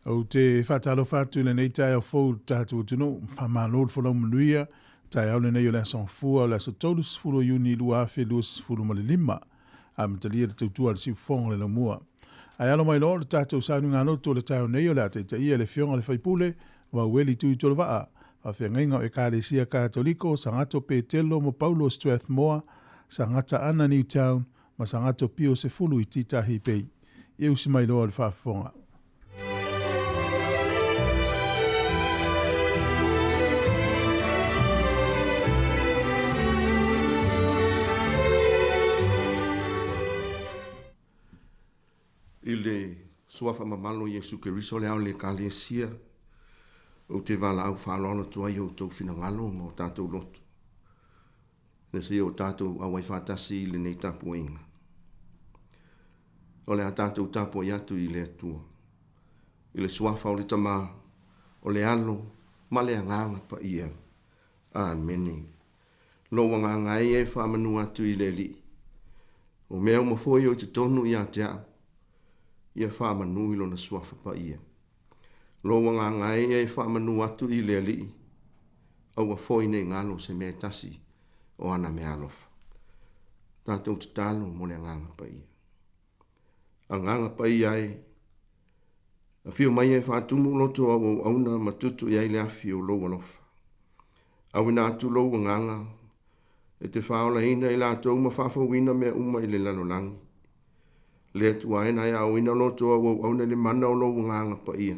Ou te faatalofa atu i lenei taeao fou i le tatou atunuu. Faamalo le folau manuia. Taeao lenei o le aso Gafua o le aso 30 o Iuni 2025. Amatalia le tautua a le siufofoga o le laumua. Ae alo mai loa le tatou sauniga lotu o le taeao nei o le a taitaia e le Afioga i le Faipule Vaueli Tuitolovaa, faafeagaiga o Ekalesia Katoliko, Sagato Petelo ma Paulo Strathmore, Sagata Ana Newtown ma Sagato Pio Sefulu i Titahi Bay. Ia usi mai loa le faafofoga. I le Suafa mamalu o Iesu Keriso le ao o le Ekalesia, ou te valaau faaaloalo atu ai i outou finagalo ma o tatou loto, ina seia o tatou auai faatasi i lenei tapuaiga. O le a tatou tapuai atu i le Atua, i le Suafa o le Tama, o le Alo ma le Agaga Paia. Amene. Lou agaga e ia e faamanu atu i le Alii. O mea uma foi o i totonu ia te au, ia faamanu i Lona Suafa Paia. Lou agaga e ia e faamanu atu i le Alii, aua foi ne i galo se mea e tasi o ana meaalofa. Tatou tatalo mo le Agaga Paia. Agaga Paia e, afio mai e faatumu loto au auauna ma tutu i ai le afi o lou alofa. Auina atu lou agaga e te faaolaina i latou ma faafouina mea uma i le lalolagi. Le Atua e na e aoina loto au auauna i le mana o lou Agaga Paia.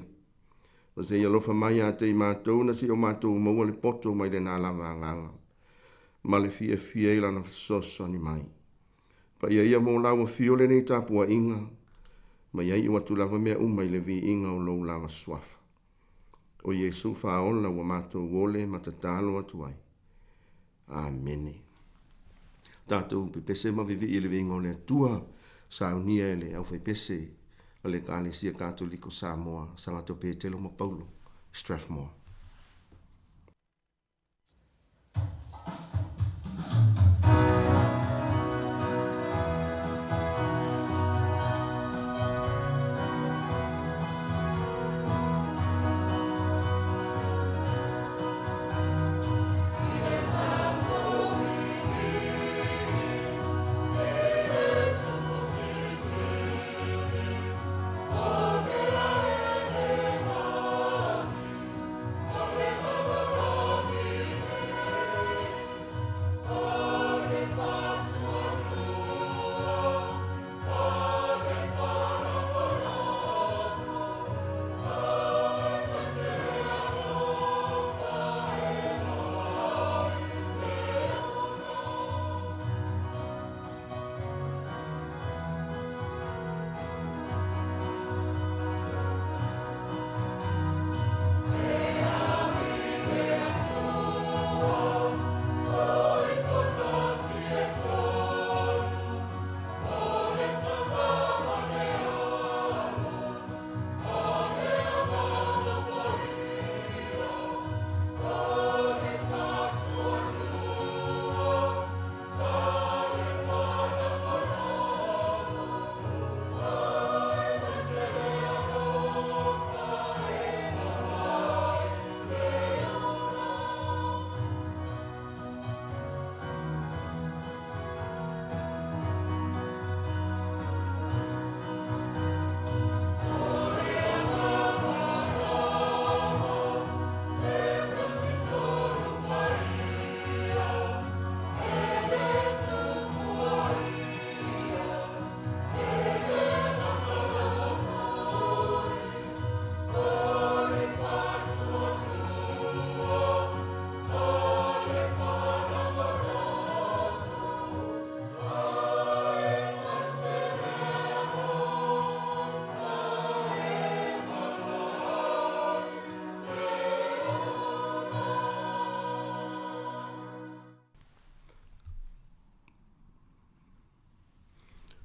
Ma se i alofa mai ia te i matou na se i o matou maua le poto mai lena lava Agaga ma le fiafia i lana fesoasoani mai. Paia ia mo lau afio lenei tapuaiga, ma ia iu atu lava mea uma i le viiga o lou lava suafa. O Iesu faaola ua matou ole ma tatalo atu ai. Amene. Tatou pepese ma vivii i le viiga o le Atua, saunia e le aufaipese a le Ekalesia Katoliko Samoa, Sagato Petelo ma Paulo, Strathmore.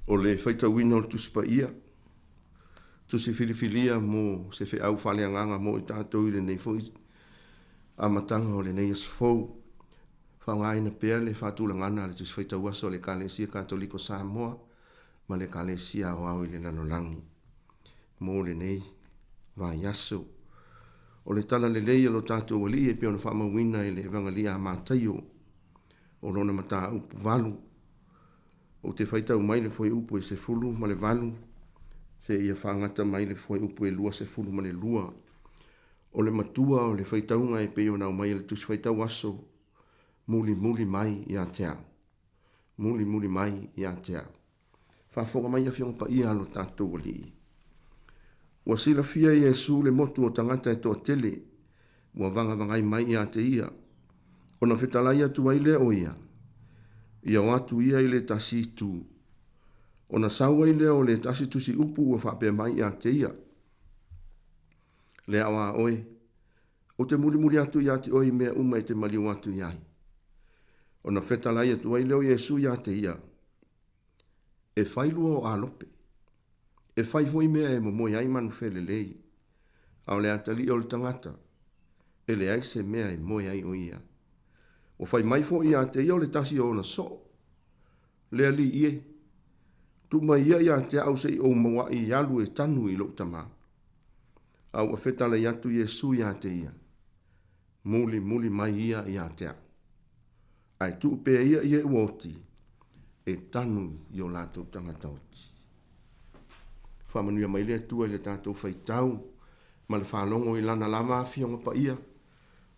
O le faitauina o le Tusi Paia, tusi filifilia mo se feau faaleagaga mo i tatou i lenei foi amataga o lenei aso fou. Faaaogaina pea le faatulagana a le Tusi Faitau Aso a le Ekalesia Katoliko Samoa ma le Ekalesia Aoao i le Lalolagi mo lenei vaiaso. O le Tala Lelei a lo tatou Alii e pei ona faamauina i le Evagalia a Mataio, o lona mataupu 8. Ou te faitau mai le fuaiupu e 18 seia faagata mai le fuaiupu e 22. O le matua o le faitauga e pei ona aumai e le Tusi Faitau Aso, Mulimuli mai ia te au. Mulimuli mai ia te au. Faafofoga mai Afioga Paia a lo tatou Alii. Ua silafia e Iesu le motu o tagata e toatele ua vagavagai mai ia te ia, ona fetalai atu ai lea o ia, ia o atu ia i le tasi itu. Ona sau ai lea o le tasi tusi upu ua faapea mai ia te ia, Le ao a oe, ou te mulimuli atu ia te oe i mea uma e te maliu atu i ai. Ona fetalai atu ai lea o Iesu ia te ia, E fai lua o alope, e fai foi mea e momoe ai manufelelei, a o le atalii o le tagata, e leai se mea e moe ai o ia. Ua fai mai foi ia te ia o le tasi o ona soo, Le alii e, tuu mai ia ia te au se i ou mauaʻi i alu e tanu i lou tamā. A ua fetalai atu Iesu ia te ia, Mulimuli mai ia ia te au. Ae tuu pea ia i e ua oti, e tanu i o latou tagata oti. Faamanuia mai le Atua i le tatou faitau ma le faalogo i Lana lava Afioga Paia,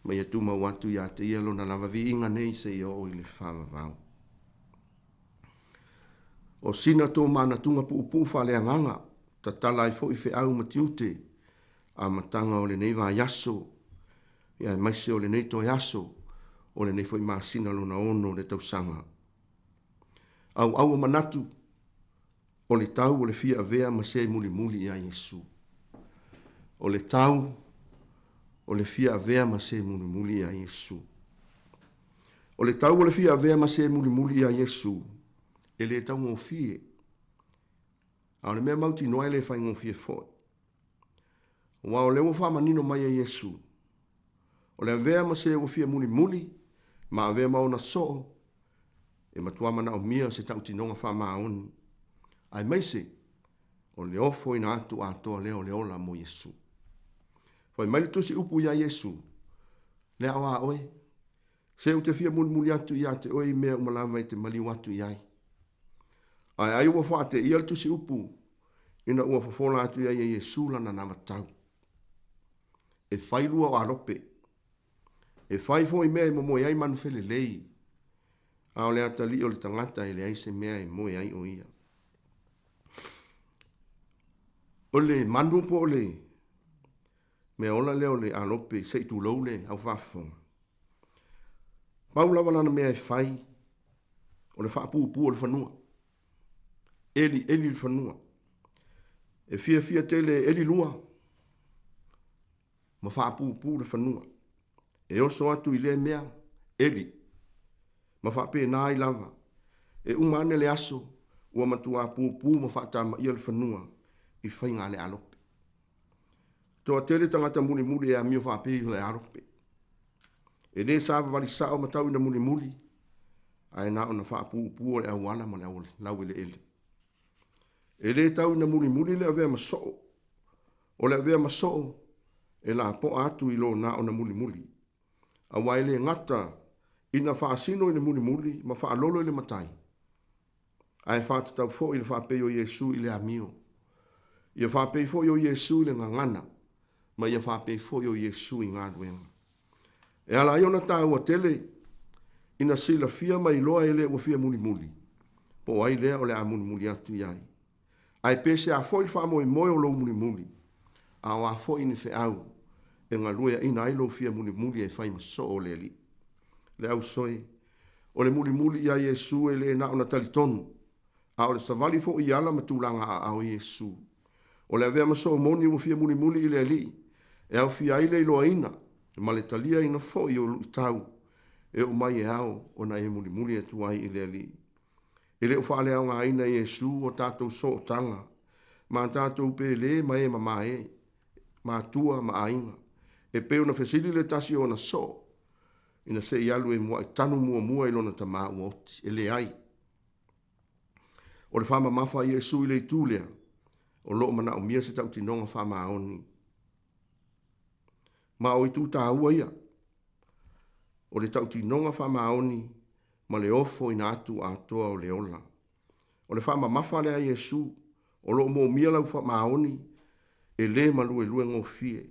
ma ia tumau atu ia te Ia Lona lava viiga nei seia oo i le faavavau. O sina tō manatuga puupuu faaleagaga, tatala ai foi feau ma tiute, amataga o lenei vaiaso, aemaise o lenei toe aso, o lenei foi masina lona ono o le tausaga. Auau o manatu, o le tau o le fia avea ma se mulimuli ia Iesu. O le tau o le fia avea ma se mulimuli ia Iesu. O le tau o le fia avea ma se mulimuli ia Iesu, e le taugofie. A o le mea mautinoa e le faigofie foi. Aua o lea ua faamanino mai e Iesu, o le avea ma se ua fia mulimuli ma avea ma ona soo, e matua manaomia se tautinoga faamaoni, aemaise o le ofoina atu atoa lea o le ola mo Iesu. Fai mai le tusi upu iā Iesu, Le ao a oe, se ou te fia mulimuli atu ia te oe i mea uma lava e te maliu atu i ai. Ae ai ua faateia le tusi upu ina ua fofola atu i ai e Iesu lana navatau. E fai lua o alope, e fai foi mea e momoe ai manufelelei, a o le atalii o le tagata e leai se mea e moe ai o ia. O le manu po o le mea ola lea o le alope se i tulou le au faafofoga. Pau lava lana mea e fai, o le faapuupuu o le fanua. Eli, eli le fanua. E fiafia tele e eli lua ma faapuupuu le fanua. E oso atu i lea mea, eli, ma faapena ai lava. E uma ane le aso, ua matua puupuu ma faatamaia le fanua i faiga a le alope. Toatele tagata mulimuli e amio faapei o le alope. E le savavali sao ma tau ina mulimuli, ae na ona faapuupuu o le auala ma le laueleele. E le tau ina mulimuli le avea ma soo. O le avea ma soo, e lapoa atu i lo na ona mulimuli. Aua e le gata ina faasino i le mulimuli ma faalolo i le matai, ae faatatau foi i le faapei o Iesu i le amio. Ia faapei foi o Iesu i le gagana, ma ia faapei foi o Iesu i galuega. E ala ai ona taua tele ina silafia ma iloa e le ua fia mulimuli, po o ai lea o le a mulimuli atu i ai. Ae pe sea foi le faamoemoe o lou mulimuli, a o a foi ni feau e galueaina ai lou fia mulimuli e fai ma soo o le Alii. Le ausoe, o le mulimuli ia Iesu e le na ona talitonu, a o le savali foi i ala ma tulaga aao i Iesu. O le avea ma soo moni ua fia mulimuli i le Alii, e aofia ai le iloaina ma le taliaina foi o luitau e oo mai e ao ona e mulimuli atu ai i le Alii. E le o faaleaogaina e Iesu o tatou sootaga ma tatou pele ma e mamae, matua ma aiga, e pei ona fesili le tasi o ona soo ina se i alu e muaʻi tanu muamua i lona tamā ua oti. E leai. O le faamamafa a Iesu i le itu lea, o lo o manaomia se tautinoga faamaoni. Ma o itu tāua ia, o le tautinoga faamaoni ma le ofoina atu atoa o le ola. O le faamamafa lea a Iesu, o lo o moomia lau faamaoni e lē maluelue gofie.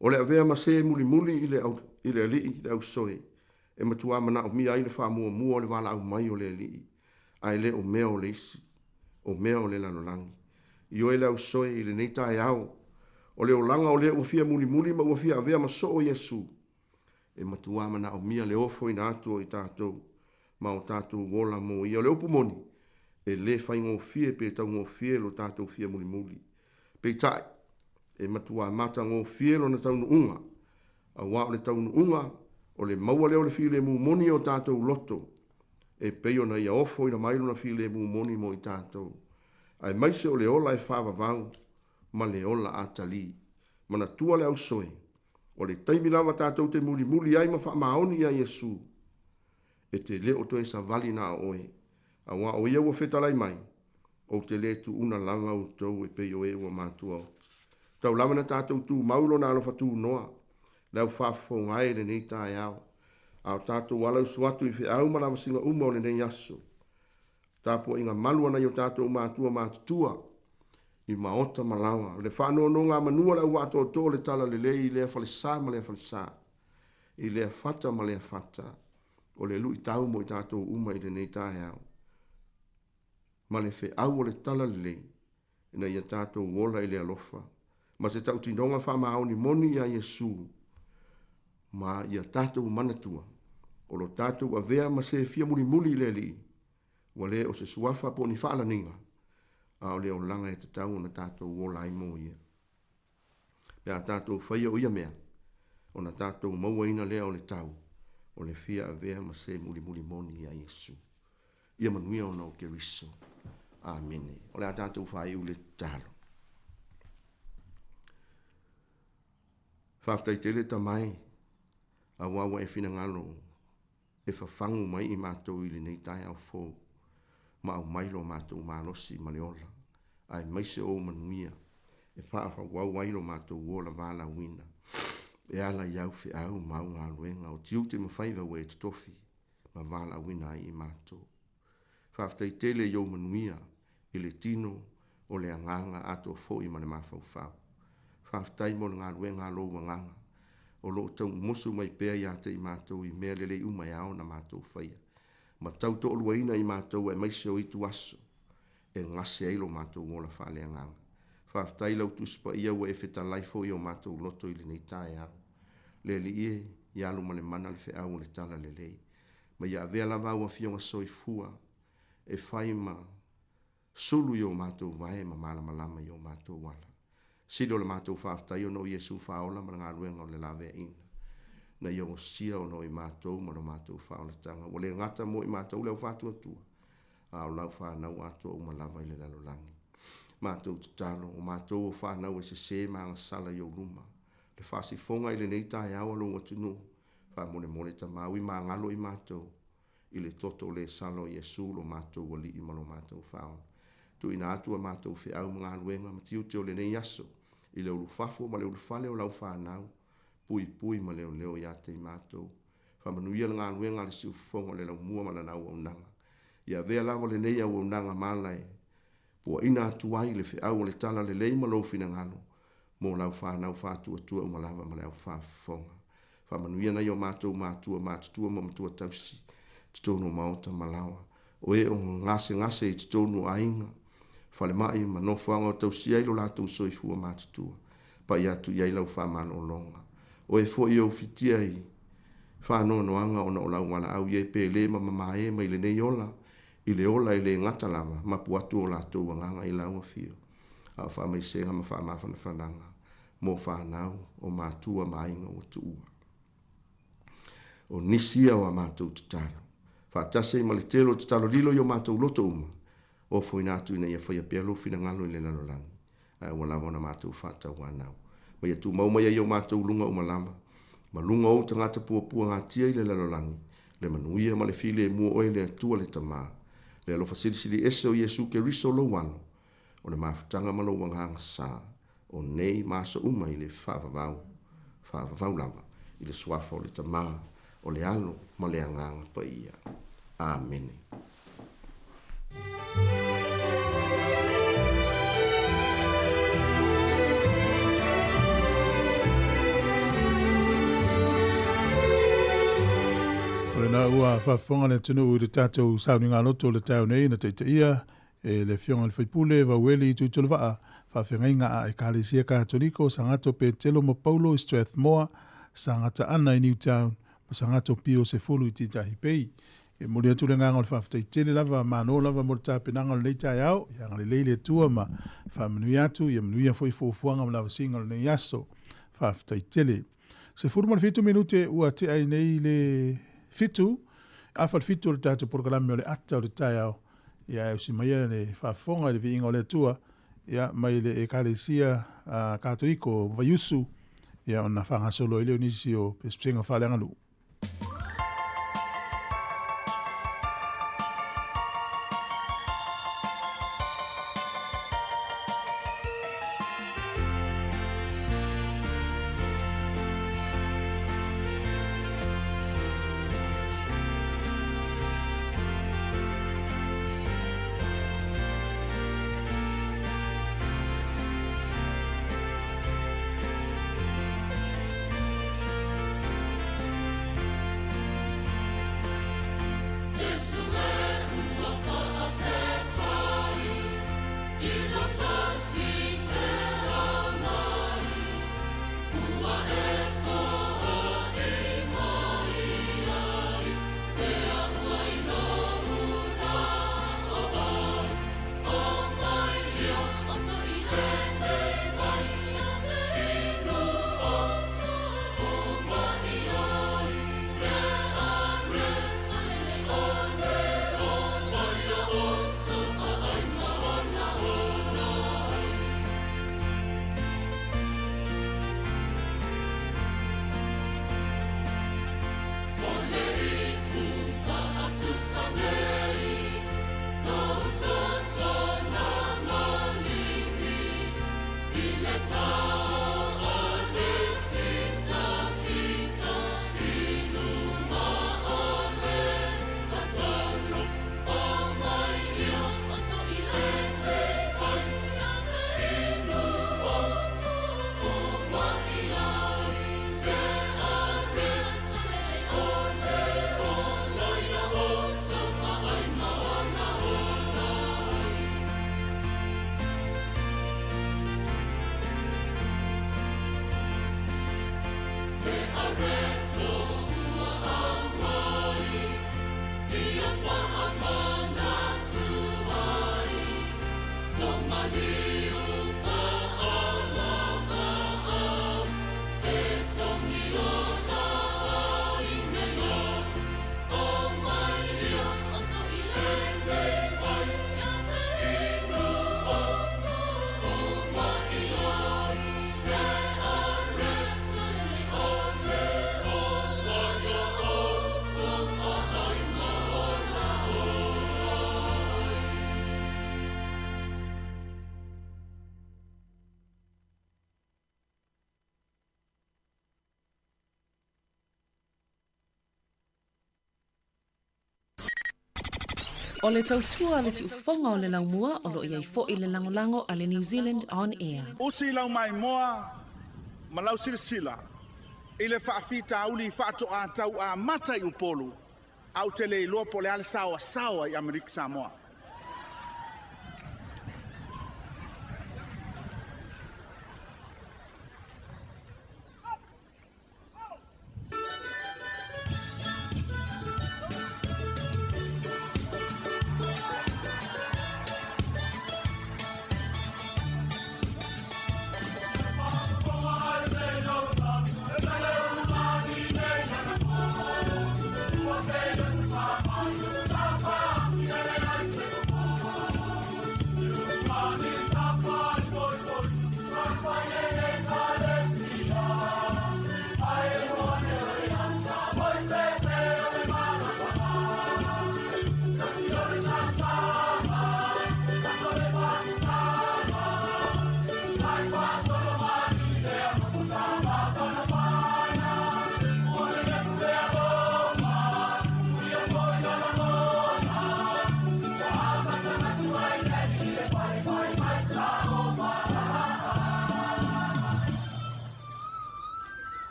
O le avea ma sē mulimuli i le, au, i le Alii le ausoe, e matuā manaomia ai le faamuamua o le valaau mai o le Alii, ae le o mea o le isi, o mea o le lalolagi. Ioe le ausoe i lenei taeao, o le olaga o lea ua fia mulimuli ma ua fia avea ma soo Iesu, e matuā manaomia le ofoina atu o i tatou ma o tatou ola mo ia. O le upu moni, e lē faigofie pe taugofie lo tatou fia mulimuli. Peitai, e matuā matagofie lona taunuuga, auā o le taunuuga o le maua lea o le filemu moni i o tatou loto, e pei ona ia ofoina mai lona filemu moni mo i tatou, aemaise o le ola e faavavau ma le ola atalī. Manatua le ausoe, o le taimi lava tatou te mulimuli ai ma faamaoni iā Iesu, e te lē o toe savali na o oe, auā o ia ua fetalai mai, Ou te lē tuuna lava outou e pei o e ua matua oti. Tau lava na tatou tumau i lona alofa tunoa, le au faafofoga e i lenei taeao, a o tatou alausu atu i feau ma lavasiga uma o lenei aso. Tapuaiga malu a nai o tatou matua matutua i maota ma laoa, le faanonogamanu a le auvaa tootoo o le Talalelei i lea falesa ma lea falesa, i lea fata ma lea fata, o le luitau mo i tatou uma i lenei taeao, ma le feau o le Talalelei ina ia tatou ola i le alofa ma se tautinoga faamaoni moni iā Iesu, ma ia tatou manatua o lo tatou avea ma se fia mulimuli i le Alii, ua le o se suafa po o ni faalaniga, a o le olaga e tatau ona tatou ola ai mo ia. Pe a tatou faia o ia mea, ona tatou mauaina lea o le tau o le fia avea ma se mulimuli moni iā Iesu. Ia manuia ona o Keriso. Amene. O le a tatou faaiu le tatalo. Faafetai tele Tama e, auā ua e finagalo e fafagu mai i matou i lenei taeao fou, ma aumai lo matou malosi ma le ola, aemaise o ou manuia e faaauau ai lo matou ola valaauina e ala i au feau ma au galuega o tiute ma faiva ua e totofi ma valaauina ai i matou. Faafetai tele i ou manuia i le tino o le agaga atoa foi ma le mafaufau. Faafetai mo le galuega a lou agaga o lo o taumusu mai pea ia te i matou i mea lelei uma e ao ona matou faia, ma tau toaluaina i matou aemaise o itu aso e gase ai lo matou ola faaleagaga. Faafetai i lau Tusi Paia ua e fetalai foi i o matou loto i lenei taeao. Le Alii e, ia alu ma le mana le feau o le Talalelei, ma ia avea lava au afioga soifua e fai ma sulu i o matou vae ma malamalama i o matou ala. Sili o le matou faafetai ona o Iesu faaola ma le galuega o le laveaiina, na ia osia ona o i matou ma lo matou faaolataga, ua le gata mo i matou le au faatuatua, a o lau fanau atoa uma lava i le lalolagi. Matou tatalo, o matou o fanau e sesē ma agasala i ou luma, le faasifoga i lenei taeao a lou atunuu, faamolemole Tama ui magalo i matou, i le toto le sala o Iesu lo matou Alii ma lo matou Faaola. Tuuina atu a matou feau ma galuega ma tiute o lenei aso i le ulufafo ma le ulufale o lau fanau, puipui ma leoleo ia te i matou. Faamanuia le galuega a le siufofoga o le laumua ma lana auaunaga. Ia avea lava lenei auaunaga ma ala e puaina atu ai le feau o le Tala Lelei ma lou finagalo mo lau fanau faatuatua uma lava ma le au faafofoga. Faamanuia nai o matou matua matutua ma matua tausi i totonu o maota ma laoa, o e o gasegase i totonu o aiga, falemai ma nofoaga o tausia ai lo latou soifua matutua. Pai atu i ai lau faamalologa. O e foi e ufitia i faanoanoaga ona o lau valaau i e pele ma mamae mai lenei ola i le ola e le gata lava, mapu atu o latou agaga i lau afio, a o faamaisega ma faamafanafanaga mo fanau o matua ma aiga ua tuua. O nisi ia o a matou tatalo, faatasi ai ma le tele o tatalo lilo i o matou loto uma, ofoina atu ina ia faia pea lou finagalo i le lalolagi, ae aua lava ona matou faatauanau. Ma ia tumau mai ai i o matou luga uma lava, ma luga o ou tagata puapuagatia i le lalolagi, le manuia ma le filemu o oe le Atua le Tama, le alofa silisili ese o Iesu Keriso lou Alo, o le mafutaga ma lou agaga sa, o nei ma aso uma i le faavavau. faavavau lava, i le Suafa o le Tamā, o le Alo ma le Agaga Paia. Amene. O lena ua faafofoga le atunuu i le tatou sauniga loto o le taeao nei na taitaia e le Afioga i le Faipule Vaueli Tuitolovaa, faafeagaiga a Ekalesia Katoliko Sagato Petelo ma Paulo i Strathmore, Sagata Ana i Newtown, ma Sagato Pio 10 i Titahi Bay. E momoli atu le agaga o le faafetai tele lava, malo lava mo le tapenaga o lenei taeao, ia agalelei le Atua ma faamanuia atu, ia manuia foi fuafuaga ma lavasiga o lenei aso. Faafetai tele. 17 minute ua tea ai nei le 7, afa le 7 o le tatou polokalame o le ata o le taeao. Ia e usi maia le faafofoga i le viiga o le Atua, ia mai le Ekalesia Katoliko o Vaiusu, ia ona faagasolo ai lea o nisi o pesepesega faaleaganuu. O le tautua a le siufofoga o le laumua o lo o i ai foi le lagolago a le New Zealand On Air. Usi lau maimoa ma lau silasila i le faafitauli faatoa tau amata i Upolu, a ou te le iloa po o le a le saoasaoa i Amerika Samoa.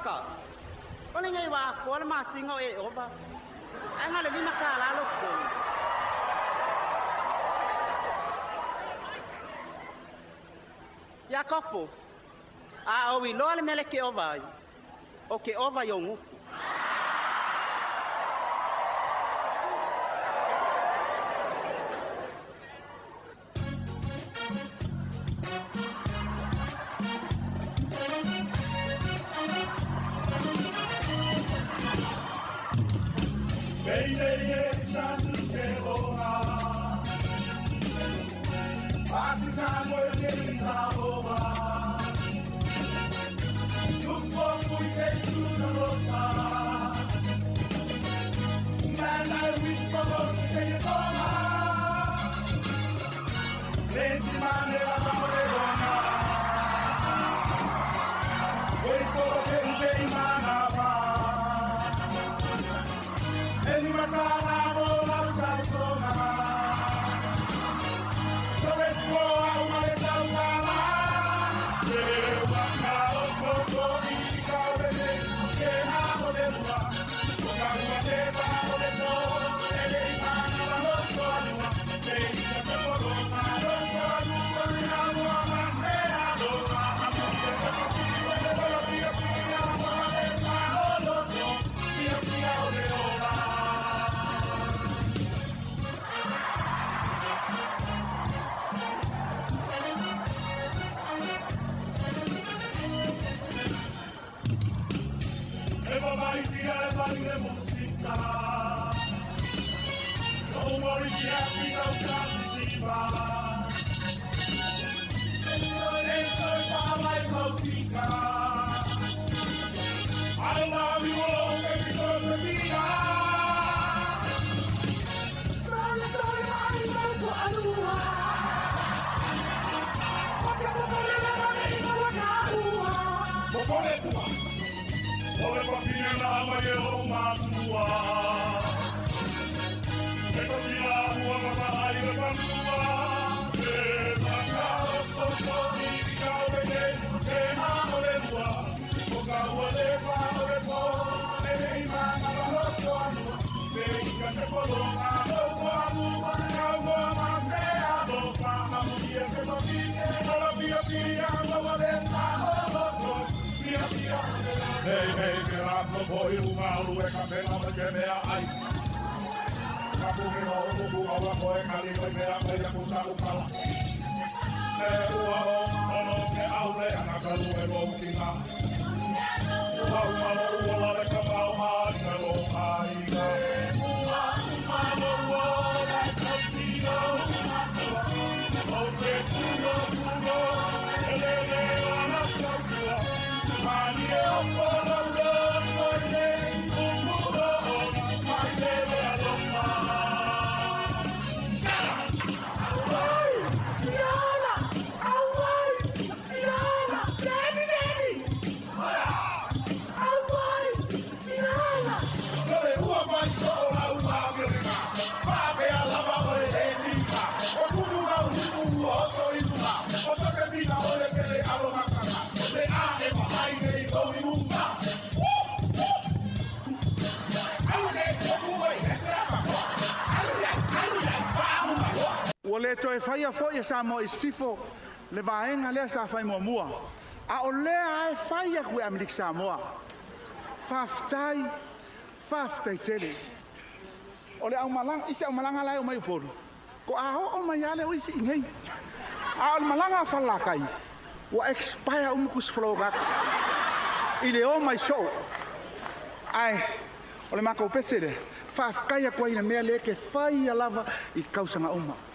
Ioka, o lenei ua akoa le masina o e ova, ae na o le $5 lou totogi. Iakopo, a ou iloa le mea lea e te ova ai, ou te ova i ou gutu. Ua le toe faia foi e Samoa i Sisifo le vaega lea sa fai muamua, a o lea lava e fai atu e Amerika Samoa. Faafetai, faafetai tele. O le aumalaga, isi aumalaga la e omai i Upolu, toa oo mai lava lea o isi i inei. A o le malaga a Falelatai, ua expire uma tusi folau o tagata i le omai soo. Ae o le matou pese lea, faafetai atu ai i le mea lea e te faia lava i tausaga uma.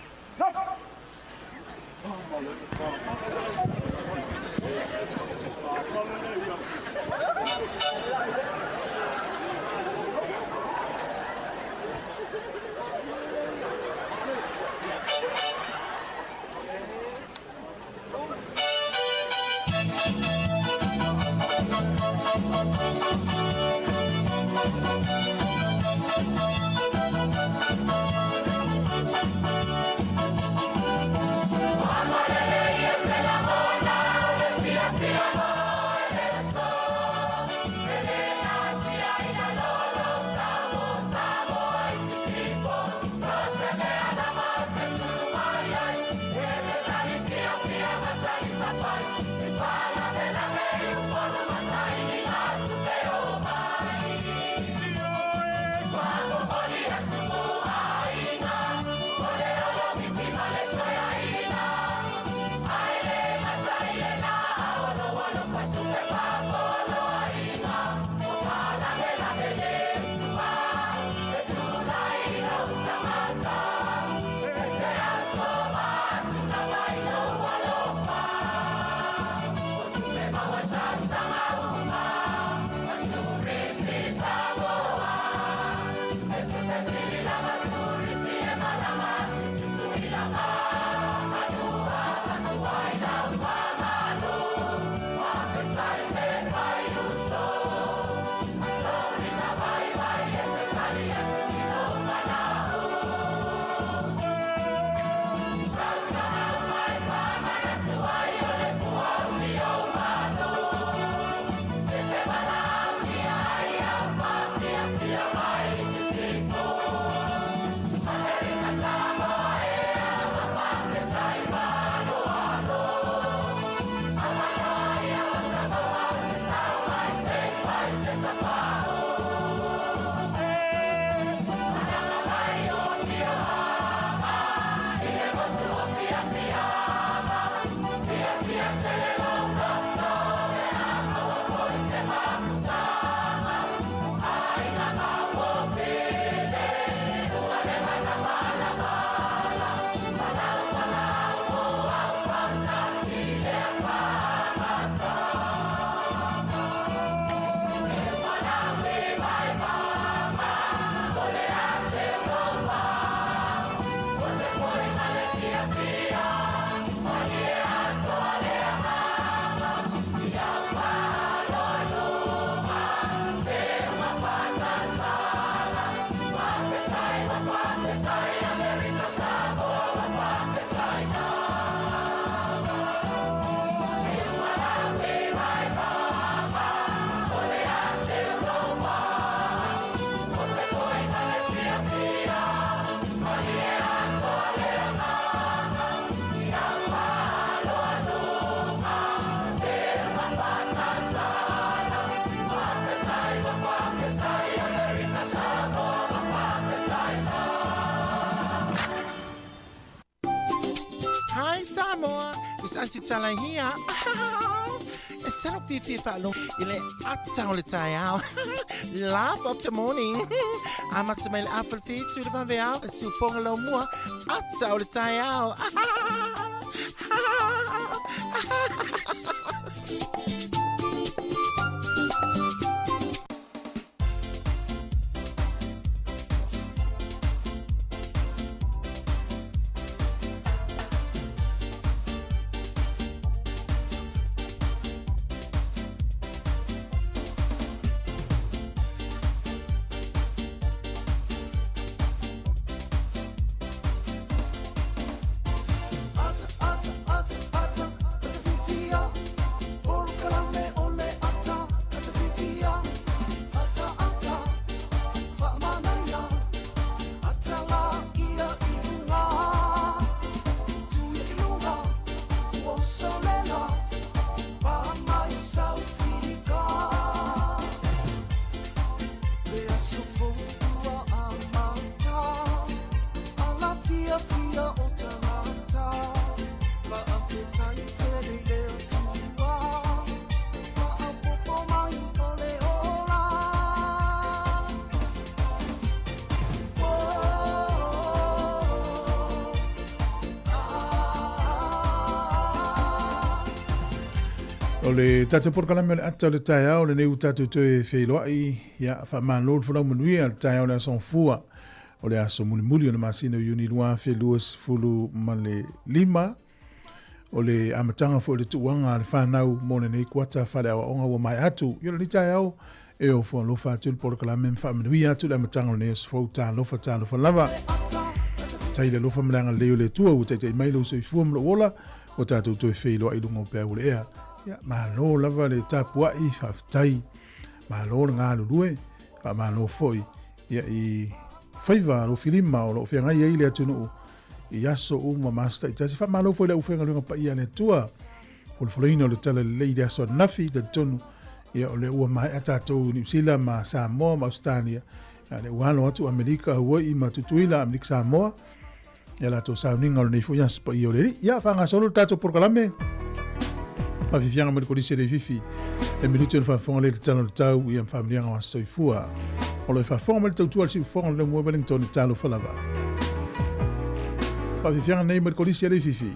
Aunty Tala here. E sa lou fiafia e faalogo i le ata o le taeao. Laugh of the morning. Amata mai le afa le fitu i le vaveao, le siufoga laumua, ata o le taeao. O le tatou polokalame o le ata o le taeao lenei ua tatou toe feiloai, ia faamalo le folau manuia le taeao o le aso Gafua o le aso mulimuli o le masina o Iuni 2025. O le amataga foi o le tuuaga a le fanau mo lenei kuata faaleaoaoga ua maea atu. Ia o lenei taeao e ofo alofa atu le polokalame ma faamanuia atu le amataga o lenei aso fou. Talofa, talofa lava. Tai le alofa ma le agalelei o le Atua ua taitai mai lou soifua ma lou ola, ua tatou toe feiloai i luga o peau o le ea. Ia, malo lava le tapuai, faafetai. Malo le galulue, faamalo foi ia i faiva alofilima o lo o feagai ai le atunuu i aso uma ma aso taitasi. Faamalo foi le aufaigaluega paia a le Atua, folafolaina o le tala lelei i le aso ananafi. Talitonu ia o lea ua maea tatou i Niu Sila ma Samoa ma Ausetalia, a lea ua alo atu Amerika, Hawaii ma Tutuila, Amerika Samoa, ia latou sauniga o lenei foi aso paia o le Alii. Ia faagasolo le tatou polokalame. Faafiafiaga mai le Kolisi e Leififi. E minute ona faafofoga lea i le tala o le tau ia ma faamanuiaga o aso soifua. O lo o faafofoga mai le tautua a le siufofoga o le Laumua Wellington, talofa lava. Faafiafiaga nei mai le Kolisi e Leififi.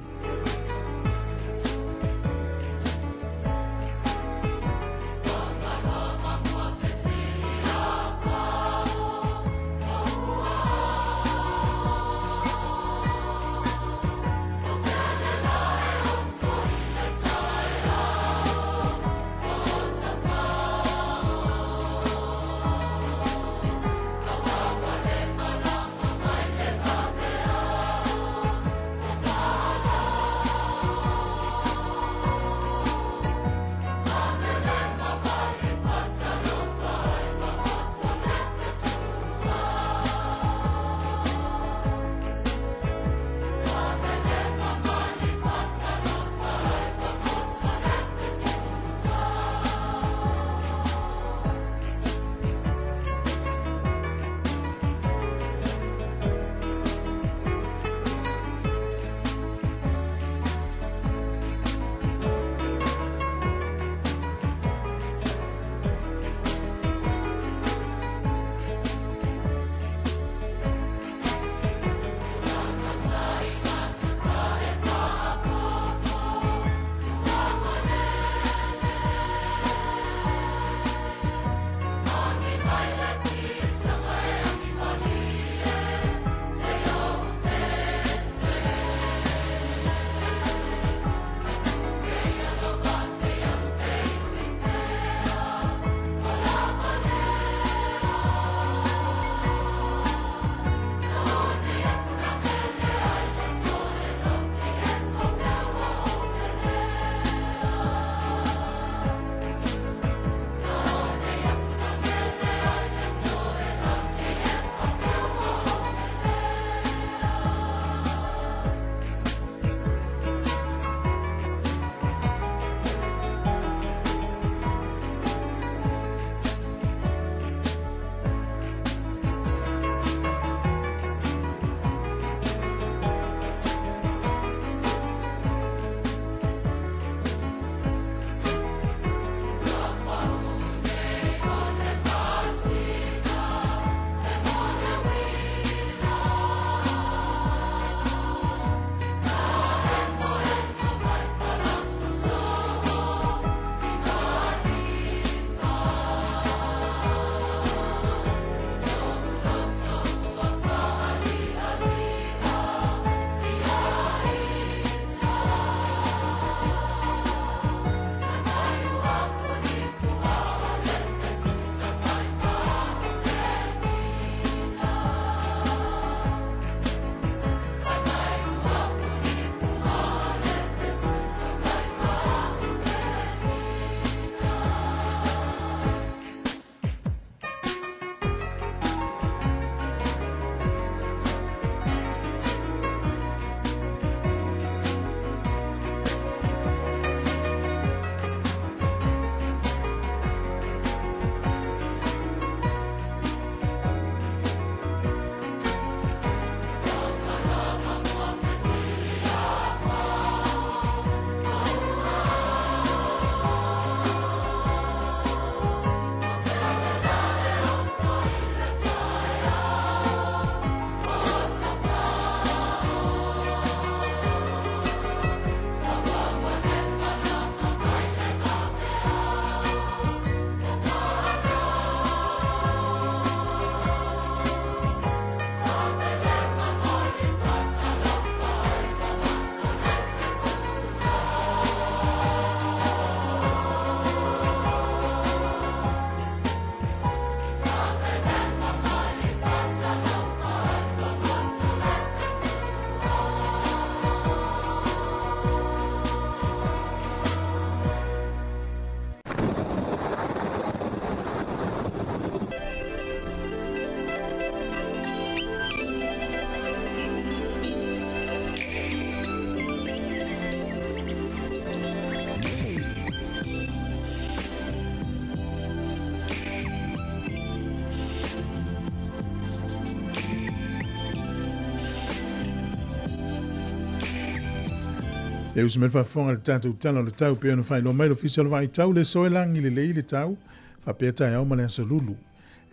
E usi mai le faafofoga i le tatou Tala o le Tau pei ona faailoa mai le Ofisa o le Vaai Tau le aso e lagi lelei le tau faapea taeao ma le aso Lulu.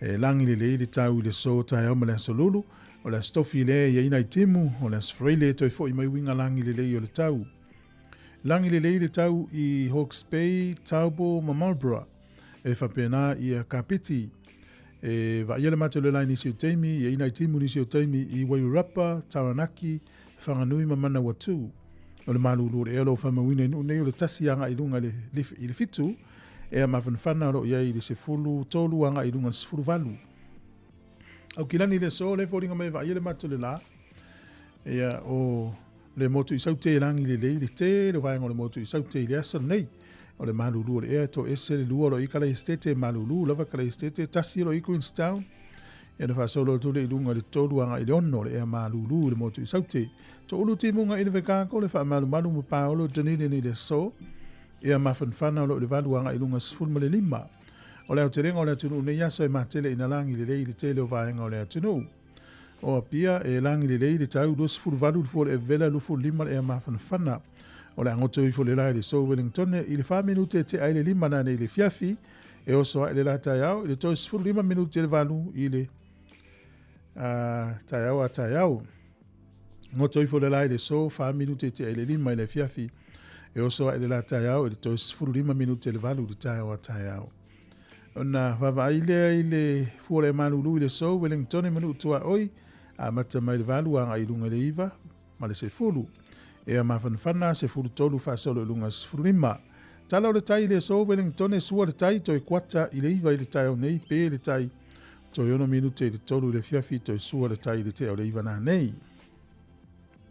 E lagi lelei le tau i le aso taeao ma le aso Lulu. O le aso Tofi lea e i ai nai timu, o le aso Faraile e toe foi mai uiga lagi lelei o le tau. Lagi lelei le tau i Hawke's Bay, Taupo ma Marlborough. E faapena ia Kapiti. E vaaia le matou lelai nisi o taimi, i ai nai timu nisi o taimi i Wairarapa, Taranaki, Whanganui ma Manawatū. O le malūlū o le ea o lo o faamauina i Nuu nei o le 1 agai i luga i le 7, ea mafanafana o lo o i ai i le 13 agai i luga i le 18. Aukilani i le aso, lea e foliga mai e vaaia le matou lelā, ia o le motu i Saute i lagi lelei le tele o vaega o le motu i Saute i le aso lenei. O le malūlū o le ea e toese le 2 o lo o i Kalaesetete, malūlū lava Kalaesetete, 1 o lo o i Queenstown, Ia na faasolo atu lea i luga i le 3 agai i le 6 o le ea malūlū i le motu i Saute. Toulu timuga i le Vekako, le faamalumalu ma paolo Dunedin i le aso. Ea mafanafana o lo o i le 8 agai i luga 15. O le aotelega o le atunuu nei aso e matele ina lagi lelei i le tele o vaega o le atunuu. O Apia e lagi lelei le tau 28 le fua o le Evela 25 le ea mafanafana. O le agoto ifo le la i le so Wellingtone i le 4 minute e tea ai le 5 nanei i le fiafi. E oso ae le la taeao i le 35 minute le 8 i le taeao a taeao. Goto ifo le la i le so 4 minute tea i le 5 i le afiafi. E oso ae le la taeao i le 35 minute le 8 i le taeao a taeao. Ona vaavaai lea i le fua le malulu i le so Wellington e manu tuaoi amata mai le 8 agai i luga i le 9 ma le 10. Ea mafanafana 13 faasolo i luga 15. Tala o le tai i le aso Wellington e sua le tai toe kuata i le 9 i le taeao nei pe le tai toe 6 minute i le 3 i le afiafi toe sua le tai i le tea o le 9 nanei.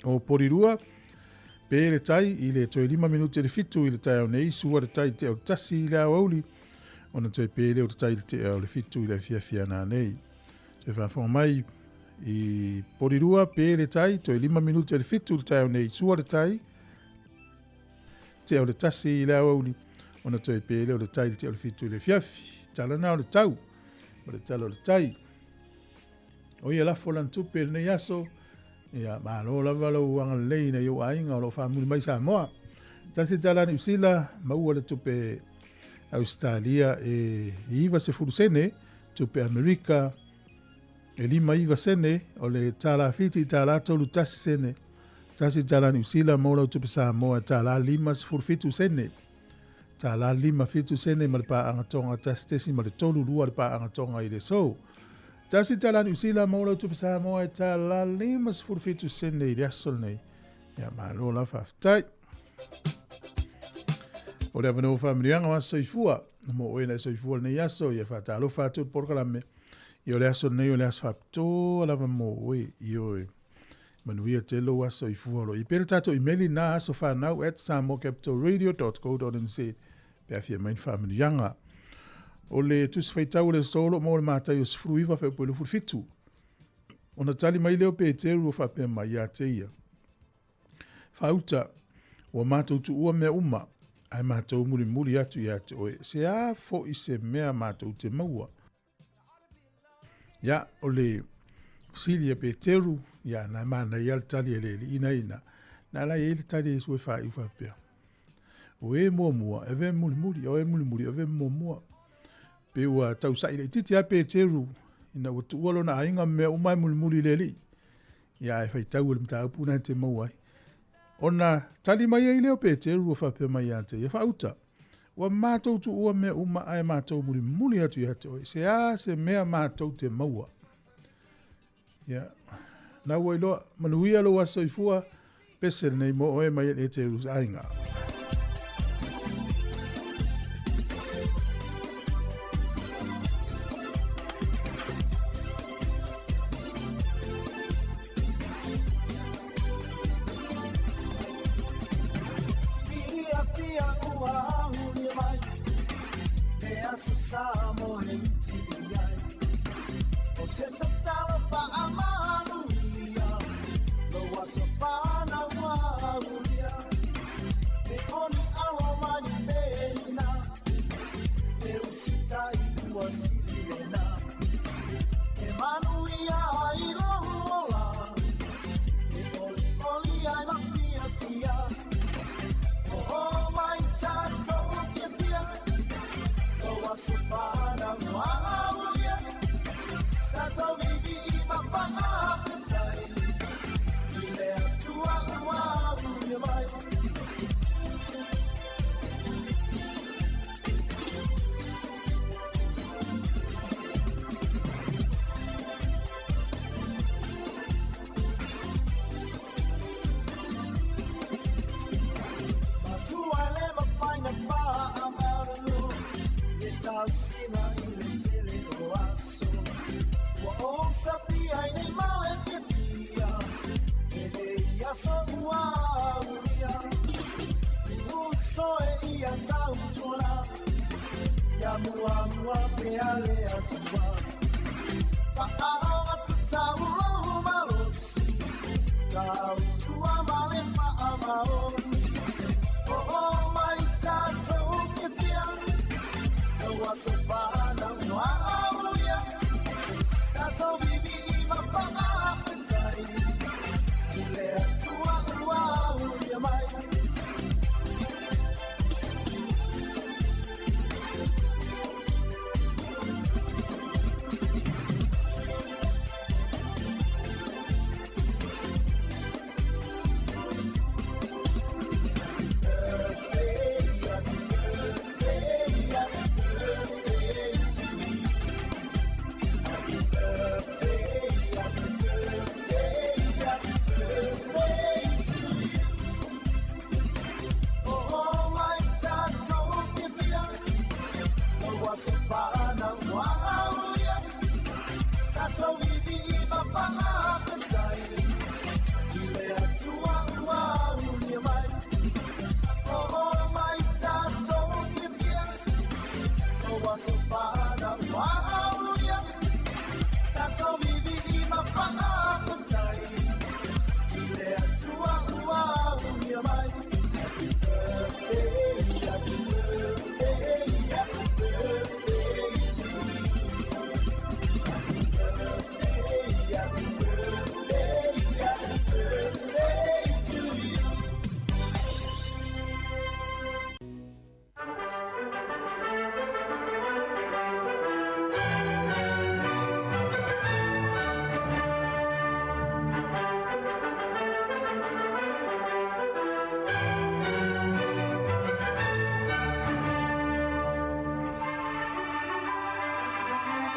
O Porirua, pe le tai i le toe 5 minute i le 7 i le taeao nei, sua le tai i te tea o le 1 i le aoauli, ona toe pe lea o le tai i le tea o le 7 i le afiafi a nanei. Toe faafofoga mai i Porirua, pe le tai, toe 5 minute i le 7 i le taeao nei, sua le tai, tea o le 1 i le aoauli, ona toe pe lea o le tai i le tea o le 7 i le afiafi. Tala na o le tau, ma le tala o le tai. O ia lafo lana tupe i lenei aso, ia malo lava lou agalelei i nai ou aiga o lo o faamuli mai Samoa. Tasi tala Niu Sila, maua le tupe Ausetalia e 90 sene, tupe Amerika e 59 sene, o le tala Fiti tala 31 sene, tasi tala Niu Sila maua lau tupe Samoa e tala 57 sene. Tala 57 sene ma le paaga Tonga 1.32 le paaga Tonga i le aso. Tasi tala Niu Sila maua lau tupe Samoa e tala 57 sene i le aso lenei. Ia malo la faafetai. O le avanoa faamanuiaga o aso soifua. Mo oe na e soifua lenei aso, ia faatalofa atu le polokalame. Ia o le aso lenei o le aso faapitoa lava mo oe i oe. Manuia tele lou aso soifua o lo o i pea le tatou imeli na asofanau@samoacapitalradio.co.nz pe a fia mai ni faamanuiaga. O le tusi faitau o le aso o lo o maua i le Mataio 19 feupoi 27. Ona tali mai lea o Peteru o faapea mai ia te ia, Faauta, ua matou tuua mea uma, ae matou mulimuli atu ia te oe, se a foi se mea matou te maua? Ia, o le fesili a Peteru, ia, na manaia le tali a le alii na ina. Na ala i ai le tali a Iesu e faaiu faapea, O e muamua, e ave mulimuli, o e mulimuli, e ave muamua. Pe ua tausa'i laitiiti lava Peteru ina ua tuua lona aiga ma mea uma e mulimuli i le alii. Ia, ae faitau i le mataupu na te maua ai. Ona tali mai ai lea o Peteru ua faapea mai ia te ia, Faauta, ua matou tuua mea uma ae matou mulimuli atu ia te oe, se a se mea matou te maua? Ia, na ua iloa, manuia lou aso soifua, pese lenei mo oe mai e Teru's aiga.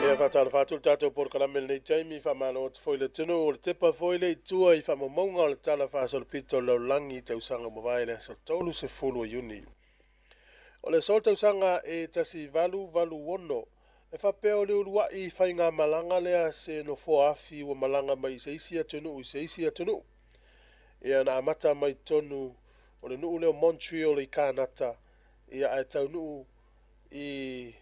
Ia faatalofa atu le tatou polokalame i lenei taimi, faamalo atu foi i le atunuu o le tepa foi le i tua i faamaumauga o le Tala Faasolopito o le Lalolagi i tausaga ua mavae i le aso 30 o Iuni. O le aso tausaga e 1886, e faapea o le uluai faigamalaga lea a se nofoa afi ua malaga mai i se isi atunuu i se isi atunuu. Ia na amata mai totonu o le nuu lea o Montreal i Kanata, ia ae taunuu i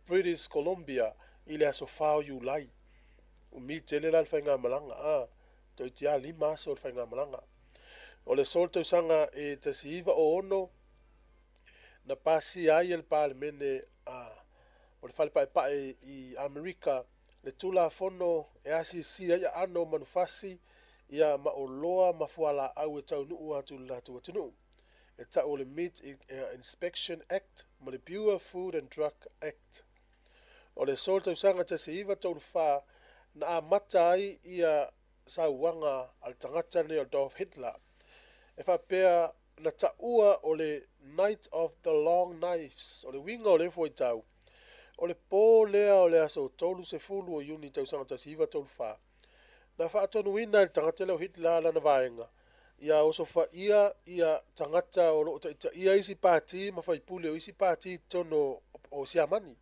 British Columbia i le aso 4 o Iulai. Umi tele la le faigamalaga, a, toeitiiti lava 5 aso le faigamalaga. O le aso o le tausaga e 1906, na pasia ai e le Palemene a o le Fale Paepae i Amerika le Tulafono e asiasia ai aano o manufasi ia ma oloa ma fualaau e taunuu atu i le latou atunuu. E tau o le Meat Inspection Act ma le Bureau of Food and Drug Act. O le aso o le tausaga 1934 na amata ai ia sauaga a le tagata lenei o Adolf Hitler. E faapea na taua o le Night of the Long Knives, o le uiga o lea fuaitau, o le pō lea o le aso 30 o Iuni tausaga 1934, na faatonuina e le tagata lea o Hitler lana vaega ia osofaia ia tagata o lo o taitaia isi pati ma faipule o isi pati i totonu o Siamani.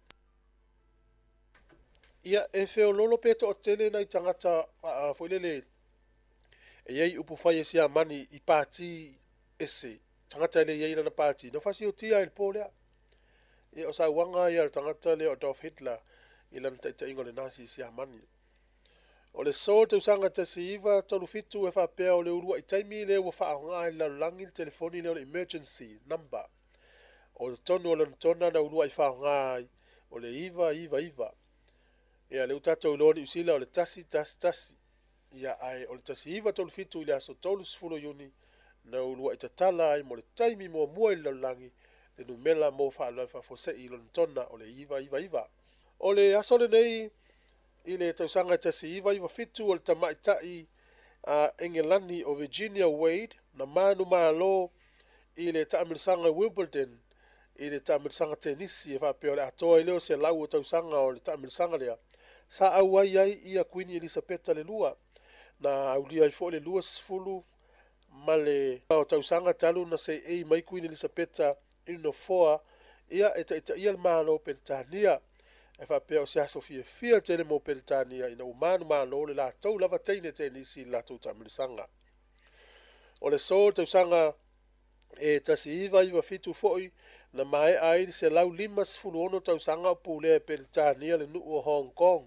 Ia, e feololo pe toatele nai tagata foi lele e i ai upu fai e Siamani i pati ese, tagata e le i ai lana pati, na fasiotia ai le pō lea. Ia, o sauaga ia a le tagata lea o Adolf Hitler i lana taitaiga o le Nazi i Siamani. O le aso tausaga 1937 e faapea o le uluai taimi lea ua faaaoga ai le lalolagi le telefoni lea o le emergency number. O totonu o Lonetona na uluai faaaoga ai o le 999. Ia, lea ua tatou iloa Niu Sila o le 111. Ia, ae o le 1937 i le aso 30 o Iuni na uluai tatala ai mo le taimi muamua i le lalolagi le numela mo faalavelave faafuasei i Lonetona o le 999. O le aso lenei i le tausaga e 1997 o le tamaitai a Engelani o Virginia Wade na manumalo i le taamilosaga Wimbledon i le taamilosaga tenisi e faapea o le atoa ai lea o 100 o tausaga o le taamilosaga lea sa auai ai ia Kuini Elisapeta le lua na aulia ai foi le 20 ma le o tausaga talu na seei mai Kuini Elisapeta i le nofoa ia e taitaia le Malo o Peretania. E faapea o se aso fiafia tele mo Peretania ina ua manumalo le latou lava teine tenisi i le latou taamilosaga. O le aso i le tausaga e 1997 foi na maea ai le 156 tausaga o pulea e Peretania le nuu o Hong Kong,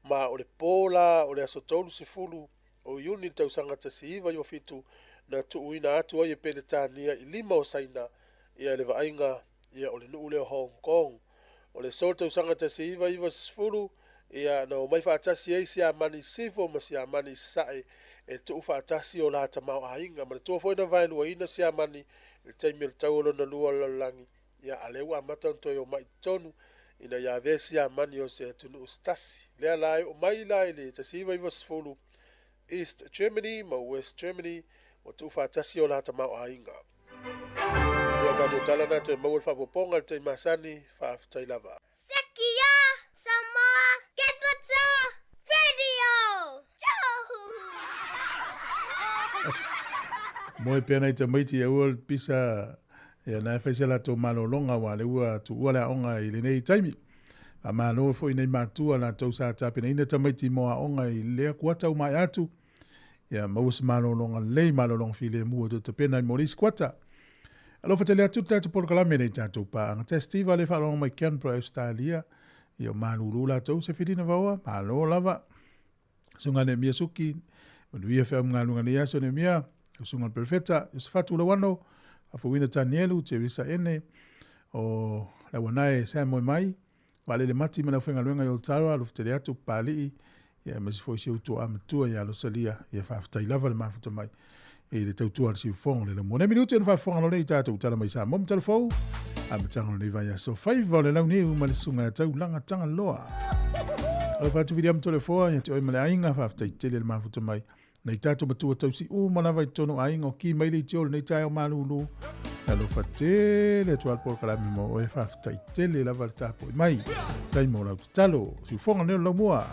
ma o le po la o le aso 30 o Iuni i le tausaga 1997 na tuuina atu ai e Peretania i lima o Saina ia le vaaiga ia o le nuu lea o Hong Kong. O le aso i le tausaga 1990 ia na omai faatasi ai Siamani i Sisifo ma Siamani i Sasae e tuu faatasi o la tamaoaiga. Manatua foi na vaeluaina Siamani i le taimi o le taua lona lua o le lalolagi, ia a lea ua amata ona toe omai i totonu ina ia avea Siamani o se atunuu se tasi. Lea la e oo mai la i le 1990 East Germany ma West Germany ua tuufaatasi o la tamaoaiga. Ia o tatou tala na toe maua le faaopoopoga i le taimi masani, faafetai lava. Sekia Samoa Capital Radio! Moe pea nai tamaiti aua le pisa ia na e fai se latou malologa aua lea ua tuua le aoga i lenei taimi. Faamalo foi i nei matua latou sa tapenaina tamaiti mo aoga i lea kuata ua maea atu. Ia maua se malologa lelei, malologa filemu e toe tapena ai mo le isi kuata. Alofa tele atu le tatou polokalame nei tatou paaga Testiva le faalogo mai Canberra, Australia. Ia o malulu latou se filina vaoa, malo lava. Susuga Neemia Suki, manuia feau ma galuega nei aso Neemia, lau susuga le Perefeta, Iosefatu Lauano, Faafouina Tanielu, Teresa Ene, o le auanae Sam Moemai, Vaalele Mati ma le aufaigaluega i Otawa, alofa tele atu Papalii, ia aemaise foi si ou toa matua ia Losalia, ia faafetai lava le mafuta mai i le tautua a le siufofoga o le laumua. Nei minute ona faafofoga loa lea i tatou tala mai Samoa ma Talafou, amataga o lenei vaiaso faiva o le launiu ma le susuga ia Taulaga Tagaloa. Alofa atu Viliamu Toleafoa ia te oe ma le aiga, faafetai tele le mafuta mai. Nei tatou matua tausi uma lava i totonu o aiga o ki mai le itio o lenei taeao malulu. Alofa tele atu a le polokalame mo oe, faafetai tele lava le tapuai mai. Tai mo lau tatalo, siufoga lenei o le laumua.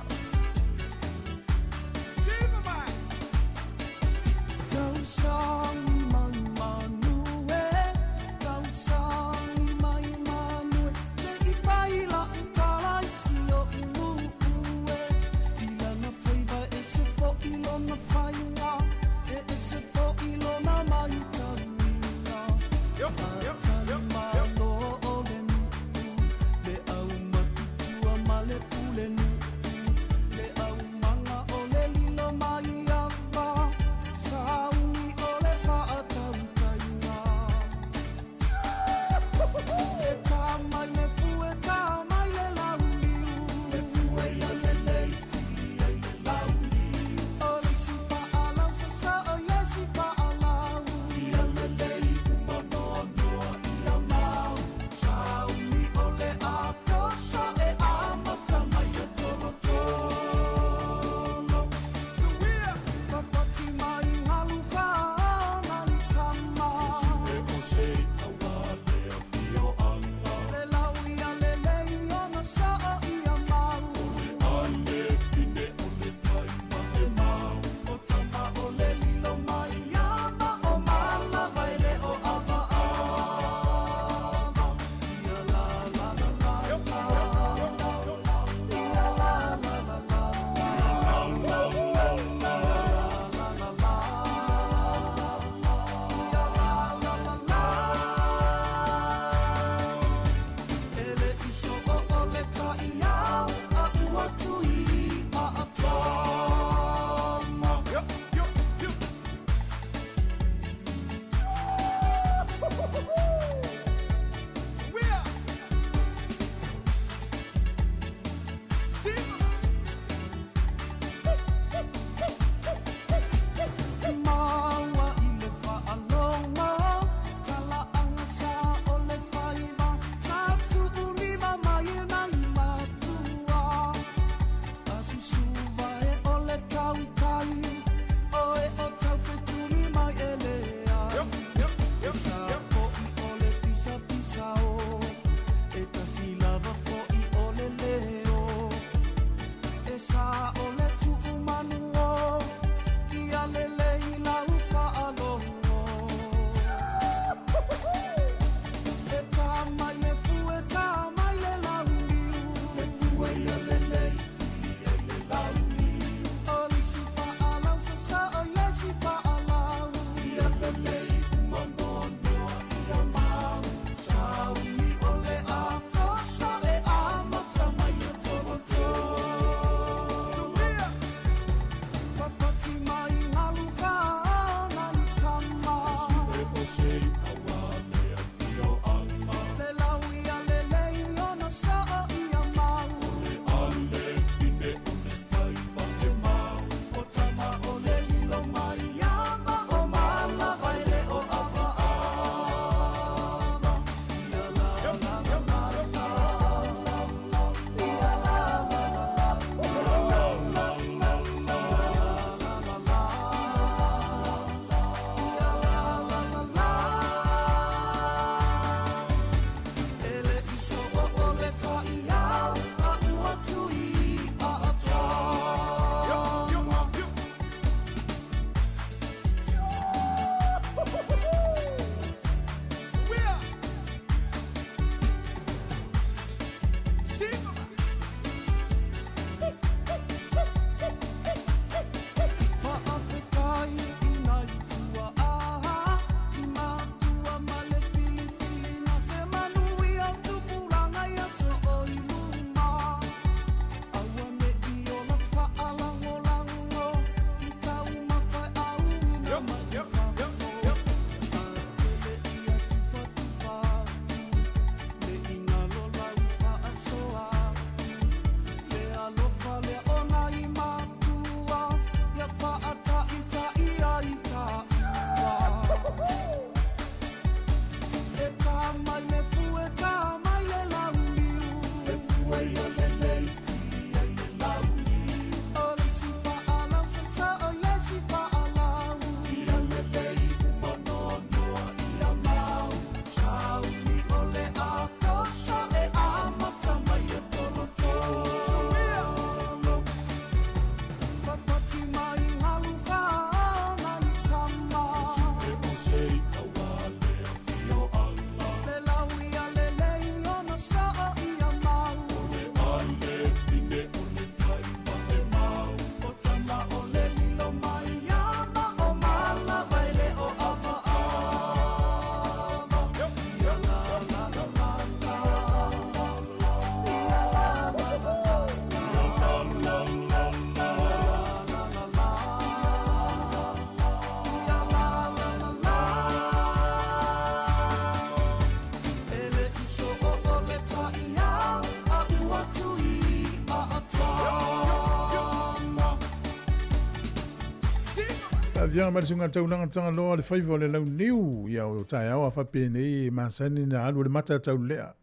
Avianga mai le susuga taulaga Tagaloa le faiva o le launiu ia o taeao a faapenei e masani na alu o le mata taulea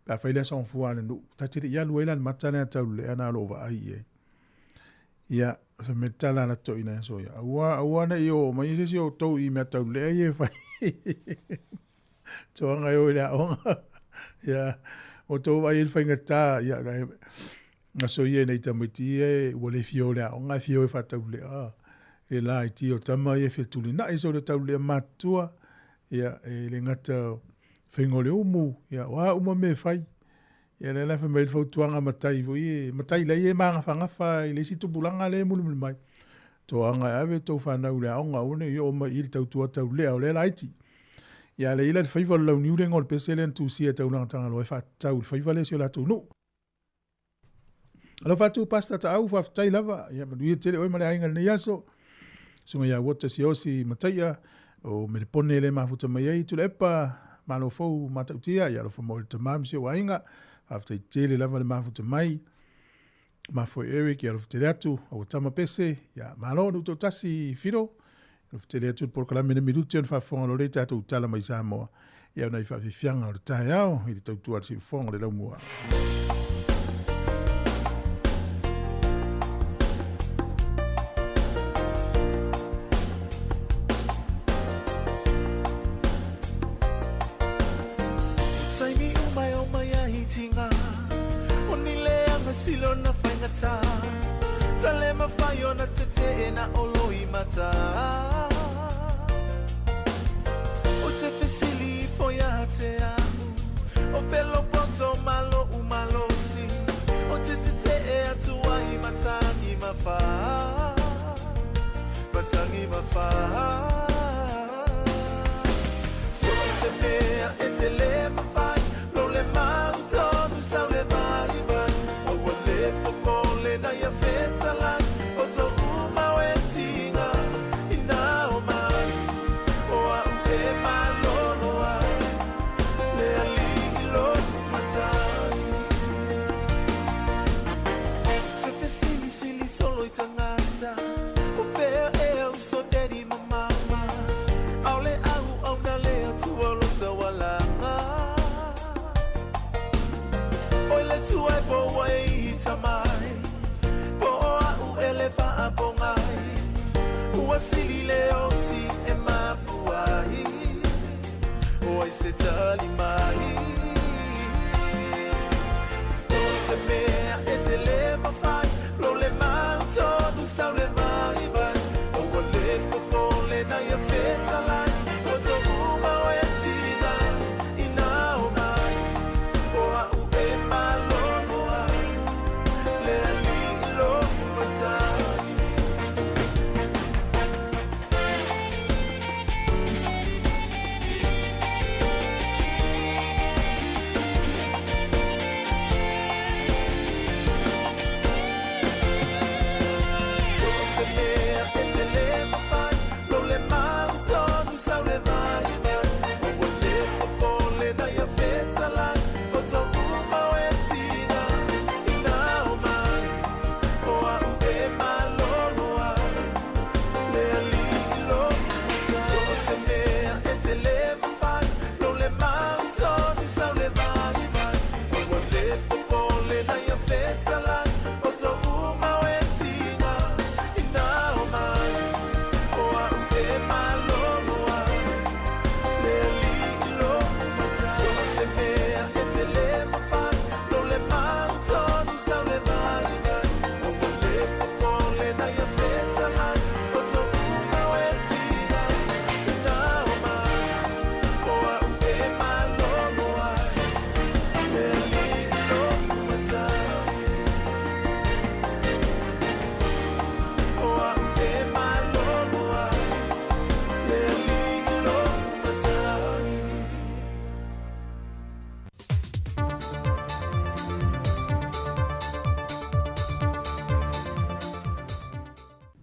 pe afai le aso gafua a le nuu ta te le'i alu ai la le mata lea taulea na o loo vaai i ai. Ia fai mai le tala a la toeaina i aso ia aua aua ne'i oo mai ai se isi o outou i mea taulea ia e fai toaga e o i le aoga ia ua outou vaai ai i le faigatā ia aso ia ina i tamaiti ia e ua le fia o i le aoga ae fia o e faataulea le laiti o tama ia e fia tulinai so le taulea matutua ia e le gata o faiga o le umu ia o a uma mea e fai. Ia lea la fai mai le fautuaga a matai foi e matai la ia e magafagafa i le isi tupulaga lea e mulimuli mai. Toaga e ave tou fanau i le aoga aua ne i oo mai i le tautua taulea o lea laiti. Ia a le i la le faiva o le launiu le igoa o le pese lea na tusia e Taulaga Tagaloa e faatatau i le faiva lea o si o latou nuu. Alofa atu Pastor Taau, faafetai lava. Ia manuia tele oe ma le aiga i lenei aso. Susuga ia Walter Siosi Mataia o Melepone le mafuta mai ai Tuilaepa, malo fou Matautia, ia alofa mo le tama ma si ou aiga. Faafetai tele lava le mafuta mai. Mafoe Eric, ia alofa tele atu. Aua tama pese, ia malo nu tasi Filo. Alofa tele atu le polokalame le minuti o le faafofoga lo le tatou tala mai Samoa. Ia ona i faafiafiaga o le taeao i le tautua a le siufofoga o le laumua. Taimi uma e o mai ai tinga O ni leanga silo na faigata Tale mawhai o na te te na o loi mata O te fesili fo ia te ahu O pelo poto malo umalosi O te te mafā Matangi mafā So se mea e te le mawhai Lo le mau tonu sau le vai vai Aua le popole na ia whetalai O tō umau e tinga Ina o mai O au e malolo ai Le alii lo matai Te fesilisili solo i tagata O fea ea uso daddy ma mama Aole au au na le atua lo taualaga Oi le tuai po ua e ita mai Po o a'u e le faapogai Ua sili le oti e mapu ai O ai se tali mai O se mea e te le mawhai Lo le mau tonu sau le mai vai O ua le popole na ia fetalai O tō umau e tina ina o mai O a'u e malolo ai Le alii lo matai. Se mea e te le mawhai Lo le mau tonu sau le vai vai O ua le popole na ia fetalai O tō umau e tinga ina o mai O a'u e malolo ai Le alii lo matai So se mea e te le mawhai Lo le mau tonu sau le vai vai O ua le popole na ia fetalai O tō umau e tinga ina o mai O a'u e malolo ai Le alii lo matai So se mea e te le mawhai Lo le mau tonu sau le vai vai O ua le popole na ia fetalai O tō umau e tinga ina o mai O a'u e malolo ai Le alii lo matai O a'u e malolo ai Le alii lo matai.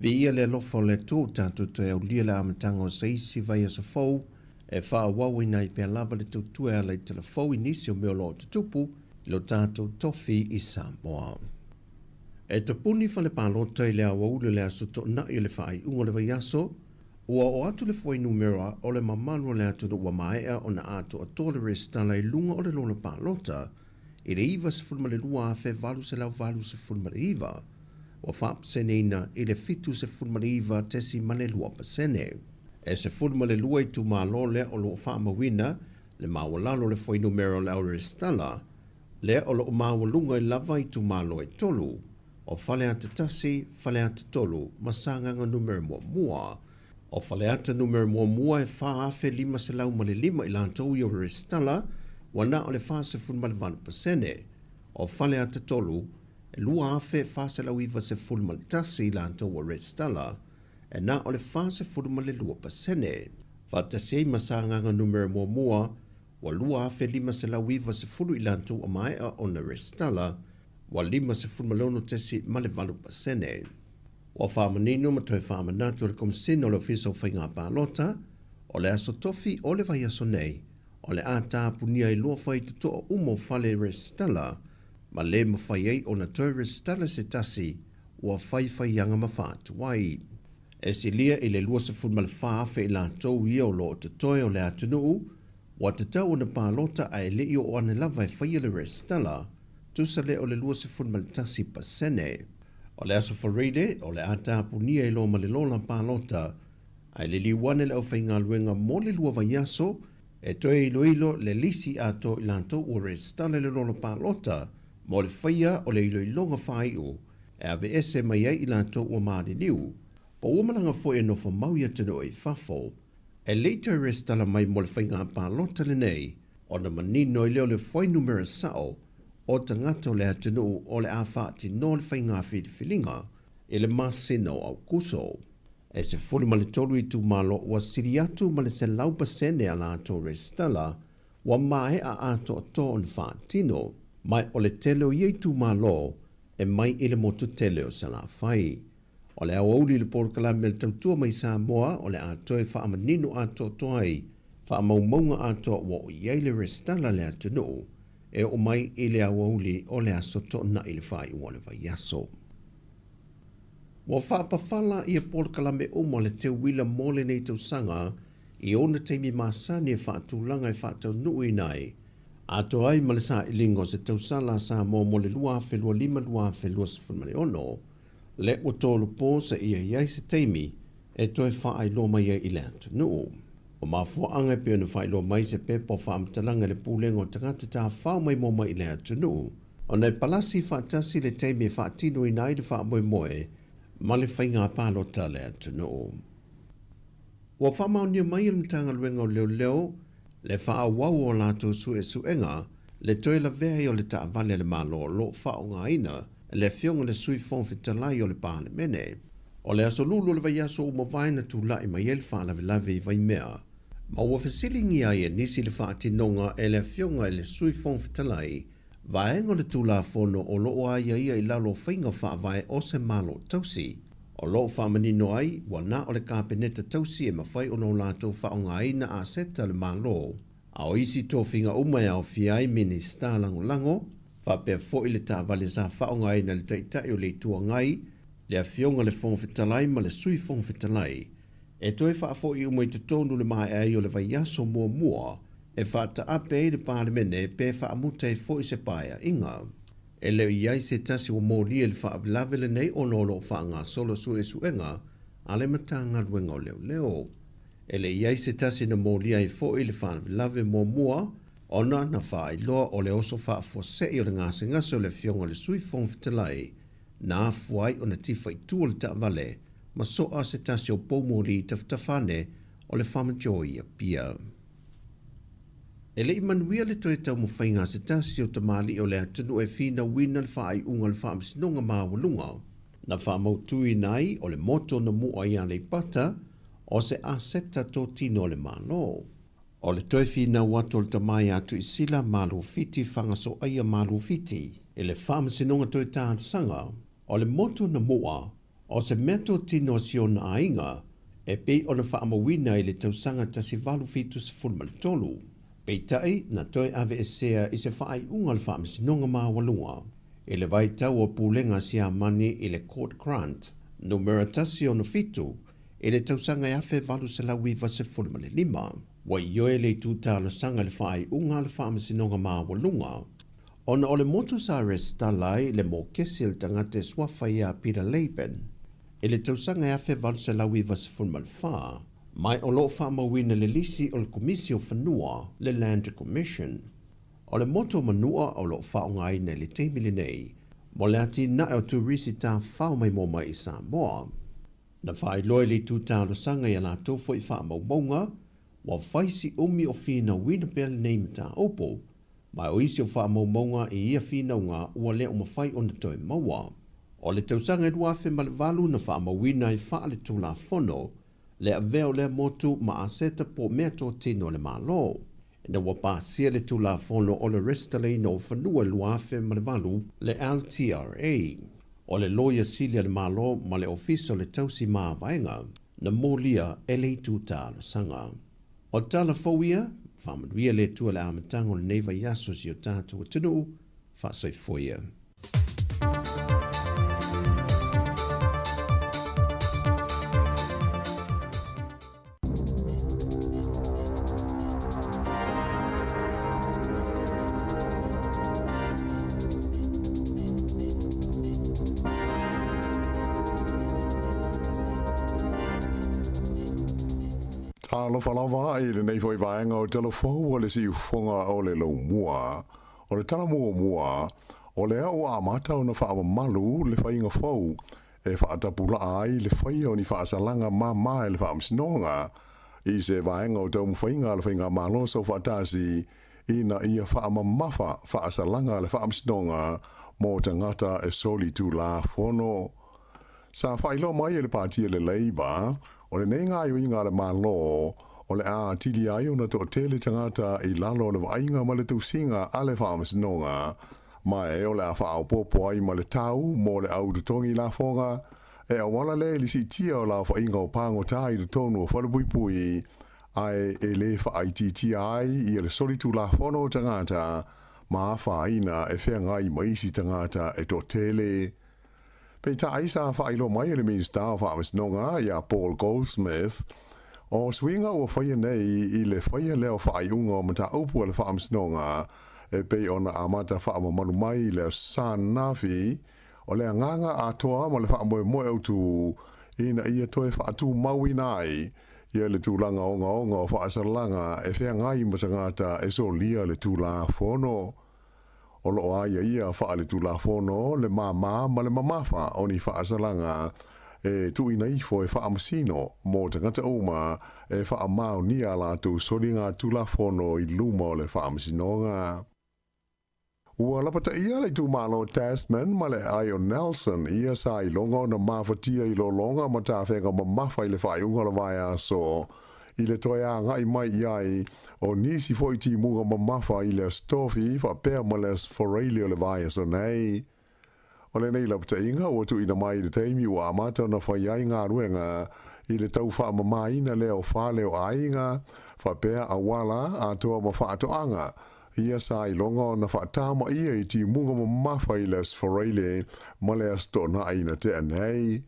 Viia le alofa o le Atua ua tatou toe aulia le amataga o se isi vaiaso fou e faaauauina ai pea lava le tautua e ala i tala fou i nisi o mea o lo o tutupu i lo tatou tofi i Samoa. E tapuni fale palota i le aoauli o le aso Toonai o le faaiuga o le vaiaso, ua oo atu le fuainumera o le mamalu o le atunuu ua maea ona atoatoa le resitala i luga o le lola palota i le 92,889, ua faapaseneina i le 79.2%. E 12 itumalo lea o lo o faamauina le maualalo o le fuainumera o le au resitala, lea o lo o maualuga ai lava itumalo e tolu, o Faleata 1, Faleata 3 ma Sagaga Numera 1. O Faleata Numera 1 e 4,505 i latou i o resitala, ua na o le 48%. O Faleata 3, e 2,491 i latou ua resitala, e na o le 42%. Faatasi ai ma Sagaga Numera 1, ua 2,590 i latou ua maea ona resitala, ua 56.8%. Ua faamanino ma toe faamanatu e le Komesina o le Ofisa o Faiga Palota, o le aso tofi o le vaiaso nei, o le a tapunia ai loa faitotoa uma o fale resitala, ma le mafai ai ona toe resitala se tasi ua faifaiaga ma faatuai. E silia i le 24,000 i latou ia o lo o totoe o le atunuu ua tatau ona palota ae le i oo ane lava e faia le resitala, tusa lea o le 21%. O le aso Faraile, o le a tapunia ai loa ma le lola palota, ae liliu ane le aufaigaluega mo le lua vaiaso e toe iloilo le lisi atoa i latou ua resitala i le lola palota mo le faia o le iloiloga faaiu e aveese mai ai i latou ua maliliu, po ua malaga foi e nofo mau i atunuu i fafo. E le i toe resitala mai mo le faiga palota lenei, ona manino ai lea o le fuainumera sao o tagata o le atunuu o le a faatinoa le faiga filifiliga. i le masina o Aukuso. E 13 itumalo ua sili atu ma le 100% a latou resitala ua maea atoatoa ona faatino, ma o le tele o ia itumalo e mai i le motu tele o Salafai. O le aoauli i le polokalame a le Tautua mai Samoa o le a toe faamanino atoatoa ai faamaumauga atoa ua oo i ai le resitala a le atunuu e oo mai i le aoauli o le Aso Toonai i le faaiuga o le vaiaso. Ua faapafala ia polokalame uma o le teuila mo lenei tausaga i ona taimi masani e faatulaga e faataunuuina ai atoa ai ma le sailiga o se tausala a Samoa mo le 2025-2026, le ua tolopo seia i ai se taimi e toe faailoa mai ai i le atunuu. O mafuaaga e pei ona faailoa mai se pepa o faamatalaga i le Pulega o Tagata Tafafao Maimoa Mai i le Atunuu, ona e palasi faatasi le taimi e faatinoina ai le faamoemoe ma le faiga palota a le atunuu. Ua faamaonia mai e le Matagaluega o Leoleo le faaauau o latou suesuega le toe lavea ai o le taavale a le Malo o lo o faaaogaina e le Afioga i le Sui Fofoga Fetalai o le Palemene. O le aso Lulu o le vaiaso ua mavae na tulai mai ai le faalavelave i Vaimea, ma ua fesiligia ai e nisi le faatinoga e le Afioga i le Sui Fofoga Fetalai vaega o le Tulafono o lo o aiaia i lalo o faiga faavae o se Malo tausi. O lo o faamanino ai, ua na o le Kapeneta tausi e mafai ona o latou faaaogaina aseta a le Malo, a o isi tofiga uma e aofia ai Minisita Lagolago, faapea foi le taavale sa faaaogaina e le Taitai o le Itu Agai, le Afioga i le Fofoga Fetalai ma le Sui Fofoga Fetalai, e toe faafoi uma i totonu le maea ai o le vaiaso muamua e faataape ai le Palemene pe faamuta ai foi se paeaiga. E le o i ai se tasi ua molia i le faalavelave lenei ona o lo o faagasolo suesuega a le Matagaluega o Leoleo. E le i i ai se tasi na molia ai foi le faalavelave muamua ona na faailoa o le oso faafuasei o le gasegase o le Afioga i le Sui Fofoga Fetalai na afua ai ona tifa i tua le taavale ma soa se tasi o poumoli i tafatafa ane o le Farm Joy i Apia. E le i manuia le toe taumafaiga a se tasi o tamalii o le atunuu e finauina le faaiuga o le Faamasinoga Maualuga na faamautuina ai o le moto na mu'a i Aleipata o se aseta totino a le Malo. O le toe finau atu o le tama ia Tuisila Malufiti Fagasoaia Malufiti i le Faamasinoga Toe Talosaga o le moto na mu'a o se mea totino a si ona aiga e pei ona faamauina i le tausaga 1873. Peitai, na toe aveesea i se faaiuga a le Faamasinoga Maualuga i le vaitau o Pulega a Siamani i le Court Grant Numera 167 i le tausaga e 1895. Ua ioe le itu talosaga i le faaiuga a le Faamasinoga Maualuga ona o le motu sa resitala ai le mokesi a le tagata e suafa ia Peter Laban i le tausaga e 1894, ma o lo o faamauina i le lisi o le Komisi o Fanua, le Land Commission. O le motu o Manua o lo o faaaogaina i le taimi lenei mo le atinae o turisi tafafao maimoa mai i Samoa. Na faailoa i le itu talosaga i a latou foi faamaumauga, ua fai si umi o finauina pea lenei mataupu, ma o isi o faamaumauga i ia finauga ua le o mafai ona toe maua. O le tausaga e 2008 na faamauina ai faaletulafono le avea o lea motu ma aseta po o meatotino a le Malo. Ina ua pasia le Tulafono o le Resitalaina o Fanua 2008, le LTRA, o le Loia Sili a le Malo ma le Ofisa o le Tausi Mavaega, na molia e le itu talosaga. O tala fou ia, faamanuia le Atua i le amataga o lenei vaiaso i si o tatou atunuu, faasoifua ia. Talofa lava i lenei foi vaega o Talafou o le Siufofoga o le Laumua. O le tala muamua, o lea ua amata ona faamamalu le faiga fou e faatapulaa ai le faia o ni faasalaga mama e le Faamasinoga i se vaega o taumafaiga a le Faigamalo Saufaatasi ina ia faamamafa faasalaga a le Faamasinoga mo tagata e solitulafono. Sa faailoa mai e le Pāti a le Labour, o lenei gaoioiga a le Malo, o le a atili ai ona toatele tagata i lalo o le vaaiga ma le tausiga a le Faamasinoga, ma e o le a faaopoopo ai ma le tau mo le au totogi lafoga e auala lea i le siitia o le aofaiga o pagota i totonu o falepuipui, ae e le faaitiitia ai ia le solitulafono o tagata ma afaina e feagai ma isi tagata e toatele. Peitai sa faailoa mai e le Minisita o Faamasinoga ia Paul Goldsmith, o suiga ua faia nei i le faia lea o faaiuga o mataupu a le Faamasinoga e pei ona amata faamamalu mai i le Aso Sa ananafi, o le agaga atoa ma le faamoemoe autu ina ia toe faatumauina ai ia le tulaga ogaoga o faasalaga e feagai ma tagata e solia le Tulafono. O lo o aiaia faaletulafono le māmā ma le mamafa o ni faasalaga e tuuina ifo e faamasino mo tagata uma e faamaonia a latou soligatulafono i luma o le faamasinoga. Ua lapataia le itumalo Tasman ma le aai o Nelson ia sa iloga ona mafatia i lologa ma tafega mamafa i le faaiuga o le vaiaso i le toe agai mai i ai o nisi foi timuga mamafa i le Aso Tofi faapea ma le Aso Faraile o le vaiaso nei. O lenei lapataiga ua tuuina mai i le taimi ua amata ona fai ai galuega i le tau faamamaina lea o fale o aiga faapea auala atoa ma faatoaga ia sa iloga ona faatamaia i timuga mamafa i le Aso Faraile ma le Aso Toonai na tea nei.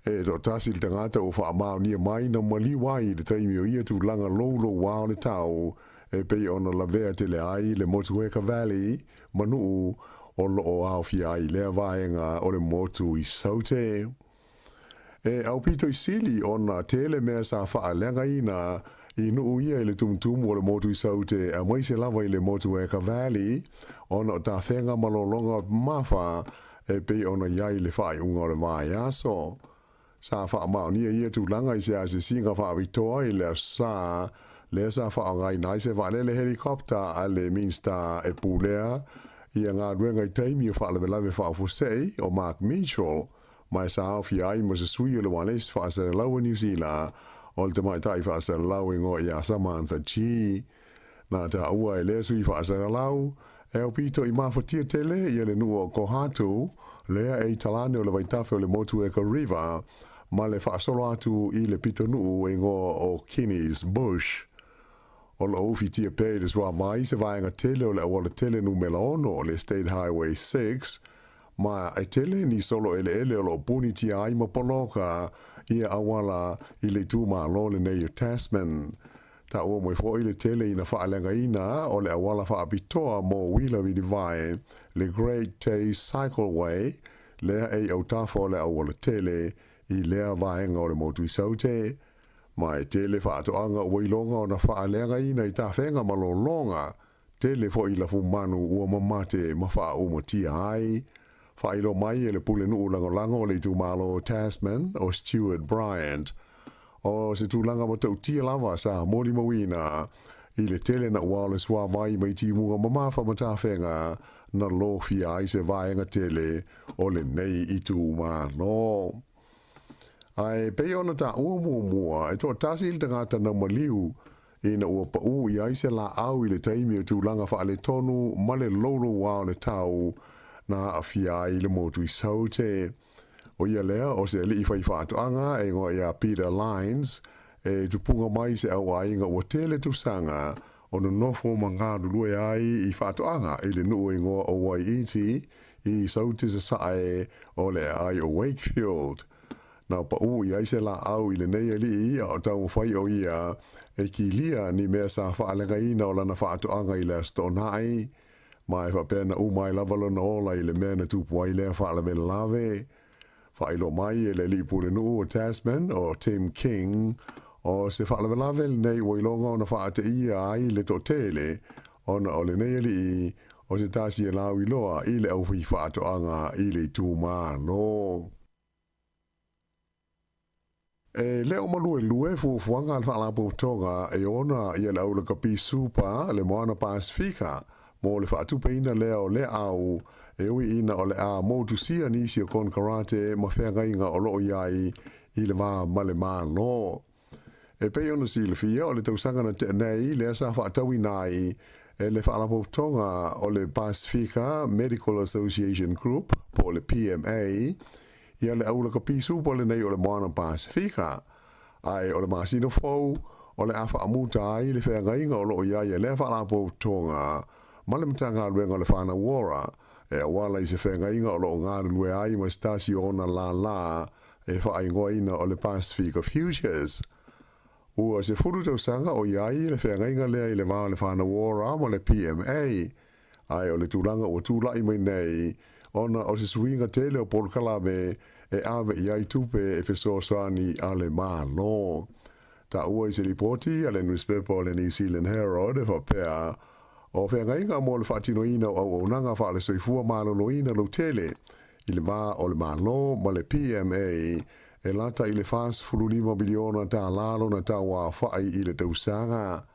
E toatasi le tagata ua faamaonia mai na maliu ai i le taimi o ia tulaga loulouā o le tau e pei ona lavea tele ai le Motueka Valley ma nuu o lo o aofia ai lea vaega o le motu i Saute. E aupito i sili ona tele mea sa faaleagaina i nuu ia i le tumutumu o le motu i Saute aemaise lava i le Motueka Valley ona o tafega ma lologa mamafa e pei ona i ai le faaiuga o le vaiaso. Sa faamaonia ia tulaga i se asiasiga faapitoa i le Aso Sa, lea sa faaaogaina ai se vaalele helicopter a le Minisita e pulea ia galuega i taimi o faalavelave faafuasei o Mark Mitchell, ma e sa aofia ai ma se sui o le Ualesi Faasalalau o Niu Sila, o le tamaitai faasalalau e igoa ia Samantha Gee. Na taua e lea sui faasalalau, e aupito i mafatia tele ia le nuu o Kohatu, lea e i talane o le vaitafe o le Motueka River, ma le faasolo atu i le pitonuu e igoa o Kinney's Bush. O lo o ufitia pea i le suavai se vaega tele o le auala tele numela 6, le State Highway 6, ma e tele ni solo eleele o lo o punitia ai ma poloka ia auala i le itumalo lenei o Tasman. Taua mai foi le tele ina faaleagaina o le auala faapitoa mo uila vilivae, le Great Tay Cycleway, lea e i autafa o le auala tele i lea vaega o le motu i Saute. Ma e tele faatoaga ua iloga ona faaleagaina i tafega ma lologa, tele foi lafumanu ua mamate ma faaumatia ai. Faailoa mai e le Pulenuu Lagolago o le itumalo o Tasman, o Stuart Bryant, o se tulaga matautia lava sa molimauina i le tele naʻauao o le suavai mai timuga mamafa ma tafega na lofia ai se vaega tele o lenei itumalo. Ae pei ona taua muamua, e toatasi le tagata na maliu ina ua paʻū i ai se laau i le taimi o tulaga faaletonu ma le loulouā o le tau na aafia ai le motu i Saute. ʻO ia lea, o se aliʻi fai faatoaga e igoa iā Peter Lines, e tupuga mai se auaiga ua tele tausaga o nonofo ma galulue ai i faatoaga i le nuu e igoa o Waiiti i Saute Sasae o le aai o Wakefield. Na paʻū i ai se laau i lenei aliʻi a o taumafai ʻo ia e kilia ni mea sa faaleagaina o lana faatoaga i le Aso Toonai, ma e faapea na uma ai lava lona ola i le mea na tupu ai lea faalavelave. Faailoa mai e le aliʻi pulenuu o Tasman, o Tim King, o se faalavelave lenei ua iloga ona faateia ai le toatele, ona o lenei aliʻi o se tasi e lauiloa i le aufaifaatoaga i le itumalo. E le o maluelue fuafuaga a le Faalapotopotoga e ona ia le aulakapi Supa le Moana Pasefika mo le faatupeina lea o lea au E ui ina o le a motusia nisi o konekarate ma feagaiga o lo o i ai i le va ma le Malo. E pei ona silafia, o le tausaga na tea nei lea sa faatauina ai e le Faalapotopotoga o le Pasifika Medical Association Group po o le PMA ia le aulakapi supa lenei o le Moana Pasifika. Ae o le masina fou o le a faamuta ai le feagaiga o lo o i ai e lea Faalapotopotoga ma le Matagaluega o le Whānau Ora e auala i se feagaiga o lo o galulue ai ma se tasi o ona lālā e faaigoaina o le Pasifika Futures. Ua 10 tausaga o i ai le feagaiga lea i le va o le Whānau Ora ma le PMA, ae o le tulaga ua tulai mai nei ona o se suiga tele o polokalame e ave i ai tupe e fesoasoani a le Malo. Taua i se lipoti a le nusipepa o le New Zealand Herald e faapea, o feagaiga mo le faatinoina o auaunaga faale-soifua maloloina lautele i le va o le Malo ma le PMA e lata i le $45 miliona tālā lona tauaofai i le tausaga.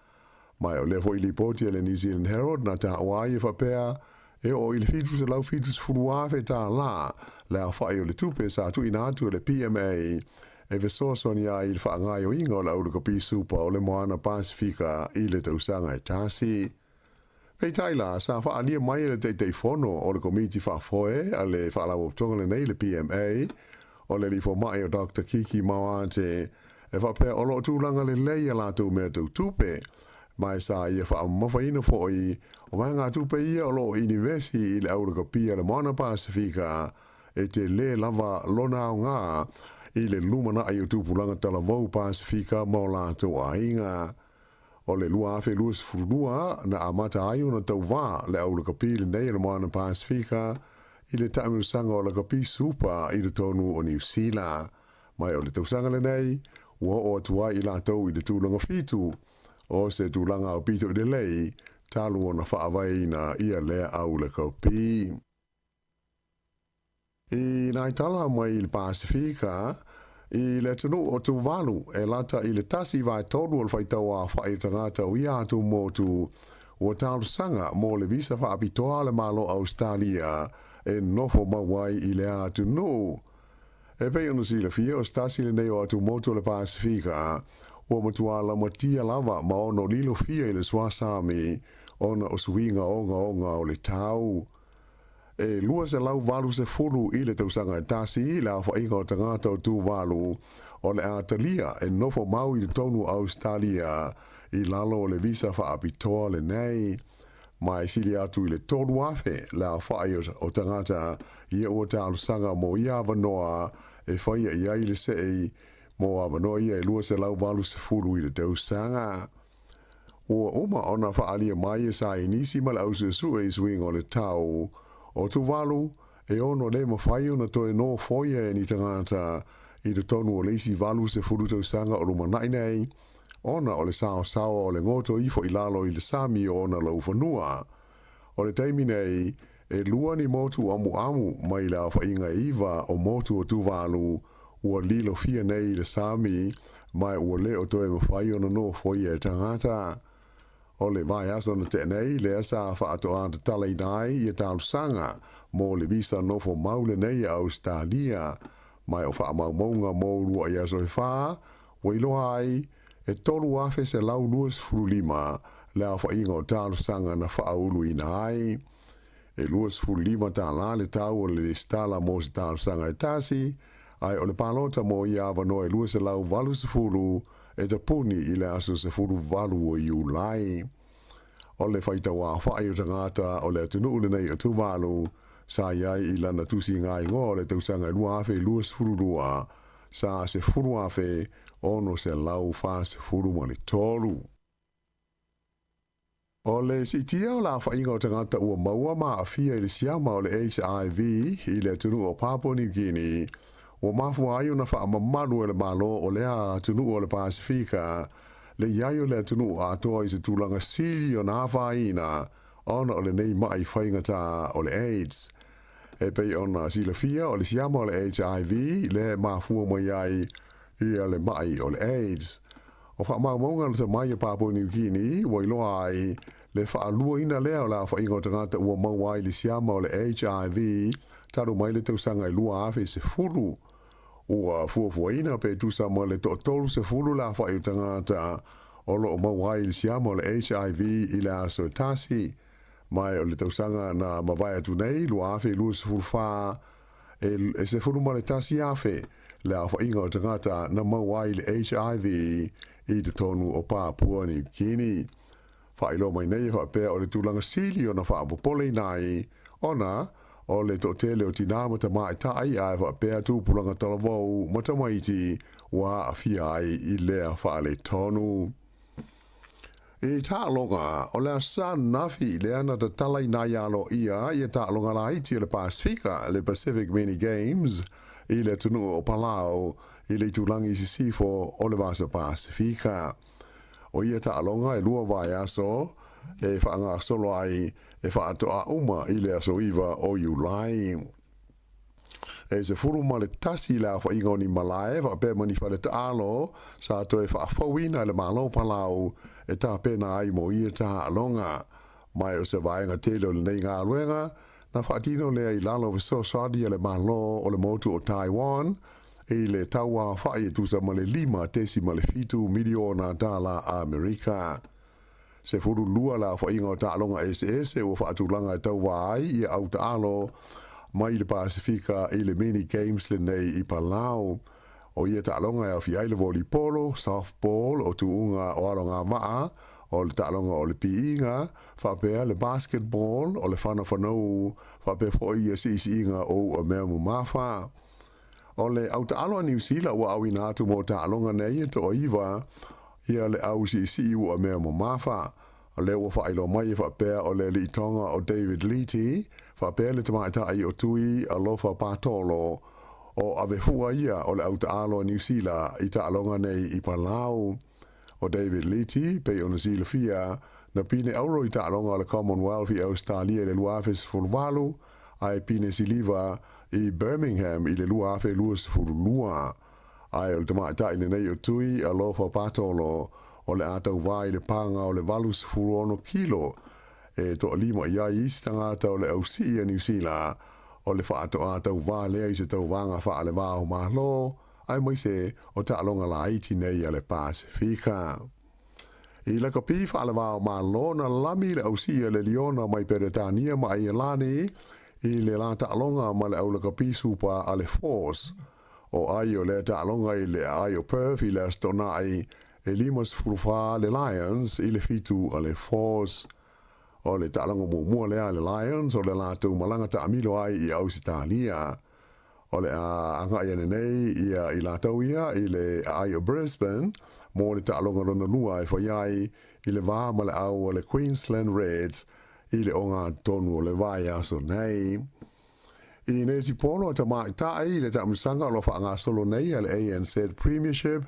Ma o lea foi lipoti a le New Zealand Herald na taua ai e faapea, e oo i le $770,000 tālā le aofai o le tupe sa tuuina atu e le PMA e fesoasoani ai i le faagaoioiga o le aulakapi supa o le Moana Pasifika i le tausaga e tasi. Peitai la, sa faaalia mai e le Taitaifono o le Komiti Faafoe a le Faalapotopotoga lenei, le PMA, o le alii fomai o Doctor Kiki Maoate, e faapea o lo o tulaga lelei a latou mea tau tupe, ma e sa ia faamamafaina foi o vaegatupe ia o lo o inivesi i le aulakapia o le Moana Pasifika e tele lava lona aoga i le lumanai o tupulaga talavou Pasifika ma o latou aiga. O le 2022 na amata ai ona tauvā le aulakapi lenei o le Moana Pasifika i le taamilosaga o lakapi supa i totonu o Niu Sila. Mai o le tausaga lenei, ua oo atu ai i latou i le tulaga 7 o se tulaga aupito i lelei talu ona faavaeina ia lea aulakapi. I nai tala mai i le Pasifika, i le atunuu o Tuvalu, e lata i le 1/3 o le faitau aofai o tagata o ia atu motu ua talosaga mo le visa faapitoa a le Malo Ausetalia e nofo mau ai i lea atunuu. E pei ona silafia, o se tasi lenei o atumotu o le Pasifika ua matua laumatia lava ma ono lilofia i le suasami ona o suiga ogaoga o le tau. E 280 i le tausaga e tasi le aofaiga o tagata o Tuvalu o le a talia e nofo mau i totonu o Ausetalia i lalo o le visa faapitoa lenei. Ma e sili atu i le 3,000 le aofai o tagata ia ua talosaga mo ia avanoa e faia i ai le se'i mo avanoa ia e 280 i le tausaga. Ua uma ona faaalia mai e saienisi ma le ausuesue i suiga o le tau o Tuvalu e ono le mafai ona toe nofoia e ni tagata i totonu o le isi 80 tausaga o lumanai nei, ona o le saosaoa o le goto ifo i lalo i le sami o ona laufanua. O le taimi nei, e lua ni motu amuamu mai le aofaiga e 9 o motu o Tuvalu ua lilofia nei i le sami, ma ua le o toe mafai ona nofoia e tagata. O le vaiaso na tea nei, lea sa faatoa tatalaina ai ia talosaga mo le visa nofo mau lenei a Ausetalia, ma o faamaumauga mo uluai aso e 4, ua iloa ai e 3,125 le aofaiga o talosaga na faauluina ai. E $25 le tau o le lesitala mo se talosaga e tasi, ae o le palota mo ia avanoa e 280 e tapuni i le aso 18 o Iulai. O le faitau aofai o tagata o le atunuu lenei o Tuvalu sa i ai i lana tusiga igoa o le tausaga 2022 sa 10,643. O le siitia o le aofaiga o tagata ua maua ma aafia i le siama o le HIV i le atunuu o Papua New Guinea, ua mafua ai ona faamamalu e le Malo o lea atunuu o le Pasifika le i ai o le atunuu atoa i se tulaga sili ona afaina ona o lenei ma'i faigata o le AIDS. E pei ona silafia o le siama o le HIV le mafua mai ai ia le ma'i o le AIDS. O faamaumauga lata mai a Papua New Guinea ua iloa ai Le faaluaina lea o le aofaiga o tagata ua maua ai le siama o le HIV talu mai le tausaga e 2010. Ua fuafuaina pe tusa ma le toa-30 le aofai o tagata o lo o maua ai le siama o le HIV i le aso e tasi. Ma o le tausaga na mavae atu nei, 2024, e 11,000 le aofaiga o tagata na maua ai le HIV i totonu o Papua Niu Kini. Faailoa mai nei e faapea o le tulaga sili ona faapopoleina ai ona o le toatele o tinā ma tamaitai ae faapea tupulaga talavou ma tamaiti ua aafia ai i lea faaletonu. I taaloga, o le Aso ananafi lea na tatalaina ai aloaia ia taaloga laiti o le Pasefika, le Pacific Mini Games, i le atunuu o Palau i le itulagi i sisifo o le Vasa Pasefika. O ia taaloga e lua vaiaso e faagasolo ai e faatoa uma i le aso 9 o Iulai. E 11 le aofaiga o ni malae faapea ma ni fale taalo sa toe faafouina e le Malo o Palau e tapena ai mo ia taaloga. Ma o se vaega tele o lenei galuega na faatino lea i lalo o fesoasoani a le Malo o le motu o Taiwan i le tauaofai e tusa ma le $5.7 miliona tala Amerika. 12 le aofaiga o taaloga eseese ua faatulaga e tauva ai ia au taalo mai le Pasefika i le Mini Games lenei i Palau. O ia taaloga e aofia ai le volipolo, softball, o tuuga o alogavaa, o le taaloga o le piiga, faapea le basketball, o le fanafanou, faapea foi ia siisiiga o u'a mea mamafa. O le au taalo a Niu Sila ua auina atu mo taaloga nei e toaiva ia le au siisii u'a mea mamafa. O lea ua faailoa mai e faapea o le alii Tonga o David Liti, faapea le tamaitai o Tui Alofa Patolo, o Avefua ia o le au taalo a Niu Sila i taaloga nei i Palau. O David Liti, pei ona silafia, na pine auro i taaloga o le Commonwealth i Ausetalia i le 2018, ae pine siliva i Birmingham i le 2022. Ae o le tamaitai lenei o Tui Alofa Patolo, o le a tauvā i le paga o le 86 kilo e toalima i ai isi tagata o le au sii a Niu Sila, o le faatoa tauvā lea i se tauvaga faale-va o Malo, aemaise o taaloga laiti nei a le Pasefika. I lakapi faale-va o Malo na lami le au sii a le Liona mai Peretania ma Aielani i le la taaloga ma le au lakapi supa a le Force. O ai o lea taaloga i le aai o Perth i le Aso Toonai e 54 le Lions i le 7 a le Force. O le taaloga muamua lea a le Lions o le latou malaga taamilo ai i Ausetalia. O le a agai ane nei ia i latou ia i le aai o Brisbane mo le taaloga lona lua e fai ai i le va ma le au a le Queensland Reds i le ogatotonu o le vaiaso nei. I netipolo a tamaitai i le taamilosaga o lo o faagasolo nei a le ANZ Premiership,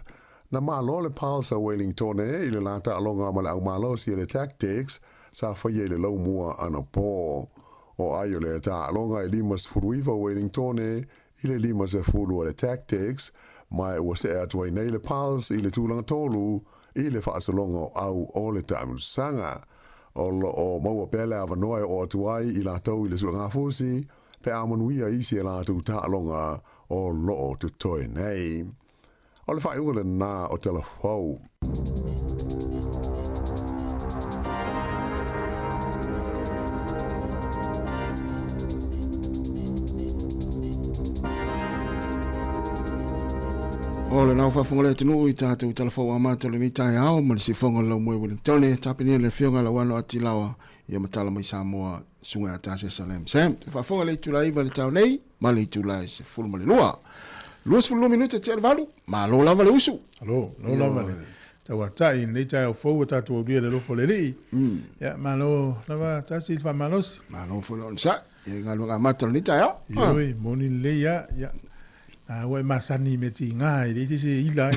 na malo le Pulse a Wellingtone i le la taaloga ma le au malosi a le Tactix sa faia i le laumua anapo. O ai o le taaloga e 59 Wellingtone i le 50 a le Tactix, ma ua see atu ai nei le Pulse i le tulaga tolu i le faasologa o au o le taamilosaga. O lo o maua pea le avanoa e oo atu ai i latou i le suegafusi pe a manuia isi a latou taaloga o lo o totoe nei. O le faaiuga lena o Tala Fou. O lena ua faafofoga le atunuu i tatou talafou amata o lenei taeao ma le siufofoga o le Laumue Wellingtone, tapenina le afioga Lauano Atilawa ia ma tala mai Samoa susuga ia Tasia Salem. Sam, te faafofoga le itula 9 le taeao nei ma le itula e 12. 22 minute tea le valu, malo lava le usu. Malo, malo lava le tauatai i lenei taeao fou ua tatou aulia i le alofa o le Alii. Ia, malo lava Tasi i le faamalosi. Malo foi le onosai i galuega amata o lenei taeao. Ioe, moni lelei lava. Ia, A ua e masani i mea tiga e leai se isi e ila ai.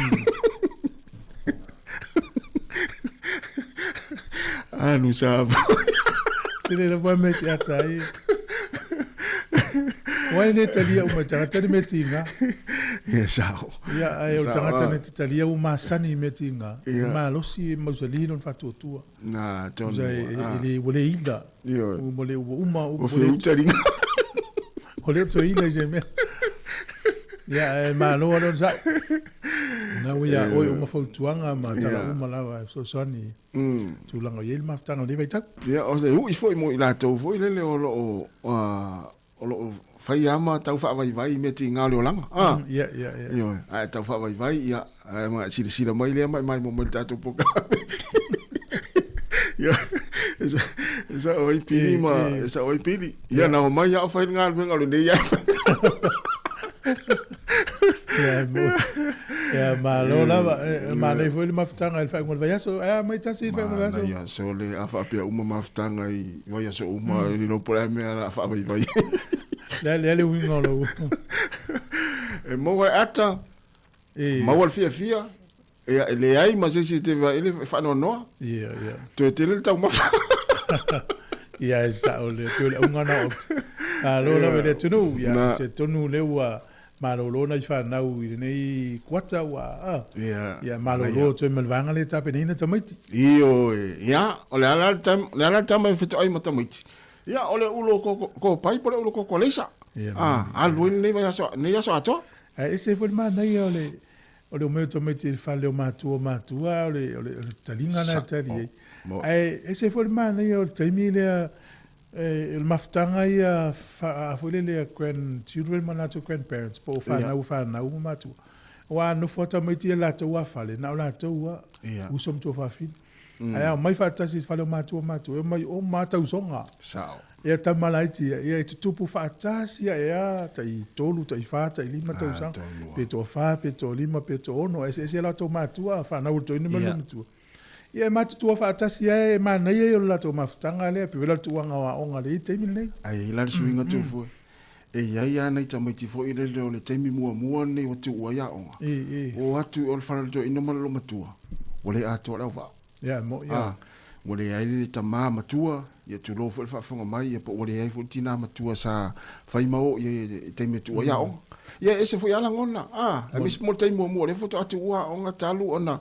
Alu sa. Tele lava mea te ata ai. Wai le talia uma tagata ni mea tiga. Ia sao. Ia, ae o le tagata na te talia ua masani i mea tiga, e malosi e mausali lona faatuatua. Na, tonu. E le, ua le ila. Ua le, ua uma. Ua feuta liga. Ua le toe ila i se mea. Ia, ae malo lava le onosai. Na ua ia oe uma fautuaga ma tala uma lava e fesoasoani i tulaga o i ai le mafutaga o lenei vaitau. Ia, o le u'i foi mo i latou foi lele o lo o, o lo o fai lava ma tau faavaivai i mea tiga o le olaga. A? Ia, ia, ia. Ioe, a e tau faavaivai, ia, ae ma e silasila mai lea ma e maimoa mai i le tatou polokalame. Ia, e sao ai pili ma, e sao ai pili. Ia, na omai lava o fai le galuega o lenei ae. Ia, mo, ia, malo lava. E, manaia foi le mafutaga i le faaiuga o le vaiaso. Ae a mai tasi i le faaiuga o le vaiaso. Manaia, sole, a faapea uma mafutaga i vaiaso uma, e le iloa po o le a le mea o le a faavaivai. Le a le a le uiga o lou. E maua le ata, E. maua le fiafia, ia, e leai ma se isi e te vaai i le faanoanoa. Ia, ia. Toe tele le taumafa. Ia, e sao lea, pei o le auga na o Malo lava i le atunuu, ia, Na. ou te talitonu lea ua malolo nai fanau i lenei kuata ua, a, Ia, ia malolo atu ai ma le vaega lea e tapenaina tamaiti. Ioe, ia, o le a la le taimi, o le a la le tama e fetoai ma tamaiti? Ia, o le ulo koko pai po o le ulo koko leisa. Ia, A, alu ai lenei vaiaso, lenei aso atoa. Ae ese foi le manaia o le o le omai o tamaiti i le fale o matua o matua o le o le, o le taliga lena e tali ai. Ae ese foi le manaia o le taimi lea e, o le mafutaga ia fa, a foi lele a grandchildren ma latou grandparents po o fanau fanau ma matua. Aua a nofo lava tamaiti ia i le latou lava fale, na o latou lava, uso ma tuafafine. Ae a omai faatasi i le fale o matua o matua, e omai uma lava tausoga. Sao. Ia tama laiti ia, ia e tutupu faatasi ae a, tai tolu, tai fa, tai lima tausaga, pe toafa, pe toalima, pe toaono, e eseese latou matua, fanau a le toeaina ma le matua. Ia e matutua faatasi ae e manaia ia o le latou mafutaga lea, pei o le tuuaga o aoga i le taimi lenei. Ae i ai la le suiga atu foi, e i ai lava nai tamaiti foi lele o le taimi muamua lenei ua tuu ai aoga, o atu i o le fale o le toeaina ma le loomatua, ua le atoa le auvaa. Ia, mo, ia. A, ua leai le tamā matua, ia tulou foi le faafofoga mai, ia po ua leai foi le tinā matua sa fai ma oo i ai i le taimi e tuu ai aoga. Ia e ese foi lava lagona, a, aemaise mo le taimi muamua o lea faatoa tuua aoga talu ona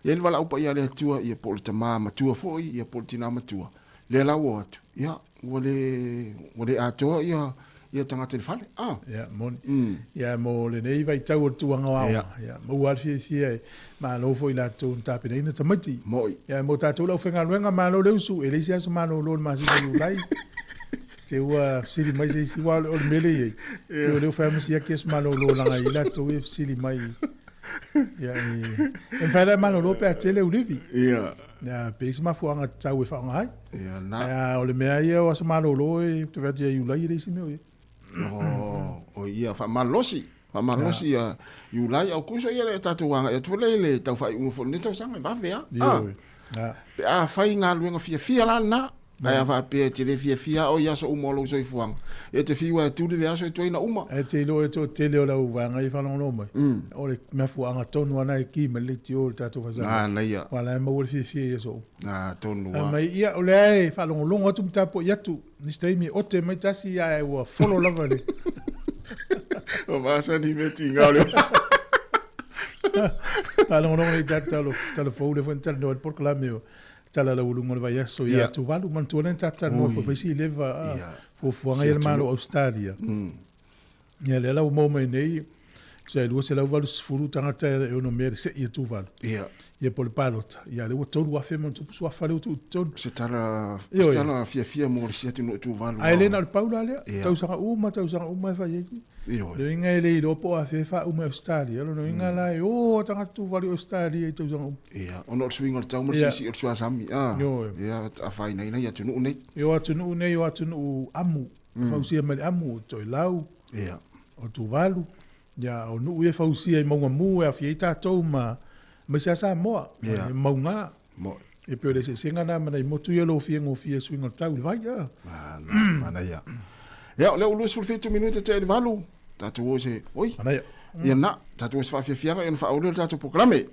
i ai le valaau paia a le Atua, ia po o le tamā matua foi, ia po o le tinā matua, lea la ua o atu, ia, ua le, ua le atoa ia, ia tagata i le fale, a. Ia, moni. Ia, mo lenei vaitau o le tuaga o aoga, ia, maua lava le fiafia e malo foi i latou na tapenaina tamaiti. Moi. Ia, mo tatou le aufaigaluega, malo le usu, e leai se aso malolo i le masina o Iulai. Te ua fesili mai se isi, aua o le mea lea e i ai, pei o lea ua fai lava ma siaki aso malolo leaga e i ai latou ia e fesili mai. Ia, e mafai la e malolo pe a tele ulivi. Ia. Ia, pe i ai se mafuaaga tatau e faaaoga ai. Ia, na. Ae o le mea ia o aso malolo e ou te vaai atu ia Iulai e leai se mea o i ai. Oh, o ia, faamalosi. Faamalosi ia Iulai, Aokuso, ia le tatou agai atu foi lea i le tau faaiuga foi o lenei tausaga, e vave lava. Ioe. Ah. Pe afai galuega fiafia la lena, ae a faapea e te le fiafia oe i aso uma o lou soifuaga, e te fiu lava e tuli le aso e tuai ona uma. Ae te iloa e toatele o lau vaega ia e faalogologo mai, o le mafuaaga tonu lava lena e ki mai le leitio i le tatou faasaga. Manaia. Aua o la e maua le fiafia i aso uma. Ah, tonu lava. Mai, ia, o lea e faalogologo atu ma tapuai atu, nisi taimi e ote mai tasi ae ua folo lava le. O masani mea tiga o le Faalogologo nei tatou tala fou lea foi na talanoa i le polokalame o Tala Laualuga o le Vaiaso ia Tuvalu. Manatua lea na tatou talanoa foi fai si leva fuafuaga ia le Malo o Ausetalia. Ia lea la ua maua mai nei, tusa e 280 tagata e ono mea le sei a Tuvalu. Ia po o le palota. Ia lea ua 3,000 ma ona tupu suafa lea ua tuu i totonu. Se tala, se tala fiafia mo le isi atunuu o Tuvalu. Ae le na o le pau la lea. Tausaga uma, tausaga uma e fai ai. Ioe. Lona uiga e le iloa po o afea e faauma e Ausetalia. Lona uiga la e o a tagata Tuvalu i Ausetalia i tausaga uma. Ia, ona o le suiga o le tau ma le siisii o le suasami. Ioe. Ia, afaina ai nai atunuu nei. E o atunuu nei o atunuu amu. Fausia mai le amu, o Toelau, o Tuvalu, ia, o nuu ia e fausia i mauga mu e aafia ai tatou ma aemaise lava Samoa, e mauga. E pei o le eseesega lena ma nai motu ia o lo o fia gofie i le suiga o le tau i le vai. Manaia. Ia, o lea ua 27 minute tea i le 8, tatou o i se, oi, Manaia. Ia na, tatou o i se faafiafiaga ia ona faaauau lea o le tatou polokalame.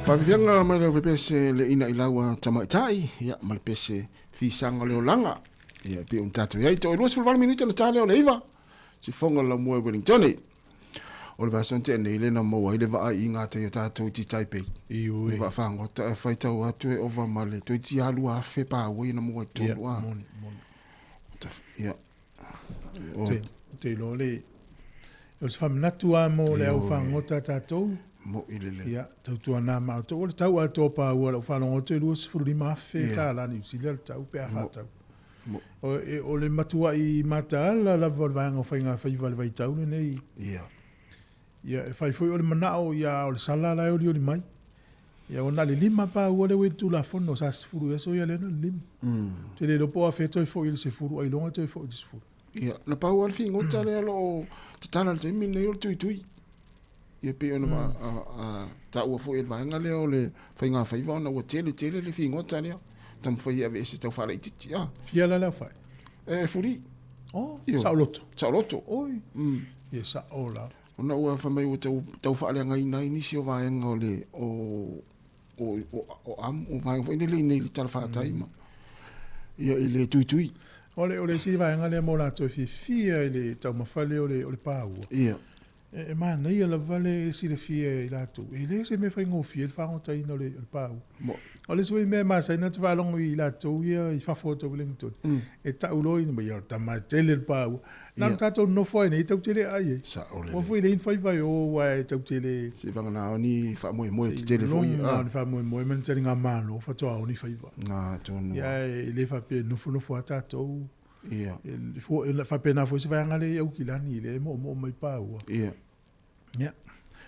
Faafiafiaga mai le pese le ina i lau tamaitai, ia, ma le pese fisaga o le olaga. Ia, e pei ona tatou i ai, toe 28 minute na ta lea o le 9, sifoga o le laumua i Wellington. O le vaiaso na tea nei lea na maua ai le vaai i gatai o tatou i Taipei. Ioe. Le vaafagota e faitau atu e ova ma le toeitiiti lava 2,000 paua ia na maua i totonu. Ia, moni, moni. Ia. Te, te iloa le, o se faamanatu lava mo le au fagota a tatou. Moi lelei. Ia, tautuana ma outou. O le tau atoa paua lau faalogo atu e $25,000 tala Niu Sila le tau pe a faatau. O, e, o le matuai mataala lava o le vaega o faiga faiva i le vaitau lenei. Ia. Ia, e fai foi o le manao, ia, o le sala la e olioli mai. Ia, ua na o le 5 paua lea ua i le Tulafono, sa 10 i aso ia lea na o le 5. Ou te le iloa po o afea toe foi i le 10, ailoga toe foi i le 10. Ia, na pau lava le figota lea o lo o tatala i le taimi lenei o le tuitui. Ia pei ona taua foi e le vaega lea o le faiga faiva ona ua tele tele le figota lea. Taumafai e aveese tau faalaitiiti. Ah. Fia la le aofai? E fuli. Oh, saoloto. Saoloto. Oi. Ia sao la. Ona ua fai mai ua tau, tau faaleagaina ai nisi o vaega o le o o o o am o vaega foi lele i nei i le talafatai ma ia i le tuitui. O le o le isi vaega lea mo latou e fiafia i le taumafa lea o le o le paua. Ia. E, e manaia lava le silafia e i latou. E le se mea faigofie le fagotaina o le, o le paua. Mo. O le isi foi mea e masani ona te faalogo i latou ia i fafo atu o Wellington. E tau loa ina mai, tama e tele le paua. Na o tatou nonofo ai nei, tatou te le ai ai. Sao lelei. Ua foi le faiva e o aua e tatou te le... Se vagana o ni faamoemoe tetele foi. Seiloga o ni faamoemoe ma ni taligamalo faatoa o ni faiva. Na tonu. Ia e le faapea e nofonofo lava tatou. Ia. E faapena foi se vaega lea i Aukilani, lea e moomoo mai paua. Ia. Ia.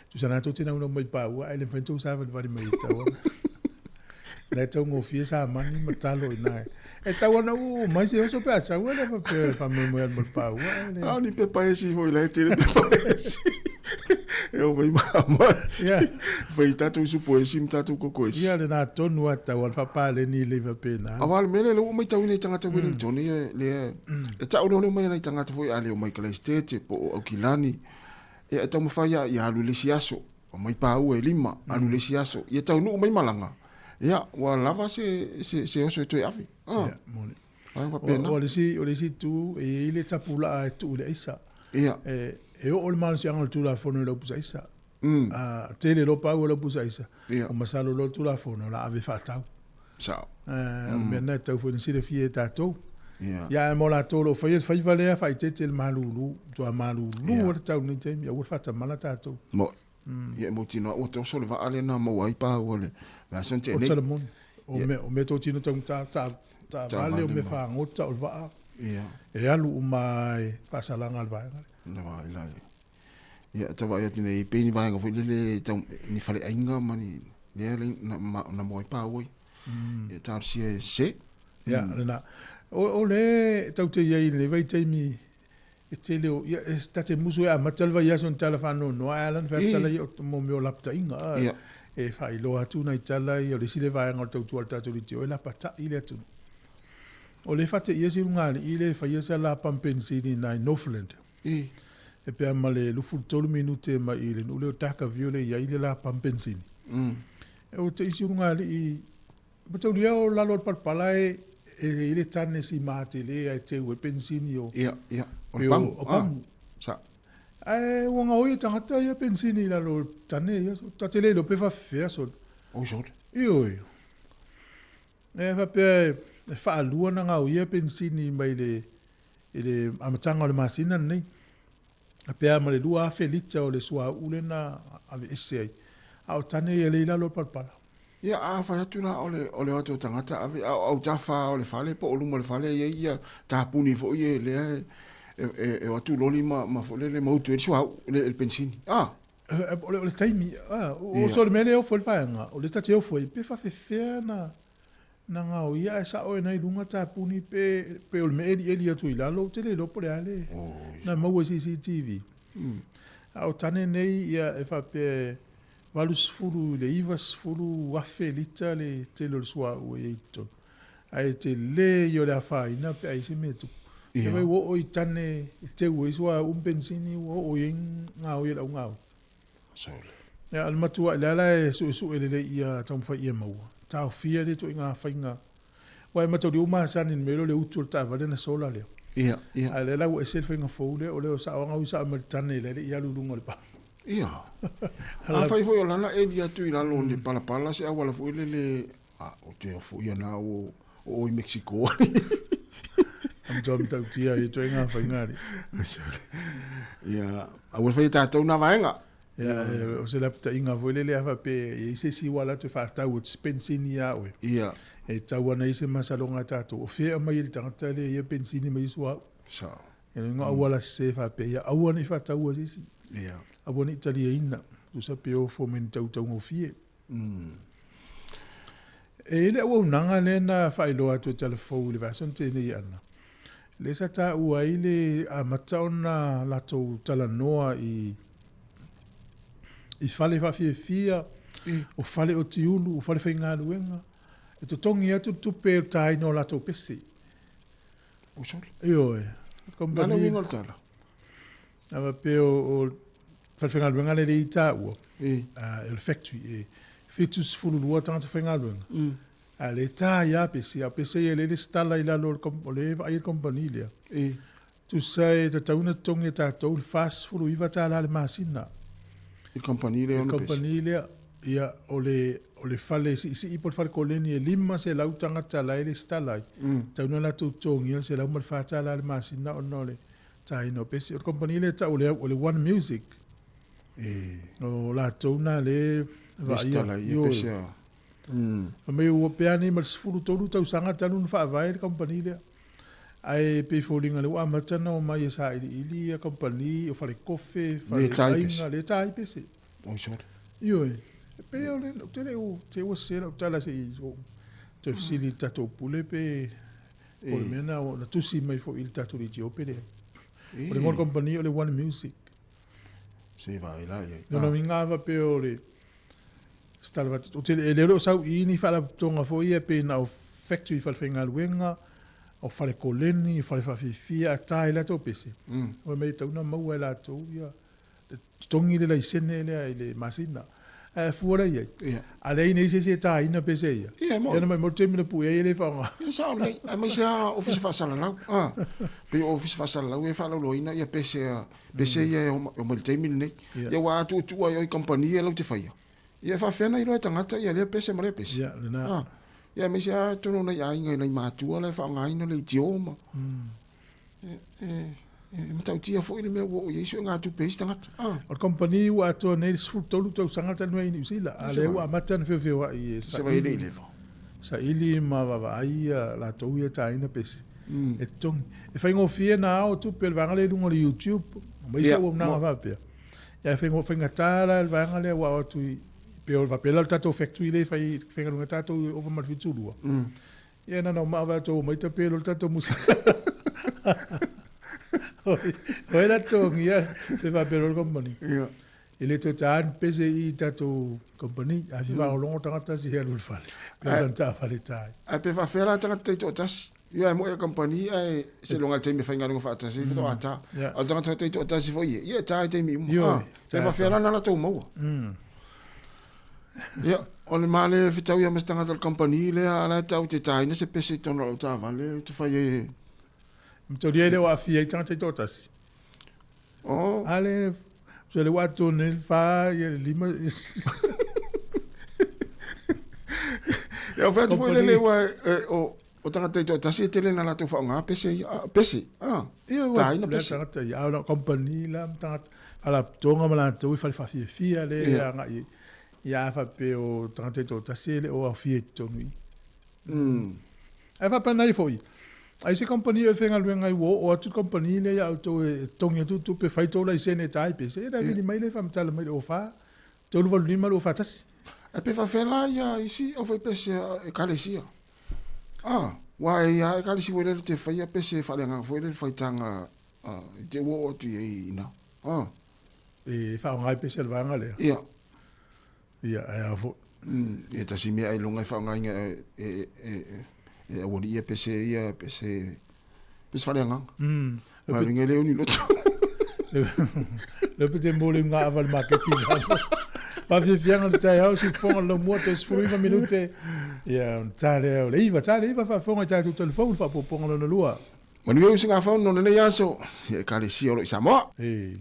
Tusa na tou te naunau mai paua, ae le mafai ona tou savalivali mai e tau ana. La e taugofie samani ma talo i na. E tau ana uu mai se oso pe a sau ele faapea e faamoemoe alu ma le paua. A o ni pepa esi foi la e tele pepa esi. E o mai ma. Ia. Fai tatou supo esi ma tatou koko esi. Ia lena tonu a tau a le faapaleni lelei faapena. Aua o le mea lea ua matauina i tagata Wellington ia lea e tau leo mai ai tagata foi a leo mai Kalaistete po o Aukilani. Ia e taumafai lava ia alu i le isi aso, aumai paua e lima, alu i le isi aso, ia taunuu mai malaga, ia ua lava se, se, se oso e toe ave. Ah. Ia, moni. Ai, faapena. O le isi, o le isi itu, e i ai le tapulaa e tuu i le aisa. Ia. E, e oo le malosiaga o le Tulafono i lau pusa aisa. A tele loa paua i lau pusa aisa, Ia. ua masalo loa le Tulafono o le a ave faatau. Sao. O le mea lena e tatau foi ona silafia e tatou. Ia. Ia, ae mo latou o lo o faia le faiva lea, faaeteete i le malulu, matua malulu lava le tau i lenei taimi, aua le faatamala tatou. Moi. Ia e mautinoa ua toso le vaa lea na maua ai paua le vaiaso na tea O nei. tala moni. O mea, o mea totino taugata, ta, taavale, o mea fagota, o le vaa. Ia. E alu uma lava i faasalaga a le vaega lea. Le vaa ila ia. Ia, tau vaai atu nei, pei ni vaega foi lele tau, ni faleaiga ma ni, lea le na, ma, na maua ai paua ia. Ia talosia e se. Ia, lena. O, o le tau te i ai i lenei vaitaimi e tele o, ia, e ta te musu e amata le vaiaso ni tala faanoanoa, ae ala ona fai atu tala ia o mo mea o lapataiga, a, e faailoa atu nai tala ia o le isi lea vaega o le tautua a le tatou leitio e lapatai le atunuu. O le faateia si ulugalii le e faia sa lapa ma penisini i ina i Northland. E pea ma le 23 minute mai i le nuu lea o Darkerville e i ai le lapa ma penisini. E o te isi ulugalii mataulia o lalo o le palapala e e i le tane sima tele ae teu ai penisini o Ia, ia, o le pei pamu. o pamu. Sa. Ae ua gaoi e tagata ia penisini i lalo o le tane ia. Ta te le iloa pe faafefea solo. Oi sole. Ioe. E faapea e faalua ona gaoia penisini mai le i le amataga o le masina lenei. A pea ma le 2,000 lita o le suauu lea na aveese ai, a o tane ia lea i lalo o le palapala. Ia, a fai atu la o le, o le o atu o tagata ave, a o autafa o le fale po o luma o le fale e i ai ia tapuni foi e lea e, e, e o atu loli ma, ma foi lele ma utu ai le suauu, le, le penisini. A! O le, o le taimi, a, o, so o le mea lea e ofo ai le vaega, o lea ta te ofo ai, pe faafefea na, Na gaoia ae sao e nai luga tapuni pe pe o le mea elieli atu i lalo ou te le iloa po o le a le na maua i CCTV. A o tane nei ia e faapea e 80 i le 90 afe lita le tele o le suauu e i ai i totonu. Ae tele ia o le afaina pe a i ai se mea e tupu. Ia vai ua oo i tane e teu ai suauu ma penisini ua oo i ai gaoi e le au gaoi. Ia, o le matua, le ala e suesue lelei ia taumafai ia maua, taofia lea ituaiga faiga. Aua e mataulia ua masani i le mea lea o le utu o le taavale ona sola lea. Ia, ia. A o lea la ua ese le faiga fou lea, o lea o saoaga ui sao mai le tane lea e le i alu i luga o le pa. Ia. Afai foi o lana eli atu i lalo o ni palapala se auala foi lele, a, o te foi ana o o i Mexico. A matua matautia i ituaiga faiga ali. Ia, aua le faia tatou na vaega. Ia, o se lapataiga foi lele a faapea e i ai se isi ua alu atu e faatau o se penisini ia oe. Ia. E tau ana i se masaloga a tatou, o fea e aumai ai le tagata lea ia penisini mai suauu. Sao. E le igoa auala sese faapea ia aua ne i faataua e se isi. Ia. Aua ne i taliaina, tusa pe ofo mai ni tautaugofie. E i ai le auaunaga lea na faailoa atu e Talafou i le vaiaso na tea nei ana, lea sa taua ai le amata ona latou talanoa i i fale faafiafia, o fale o tiulu, o fale faigaluega, e totogi atu le tupe o le taina o latou pese. Oh, sorry. Ioe. O le a le uiga o le tala? A faapea o le falefaigaluega lea e i taua, o le factory, e 72 tagata faigaluega, a o lea e ta ai lava pese, a o pese ia o lea e resitala i lalo o lea e vaai le kamupani lea. Tusa e tatau ona totogi e tatou le $49 i le masina. I le kamupani lea ona pese. I le kamupani lea. Ia, o le, o le fale siisii po o le fale koleni e 500 tagata la e resitala ai, tatau ona latou totogia le $104 i le masina ona o le taina o pese. O le kamupani lea e tau o le, o le One Music. E. O latou na lea e vaaia. Resitala ai ia pese a. Fai mai ua pea nei ma le 13 tausaga talu ona faavae le kamupani lea. Ae pei e foliga lea ua amata ona omai e sailiili ia kamupani o falekofe, faleaiga, lea e ta ai pese. Oi sole. Ioe, e pei o le, ou te le o, te ua sese lau tala se i ou toe fesili i le tatou pule pe o le mea na, na tusi mai foi i le tatou leitio pe leai. O le igoa o le kamupani o le One Music. Se vaai la i ai. Lona uiga lava pei o le se tala ou te le, e le o sau i i ni faalapotopotoga foi ia pei na o factory falefaigaluega, o fale koleni, o fale faafiafia, a ta ai latou pese, fai mai e tatau ona maua e latou ia le totogi le laisene lea i le masina. Ae fua la i ai. A leai nei se isi e taina pese ia. Ia, mo. Ia na mai mo le taimi na pue ai e le faaaoga. Ia, sao lelei. Aemaise lava ofisa faasalalau. A, pei o ofisa faasalalau e faalauiloaina ia pese a, pese ia e omai i le taimi lenei. Ia aua a tuutuu ai oe i kamupani ia lau te faia, ia e faafefea ona iloa e tagata ia lea pese ma lea pese. Ia, lena. A, ia aemaise lava totonu o nai aiga i nai matua la e faaaogaina le itioma. E, e matautia foi le mea ua oo i ai suegatupe a isi tagata. Ah. O le kamupani ua atoa nei le 13 tausaga talu mai i Niu Sila, a lea ua amata ona feofeoai e saili, saili ma vaavaai ia latou ia taina pese e totogi. E faigofie ona ao tupe o le vaega lea i luga o le YouTube, ma isi auaunaga faapea. Ia e faigata la le vaega lea ua ao atu i, pei o faapea la le tatou factory lea e fai, faigaluega tatou i ova ma le 72. Ia na nau maa vai tou mai tape lo tatou musika. Oi la tongi ia te fa pelo company. Ia. E le toe tāni pese i tatou company, a fi whaolongo tangata si hea lul fale. Pe lan tā fale tāi. Ae pe faafefea la tagata taitoatasi? Ia e moe a company ae seiloga i le taimi e faigaluega faatasi ai faatoa ta. A o le tagata taitoatasi foi ia, ia e ta i taimi uma. Ah, pe faafefea la na latou maua? Ia, o le male fetau ia ma se tagata o le kamupani lea, a la e tau te taina se pese i totonu o lau taavale, ou te fai ai e... Matoria ai le o aafia ai tagata i toatasi. Oh. A le, so le ua atoa nei le fa, ia le lima. Ia, o fai atu foi lele ua, o, o tagata i toatasi e tele na latou faaaoga pese ia, pese, ah, Ia, ua, taina lea pese. tagata ia, a o kamupani la ma tagata, faalapotopotoga ma latou i fale faafiafia lea e agai ai. Ia a faapea o tagata taitoatasi e le o aofia i totonu i i. Ae faapena ai foi, ai se kamupani e faigaluega ai ua oo atu le kamupani lea ia outou e totogi atu tupe fai tou laisene e ta ai pese, e vili mai lea faamatala mai le 04 385 241. Ae pe faafefea la ia isi aufaipese a Ekalesia? Ah, aua e ia Ekalesia foi lele te faia pese faaleagaga foi lele faitaga i te ua oo atu i ai i ina. Ah. E faaaoga ai pese a le vaega lea? Ia. Ia, ae a foi. Ia tasi mea ailoga e faaaogaina e, e, e, e aualii ia pese ia, pese, pese faaleagaga. Ma luga le uni loto. Le pe te mole ngā awa le maketi i Samoa. Faafiafiaga le taeao siufofoga o le laumua toe 19 minute. Ia, ona ta lea o le 9, ta le 9 faafofoga i tatou telefoni le faaopoopoga lona lua. Manuia usugafono lenei aso i Ekalesia o lo o i Samoa. E.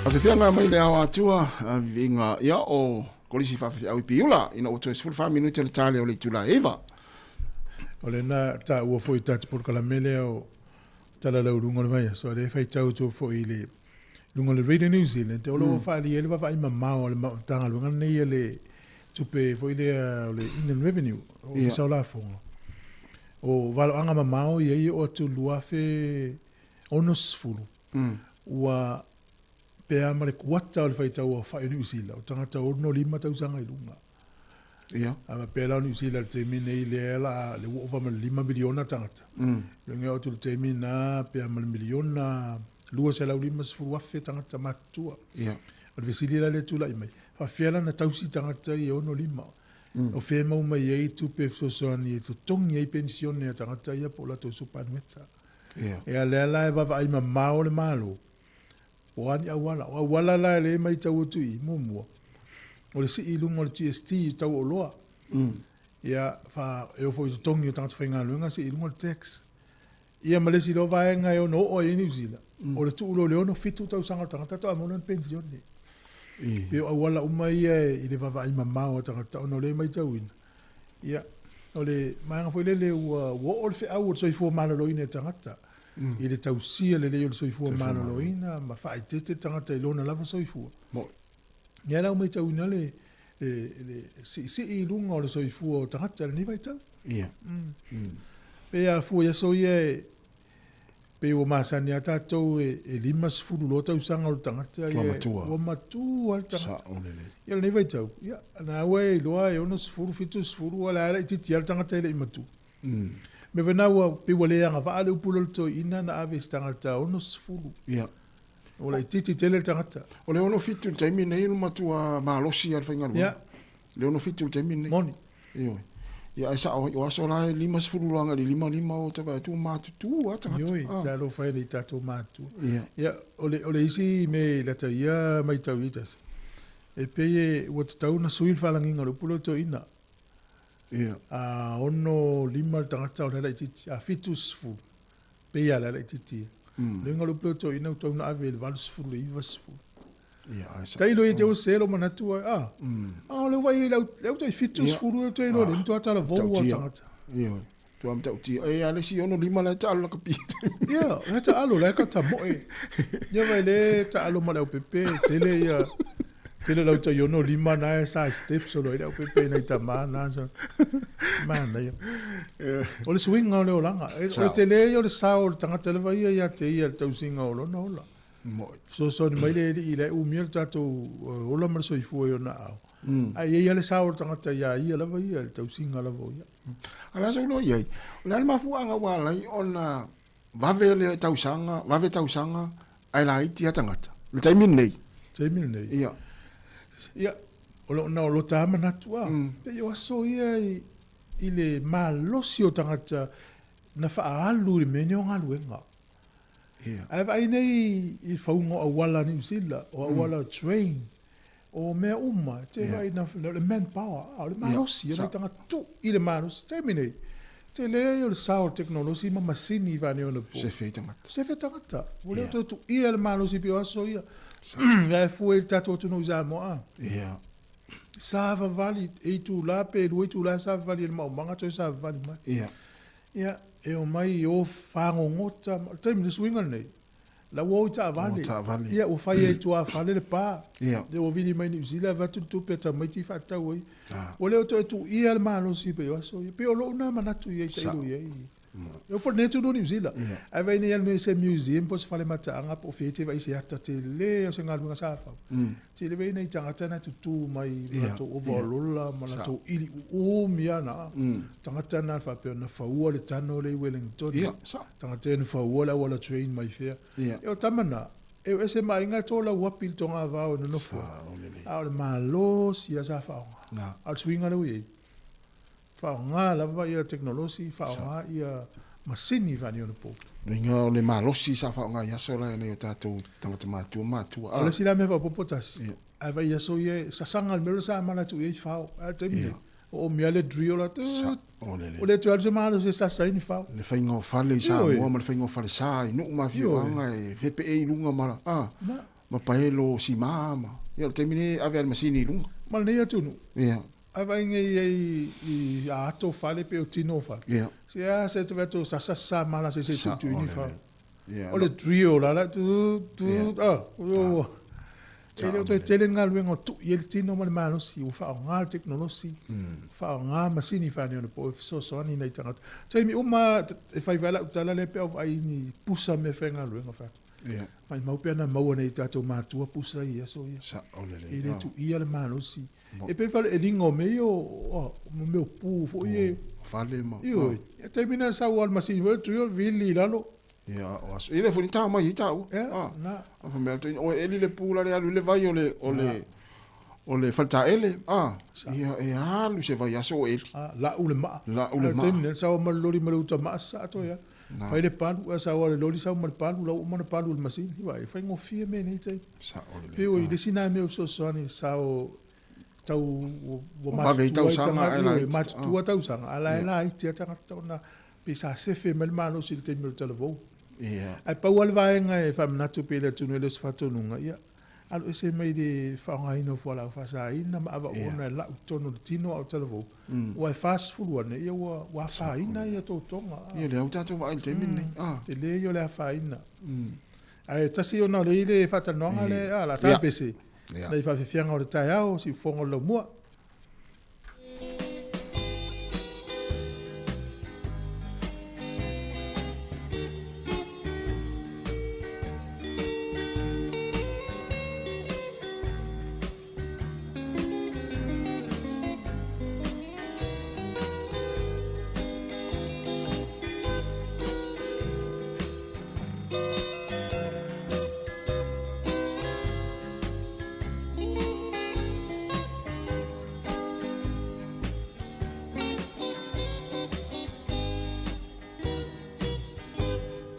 Afiafiaga mai le ao atua viiga ia o Kolisi Faafeau i Piula ina ua toe 14 minute le tale o le itula e 9. O lena taua foi tatou polokalame lea o Tala Lau Luga o le Vaiaso, a lea e faitau atu foi i le luga o le Radio New Zealand, o lo o faaalia ai le vaavaai mamao a le Matagaluega lenei a le tupe foi lea o le Inland Revenue, Ofisa o Lafoga. O valoaga mamao ia i oo atu 2060, ua pe a ma le kuata o le faitau aofai o Niu Sila, o tagata 65 tausaga i luga. Ia. A faapea la o Niu Sila i le taimi lenei lea la le ua ova ma le 5 miliona tagata. Lona oo atu i le taimi lena pe a ma le miliona 250,000 tagata matutua. Ia. O le fesili la lea e tulai mai, faapefea la ona tausi tagata ia 65? O fea e maua mai ai tupe e fesoasoani e totogi ai penisione a tagata ia po o latou supanueta? Ia. Ia lea la e vaavaai mamao le Malo Po o a ni auala. O auala la lea e matau atu i i, muamua, o le sii i luga o le GST i tau o oloa. Ia, fa, e oo foi i totogi o tagata faigaluega, sii i luga le tax. Ia ma le isi loa vaega e ono oo ai i Niu Sila, o le tuu loa i le 67 tausaga o le tagata faatoa maua lana penisione. Pei o auala uma ia i le vaavaai mamao a tagata ona o lea e matauina, Ia, o le vaega foi lele ua oo le feau o le soifua maloloina i tagata, i le tausia lelei o le soifua maloloina ma faaeteete le tagata i lona lava soifua. Ia la ua matauina le siisii i luga o le soifua o tagata i lenei vaitau. Ia. Pei a fua i aso ia e Pei ua masani lava tatou e 50 loa tausaga o le tagata ia, matua. Ua matua le tagata. Sao lelei. Ia lenei vaitau, ia, na ua e iloa e 60, 70, ua la laitiiti lava le tagata e le i matua. Mea foi na ua pei ua le agavaa le upu lea o le toeaina na ave i se tagata 60. Ia. Ua laitiiti tele le tagata. O le 67 i le taimi nei ua matua malosi lava le faigaluega. Ia. Le 67 i le taimi lenei. Moni. Ioe. Ia ae sao ai, o aso la e 50 loa agai i le 55 o ta vaai atu ua matutu lava tagata. Ioe, talofa e i tatou matua. Ia. Ia, o le isi mea i lata ia matau i tasi, e pei e ua tatau ona sui le faalagiga o le upu lea o le toeaina. Ia. A 65 le tagata o le laitiiti, a 70, pei lava o le laitiiti ia. O le uiga o le upu lea o le toeaina ua tatau ona ave i le 80 i le 90. Tailo ia te ua sē lou manatu ai, a, a o lea ua i ai le au tai 70 e toe iloa le matua talavou a tagata. Ioe. Tua matautia. E a le isi 65 la e taalo la kapita. Ia, la e taalo, la e katamoe. Ia vai le taalo ma le aupepe, tele ia, tele lau tai 65 na e sa steps o lo i le aupepe nei tama na. So, manaia. O le suiga o le olaga. O le tele ia o le sao o le tagata lava ia ia te ia le tausiga o lona ola. Mo'i. Fesoasoani mai le Alii la e umia lo tatou ola ma le soifua i ona aao. Ae i ai lava le sao o le tagata iā ia lava ia, i le tausiga lava o ia. A o le a sau loa i ai? O le a le mafuaaga ua ala ai ona vave le tausaga, vave tausaga ae laiti lava tagata? I le taimi lenei. Taimi lenei? Ia. Ia, o lo, na o lo ta manatu a, pei o aso ia i le malosi o tagata na faaalu i le mea nei o galuega. Ia. Ae vaai nei i fauga o auala a Niu Sila, o auala o train, o mea uma, te vaai na, o le manpower, a o le malosi, o nai tagata tuu i le malosi. Taimi nei, tele ia o le sao o le tekonolosi ma masini i faaneionapo. Sefe ai tagata. Sefe tagata. Ua le o toe tuuia le malosi pei o aso ia. Ae fua i le tatou atunuu i Samoa, a. Ia. Savavali e itula pe 2 itula savavali e le maumaga toe savavali mai. Ia. Ia, e omai i o fagogota, o le taimi le suiga lenei, la ua o i taavale. O taavale. Ia, ua fai ai i tuafale le pa. Ia. Ia, ua vili mai Niu Sila, avatu le tupe a tamaiti i faatau ai. Ah. Ua le o toe tuuia le malosi pei o aso ia. Pei o lou na manatu i ai tailo i ai. E oo foi i lenei atunuu o Niu Sila. Ae vaai nei alu nei i se museum po o se fale mataaga po o fea e te vaai i se ata tele o se galuega sa fau. Tele vaai nai tagata na tutū mai ma latou ovaolola ma latou ili uumi lava na. Tagata na faapea na faua le tano lea i Wellington. Tagata ia na faua le auala train mai fea. Ia o tama na, e o ese ma aiga e tolau api i le togavao e nonofo ai. A o le malosi lava sa faaaoga. A o le suiga lea ua i ai, Faaaoga lava ia tekonolosi, faaaoga ia masini faaneionapo. Uiga o le malosi sa faaaoga i aso la e nai o tatou tagata matua matua. O le isi la mea faaopoopo tasi, ae vaai i aso ia e sasaga le mea lea sa mala atu i ai fao. Ae o le taimi nei, o omia le drill la, tuut, ua le toe alu se malosi e sasa ai ni fao. Le faiga o fale i Samoa ma le faiga o falesa i nuu ma afioaga e fepeei i luga ma, a, ma paelo sima ma, ia o le taimi nei e ave lava le masini i luga. Ma lenei atunuu. Ia. Ae vaai nei ai i a ato fale pe o tino fale. Ia. Se a se te vato sa sa sa mala se se tu tu ni fa. Ia. O le drill la la tu tu a. O. E le o toe tele ni galuega o tui ai le tino ma le malosi, ua faaaoga le tekonolosi, faaaoga masini faaneionapo e fesoasoani i nai tagata. Taimi uma e fai vai lau tala lea pe a ou vaai i ni pusa meafaigaluega fai atu. Maimau pe ana maua nei i tatou matua pusa i aso ia. Sao lelei. E le tuia le malosi. E pei foi o le eliga o mea ia o mea o pu foi ia. Fale ma. Ioe. Ia taimi na sau lava le masini foi lea tui vili i lalo. Ia o aso. E le foi ni tau mai i tau. Ia, na. A fa mea atu o eli le pu la le alu i le vai o le o le o le faletaele. Ah, ia e alu se vai aso o eli. Ah, lau le maa. Lau le maa. Taimi na sau ma le loli ma le uta maa sa to ia. Fai le palu, a sau le loli sau ma le palu, lau uma na palu le masini. Vai, faigofie mea nei taimi. Sao lelei. Pei o le isi na mea o fesoasoani sao tau ua Vave i matutua ai tausaga, tagata, ae laiti. matutua tausaga, a la e laiti lava tagata ona pei sa sefe mai le malosi i le taimi o le talavou. Ia. Ae pau lava le vaega e faamanatu pea i le atunuu e le o se faatonuga, ia alu ese mai le faaaogaina o fualaau faasaina ma avaoona e lau i totonu o le tino a o talavou, aua e 40 ane, ia ua afaina ia totoga. Ia lea ua tatou vaai i le taimi lenei. Tele ia o le afaina. Ae tasi ona o le i le faatalanoaga lea, a, la ta pese, nai faafiafiaga o le taeao, siufofoga o le laumua.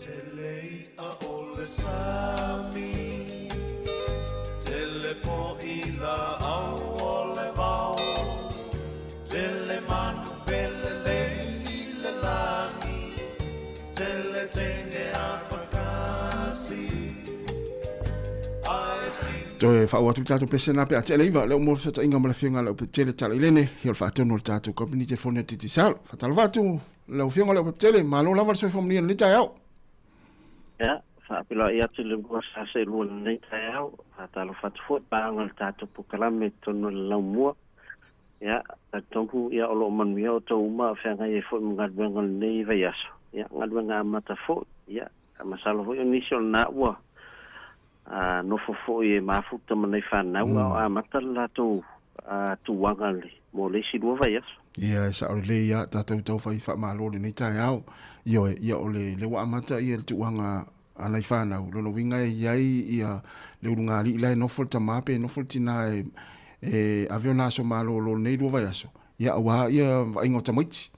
Tele i'a o le sami, tele fo'i la'au o le vao, tele manu felelei i le lagi, tele teine afakasi, ae si Toe faauu atu le tatou pese na pe a tea le 9, lea ua maua le fesootaiga ma le Afioga ia Leaupepetele Talailene, ia o le faatonu o le tatou kamupani telefoni a Digicel. Faatalofa atu lau Afioga Leaupepetele, malo lava le soifua manuia i lenei taeao. Ia, faapeiloai atu i le lua sa seelua i lenei taeao, faatalofa atu foi i paga o le tatou polokalame i totonu o le laumua. Ia, talitonu ia o lo o manuia outou uma a o feagai ai foi ma galuega o lenei vaiaso. Ia, galuega amata foi, ia, masalo foi o nisi o lena ua a nofo foi e mafuta ma nai fanau a o amata le latou tuaga mo le isi 2 vaiaso. Ia, e sao lelei ia tatou tau fai faamalo i lenei taeao. Ioe, ia o le lea ua amata ia le tuaga a nai fanau, lona uiga e i ai ia le ulugalii la e nofo le tama pe nofo le tina e e ave ona aso malolo i lenei 2 vaiaso, ia aua ia vaaiga o tamaiti.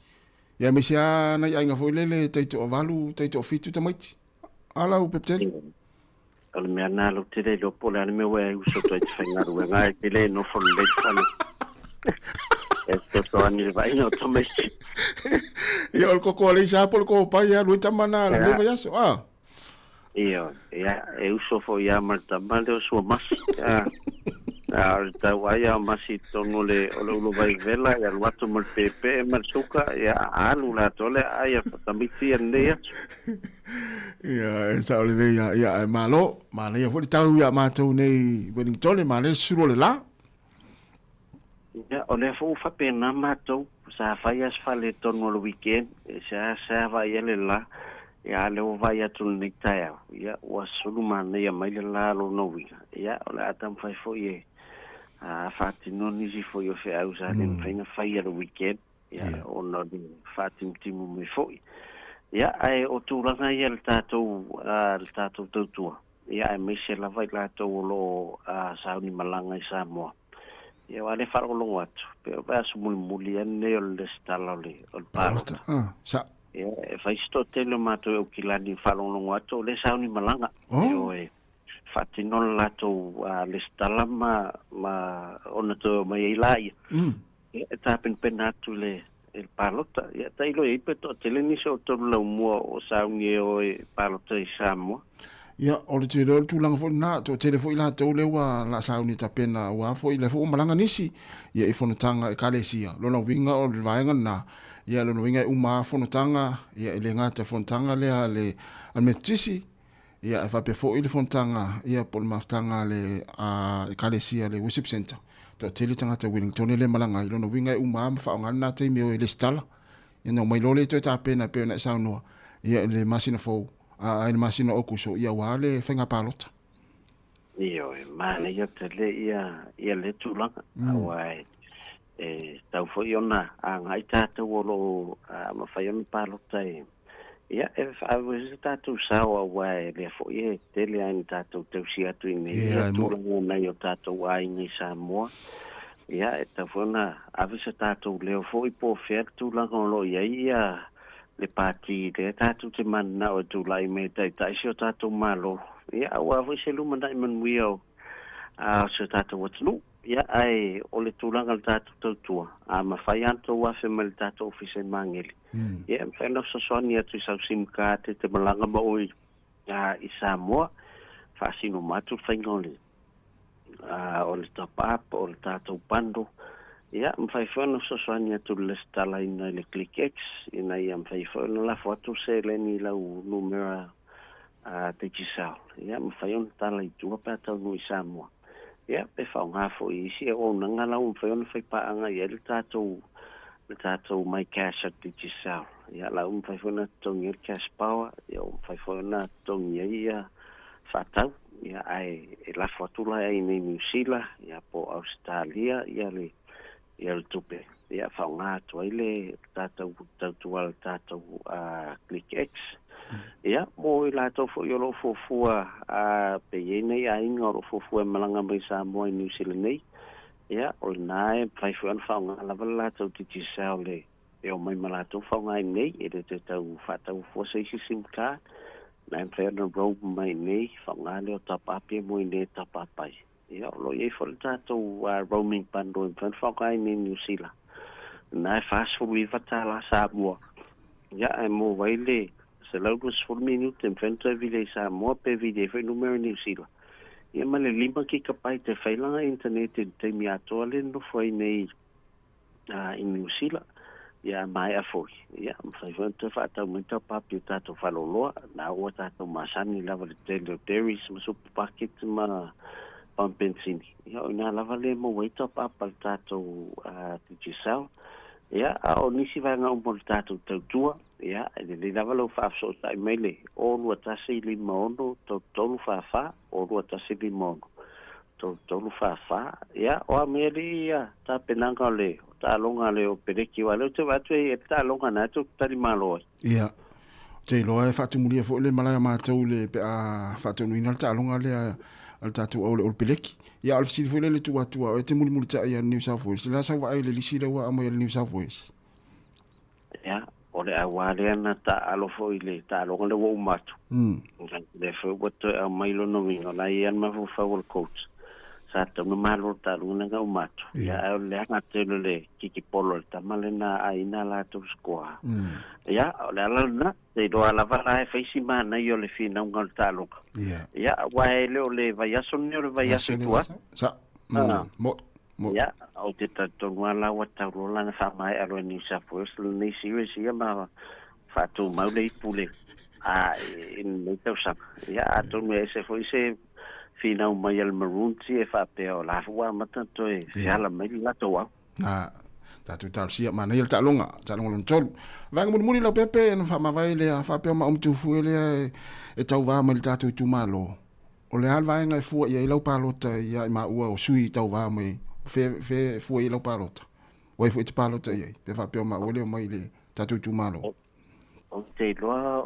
Ia aemaise lava nai aiga foi lele tai toavalu, tai toafitu tamaiti. A lau Pepetele? O le mea lena lau te le iloa po o le a le mea ua e ai uso atu ai i te faigaluega ae te le nofo lelei le fale. E fesoasoani i le vaaiga o tamaiti. Ia, o le koko a Leisa po o le kopai e alu ai tama na lenei vaiaso, a? Ioe, ia, e uso foi lava ma le tama lea o Suamasi. A, a o le tauai lava o Masi i totonu o le, o le ulu vaivela, e alu atu ma le peepee ma le suka, ia, alu le atoa le aai a tamaiti ia lenei aso. Ia, e sao lelei lava. Ia, ae malo, manaia foi le tau iā matou nei i Wellington, manaia le susulu o le la. Ia, o lea foi ua faapena matou, sa fai lava se fale i totonu o le weekend, e seasea vaai ai le la, ia a o lea ua vaai atu i lenei taeao, ia ua sulu manaia mai le la lona uiga, ia o le a taumafai foi e faatino nisi foi o feau sa le mafai ona faia i le weekend, ia ona o le faatimutimu mai foi. Ia, ae o tulaga ia i le tatou, le tatou tautua, ia aemaise lava i latou o lo o sauni malaga i Samoa. Ia aua o lea e faalogologo atu, pei o vaiaso mulimuli lava lenei o le resitala o le o le palota. Sa. Ia e fai si toatele o matou e Aukilani e faalogologo atu o lea e sauni malaga. Ioe, faatino le latou resitala ma ma ona toe omai ai laia. Ia e tapenapena atu i le i le palota. Ia tailo i ai pe toatele nisi o outou laumua o sauni e o e palota i Samoa. Ia, o le tele o le tulaga foi lena, toatele foi latou lea ua la sauni e tapena aua foi lea foi ua malaga nisi ia i fonotaga ekalesia. Lona uiga o le vaega lena, ia lona uiga e uma lava fonotaga, ia e le gata i fonotaga lea a le Metotisi, Ia, e faapea foi le fonotaga, ia, po o le mafutaga a le a, Ekalesia, le Worship Centre, toatele tagata Wellingtone lea e malaga ai. Lona uiga e uma lava ma faaaoga lena taimi e o e lesitala. Ia ona omai loa lea toe tapena e pei ona e saunoa, ia, i le masina fou, a, i le masina o Aokuso, ia, aua le faiga palota. Ioe, manaia tele ia, ia lea tulaga, aua e, e tau foi ona agai tatou o lo o mafai ona palota e, ia, e ave se tatou sao, aua e lea foi e tele lava ina tatou tausi atu i nei ia tulaga nai o tatou aiga i Samoa. Ia, e tau foi ona ave se tatou leo foi po o fea le tulaga o lo o i ai ia le pati lea tatou te mananao e tulai mai e taitai si o tatou Malo, ia, aua foi se lumanai manuia o a si o tatou atunuu. Ia, ae o le tulaga o le tatou tautua, a mafai lava ona tou afe mai i le tatou ofisa i Magele, ia, e mafai ona fesoasoani atu i sau sim card e te malaga ma oe i Samoa, faasino uma atu le faiga o le o le top up, o le tatou bundle. Ia, mafai foi ona fesoasoani atu i le lesitalaina i le ClickX, ina ia mafai foi ona lafo atu le seleni i lau numera Digicel. Ia, mafai ona tala i tua pe a taunuu i Samoa. Ia, pe faaaoga foi i isi auaunaga la ua mafai ona fai paaga i ai le tatou le tatou MyCash a Digicel. Ia, la ua mafai foi ona totogi ai le cash power, ia ua mafai foi ona totogi ai ia faatau. Ia, ae e lafo atu la i inei Niu Sila, ia po o Ausetalia ia le ia le tupe. Ia, faaaoga atu ai le tatou tautua a le tatou ClickX. Ia, mo i latou foi o lo o fuafua, pe i ai nai aiga o lo o fuafua e malaga mai Samoa i Niu Sila nei, ia, o lena e mafai foi ona faaaoga lava le latou Digicel e e omai ma latou faaaoga i inei, e le toe tau faataufua se isi sim card, na e mafai ona roam mai i inei, faaaoga lea o top up ia mo i inei e top up ai. Ia, o lo o i ai foi le tatou roaming bundle e mafai ona faaaoga i inei i Niu Sila. Na e $49 Samoa. Ia, ae maua ai le 120 minute e mafai ona toe vili ai i Samoa pe vili ai foi numera i Niu Sila. Ia ma le 5 kikapaite e fai lana internet i le taimi atoa lea e nofo ai nei i Niu Sila, ia a maea foi, ia, mafai foi ona toe faatau mai taupapi o tatou faleoloa, na ua tatou masani lava i le tele o dairies ma supermarket ma pamu penisini. Ia, o ina lava lea e maua ai top-up a le tatou Digicel. Ia, a o nisi vaega uma o le tatou tautua, ia, e lelei lava lou faafesootai mai le 0 21 56 33 44, 0 21 56 33 44. Ia, o a mea alii ia tapenaga o le taaloga a le Peleki, aua o lea ou te vaai atu e i ai le taaloga na tou te talimalo ai. Ia, ou te iloa e faatumulia foi le malae a matou le pe a faataunuina le taaloga lea a le tatou au le All Peleki. Ia, a o le fesili foi lea i le tuu atu a oe e te mulimulitai ia New South Wales, o le a sau vaai i le lisi lea ua aumai e le New South Wales? Ia, o le auā lea na taaalo foi i le taaloga lea ua uma atu. Lea foi ua toe aumai lona uiga, o la e i ai lava le mafaufau o le coach, sa tatau ona malo le taaloga lea na uma atu. Ia, ae o le leaga tele o le kikipolo a le tama lea na aina a latou score. Ia, o le ala lena, te iloa lava la e fai si manaia o le finauga o le taaloga. Ia, aua e le o le vaiaso lenei o le vaiaso i tua atu. Sa. Mo. Mo. Ia, ou te talitonu lava la ua tau loa lana faamaea loa e New South Wales lenei series ia ma faatumau le ipu le a i lenei tausaga. Ia, atonu e ese foi se finau mai a le Maroons ia e faapea o la foi ua amata ona toe feala mai le latou au. Na tatou talosia manaia le taaloga, taaloga lona tolu. Vaega mulimuli lau pepe ona faamavae lea faapea ma Umutufue lea e tauva mai le tatou itumalo. O le a le vaega e fua i ai lau palota ia i maua o sui tauva mai fe fe fua i lau palota. O ai foi e te palota i ai pe faapea o maua lea omai i le tatou itumalo. Ou te iloa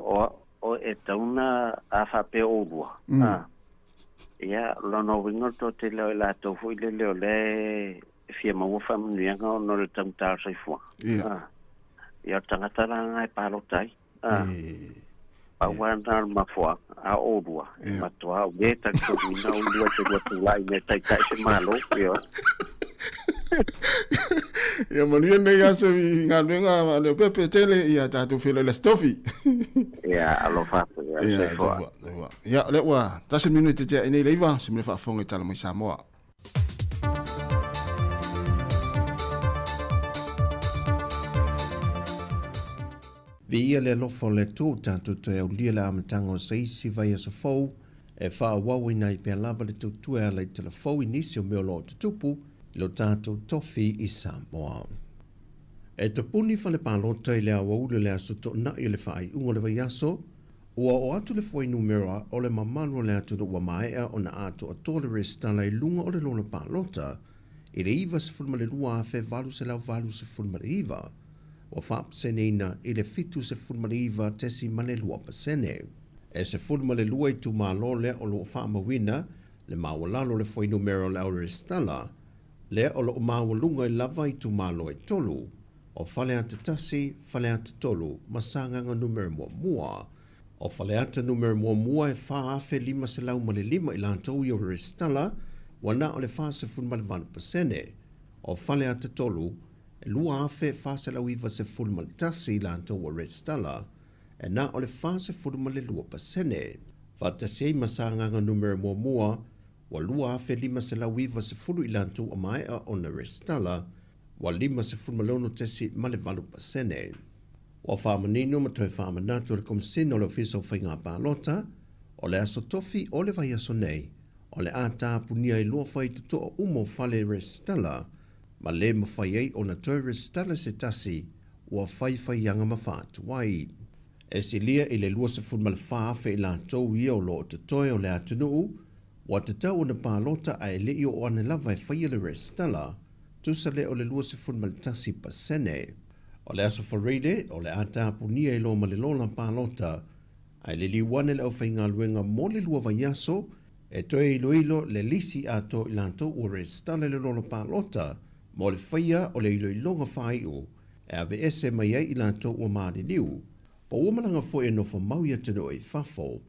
o e tatau ona a faapea oulua. Ia, lona uiga o le toatele o i latou foi lele o lea e fia maua faamanuiaga ona o le taugata o le soifuaga. Ia, o le tagata la lena e palota ai. Pau lava lena o le mafuaaga, a o oulua, e matua ou le talitonuina oulua e te lua tulai mea e taitai se Malo, ioe. Ia manuia lenei aso i galuega a Leaupepe tele, ia tatou feiloai i le Aso Tofi. Ia, alofa atu, ia, soifua. Soifua. Ia, o lea ua tasi le minute tea i nei le 9, se mea faafofoga i tala mai Samoa. Viia le alofa o le Atua ua tatou toe aulia le amataga o se isi vaiaso fou e faaauauina ai pea lava le tautua e ala i tala fou i nisi o mea o lo o tutupu i lo tatou tofi i Samoa. E tapuni fale palota i le aoauli o le aso Toonai o le faaiuga o le vaiaso, ua oo atu le fuainumera o le mamalu o le atunuu ua maea ona atoatoa le resitala i luga o le lola palota i le 92,889, ua faapaseneina i le 79.2%. E 12 itumalo lea o lo o faamauina le maualalo o le fuainumera o le au resitala, lea o lo o maualuga ai lava itumalo e tolu, o Faleata 1, Faleata 3 ma Sagaga Numera 1. O Faleata Numera 1 e 4,505 i latou i o resitala, ua na o le 48%. O Faleata 3, e 2,491 i latou ua resitala, e na o le 42%. Faatasi ai ma Sagaga Numera 1, ua 2,590 i latou ua maea ona resitala, ua 56.8%. Ua faamanino ma toe faamanatu e le Komesina o le Ofisa o Faiga Palota, o le aso tofi o le vaiaso nei, o le a tapunia ai loa faitotoa uma o fale resitala, ma le mafai ai ona toe resitala se tasi ua faifaiaga ma faatuai. E silia i le 24,000 i latou ia o lo o totoe o le atunuu ua tatau ona palota ae le i oo ane lava e faia le resitala, tusa lea o le 21%. O le aso Faraile, o le a tapunia ai loa ma le lola palota, ae liliu ane le aufaigaluega mo le lua vaiaso e toe iloilo le lisi atoa i latou ua resitala i le lola palota mo le faia o le iloiloga faaiu e aveese mai ai i latou ua maliliu, po ua malaga foi e nofo mau i atunuu i fafo.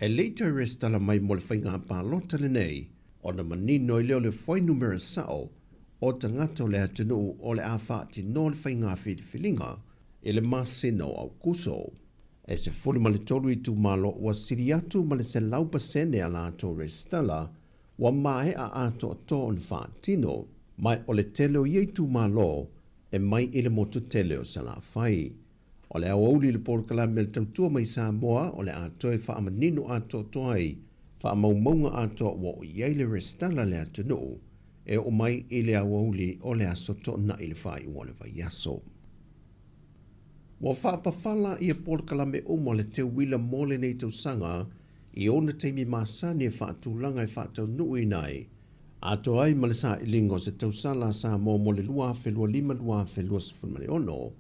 E le i toe resitala mai mo le faiga palota lenei, ona manino ai lea o le fuainumera sao o tagata o le atunuu o le a faatinoa le faiga filifiliga i le masina o Aokuso. E 13 itumalo ua sili atu ma le 100% a latou resitala ua maea atoatoa ona faatino, ma o le tele o ia itumalo e mai i le motu tele o Salafai. O le aoauli i le polokalame a le Tautua mai Samoa o le a toe faamanino atoatoa ai faamaumauga atoa ua oo i ai le resitala a le atunuu e oo mai i le aoauli o le aso Toonai i le faaiuga o le vaiaso. Ua faapafala ia polokalame uma o le teuila mo lenei tausaga i ona taimi masani e faatulaga e faataunuuina ai atoa ai ma le sailiga o se tausala a Samoa mo le 2025-2026,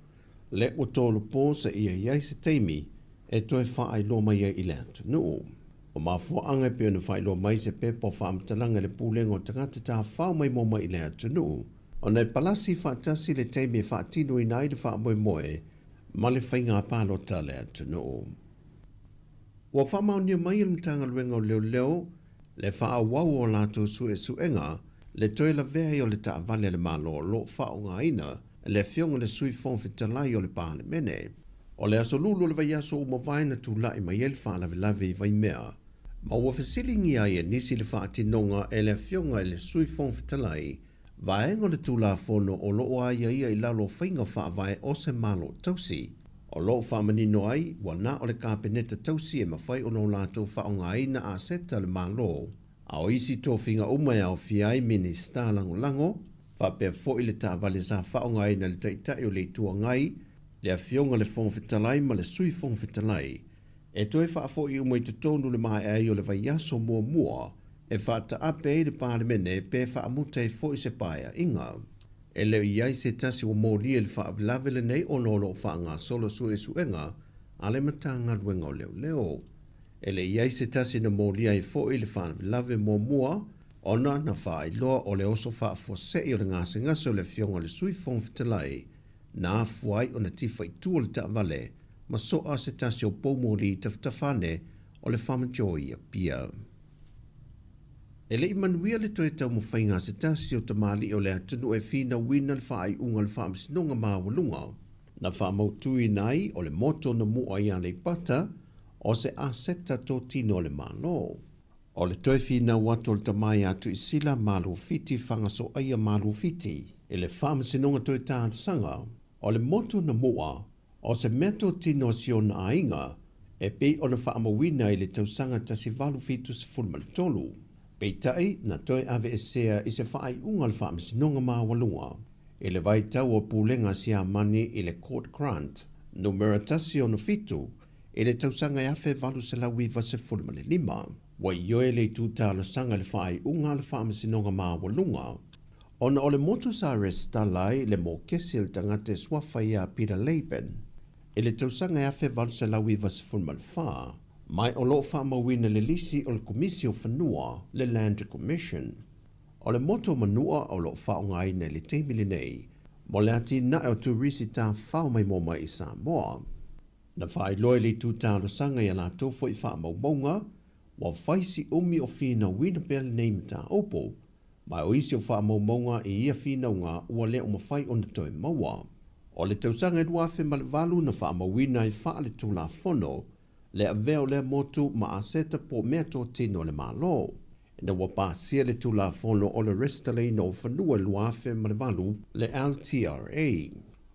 le ua tolu po seia i ai se taimi e toe faailoa mai ai i le atunuu. O mafuaaga e pei ona faailoa mai se pepa o faamatalaga i le Pulega o Tagata Tafafao Maimoa Mai i le Atunuu, ona e palasi faatasi le taimi e faatinoina ai le faamoemoe ma le faiga palota a le atunuu. Ua faamaonia mai e le Matagaluega o Leoleo le faaauau o a latou suesuega le toe lavea ai o le taavale a le Malo o lo o faaaogaina e le Afioga i le Sui Fofoga Fetalai o le Palemene. O le aso Lulu o le vaiaso ua mavae na tulai mai ai le faalavelave i Vaimea, ma ua fesiligia ai e nisi le faatinoga e le Afioga i le Sui Fofoga Fetalai vaega o le Tulafono o lo o aiaia i lalo o faiga faavae o se Malo tausi, o lo o faamanino ai ua na o le Kapeneta tausi e mafai ona o latou faaaogaina aseta a le Malo, a o isi tofiga uma e aofia ai Minisita Lagolago, faapea foi le taavale sa faaaogaina e le Taitai o le Itu Agai, le Afioga i le Fofoga Fetalai ma le Sui Fofoga Fetalai, e toe faafoi uma i totonu le maea ai o le vaiaso muamua e faataape ai le Palemene pe faamuta ai foi se paeaiga. E le o i ai se tasi ua molia i le faalavelave lenei ona o lo o faagasolo suesuega a le Matagaluega o Leoleo. E le i ai se tasi na molia ai foi le faalavelave muamua ona na faailoa o le oso faafuasei o le gasegase o le Afioga i le Sui Fofoga Fetalai na afua ai ona tifa i tua le taavale ma soa se tasi o poumoli i tafatafa ane o le Farmer Joy i Apia. E le i manuia le toe taumafaiga a se tasi o tamalii o le atunuu e finauina le faaiuga o le Faamasinoga Maualuga na faamautuina ai o le moto na mu'a i Aleipata o se aseta totino a le Malo. O le toe finau atu o le tama ia Tuisila Malufiti Fagasoaia Malufiti i le Faamasinoga Toe Talosaga o le moto na mu'a. O se meatotino a si ona aiga e pei ona faamauina i le tausaga 1873, peitai na toe aveesea i se faaiuga a le Faamasinoga Maualuga i le vaitau o Pulega a Siamani i le Court Grant Numera 167 i le tausaga e 1895. Ua ioe le itu talosaga i le faaiuga a le Faamasinoga Maualuga ona o le motu sa resitala ai le mokesi a le tagata e suafa ia Peter Laban i le tausaga e 1894, ma o lo o faamauina i le lisi o le Komisi o Fanua, le Land Commission. O le motu o Manua o lo o faaaogaina i le taimi lenei mo le atinae o turisi tafao maimoa mai i Samoa. Na faailoa e le itu talosaga i a latou foi faamaumauga, ua fai si umi o finauina pea lenei mataupu, ma o isi o faamaumauga i ia finauga ua le o mafai ona toe maua. O le tausaga e 2008 na faamauina ai faaletulafono le avea o lea motu ma aseta po o meatotino a le Malo. Ina ua pasia le Tulafono o le Resitalaina o Fanua 2008, le LTRA,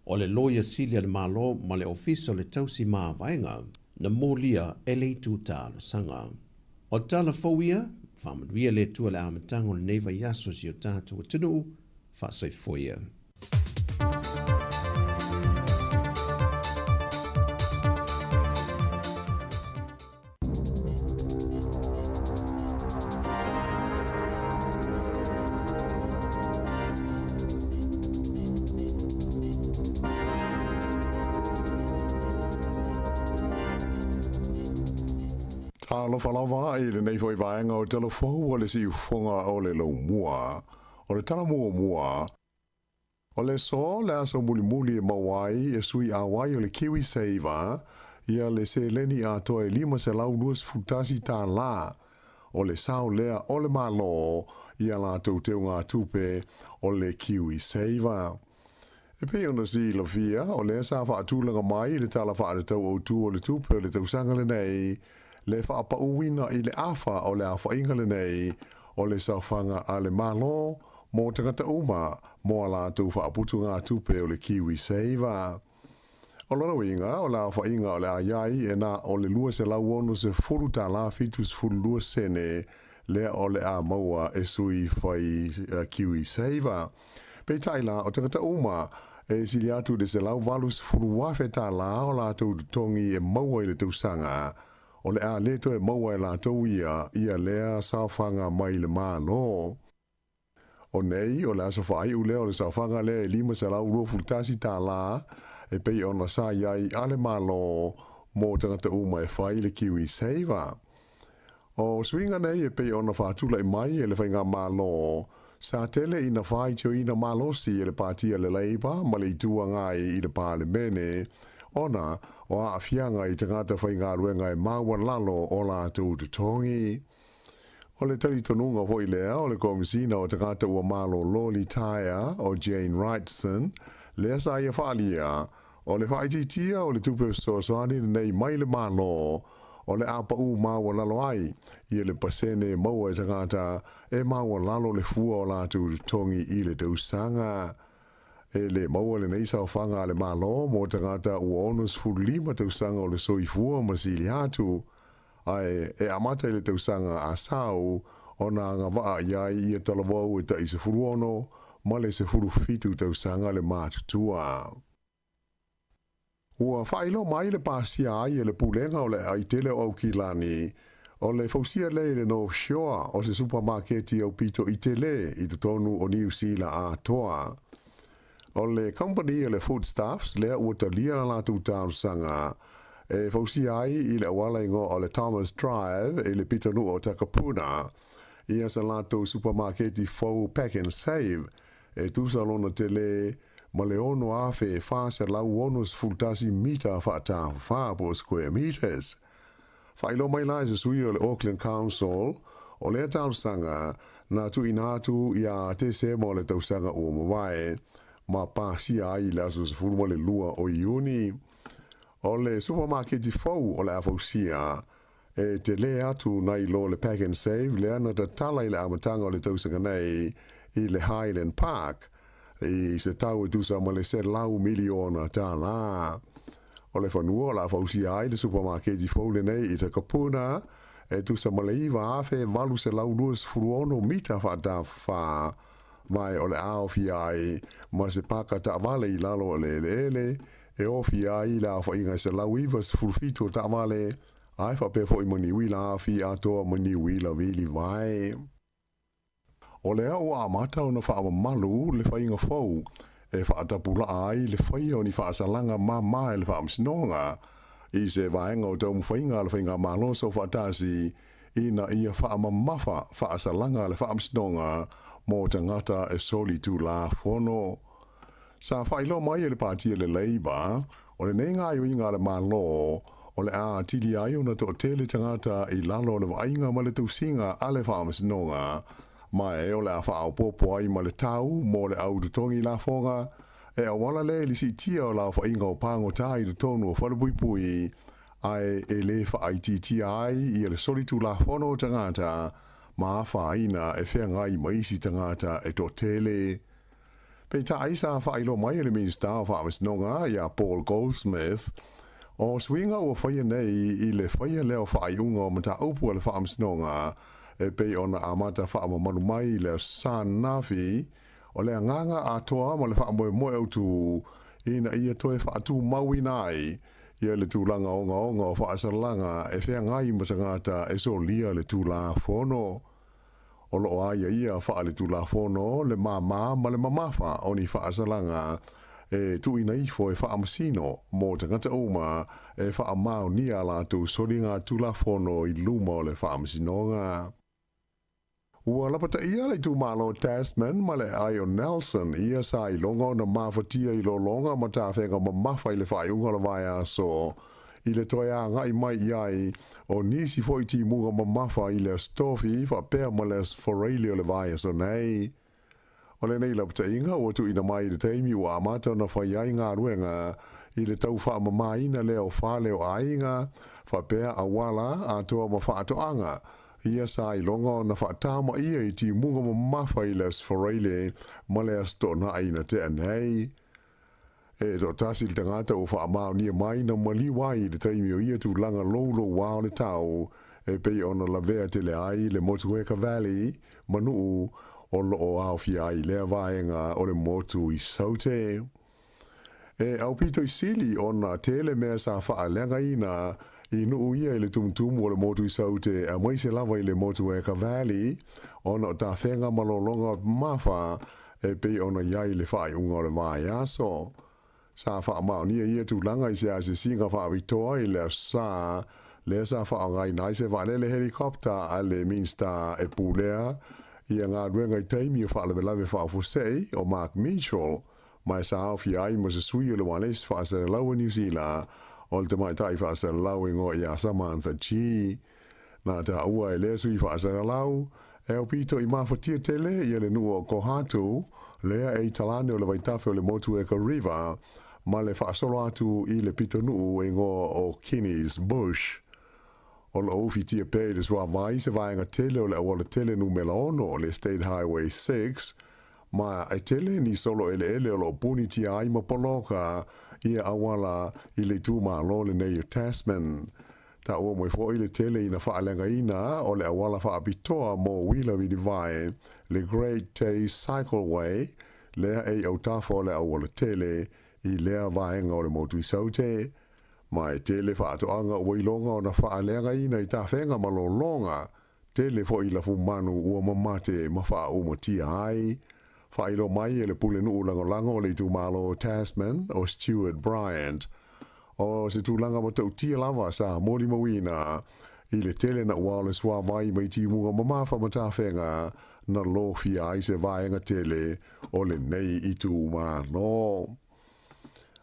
o le Loia Sili a le Malo ma le Ofisa o le Tausi Mavaega, na molia e le itu talosaga. O tala fou ia, faamanuia le Atua i le amataga o lenei vaiaso i si o tatou atunuu, faasoifua ia. Talofa lava i lenei foi vaega o Tala Fou o le Siufofoga o le Laumua. O le tala muamua, o le aso le aso mulimuli e maua ai e sui auai o le KiwiSaver ia le seleni atoa e $521. O le sao lea o le Malo i a latou teugatupe o le KiwiSaver. E pei ona silafia, o lea sa faatulaga mai i le Tala Faatatau Autu o le Tupe o le tausaga lenei, le faapauina i le afa o le aofaiga lenei o le saofaga a le Malo mo tagata uma mo a latou faaputugatupe o le KiwiSaver. O lona uiga, o le aofaiga o le a i ai e na o le $260 72 sene lea o le a maua e sui fai KiwiSaver. Peitai la, o tagata uma e sili atu i le $180,000 o latou totogi e maua i le tausaga, o le a le toe maua e latou ia ia lea saofaga mai le Malo. O nei, o le aso faaiu lea o le saofaga lea e $521 e pei ona sa i ai a le Malo mo tagata uma e fai le KiwiSaver. O suiga nei e pei ona faatulai mai e le Faigamalo, sa tele ina faitioina malosi e le Pāti a le Labour ma le Itu Agai i le Palemene, ona o aafiaga i tagata faigaluega e maualalo o latou totogi. O le talitonuga foi lea o le Komesina o Tagata Ua Malolo Litaea o Jane Wrightson, lea sa ia faaalia, o le faaitiitia o le tupe fesoasoani lenei mai le Malo, o le a paʻū maualalo ai ia le pasene e maua e tagata e maualalo le fua o latou totogi i le tausaga. E le maua lenei saofaga a le Malo mo tagata ua 65 tausaga o le soifua ma sili atu, ae e amata i le tausaga a sau ona agavaa i ai ia talavou e tai 16 ma le 17 tausaga le matutua. Ua faailoa mai le pasia ai e le Pulega o le Aai Tele o Aukilani, o le fausia lea i le North Shore o se supamaketi aupito i tele i totonu o Niu Sila atoa. O le kamupani a le Foodstuffs lea ua talia la latou talosaga e fausia ai i le auala igoa o le Thomas Drive i le pitonuu o Takapuna ia sa latou supamaketi fou Pack and Save e tusa lona tele ma le 6,461 mita faatafafa po o square metres. Faailoa mai la e se sui o le Auckland Council, o lea talosaga na tuuina atu ia Tesema o le tausaga ua mavae, ma pasia ai i le aso 12 o Iuni. O le supamaketi fou o le a fausia, e tele atu nai lo le Pack and Save lea na tatala i le amataga o le tausaga nei i le Highland Park i se tau e tusa ma le $100 miliona. O le fanua o le a fausia ai le supamaketi fou lenei i Takapuna, e tusa ma le 9,826 mita faatafafa, ma o le a aofia ai ma se paka taavale i lalo o le eleele, e ofia ai le aofaiga e 197 o taavale, ae faapea foi ma ni uila afi atoa ma ni uila vili vae. O lea ua amata ona faamamalu le faiga fou e faatapulaa ai le faia o ni faasalaga mama e le Faamasinoga i se vaega o taumafaiga a le Faigamalo Soofaatasi ina ia faamamafa faasalaga a le Faamasinoga mo tagata e soli Tulafono. Sa faailoa mai e le Pati a le Labour, o lenei gaoioiga a le Malo o le a atili ai ona toatele tagata i lalo o le vaaiga ma le tausiga a le Faamasinoga, ma e o le a faaopoopo ai ma le tau mo le au totogi lafoga e auala lea i le siitia o le aofaiga o pagota i totonu o falepuipui, ae e le faaitiitia ai ia le solitulafono o tagata ma afaina e feagai ma isi tagata e toatele. Peitai sa faailoa mai e le Minisita o Faamasinoga ia Paul Goldsmith, o suiga ua faia nei i le faia lea o faaiuga o mataupu a le Faamasinoga e pei ona amata faamamalu mai i le Aso Sa ananafi, o le agaga atoa ma le faamoemoe autu ina ia toe faatumauina ai ia le tulaga ogaoga o faasalaga e feagai ma tagata e solia le Tulafono. O lo o aiaia faaletulafono le māmā ma le mamafa o ni faasalaga e tuuina ifo e faamasino mo tagata uma e faamaonia a latou soliga tulafono i luma o le Faamasinoga. Ua lapataia le itumalo Tasman ma le aai o Nelson ia sa iloga ona mafatia i lologa ma tafega mamafa i le faaiuga o le vaiaso i le toe agai mai i ai o nisi foi timuga mamafa i le Aso Tofi faapea ma le Aso Faraile o le vaiaso nei. O lenei lapataiga ua tuuina mai i le taimi ua amata ona fai ai galuega i le tau faamamaina lea o fale o aiga faapea auala atoa ma faatoaga ia sa iloga ona faatamaia i timuga mamafa i le Aso Faraile ma le Aso Toonai na tea nei. E toatasi le tagata ua faamaonia mai na maliu ai i le taimi o ia tulaga loulouā o le tau e pei ona lavea tele ai le Motueka Valley ma nuu o lo o aofia ai lea vaega o le motu i Saute. E aupito i sili ona tele mea sa faaleagaina i nuu ia i le tumutumu o le motu i Saute aemaise lava i le Motueka Valley ona o tafega ma lologa mamafa e pei ona i ai le faaiuga o le vaiaso. Sa faamaonia ia tulaga i se asiasiga faapitoa i le Aso Sa, lea sa faaaogaina ai se vaalele helicopter a le Minisita e pulea ia galuega i taimi o faalavelave faafuasei o Mark Mitchell, ma e sa aofia ai ma se sui o le Ualesi Faasalalau a Niu Sila, o le tamaitai faasalalau e igoa ia Samantha Gee. Na taua e lea sui faasalalau, e aupito i mafatia tele ia le nuu o Kohatu, lea e i talane o le vaitafe o le Motueka River, ma le faasolo atu i le pitonuu e igoa o Kinney's Bush. O lo o ufitia pea i le suavai se vaega tele o le auala tele numera 6, le State Highway 6, ma e tele ni solo eleele o lo o punitia ai ma poloka ia auala i le itumalo lenei o Tasman. Taua mai foi le tele ina faaleagaina o le auala faapitoa mo uila vilivae, le Great Tay Cycleway, lea e i autafa o le auala tele i lea vaega o le motu i Saute. Ma e tele faatoaga ua iloga ona faaleagaina i tafega ma lologa, tele foi lafumanu ua mamate ma faaumatia ai. Faailoa mai e le Pulenuu Lagolago o le itumalo o Tasman, o Stuart Bryant, o se tulaga matautia lava sa molimauina i le tele naua o le suavai mai timuga mamafa ma tafega na lofia ai se vaega tele o lenei itumalo.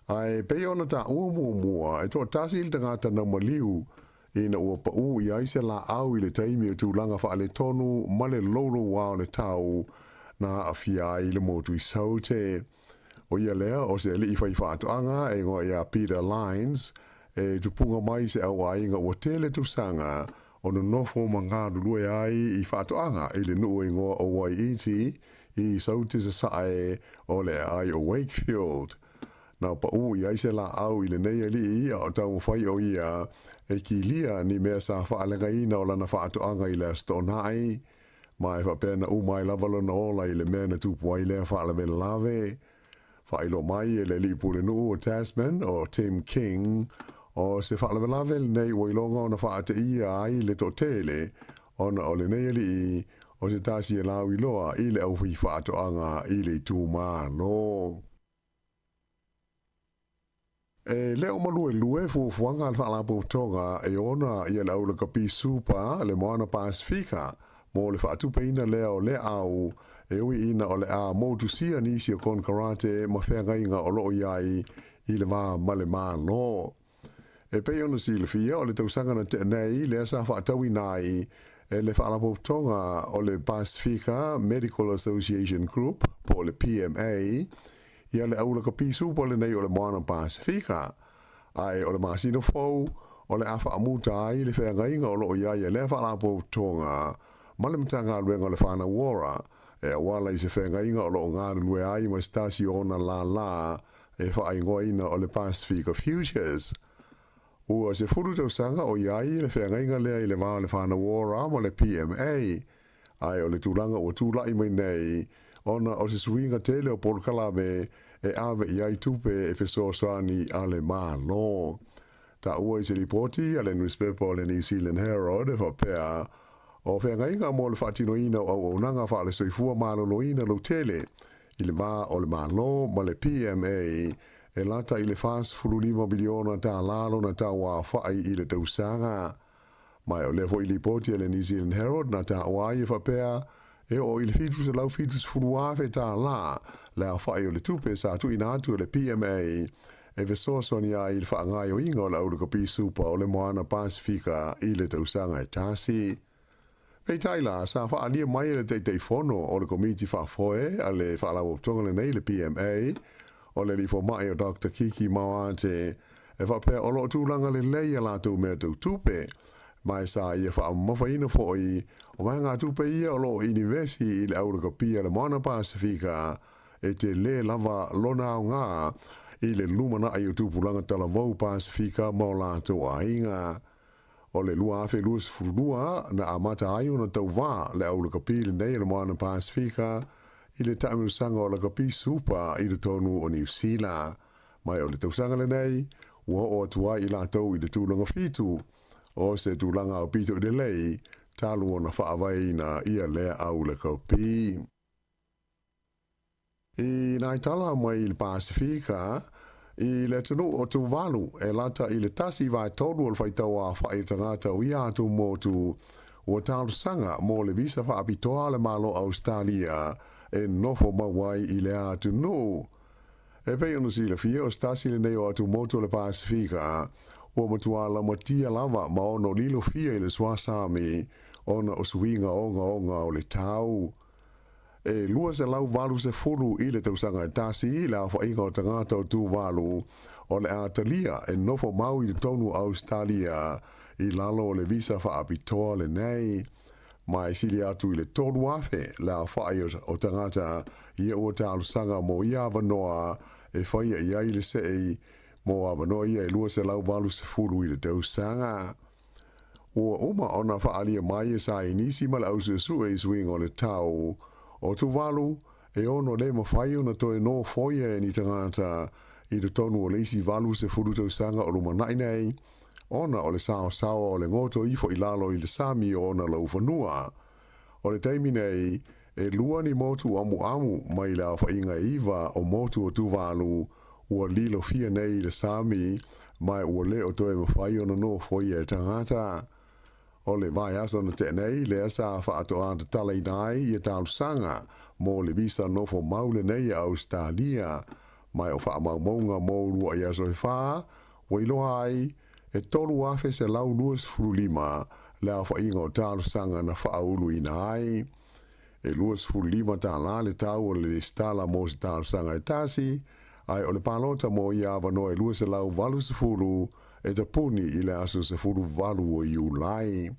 Ae pei ona taua muamua, e toatasi le tagata na maliu ina ua paū i ai se laau i le taimi o tulaga faaletonu ma le loulouā o le tau na aafia ai le motu i Saute. O ia lea o se alii fai faatoaga e igoa ia Peter Lynes, e tupuga mai se auaiga ua tele tausaga o nonofo ma galulue ai i faatoaga i le nuu e igoa o Waiiti i Saute Sasae o le aai o Wakefield. Na paʻū i ai se laʻau i lenei aliʻi a o taumafai ʻo ia e kilia ni mea sa faaleagaina o lana faatoaga i le Aso Toonai, ma e faapea na uma ai lava lona ola i le mea na tupu ai lea faalavelave. Faailoa mai e le aliʻi pulenuu o Tasman o Tim King, o se faalavelave lenei ua iloga ona faateia ai le toatele ona o lenei aliʻi o se tasi e lauiloa i le aufaifaatoaga i le itumalo. E le o maluelue fuafuaga a le Faalapotopotoga e ona ia le au lakapi Supa le Moana Pasefika mo le faatupeina lea o lea au, e ui ina o le a motusia nisi o konekarate ma feagaiga o lo o i ai i le va ma le Malo. E pei ona silafia, o le tausaga na tea nei lea sa faatauina ai e le Faalapotopotoga o le Pasefika Medical Association Group po o le PMA ia le aula kapi supa lenei o le Moana Pasefika. Ae o le masina fou, o le a faamuta ai le feagaiga o lo o i ai e lea Faalapotopotoga ma le Matagaluega o le Whānau Ora e auala i se feagaiga o lo o galulue ai ma se tasi o ona lālā e faaigoaina o le Pasifika Futures. Ua 10 tausaga o i ai le feagaiga lea i le va o le Whānau Ora ma le PMA, ae o le tulaga ua tulai mai nei ona o se suiga tele o polokalame e ave i ai tupe e fesoasoani a le Malo. Taua i se lipoti a le nusipepa o le New Zealand Herald e faapea, o feagaiga mo le faatinoina o auaunaga faale-soifua maloloina lautele i le va o le Malo ma le PMA e lata i le $45 miliona tālā lona tauaofai i le tausaga. Ma o lea foi lipoti a le New Zealand Herald na taua ai e faapea, e oo i le $770,000 tālā le aofai o le tupe sa tuuina atu e le PMA e fesoasoani ai i le faagaoioiga o le aulakapi supa o le Moana Pasefika i le tausaga e tasi. Peitai la, sa faaalia mai e le Taitaifono o le Komiti Faafoe a le Faalapotopotoga lenei, le PMA, o le alii fomai o Doctor Kiki Maoate, e faapea o lo o tulaga lelei a latou mea tau tupe, ma e sa ia faamamafaina foi o vaegatupe ia o lo o inivesi i le aulakapia le Moana Pasefika e tele lava lona aoga i le lumanai o tupulaga talavou Pasefika ma o latou aiga. O le 2022 na amata ai ona tauvā le au lakapi lenei o le Moana Pasefika i le taamilosaga o lakapi supa i totonu o Niu Sila. Mai o le tausaga lenei, ua oo atu ai i latou i le tulaga 7 o se tulaga aupito i lelei talu ona faavaeina ia lea au lakapi. I nai tala mai i le Pasefika, i le atunuu o Tuvalu, e lata i le 1/3 o le faitau aofai o tagata o ia atu motu ua talosaga mo le visa faapitoa a le Malo o Ausetalia e nofo mau ai i lea atunuu. E pei ona silafia, o se tasi lenei o atumotu o le Pasefika ua matua laumatia lava ma ono lilofia i le suasami ona o suiga ogaoga o le tau. E 280 i le tausaga e tasi le aofaiga o tagata o Tuvalu o le a talia e nofo mau i totonu o Ausetalia i lalo o le visa faapitoa lenei. Ma e sili atu i le 3,000 le aofai o tagata ia ua talosaga mo ia avanoa e faia i ai le seʻi mo avanoa ia e 280 i le tausaga. Ua uma ona faaalia mai e saienisi ma le ausuesue i suiga o le tau o Tuvalu e ono le mafai ona toe nofoia e ni tagata i totonu o le isi 80 tausaga o lumanai nei, ona o le saosaoa o le goto ifo i lalo i le sami o ona laufanua. O le taimi nei, e lua ni motu amuamu mai le aofaiga e 9 o motu o Tuvalu ua lilofia nei i le sami, ma ua le o toe mafai ona nofoia e tagata. O le vaiaso na tea nei, lea sa faatoa tatalaina ai ia talosaga mo le visa nofo mau lenei a Ausetalia, ma o faamaumauga mo uluai aso e 4, ua iloa ai e 3,125 le aofaiga o talosaga na faauluina ai. E $25 tālā le tau o le lesitala mo se talosaga e tasi, ae o le palota mo ia avanoa e 280 e tapuni i le aso 18 o Iulai.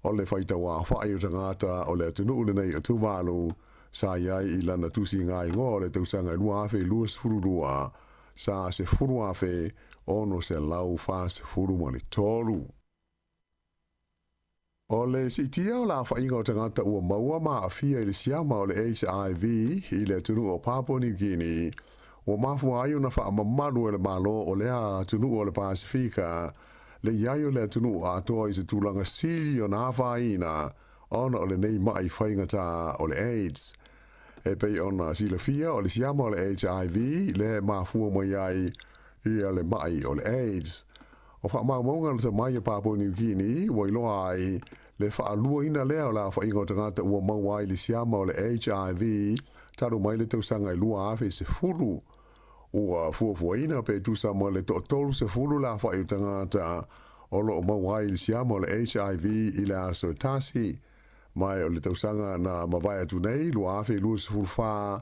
O le faitau aofai o tagata o le atunuu lenei o Tuvalu sa i ai i lana tusi ngā ingoa o le tausaga e 2022, sa 10,643. O le siitia o le aofaiga o tagata ua maua ma aafia i le siama o le HIV i le atunuu o Papua New Guinea, ua mafua ai ona faamamalu e le Malo o lea atunuu o le Pasefika le i ai o le atunuu atoa i se tulaga sili ona afaina ona o lenei ma'i faigata o le AIDS. E pei ona silafia o le siama o le HIV lea e mafua mai ai ia le ma'i o le AIDS. O faamaumauga lata mai a Papua New Guinea ua iloa ai le faaluaina lea o le aofaiga o tagata ua maua ai le siama o le HIV talu mai le tausaga e 2010. Ua fuafuaina pe tusa ma le toa-30 le aofai o tagata o lo o maua ai le siama o le HIV i le aso e tasi. Mai o le tausaga na mavae atu nei, 2024,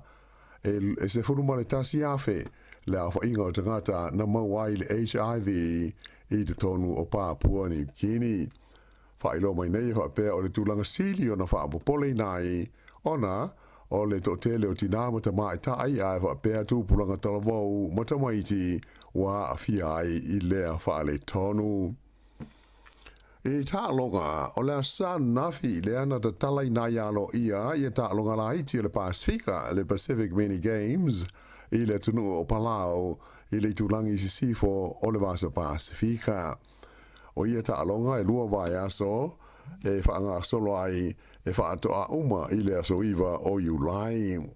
e 11,000 le aofaiga o tagata na maua ai le HIV i totonu o Papua New Guinea. Faailoa mai nei e faapea o le tulaga sili ona faapopoleina ai ona o le toatele o tinā ma tamaitai ae faapea tupulaga talavou ma tamaiti ua aafia ai i lea faaletonu. I taaloga, o le aso ananafi lea na tatalaina ai aloaia ia taaloga laiti o le Pasefika, le Pacific Mini Games, i le atunuu o Palau i le itulagi i sisifo o le Vasa Pasefika. O ia taaloga e lua vaiaso e faagasolo ai e faatoa uma i le aso 9 o Iulai.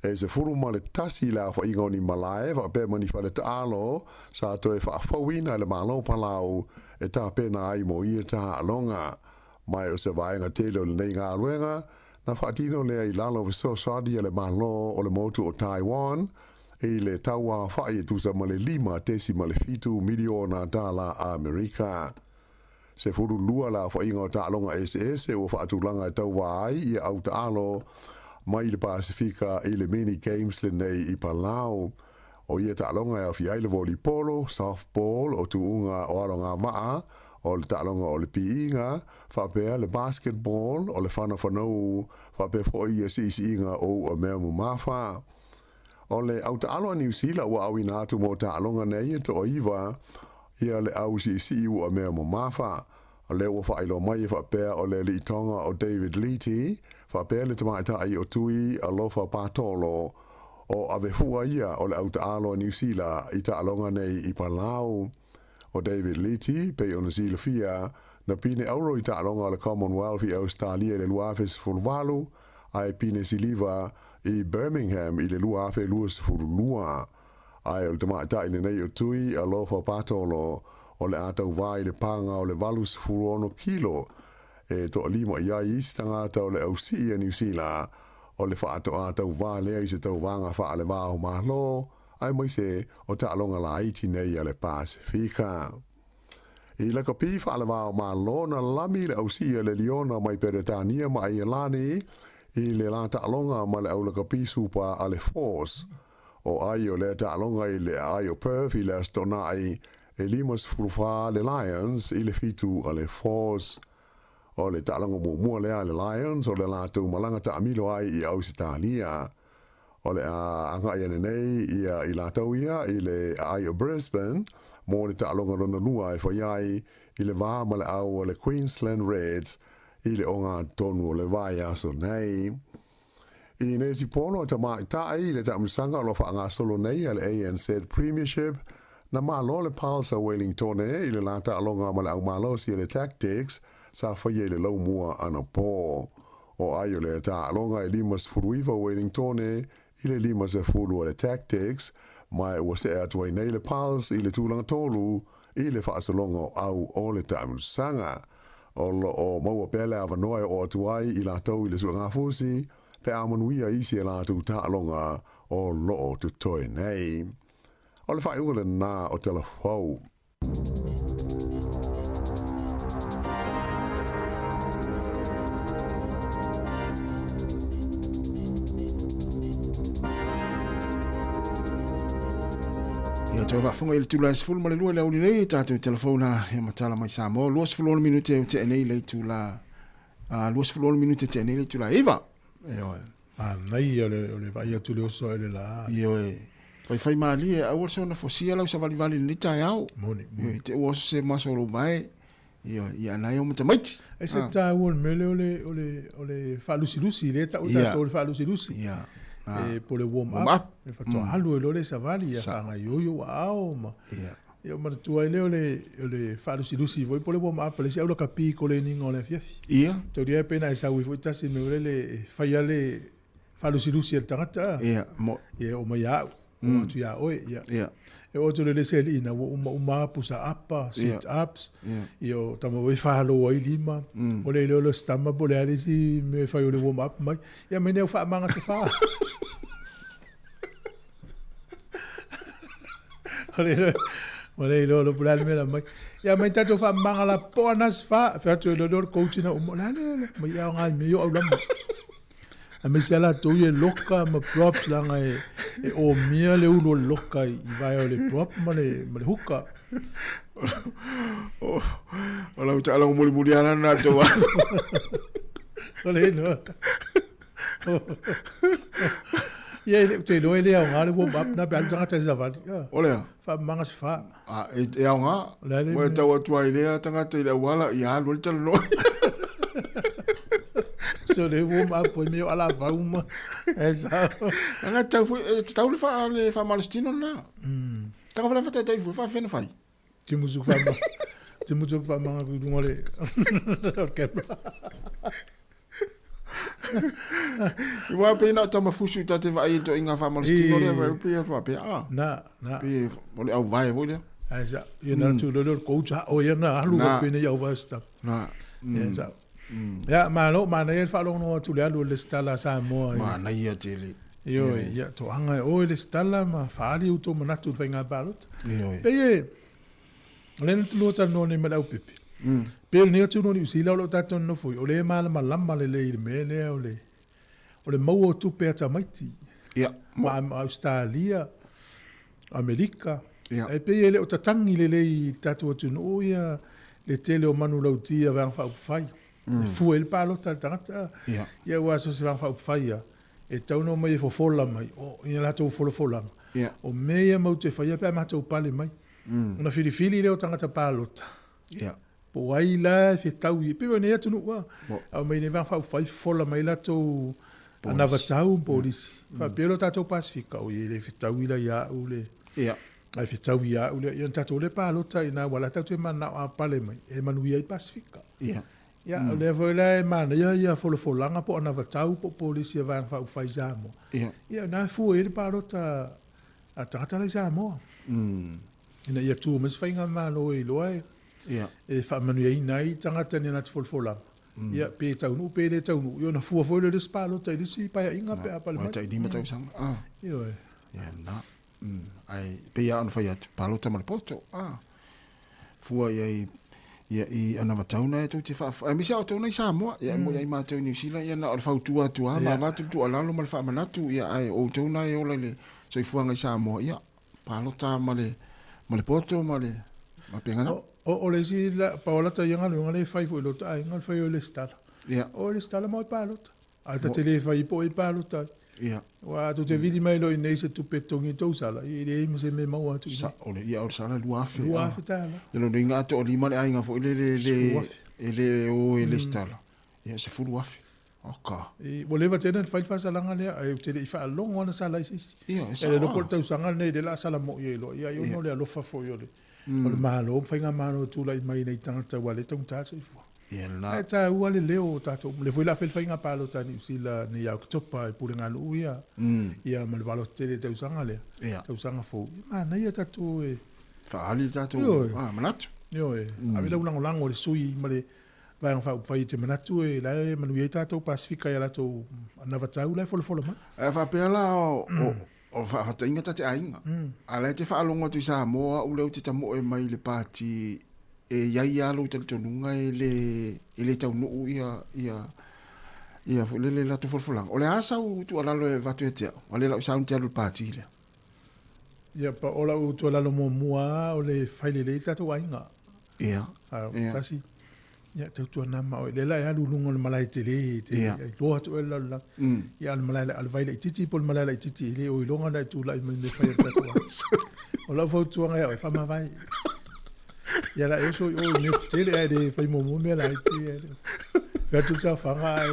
E 11 le aofaiga o ni malae faapea ma ni fale taalo sa toe faafouina e le Malo o Palau e tapena ai mo ia taaloga. Mai o se vaega tele o lenei galuega, na faatino lea i lalo o fesoasoani a le Malo o le motu o Taiwan i le tauaofai e tusa ma le $5.7 miliona tala Amerika. 12 le aofaiga o taaloga eseese ua faatulaga e tauva ai ia au taalo mai le Pasefika i le Mini Games lenei i Palau. O ia taaloga e aofia ai le volipolo, softball, o tuuga o alogavaa, o le taaloga o le piiga, faapea le basketball, o le fanafanou, faapea foi ia siisiiga o u'a mea mamafa. O le au taalo a Niu Sila ua auina atu mo taaloga nei e toaiva ia le au siisii u'a mea mamafa. O lea ua faailoa mai e faapea o le alii Tonga o David Liti, faapea le tamaitai o Tui Alofa Patolo, o Avefua ia o le au taalo a Niu Sila i taaloga nei i Palau. O David Liti, pei ona silafia, na pine auro i taaloga o le Commonwealth i Ausetalia i le 2018, ae pine siliva i Birmingham i le 2022. Ae o le tamaitai lenei o Tui Alofa Patolo, o le a tauvā i le paga o le 86 kilo e toalima i ai isi tagata o le ausii a Niu Sila, o le faatoa tauvā lea i se tauvaga faale-va o Malo, aemaise o taaloga laiti nei a le Pasefika. I lakapi faale-va o Malo na lami le ausii a le Liona mai Peretania ma Aielani i le la taaloga ma le au lakapi supa a le Force. O ai o lea taaloga i le aai o Perth i le Aso Toonai e 54 le Lions i le 7 a le Force. O le taaloga muamua lea a le Lions o le latou malaga taamilo ai i Ausetalia. O le a agai ane nei ia i latou ia i le aai o Brisbane mo le taaloga lona lua e fai ai i le va ma le au o le Queensland Reds i le ogatotonu o le vaiaso nei. I netipolo a tamaitai i le taamilosaga o lo o faagasolo nei a le ANZ Premiership, na malo le Pulse a Wellingtone i le la taaloga ma le au malosi a le Tactix sa faia i le laumua anapo. O ai o le taaloga e 59 Wellingtone i le 50 a le Tactix, ma ua see atu ai nei le Pulse i le tulaga tolu i le faasologa o au o le taamilosaga. O lo o maua pea le avanoa e oo atu ai i latou i le suegafusi pe a manuia isi e latou taaloga o lo o totoe nei. O le faaiuga lena o Tala Fou. Ia toe faafofoga i le itula e 12 i le aoauli nei, tatou telefona ia ma tala mai Samoa, 26 minute o tea nei le itula, 26 minute tea nei le itula 9. Ioe. Manaia o le vaai atu i le oso ae le la. Ioe. Faifaimalie aua le soona fosia lau savalivali i lenei taeao. Moni, moni. Ioe, te ua oso se maso o lou vae, ioe, ia na e o matamaiti. Ai se taua o le mea lea o le, o le, o le faalusilusi, lea e tau e tatou o le faalusilusi. Ia. E, po o le warm Warm up. up. E faatoa alu ai loa le savali, ia faagaioio ua ao ma. Ia. Ia manatua ai lea o le, o le faalusilusi foi po o le warm up a le isi aulakapi i koleniga o le afiafi. Ia. Taulia pe na e sau ai foi tasi i le mea lele e faia le faalusilusi a le tagata. Ia, mo. Ia, oo mai ia au, oo atu ia oe, ia. Ia. E oo atu le le isi alii ina ua uma uma lava pusa apa, sit ups, Ia. ia o tama foi falo ai lima, o le iloa o le sitama po o le a le isi mea e fai o le warm up mai. Ia mai nei au faamaga se fa. O le iloa, o le iloa o le a le mea la mai. Ia mai tatou faamaga la poa na se fa, fai atu e le le coach na uma, o le a le le, mai ia ngai me yo au lama. Aemaise lava latou ia e loka ma props leaga e, e omia le ulu o le loka i, i vae o le prop ma le, ma le huka. O lau taalogo mulimuli lava lena tou O le inoa. Ia, e le, ou te iloa e le aoga le warm up na pe alu tagata i savali. O lea? Faamamaga se fa. A, e, e aoga. O le a le Ua e mea? tau atu ai lea tagata i le auala, ia alu ai le talanoa. So le warm up foi mea o alavau ma e sao. Leaga e tatau foi, e tatau le faa, le faamalositino lena. Taga fale faataitai foi, faafefea ona fai. Te mutu ku te mutu ku faamanga ku i luga o le o le camera. I wā pei na o tamafusu ta te vaai i le toaiga faamalositino lea, vai pei e faapea, a. Na, na. Pei o le auvae foi lea. Ai sa, ia na tu lele o le coach ha o ia na alu Na. pe nei au vae stop. Na. Ia sa. Ia malo manaia le faalogologo atu le alu o le lesitala a Samoa. i- Manaia tele. Ioe, ia toaga e oe le lesitala ma faaali outou manatu i le faiga palota. Ioe. Pei e, o lea na tulua talanoa nei ma le aupepe. Pei o lenei atunuu o Niu Sila o lo o tatou nonofo ai, o lea e malamalama lelei i le mea lea o le, o le maua o tupe a tamaiti. Ia. Ma, ma Ausetalia, Amerika. Ia. Ae pei e le o tatagi lelei i le tatou atunuu ia le tele o manulauti a Vaega Faaupufai. E fua ai le palota a le tagata. Ia. Ia aua so o se Vaega Faaupufai lava, e tatau ona omai e fofola mai, o, i a latou folafolaga. Ia. O mea ia matou te faia pe a matou pale mai. Ona filifili lea o tagata palota. Ia. Po o ai la e fetau i, pei o nei atunuu lava. Mo. Aumai nei Vaega Faaupufai fofola mai latou anavatau ma polisi. Faapea loa tatou Pasefika, oi e le fetau la ia au le, Ia. ae fetau ia au lea. Ia ona tatou le palota i ina ua la tatou te mananao a pale mai, e manuia ai Pasefika. Ia. Ia, o lea foi la e manaia ia folafolaga po o anavatau po o polisi a Vaega Faaupufai i Samoa. Ia. Ia, o na e fua i ai le palota a tagata la i Samoa. Ina ia tu mai se faigamalo e iloa e, Ia. e faamanuiaina ai tagata i ni a latou folafolaga. Ia, pe taunuu pe le taunuu, ia ona fua foi lea o le isi palota i le isi paeaiga pe a pale Ua mai. tai 5 tausaga. Ah. Ioe. Ia na. Ai pei lava ona fai atu, palota ma le poto. Ah. Fua i ai ia i anavatau na e tou te faa aemaise a outou na i Samoa. Ia mo ia i matou i Niu Sila ia na o le fautua atu lava ma avatu le tuualalo ma le faamanatu ia ae o outou na e ola i le soifuaga i Samoa. Ia palota ma le ma le poto ma le ma pegana. O, o, o le isi la, pau lava ta ia galuega lea e fai foi i lota aiga, o le fai o le lesitala. Ia. O le lesitala ma oe palota. Ae ta te le fai po o e palota ai. Ia. Aua a tou te vili mai loa i nei se tupe e totogi i tou sala, ia e leai ma se mea e maua atu i Sa, nei. o le, ia o le sala $2,000. $2,000. Ia lona uiga a toalima le aiga foi lele e le, $10,000. e le o e lesitala. Ia $10,000. Oka. E, ua leva tele ona fai le faasalaga lea, ae ou te le i faalogo lava na sala ai se isi. Ia, e E sao le iloa po o lava. le tausaga lenei lea o le a sala moi ai loa, ia ai ona o le alofa foi o le, Mm. o le Malo ma faigamalo e tulai mai nei tagata ua le taugata le soifua. Ia lena. Ae taua le leo o tatou. O lea foi o le a fai le faiga palota a Niu Sila nei ia Oketopa e pulegaluu ia, ia ma le palota tele i le tausaga lea, Ia. tausaga fou. Ia manaia tatou e Faaali le tatou Ioe. ah, manatu. Ioe, ave lau lagolago i le sui ma le Vaega Faaupufai e te manatu e la e manuia ai tatou Pasefika i a latou anavatau la e folafola mai. Ae faapea la o, o, o faafataiga ta te aiga. A la e te faalogo atu i Samoa au lea ou te tamoe mai i le pati e iai lava lou talitonuga e le, e le taunuu ia, ia, ia foi lele latou folafolaga. O le a sau tuualalo e avatu ia te au? Ua le lau sau na te alu i le pati lea. Ia, pa o lau tuualalo muamua lava o le fai lelei le tatou aiga. Ia. A, Ia. tasi. Ia tautuana ma oe, lea la e alu i luga o le malae tele tele, Ia. e iloa atu oe i le lalolagi. Ia a o le malae, o le vai laitiiti po o le malae laitiiti, e le o iloga ona e tulai mai i mea e fai a le tatou aiga. O lau fautuaga ia oe, faamavae. Ia la e oso i o i mea tetele ae le fai muamua mea laiti. Fai atu le saofaga ae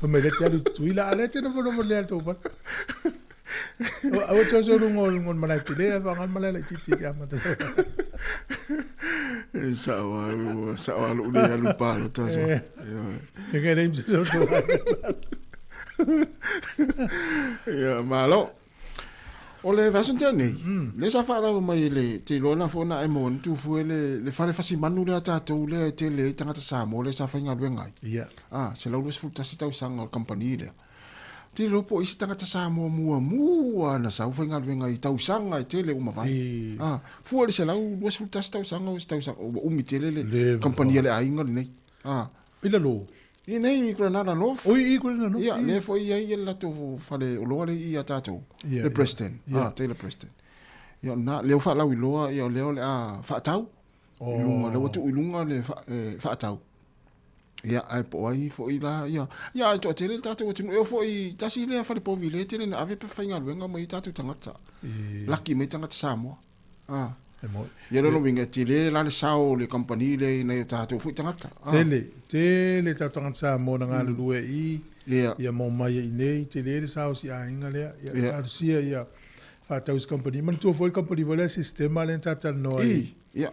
fai mai lea e te alu i Tutuila, a o lea e te nofonofo lelei lava i le tou fale. Aua e te oso i luga o le malae tele ae faaaoga le malae laitiiti e te amata ai. E sao lava, sao lava lou le alu i le palota. E leai ma se Ia, malo. O le vaiaso na tea nei, lea sa faalava mai e le te iloa na foi na e maua na tufue le, le fale fasimanu lea a tatou lea e tele ai tagata Samoa lea sa faigaluega ai. Ia. Ah, 121 tausaga o le kamupani lea. Te iloa po o isi tagata Samoa muamua na sau faigaluega i tausaga e tele ua mavae. I. Ah, fua i le 121 tausaga o se tausaga ua umi tele le Leva. kamupani a le aiga lenei. Ah. I lalo. I nei i Granada North. Oi, i Granada North. Ia, lea foi i ai le latou fale oloa lea i ia tatou. Ia, Le ia. Preston. Ia. Ah, Taylor Preston. Ia, na, lea ua faalauiloa, ia, lea o le a faatau. I luga, lea ua tuu i luga le faatau. Ia, ae po o ai foi la, ia, ia, ae toatele le tatou atunuu. E oo foi, tasi lea fale povi lea tele na ave pe faigaluega mai ai tatou tagata. Laki mai tagata Samoa. Ah. E moi. Ia lona uiga, e tele la le sao o le kamupani lea i nai o tatou foi tagata. Ah. Tele, tele tatou tagata Samoa na galulue i, Ia. ia maua mai ai i nei, tele le sao o si aiga lea. Ia, Ia. talosia ia faatau i se kamupani. Manatua foi le kamupani foi lea sistema lea na talatalanoa ai. I, ia.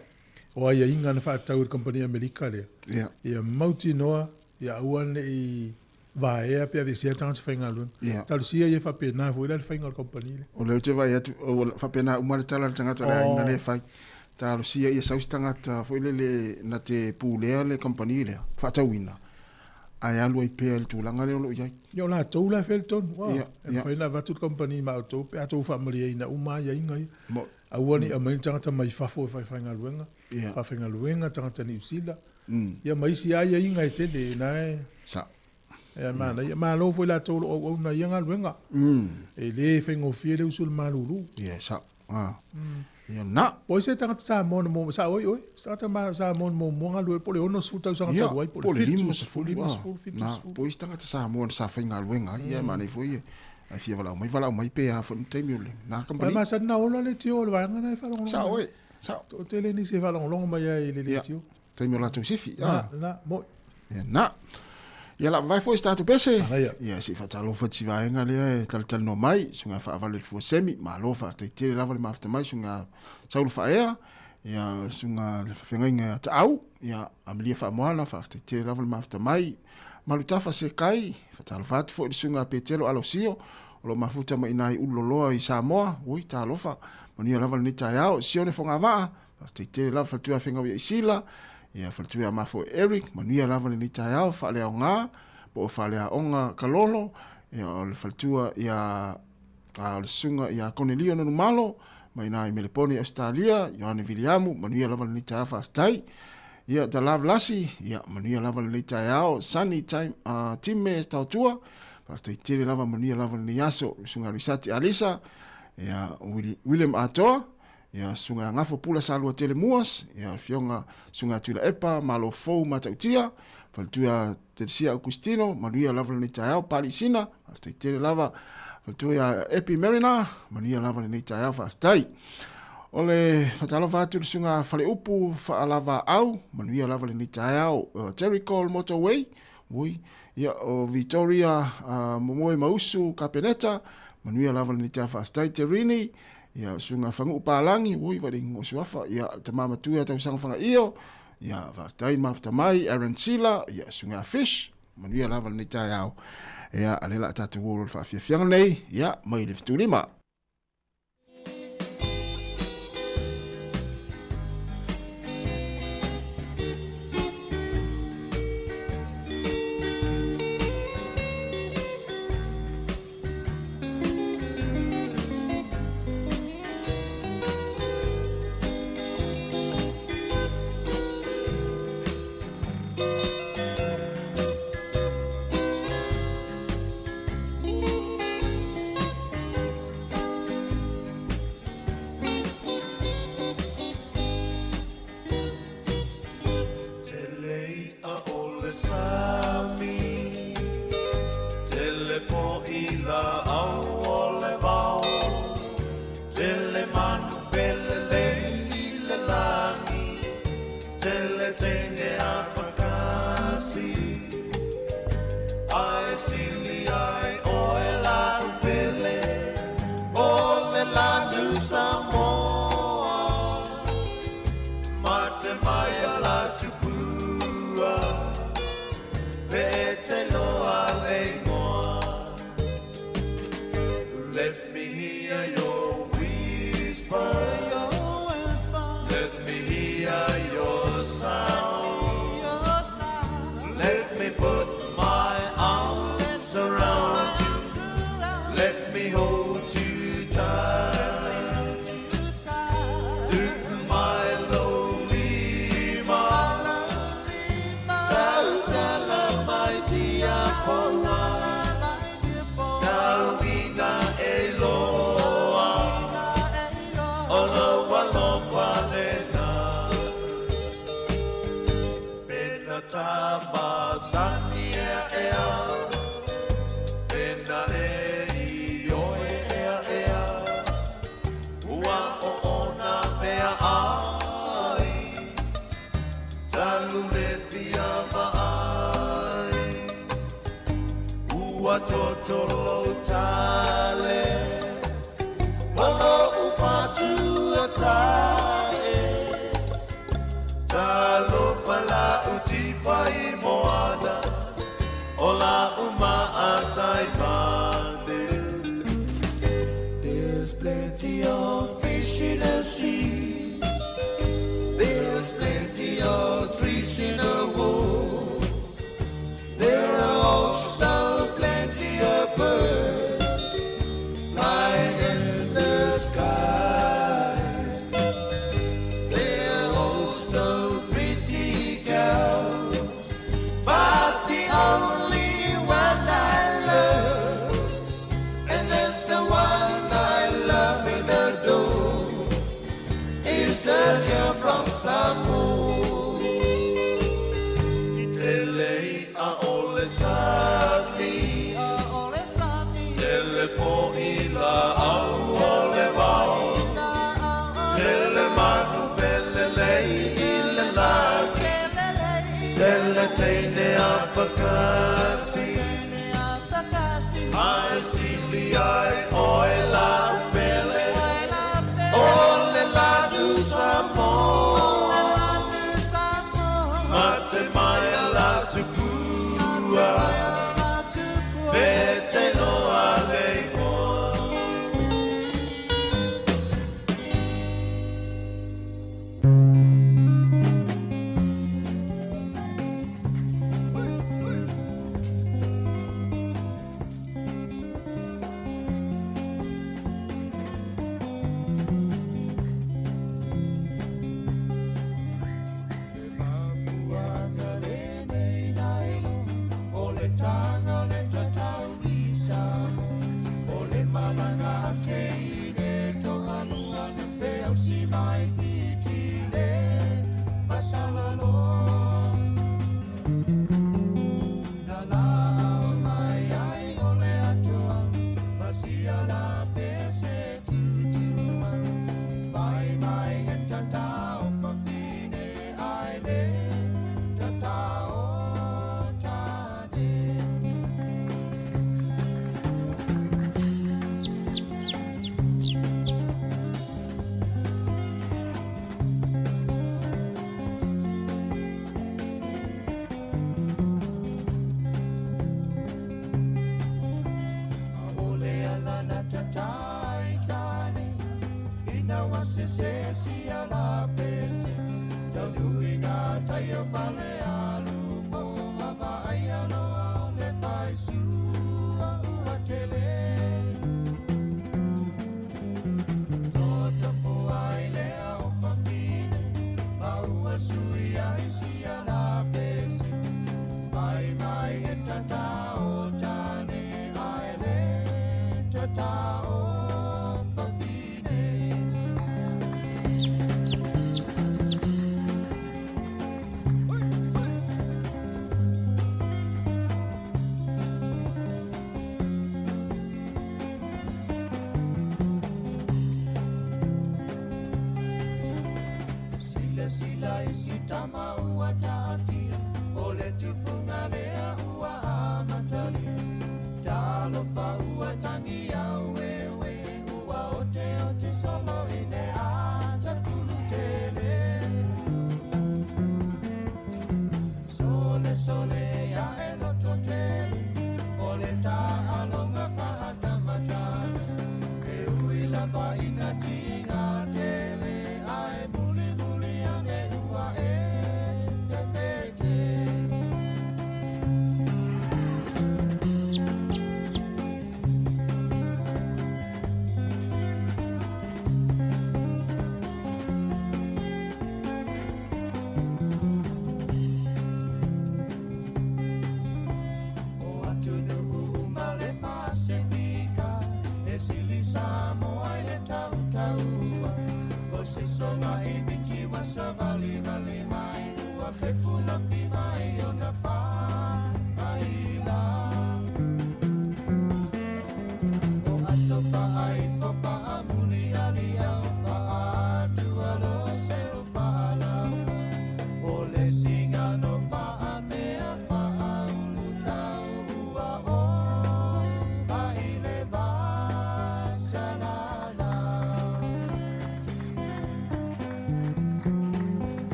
O aiaiga na faatau e le kamupani Amerika lea. Ia. Ia mautinoa, ia aua ne i vaea pe aveesea tagata faigaluega. Ia. Talosia ia faapena foi la le faiga o le kamupani lea. O lea ou te vaai atu, ua faapena uma le tala a le tagata o le aiga Oh. lea e fai. Talosia ia sau se tagata foi lele na te pulea le kamupani lea, faatauina, ae alu ai pea i le tulaga lea o lo o i ai. Ia o latou la e fai le tonu. Ua, Ia, e ia. mafai ona avatu le kamupani ma outou pe a outou faamalieina uma aiaiga ia. Mo- Aua ne i aumai ni tagata mai fafo e faifaigaluega, Ia. faafaigaluega tagata Niu Sila. Mm. Ia ma isi aiaiga e tele na e Sa. E manaia. Malo foi latou o lo o auauna i ia galuega. E le faigofie le usu i le malulu. Ia, sao. Ah. Ia, na. Po o se tagata Samoa na mo, sao ai oe, se tagata ma Samoa na muamua galue po o le 60 tausaga Ia, talu ai, po po o o le le 70, 50, 50, 70. Na, po o isi tagata Samoa na sa faigaluega ai, ia, manaia foi ia. Ai fia valaau mai, valaau mai pe a foi ni taimi o le na Ae kamupani. masani na ola le leitio o le vaega na e faalogologo. Sao oe, sao. Toatele nisi e faalogologo mai ai i le leitio. Taimi o latou sifi. Na, Ah. na, moi. Ia, na. Ia la vai foi se tatou pese. Manaia. Ia, se i faatalofa atu si vaega lea e talatalanoa mai, suiga faavale i le fua semi, malo faafetai tele lava le mafuta mai, suiga Saulo Faaea, ia suiga le faafeagaiga ia Taau, ia Amelia Faamoana, faafetai tele lava le mafuta mai. Malutafa Sekai, faatalofa atu foi i le suiga Petelo Alosio, o lo o mafuta mai i nai Ululoloa i Samoa, ui, talofa, manuia lava lenei taeao, Sione Fogavaa, faafetai tele lava faletua Fegau ia Isila, ia faletua ia Mafo Eric, manuia lava lenei taeao, faaleaoga, po o faaleaoga Kalolo, ia o le faletua ia, a, o le susuga ia Konelio Nonumalo, mai ina i Melepone i Ausetalia, Ioane Viliamu, manuia lava lenei taeao, faafetai. Ia, The Love Lasi, ia, manuia lava lenei taeao, Sunny Time, Time Taotua, faafetai tele lava, manuia lava lenei aso, Susuga Risati Alisa, ia, William Atoa, ia, Susuga Gafo Pula Salua Tele Muas, ia, Afioga Susuga Tuilaepa, Malo Fou Matautia, Faletua Telesia Augustino, manuia lava lenei taeao, Pali Sina, faafetai tele lava, Faletua ia Epi Marina, manuia lava lenei taeao, faafetai. O le faatalofa atu i le susuga Faleupu Faalavaau, manuia lava lenei taeao, Jericho Motorway, ui, ia, o Victoria Momoe Mausu Kapeneta, manuia lava lenei taeao, faafetai. Terini, ia, susuga Faguu Palangi, ui, vai le ingoa suafa, ia, tama matua ia Tausaga Fagaio, ia, faafetai mafuta mai, Aaron Sila, ia, susuga Fish, manuia lava lenei taeao. Ia, a lea la tatou o le faafiafiaga nei, ia, mai le 75. sae Talofa la uti fai moana O la uma atai mane. There's plenty of fish in the sea. There's plenty of trees in the wood. There are also plenty of birds flying in the sky. There are also pretty girls, but the only one I love, and that's the one I love and adore, is the girl from Samoa. I tele a ole sami, tele fo i la au ole vao, tele manu fele lei i le lagi, tele teine a whakasi, ai sili ai oe la ufele, ole la nu Samoa. Mate mai la tupua, pe te loa le igoa.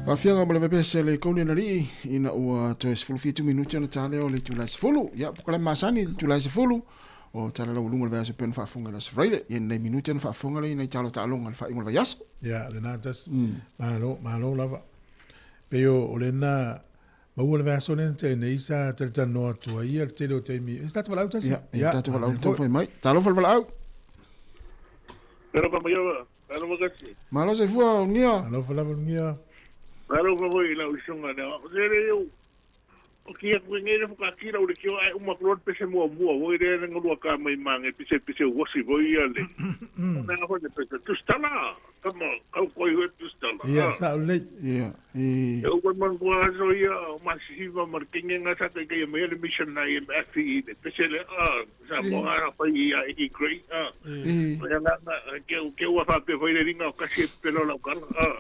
Faafiaga ma le vevese le kauni na lii ina ua toe 17 minuti ona ta lea o le itula e 10. Ia, polokalame masani i le itula e 10 o tala laualuga o le vaiaso pei ona faafofoga i le Aso Faraile. Ia, nei minuti ona faafofoga lea i nai talo taaloga i le faaiuga o le vaiaso. Ia, lena tasi. Malo, malo lava. Pei o, o lena, maua le vaiaso lea na tea nei sa talatalanoa atu ai ia le tele o taimi. E se tatou valaau tasi? Ia, e tatou valaau taumafai mai. Talofa le valaau. Talofa mai ava. Talofa kasi. Malo soifua Ulugia. Talofa lava Ulugia. Talofa foi i lau isuga lea. O se le iu. O ki aku e ngei le whakakira u le kio ai uma kulo pese mua mua. Voi le le ngolua ka mai mange pise pise wasi voi ia le. O nā hoi le pese. Tustala. Kama kau koi hoi tustala. Ia, sa o lei. Ia. E o koi man kua aso ia o masihiva ma le kenge ngā sa kai kai mai le mission na i MFE le pese le a sa mo ara pai ia e ki great a. Ia nga nga ke ke ua fa pe foi le ringa o kasi pelo lau kala a.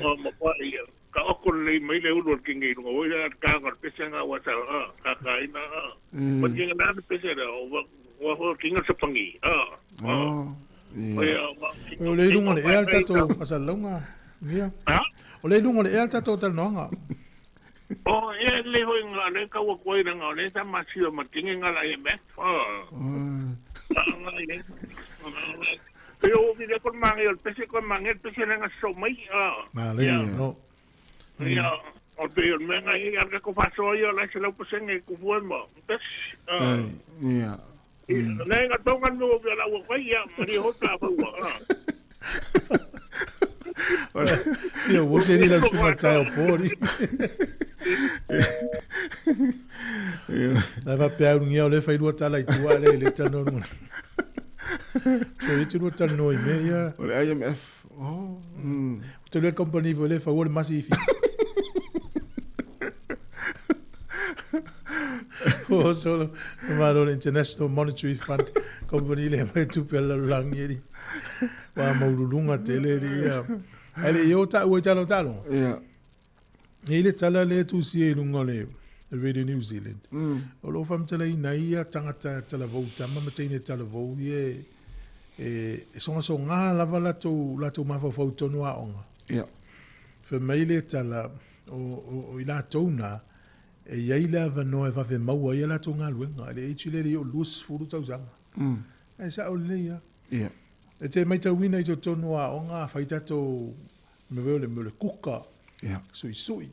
O ma pa ia ka oko le mai le ulu o le kenge i lunga oi le ka nga le pese nga wa sa a ka ka ina a. Ma kinga na le pese le o wa wa ho kinga sa pangi a. Oh. O le ilunga le ea le tatou fasalauga Ulugia. O le ilunga le ea le tatou talanoaga. O e le hoi nga le ka ua koi nga le sa masio ma kinga nga la IMF. Ah. Nga ile. Pe o vi le kon mangi o pese kon mangi pese nga so mai. Ah. Ma le no. Ia o pe o me nga ia ka ko faso ia la se lau pasenge ku fue mo. Pes. Ah. Ia. Nei nga tonga no vi la ua koi ia mari ho ta ua. Ah. Ia ua se ni lau suga tai o pori. Na va pe au ngia o le fai lua tala i tua le le tano nunga. So i te lua tala no i me ia. O le IMF. Oh. Te le company vo le fa o le masi i fiti. O solo malo le International Monetary Fund company le mai tupe la langi eri. Wa maululunga tele eri ia. Ai le i o ta ua talo talo. Ia. I le tala le tusi e lunga le Radio New Zealand. O lo whamtala i nei ia tangata talavou tama ma teine talavou i e e songa songa lava latou latou mafaufau tonu a onga. Ia. Fa mai le tala o i latou na e iai le avanoa e vave maua ia latou galuega e le age le le o 20 tausaga. Ae sao lelei ia. Ia. E te maitauina i totonu a onga fai tatou me o le me o le kuka. Ia. Suisui.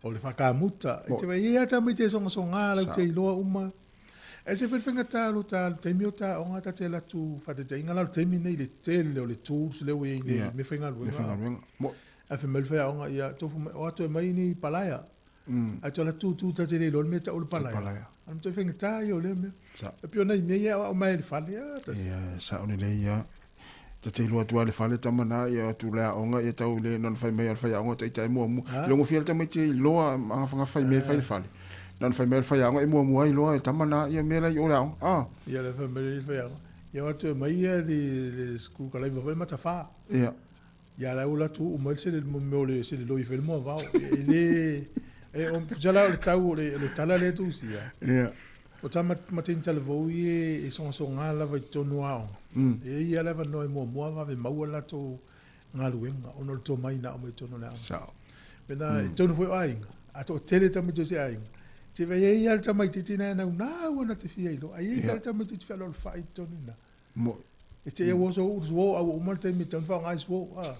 O le whakamuta. E te wai, ia ta mai te songasonga lau te iloa uma. E se whenwhenga tā lo tā, taimi o tā onga tā te latu whateteinga lau taimi nei le tele o le tools le ue nei me whainga Me whainga luenga. Mo. A whe malu whai onga ia tofu mai, o atu e mai ni palaia. A tola tū tū tā te le me ta o le palaia. Palaia. A mto whainga tā i o le mea. Sa. E pio nei mea ia o mai le whale a tas. Ia, sa o le lei ia. Ta te iloa atu le fale tama na ia atu le aoga ia tau le nona fai mai a le faiaoga taitai muamua. Logo fia le tamaiti e iloa agafagafa i mea e fai i le fale. Nona fai mai a le faiaoga e muamua ai loa e tama na ia mea la i o le aoga. Ah. Ia le fai mai le faiaoga. Ia o atu e mai ia le school ka laiva fai matawha. Ia. Ia la ula tu o mai se le mo le se le loi fai le moa vao. E le e o pujala o le tau o le tala le tu sia. Ia. O tā matin talavou i e songasonga lava i tonu aoga. E ia lava no e muamua vave maua latou galuega ona o le tomai na o mai tonu le aoga. Sao. Pena i tonu foi o aiga. A to tele tamaiti o se aiga. Te vai e ia le tamaititi na nau nau ona te fia ilo. Ai ia le tamaititi fia lo le whai tonu na. Mo. E te ia woso u suo au uma le taimi tonu wha ngai suo.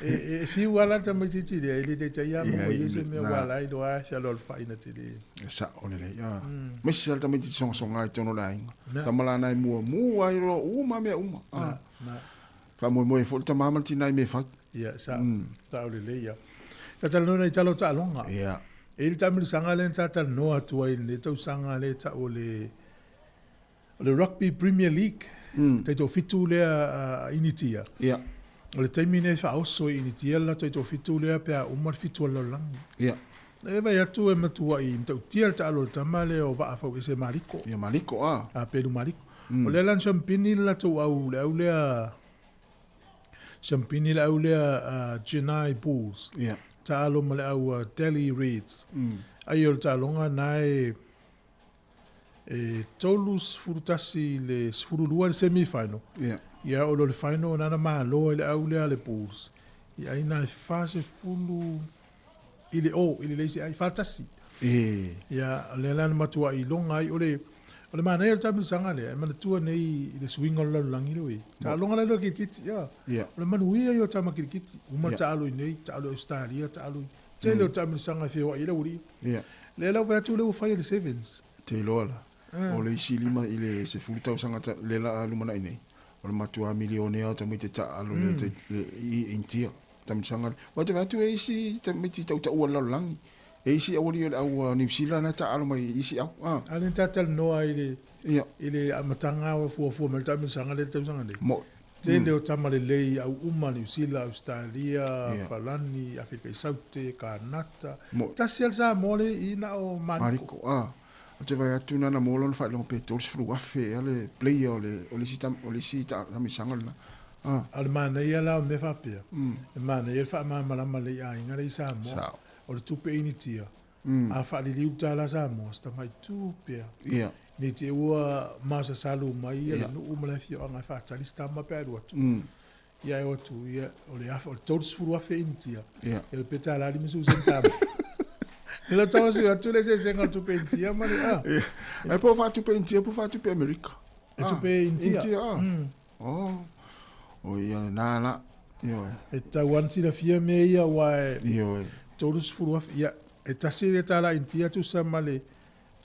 E fiu ala tamaititi le e le te te ia mo i se mea wala i loa fia lo le whai na te le. Sa o le lei. Me se le tamaititi songasonga i tonu le aiga. Tamalana e muamua ai loa uma mea uma. Na. Faamoemoe foi le tamā ma le tinā i mea fai. Ia, sa, sa o le lei ia. Tatalanoa i talo taaloga. Ia. E i le taamilosaga lea na tatalanoa atu ai i lenei tausaga lea e tau o le o le Rugby Premier League. Taitoafitu lea a Initia. Ia. O le taimi nei faaoso i Initia le latou taitoafitu lea pe a uma le fitu o le lalolagi. Ia. E vai atu e matuai matautia le taalo o le tama lea o Vaafau ese Maliko. Ia Maliko a. A Pelu Maliko. O lea la na siampini le latou au le au lea siampini le au lea Chennai Bulls. Ia. Taalo ma le au Delhi Reds. Ai o le taaloga na e e 31 le 12 le semi final. Ia. Ia o le final na na malo i le au lea le Bulls. I aiga e 40 i le o, i le leai se ai, 4-1. E. Ia, o lea la na matuai iloga ai, o le, o le manaia o le taamilosaga lea, e manatua nei i le suiga o le lalolagi lea ua i ai. Taaloga la lea o le kirikiti, ia. Ia. O le manuia ia o tama kirikiti, uma Ia. taalo i nei, taalo i Ausetalia, taalo i tele o taamilosaga e feoai ai le aualii. Ia. Lea la ua fai atu lea ua fai e le Sevens. Te iloa la, Ah. o le isi 5 i le 10 tausaga le la a lumanai nei, o le matua milionea o tamaiti taalo le le i Intia, taamilosaga lea. Ua te vaai atu e isi tamaiti tautaua o le lalolagi, e isi aualii o le au Niu Sila na taalo mai i isi au. Ah. A lea na tatalanoa i le, Ia. i le amataga o fuafua mai le taamilosaga lea i le tausaga nei. Mo. Tele o tama lelei au uma Niu Sila, Ausetalia, Ia. Palani, Afrika i Saute, Kanata. Mo. Tasi lava le Samoa lea i na o Mariko. Mariko, ah. O te vaai atu na na maua lona faailoga pe 30,000 ea le player o le o le isi tam, o le isi taamilosaga lena. Ah. A o le manaia la o mea faapea, e manaia le faamalamalama lelei i aiga lea i Samoa. Sao. O le tupe initia, a faaliliu le tala Samoa, se tamai tupe a. Ia. Nei te ua masasalu mai ia le Ia. nuu ma le afioaga e faatali se tama pe a alu atu. Ia e o atu, ia, o le afe, o le 30,000 initia. Ia. Ia le pe tala 50 sene Samoa. Le la tau asu atu le eseesega o le tupe initia ma le, ah. Ia. Ai po o faatupe Initia po o faatupe Amerika. E tupe Initia. Initia, ah. Oh. O ia lena la. Ioe. E tatau lava ona silafia mea ia aua e Ioe. 30,000, ia, e tasi le tala Initia tusa ma le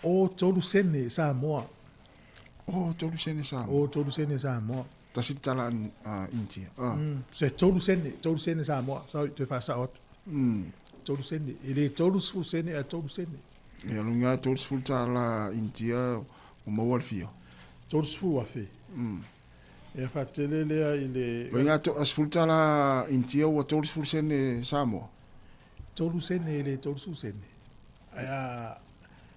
o 3 sene Samoa. O 3 sene Samoa. O 3 sene Samoa. Tasi le tala Initia. Ah. Se 3 sene, 3 sene Samoa. Sorry, toe faasao atu. 3 sene. E le 30 sene a 3 sene. Ia, luga 30 tala Initia o maua le fia. 30,000. Ia faatele lea i le... Luga 10 tala Initia ua 30 sene Samoa. 3 sene e le 30 sene. Ai a...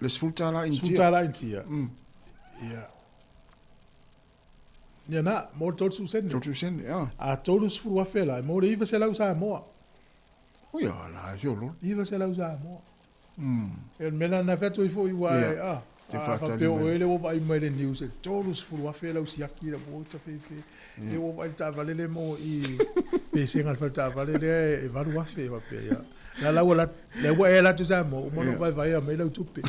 Le 10 tala Initia. 10 tala Initia. Ia. Ia na, mo le 30 sene. 30 sene, ia. A 30,000 la, e mo le 900 Samoa. O ia la, e feololo. 900 Samoa. E o le mea la na fai atu ai foi ua Ia. e, ah, Te a faatali faapea mai. o ele ua vaai mai le news e 30,000 lau siaki la po ta fefe. Ia. E ua vaai le taavale le mo i pesega le fale taavale lea e 8,000 e faapea ia. La la ua la le ua e la tu Samoa, uma Ia. no vaevaea mai lau tupe.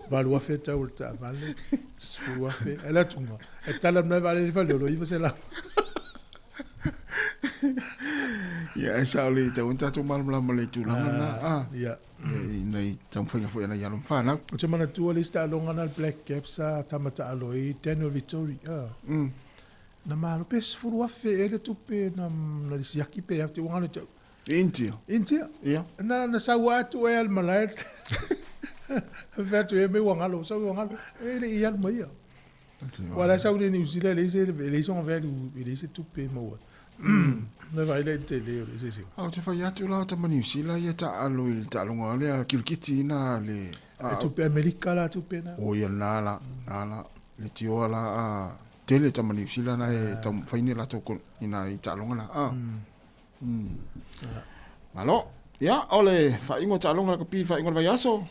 8,000 tau o le taavale, 10,000. E la tunga. E tala mai vale le fale o lo 900. Ia, e sao le tau ona tatou malamalama le tulaga lena. Ah. Ia. Ia, ina i taumafaiga foi ana i alo ma fanau. Ou te manatua le isi taaloga na le Black Caps sa tama taalo ai Daniel Vittori. Ah. Na malo pe 10,000 ea le tupe na na le siaki pe au te ua ngalo te au. Intia. Intia. Ia. Na na saua atu e al malae. Fai atu e me ua ngalo, sau ua ngalo. E le i alu mai ia. Ua la sau le New Zealand, e leai se e leai sona value, e leai se tupe e maua. Na vaai lea i le tele o le eseesega. A o te fai atu la o tama Niu Sila ia taalo i le taaloga lea kirikiti ina le... E tupe Amerika la tupe na. O ia na la, na la, le tioa la a tele tama Niu Sila na e taumafai ni latou ina i taaloga la. Ah. Malo, ia, o le faaiuga o taaloga le kapi, faaiuga o le vaiaso.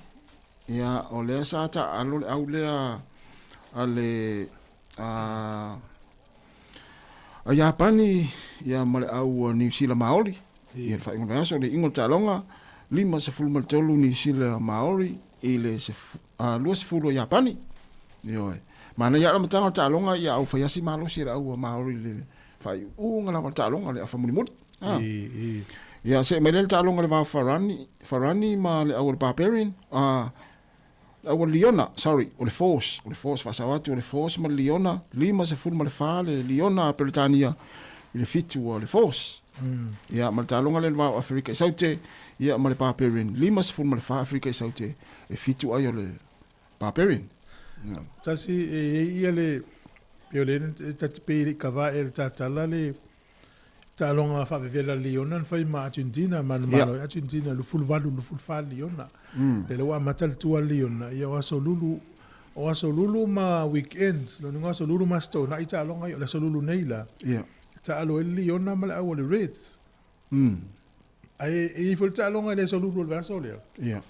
Ia, o lea sa taalo le au lea a le... A, a Iapani, ia ma le au Niu Sila Maori. Ia le faaiuga o le vaiaso, le iuga o le taaloga, 53 Niu Sila Maori i le 20 o Iapani. Ioe. Manaia le amataga o le taaloga, ia au faiasi malosi e le au Maori le faaiuga lava o le taaloga, le afa mulimuli. Ah. Ia, se mai lea le taaloga le va Farani, Farani ma le au o le Barbarian, le au o le Liona, sorry, o le Force, o le Force, faasao atu o le Force ma le Liona, 54 le Liona a Peretania i le 7 o le Force. Ia, ma le taaloga lea le va o Aferika i Saute, ia ma le Barbarian, 54 Aferika i Saute, e 7 ai o le Barbarian. Ia. Tasi e i ai ia le pe o le e tati pe i le kava e le tatala le taaloga faavevela Liona na fai ma Argentina ma na Ia. malo Argentina 28 24 Liona. Le ua amata le tua Liona ia o aso lulu o aso lulu ma weekend lo ni aso lulu ma sto na i taaloga ia o le aso lulu nei la. Ia. Taalo e Liona ma le au o le Reds. Ai e i fo le taaloga i le aso lulu o le vaiaso lea. Ia.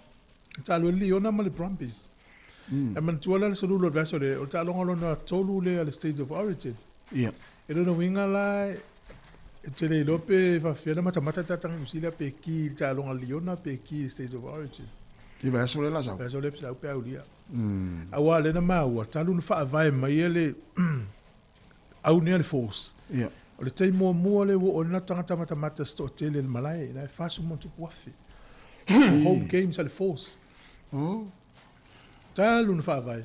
Taalo e Liona ma le Brumbies. E manatua la le aso lulu o le vaiaso lea, o le taaloga lona tolu lea le State of Origin. Ia. E lona uiga la, E te le iloa pe faafefea ona matamata le tatou Niu Sila pe ki i le taaloga Liona pe ki i le States of Origin. I vaiaso lea la sau. Vaiaso lea sau pe aulia. Aua lea na maua, talu na faavae mai e le au nei a le Force. Ia. O le taimi muamua lea ua oo ai na tagata matamata se toatele i le malae, la e 40+. Home games a le Force. Oh. Talu na faavae.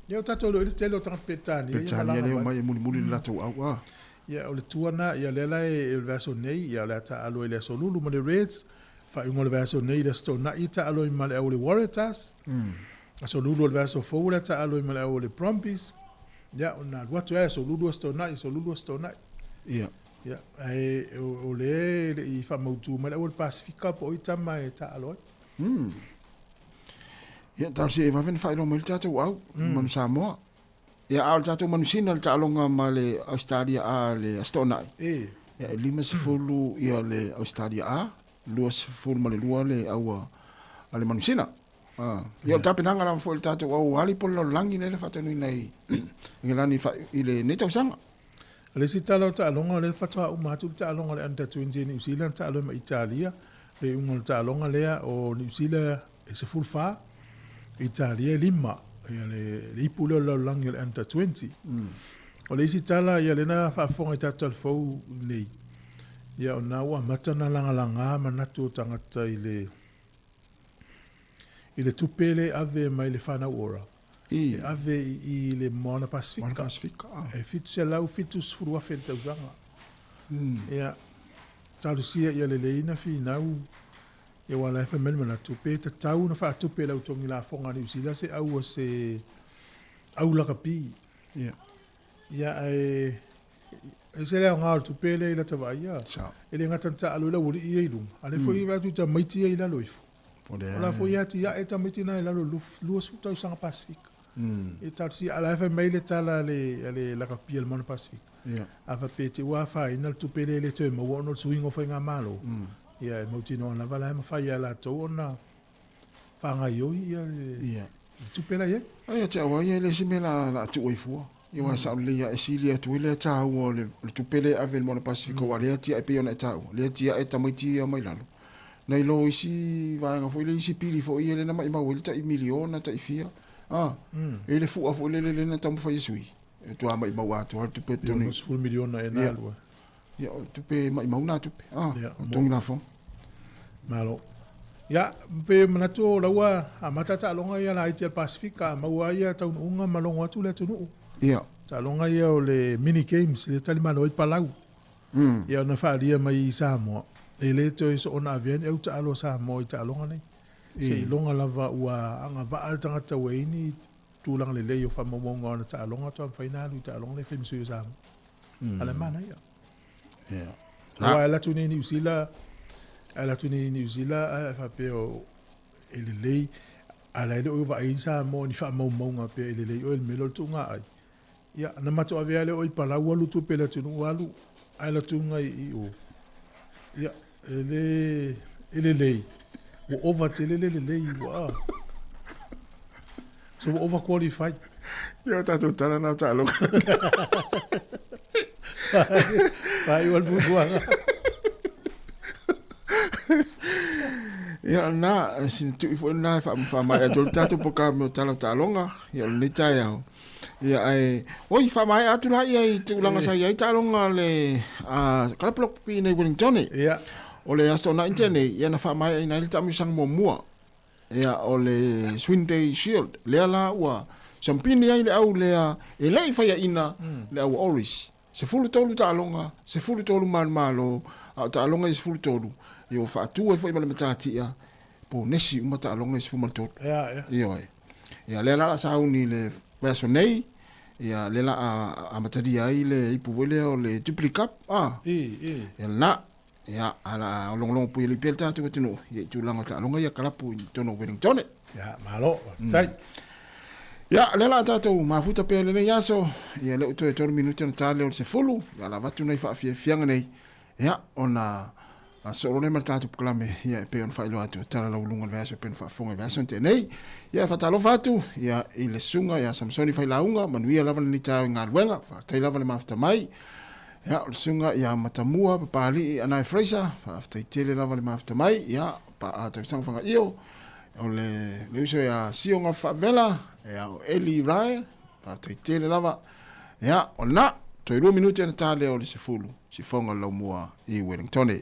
Ia o tatou le tele o tagata Peretania ia Peretania lea e omai e mulimuli le latou au a. Ia o le tua na, ia lea la e o le vaiaso nei, ia o le a taaalo ai i le Aso Lulu ma le Reds, faaiuga o le vaiaso nei i le Aso Toonai e taaalo ai ma le au o le Waratahs. Aso Lulu o le vaiaso fou o le a taaalo ai ma le au o le Brumbies. Ia ona alu atu ai Aso Lulu Aso Toonai, Aso Lulu Aso Toonai. Ia. Ia, ae o lea e le i faamautu mai le au o le Pasifika po o ai tama e taaalo ai. Ia, talosia ia vave ona faailoa mai le tatou au, manu Samoa. Ia, a o le tatou manusina le taaloga ma le Ausetalia A le Aso Toonai. Ia, e 50 ia le Ausetalia A, 22 le au a le manusina. Ah. Ia, o le tapenaga lava foi o le tatou au ali po o le lalolagi lea na faataunuina i Engelani i lenei tausaga. O le isi tala o taaloga, o lea faatoa uma atu le taaloga o le Under 20 a Niu Sila na taalo ai ma Italia. Le iuga o le taaloga lea o Niu Sila e 14, Italia e 5. Ia le, le ipu lea o le lalolagi o le Under 20. O le isi tala, ia lea na faafofoga i tatou talafou nei, ia o na ua amata ona lagalaga manatu o tagata i le i le tupe lea e ave mai le Whanau Ora, e ave i le Moana Pasifika. Moana Pasifika, ah. E 770,000 i le tausaga. Ia, talosia ia lelei na finau, ia aua o la e fai mai le manatu, pe tatau ona faatupe e le au togi lafoga a Niu Sila se au a se au lakapi. Ia. Ia, ae e ese le aoga o le tupe lea i lata vaai ia. E le gata na taaalo i le aualii ia i luga, a o lea foi e vaai atu i tamaiti ia i lalo ifo. O la foi e atiae tamaiti na i lalo i le 20 tausaga Pasifika. E talosia, a o la e fai mai le tala a le lakapi a le Moana Pasifika. A faapea e te i ua afaina le tupe lea e le toe maua ona o le suiga o faigamalo, ia e mautinoa lava la e mafai e latou ona faagaioi ia le tupe la e i ai. Ia te au lava ia e le o se mea o le a tuu ai fua. Ia aua e sao lelei lava e sili atu ai le taua o le tupe lea e ave i le Moana Pasifika aua o lea e atiae pei ona e taua, o lea e atiae tamaiti ia mai lalo. Nai lo isi vaega foi lea, isi pili foi ia lea na maimau ai le tai miliona, tai fia, a, e i ai le fua foi lele lea na taumafai e sui, e matua maimau atoa le tupe tonu. 60 miliona ea na alu ai. Ia, o tupe maimau na tupe, a, o togi lafoga. Malo. Ia, pe manatu o la ua amata taaloga ia laiti a le Pasifika, a maua ai ia taunuuga ma logo atu le atunuu. Ia. Taaloga ia o le mini games lea talimalo ai Palau. Ia ona faaalia mai i Samoa, e le toe soona avea ni au taalo a Samoa i taaloga nei. Seiloga lava ua agavaa le tagata ua i ai ni tulaga lelei o faamaumauga o ana taaloga faatoa mafai ona alu i taaloga nei e fai ma sui o Samoa. A o le manaia. Ia. Aua e alu atu nei i Niu Sila, alu atu nei i Niu Sila ae faapea o e lelei, a o la e le o vaai Samoa i ni faamaumauga pea e lelei oe i le mea lea o le tuuga ai. Ia, na matou ave lava lea o oe i Palau alu tupe i le atunuu alu, ae alu atu i o. Ia, e le, e lelei, ua ova tele le lelei, ua, so ua over qualified. Ia, o tatou tala na o taaloga. Faaiu le fuafuaga. Ia, na, sina tui foi lena e faamaea atu ai le tatou polokalame o Tala o Taaloga, ia, o lenei taeao. Ia, ae, oi, faamaea atu la ia i tulaga sa i ai taaloga le kalapu rugby i nei Wellington. Ia. O le Aso Toonai tenei, ia na faamaeaina ai le taamilosaga muamua. Ia, o le Swinday Shield, lea la ua siampini ai le au lea e le i faiaina le au Oris. 13 taaloga, 13 manumalo, a o taaloga ia 13, ia ua faatu ai foi ma le matatia, ponesi uma taaloga ia 13. Ia, ia. Ioe. Ia, lea la o le a sauni i le vaiaso nei, ia, lea la a amatalia ai le ipu foi lea o le Jubilee Cup, a. I, i. Ia lena. Ia, a o le a logologo pui alii pea le tatou atunuu, ia i tulaga o taaloga ia kalapu i totonu o Wellington. Ia, malo, faafetai. Ia, lea la a tatou mafuta pea i lenei aso, ia lea ua toe 3 minute ona ta lea o le 10, ia o le a avatu nai faafiafiaga nei, ia, ona solo lea ma le tatou polokalame, ia, e pei ona faailoa atu, tala lauuluga o le vaiaso e pei ona faafofoga i le vaiaso na tea nei. Ia, e faatalofa atu, ia, i le susuga ia Samasoni Failauga, manuia lava lenei taeao i galuega, faafetai lava le mafuta mai. Ia, o le susuga ia Matamua Papali'i Anae Fraser, faafetai tele lava le mafuta mai, ia, pa a tausaga fagaio, o le, le uso ia Sio Gafaavela, ia, o Eli Ryan, faafetai tele lava. Ia, o lena, toe 2 minute ona ta lea o le 10, sifoga o le laumua i Wellingtone.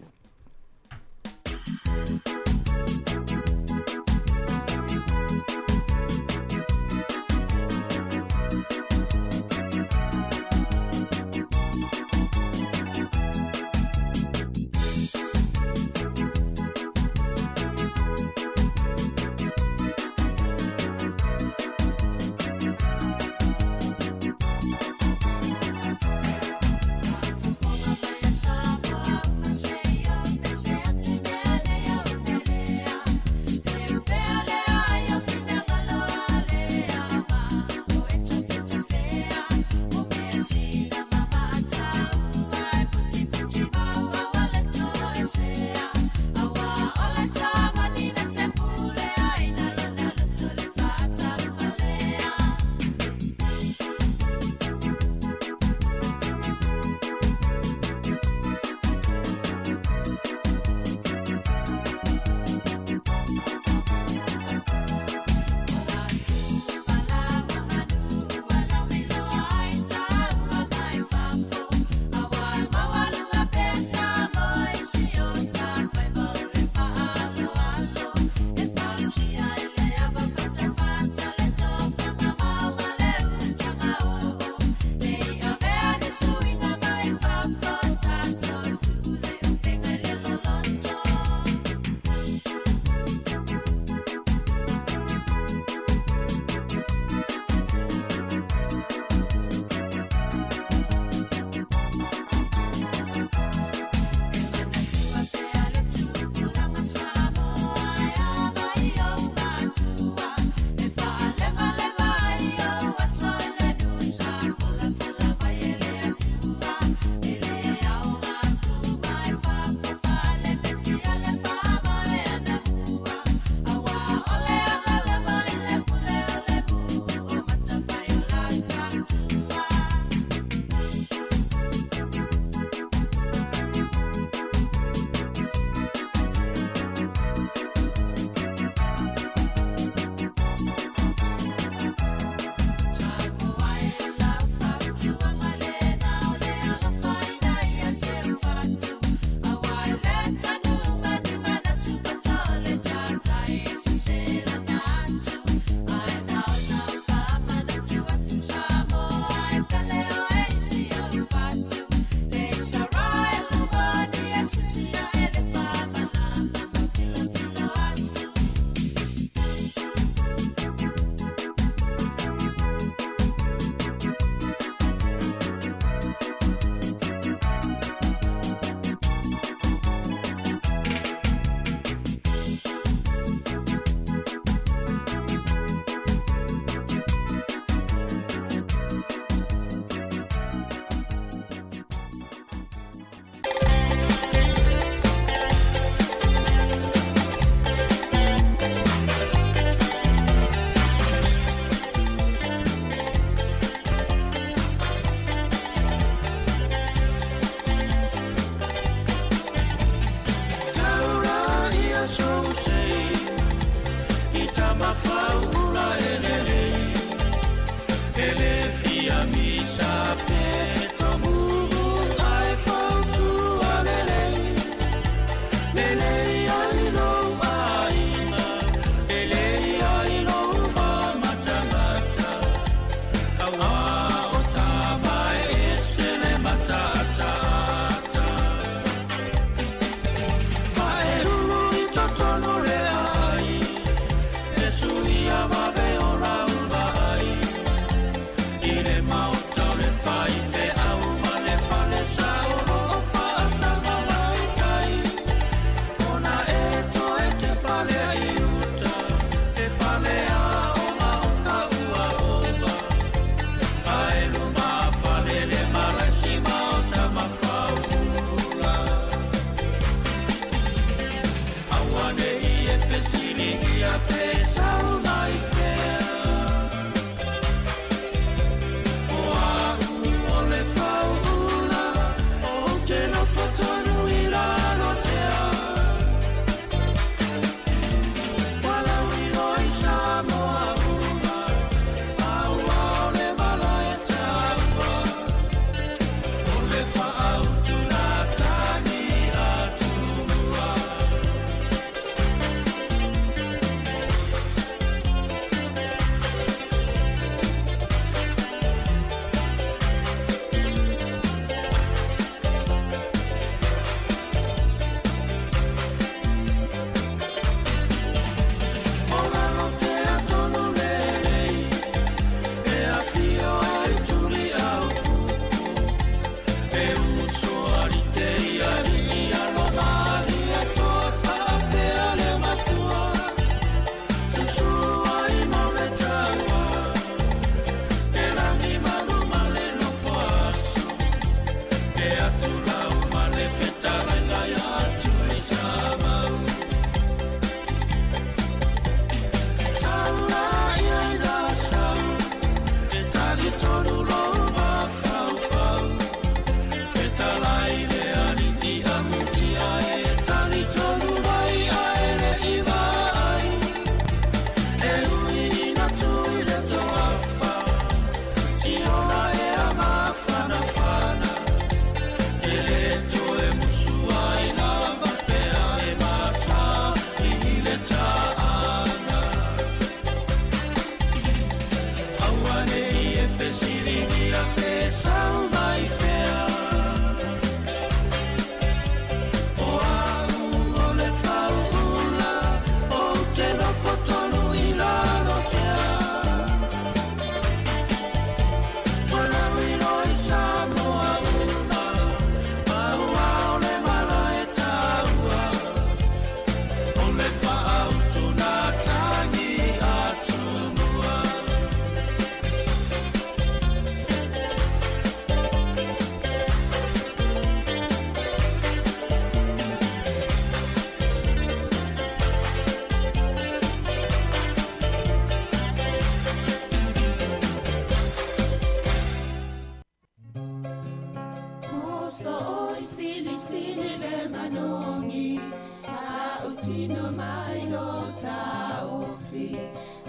e manogi Ta'utino mai lo ta'ofi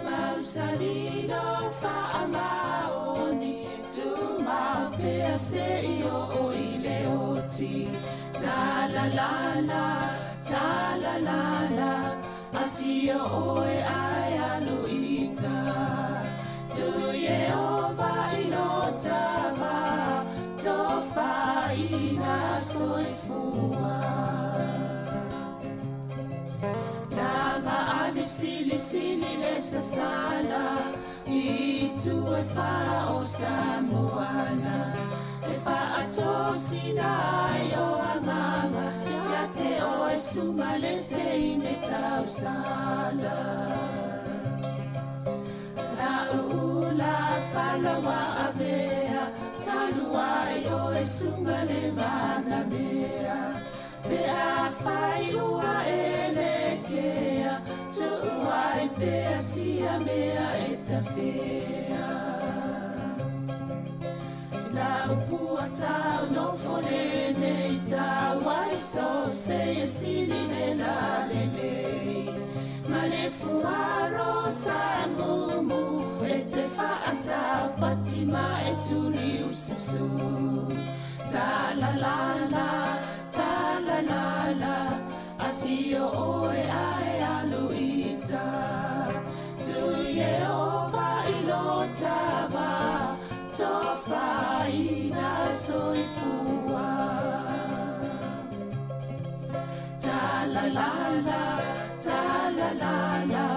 Mausali lo fa'amaoni Tumau pea se'i o'o i le oti Talalala, talalala Afio oe ae alu ita Tu Yehova i lo tava Tofaina soifua Lava ali sili sili le sasala I tu e wha o Samoana E whaatosina ai o anganga Ia te o e sunga le te ine tausala La uula falawa avea Talu ai o e sunga le mana mea Pe a whai ua e le kea Tuuai pea sia mea e tawhea La upua tau no fole nei tau ai so se e sili le la le le Ma le fuaro sa mumu e te whaatau pati ma e tuli ususu Ta la la la, ta la la la Afio oe ae alu ita Tu Yehova i lo tava Tofaina soifua Ta la la la, ta la la la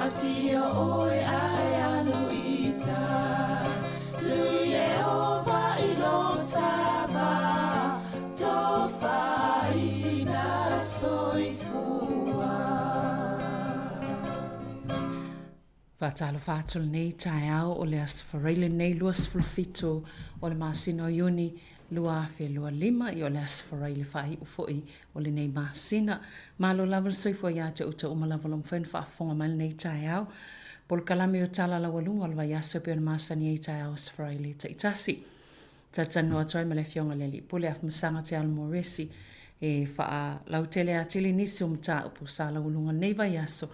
Afio oe ae alu ita Tu Yehova i lo tava Tofaina soifua Faatalofa atu lenei taeao o le Aso Faraile lenei 27 o le masina o Iuni 2025, ia o le Aso Faraile faaiu foi o lenei masina. Malo lava le soifua ia te outou uma lava o lo o mafai ona faafofoga mai lenei taeao. Polokalame o Tala Laualuga o le vaiaso e pei ona masani ai i taeao Aso Faraile taitasi. Talatalanoa atu ai ma le Afioga i le Alii Pule Afamasaga Te Alo Moresi e faalautele atili nisi o mataupu sa laualuga lenei vaiaso.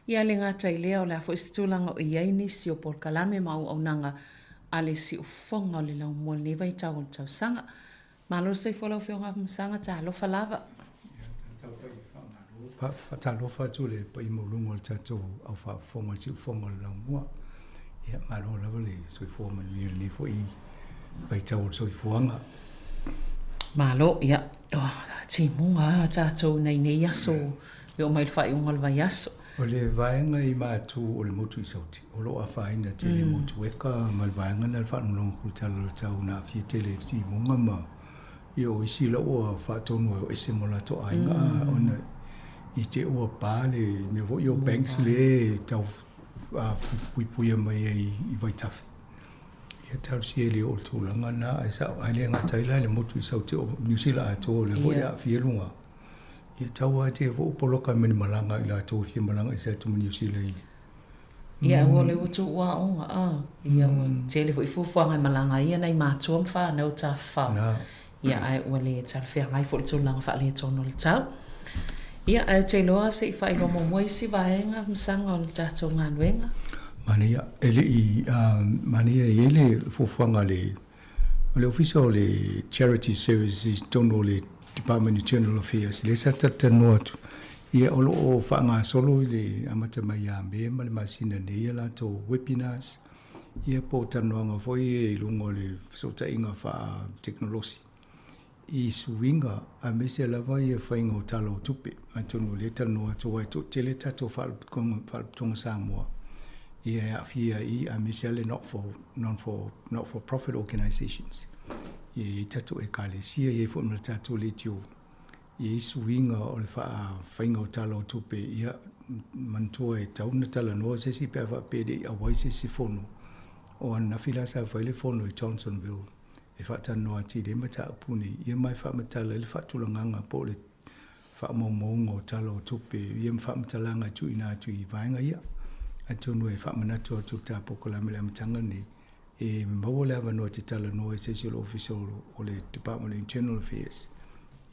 Ia le gata i lea, o le a foi se tulaga o i ai nisi o polokalame ma auaunaga a le siufofoga o le laumua i lenei vaitau o le tausaga. Malo le soifua lau Afioga Afamasaga, talofa lava. Faatalofa atu le paia maualuga o le tatou au faafofoga i le siufofoga o le laumua. Ia, malo lava le soifua manuia i lenei foi vaitau o le soifuaga. Malo, ia, oh, timuga a tatou nei nei aso e oo mai le faaiuga o le vaiaso. O le vaega i Matu o le motu i Sauti, o lo o afaina tele motu eka ma le vaega na le faalogologo kutala o le tau na aafia tele i le timuga ma Ia o isi la ua faatonu ai o ese mo latou aiga ona i te ua pa le mea foi o banks le tau puipuia mai ai i vaitafe. Ia talosia e le oo i le tulaga na ae sao ae le gata ai la i le motu i Saute o Niu Sila atoa o lea foi e aafia luga. Ia tau lava te foi poloka mai ni malaga i latou e fia malaga ese atu ma Niu Sila i Ia, ua le ua tuu aoga, a. Ia, ua tele foi fuafuaga e malaga ai ia nai matua ma whanau tafafao. Ia, ae ua le talafeagai foi le tulaga faaletonu o le tau. Ia, ae ou te iloa se i faailoa muamua isi vaega masaga o le tatou galuega. Manaia, e le i, manaia e i ai le fuafuaga a le, o le Ofisa o le Charity Services i totonu o le Department of Internal Affairs, lea sa talatalanoa atu, ia o lo o faagasolo i le amata mai ia Me ma le masina nei ia latou webinars, ia po o talanoaga foi ia i luga o le fesootaiga faatekonolosi i suiga aemaise lava ia faiga o tala o tupe. Atonu o lea e talanoa atu aua e toatele tatou faalapotopotoga Samoa ia e aafia ai aemaise lava le not for, non for, not for profit organisations. Ia e i ai tatou ekalesia, e i ai foi ma le tatou leitio, e i ai suiga o le faafaiga o tala o tupe, ia manatua e tatau ona talanoa se isi pe a faapea e le i auai se isi fono. O ananafi la sa fai le fono i Johnsonville e faatalanoa atili ai mataupu nei, ia ma e faamatala ai le faatulagaga po o le faamaumauga o tala o tupe, ia ma faamatalaga e tuuina atu i vaega ia. Atonu e faamanatu atu ta polokalame i le amataga lenei, e maua le avanoa e te talanoa i se isi o le Ofisa o le Department of Internal Affairs.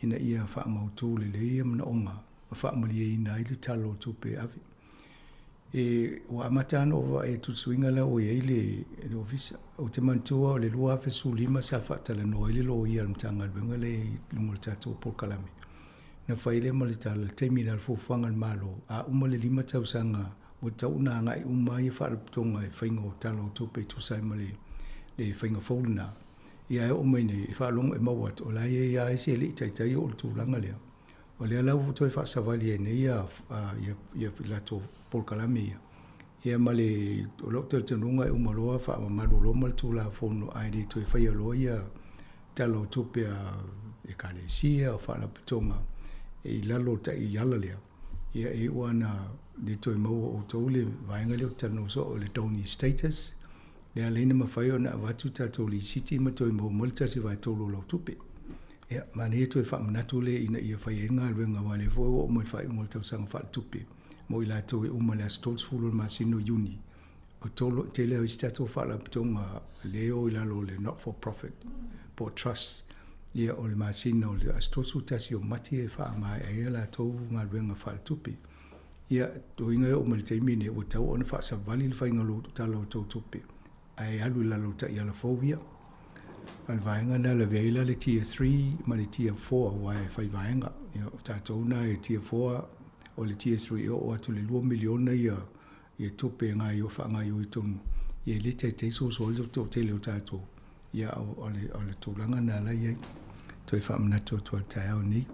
ina ia faamautū lelei ia manaoga ma faamalieina ai le Tala o le Tupe e ave. E ua amata lava ona ou vaai atu i le suiga la ua i ai le le Ofisa. Ou te manatua o le 2015 sa faatalanoa ai le Loia a le Matagaluega lea i luga o le tatou polokalame. Na fai lea ma le tala i le taimi lena o le fuafuaga a le Malo, a uma le 5 tausaga ua tatau ona agai uma ai faalapotopotoga i faiga o Tala o Tupe e tusa ai ma le le faiga fou lena. Ia ae oo mai nei, e faalogo e maua atu, o la e i ai lava isi e le i taitai oo i le tulaga lea. O lea la ua toe faasavali ai nei ia, ia, ia latou polokalame ia. Ia ma le, o lou talitonuga e uma loa faamamalu loa ma le Tulafono ae le toe faia loa ia Tala o Tupe a Ekalesia, o faalapotopotoga i lalo o le taiala lea, ia e iu lava ina le toe maua outou le vaega lea ou te talanoa soo o le donee status, lea la ina mafai ona avatu tatou lisiti ma toe maua mai le 1/3 o lau tupe. Ia, manaia toe faamanatu lea ina ia fai ai le galuega aua o lea foi ua oo mai i le faaiuga o le tausaga faaletupe mo i latou e uma i le aso 30 o le masina o Iuni. O tolu, e tele o isi tatou faalapotopotoga lea e o i lalo o le not for profit po o trust, ia o le masina o le aso 31 o Mati e faamaea ai a latou galuega faaletupe. Ia, uiga e oo mai i le taimi lenei ua tatau ona faasavali le faiga o le tala o tou tupe ae alu i lalo o taiala fou ia. O le vaega lena e lavea ai la le Tier 3 ma le Tier 4 aua e fai vaega. Ia, o tatou na e Tier 4, o le Tier 3 e oo atu i le $2 miliona ia ia tupe e gaio faagaoioi tonu. Ia e le taitai soso ai le toatele o tatou. Ia o le, o le tulaga lena la i ai. Toe faamanatu atu ai i le taeao nei.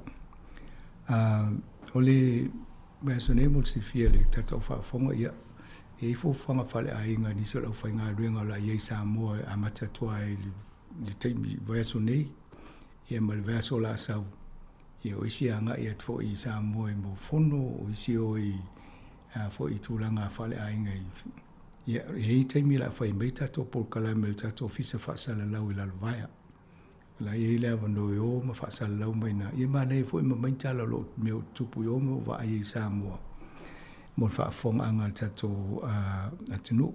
O le vaiaso nei mo le silafia e le tatou faafofoga, ia, e i ai fuafuaga faaleaiga a nisi o le aufaigaluega o le a i ai i Samoa e amata atu lava i le taimi vaiaso nei, ia ma le vaiaso o le a sau. Ia, o isi e agai atu foi i Samoa i mo fono, o isi o i a foi i tulaga faaleaiga i ia, e i ai taimi o le a fai mai tatou polokalame a le tatou Ofisa Faasalalau i Lalovaea. O la e i ai le avanoa e o ma faasalalau mai i ina. Ia e manaia foi ma aumai ni tala o lo o mea o tutupu i o ma o vaai ai i Samoa mo le faafofogaaga a le tatou atunuu.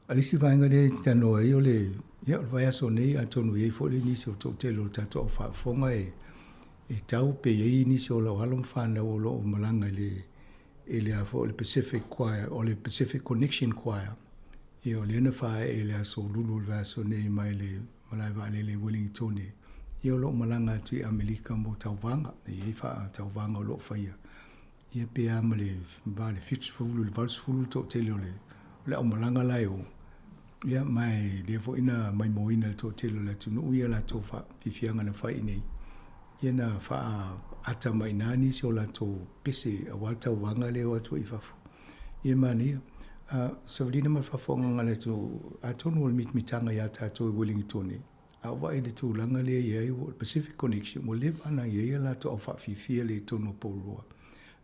A le isi vaega lea e te talanoa ai o le, ia, o le vaiaso nei atonu e i ai foi le nisi o toatele o le tatou au faafofoga e, e tau pe i ai nisi o lau alo ma fanau o lo o malaga i le, i le a foi o le Pacific Choir, o le Pacific Connection Choir. Ia o lea na faaee i le aso Lulu o le vaiaso nei mai le malae vaalele i Wellingtone. Ia o lo o malaga atu i Amerika mo tauvaga, e i ai faatauvaga o lo o faia. Ia pe a ma le va le 70 i le 80 le toatele o le o le aumalaga la e o. Ia ma e lea foi na maimoaina e le toatele o le atunuu ia latou faafiafiaga na fai i inei. Ia na faaata mai i ina nisi o latou pese aua le tauvaga lea e o atu ai i fafo. Ia e manaia. A, savalina ma le faafofogaaga a le atunuu, atonu o le mitamitaga ia tatou i Uelintone, A ou vaai i le tulaga lea e i ai, o le Pacific Connection, ua leva ona i ai a latou aufaafifia lea i totonu o Porirua.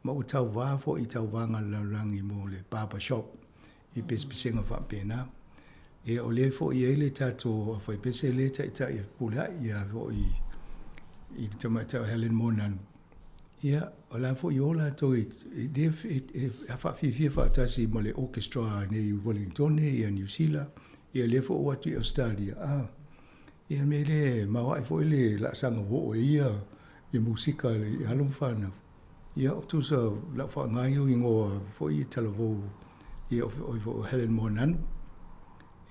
Ma ua tauva foi i tauvaga a le lalolagi mo le barber shop i pesepesega faapena. Ia, o lea foi e i ai le tatou aufaipese lea e taitai e Fepuleai, ia foi i le tamaitai o Helen Moananu. Ia, o la foi e o latou e, e, e, e faafiafia faatasi ma le orchestra nei i Wellingtone, ia Niu Sila, Ia lea foi ua atu i Ausetalia, a, ia mea le maoae foi le laasaga ua oo ai ia i musika i alo ma fanau. Ia o tusa lau faaaoga ia o igoa foi i talavou ia o foi o Helen Moananu.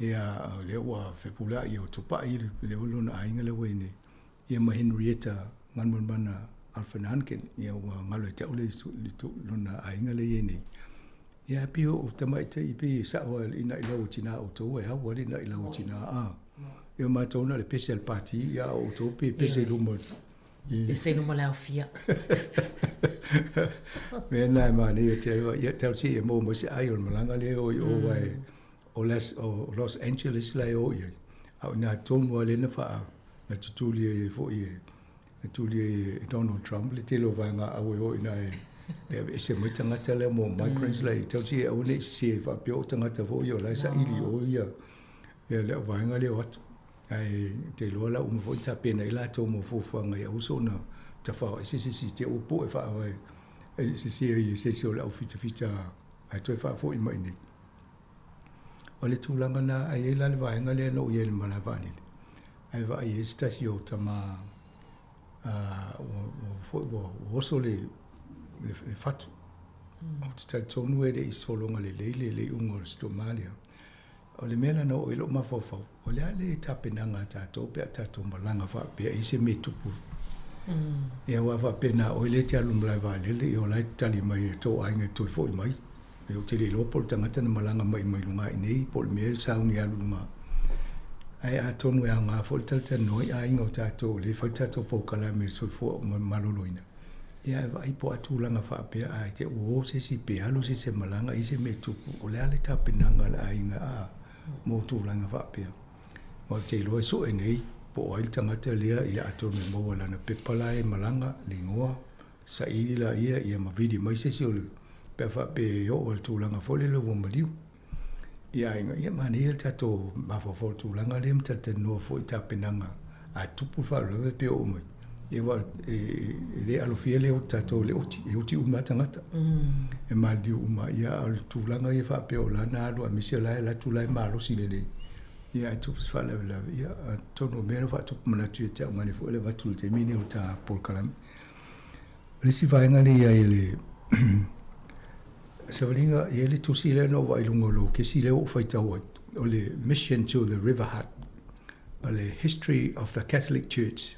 Ia o lea ua fepuleai ia o Tupai le lona aiga lea ua i nei. Ia ma Henrietta Ganumalemana Alfred Hunkin, ia ua galo ia te au le lona aiga lea e i ai nei. Ia pei o tamaitai pei e sao lava ina i lau o tina outou e au ale ina i lau o tina a. Ia matou na le pese a le pati ia a outou pe pese i luma. Pese i luma o le aofia. Mea na e manaia tele ia tau si e maua mai se ai o le malaga lea o i o ai o Los Angeles la e o i ai. A o ina tonu lava lea na faa na tutuli ai foi e Na tuli ai e Donald Trump le tele o vaega au e o i ina e aveese mai tagata lea mo migrants la i tausi e aua ne i sese ai faapea o tagata foi ia o la e saili i o ia ia le auvaega lea o atu. Ae te iloa la uma foi tapena ai latou mo fuafuaga ia aua soona tafao ese se isi te ua poe faavae e sese ai e se isi o le aufitafita ae toe faafoi mai i inei. O le tulaga lena, ae i ai la le vaega lea na ou i ai i le malae vaalele, ae vaai ai se tasi o tama. Ua foi ua oso le le fatu. Ou te talitonu e le i sologa lelei le le iuga o le storm lea. O le mea la na oo i lou mafaufau, o le a le tapenaga a tatou pe a tatou malaga faapea i se mea tupu. Ia aua a faapea na o oe lea e te alu i le malae vaalele, ia o la e tali mai e tou aiga e toe foi mai. Ia ou te le iloa po o le tagata na malaga mai mai luga i nei po o le mea e sauni e alu i luga. Ae atonu e aoga foi le talatalanoa i aiga o tatou o lea e fai le tatou polokalame i le soifua maloloina. Ia ae vaai po o a tulaga faapea ae te ua o se isi pe alu se isi e malaga i se mea e tupu, o le a le tapenaga a le aiga a mo tulaga faapea. Aua ou te iloa e sue nei po o ai le tagata lea, ia atonu e maua i lana pepa la e malaga, le igoa, saili laia ia ma vili mai se isi o le, pe a faapea e oo i le tulaga foi lele ua maliu. Ia aiga, ia manaia le tatou mafaufau i le tulaga lea ma talatalanoa foi i tapenaga a tupu le faalavelave pe oo mai. Ia aua e le alofia le oti tatou i le oti, e oti uma lava tagata. E maliliu uma, ia a o le tulaga ia faapea o la na alu aemaise o la e alu atu o la e malosi lelei. Ia ae tupu se faalavelave, ia atonu o mea na faatupu manatu ia te au manaia foi le avatu i le taimi lenei o le ta polokalame. O le isi vaega lea i ai o le savaliga, e i ai le tusi lea na ou vaai i luga o lou kesi lea ua ou faitau ai, o le Mission to the River Hutt, o le History of the Catholic Church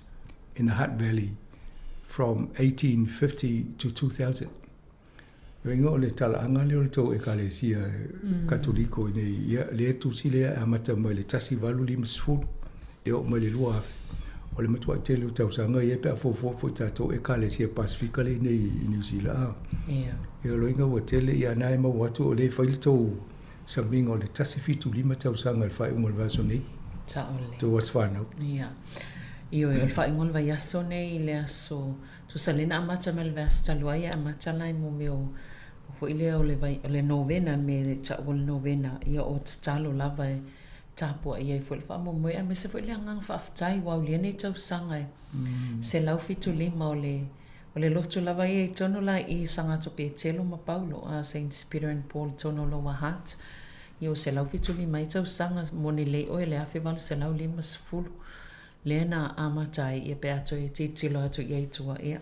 in the Hutt Valley from 1850 to 2000. Uiga o le talaaga lea o le tou Ekalesia Katoliko i nei, ia, lea tusi lea e amata mai le 1850 e oo mai le 2000. O le matuai tele o tausaga ia pe a fuafua foi tatou Ekalesia Pasifika lea i nei i Niu Sila. A. Ia. Ia o loiga ua tele, ia na e maua atu o lea e fai le tou samiga o le 175 tausaga i le faaiuga o le vaiaso nei. Sao lelei. Tou aso fanau. Ia. Ioe, o le faaiuga o le vaiaso nei i le aso Tusa lea na amata mai le vaiaso talu ai e amata la i mo mea o foi lea o le vai o le novena le mea e tau o le novena ia o tatalo lava e tapuai ai foi le faamoemoe aemaise foi le agaga faafetai ua aulia nei tausaga e 175 o le o le lotu lava ia i tonu la i Sagato Petelo ma Paulo a Saints Peter and Paul i tonu o Lower Hutt ia o 175 ai tausaga moni lelei oe le 1850 Lea na amata ai ia pe a toe tilotilo atu i ai i tua, ia,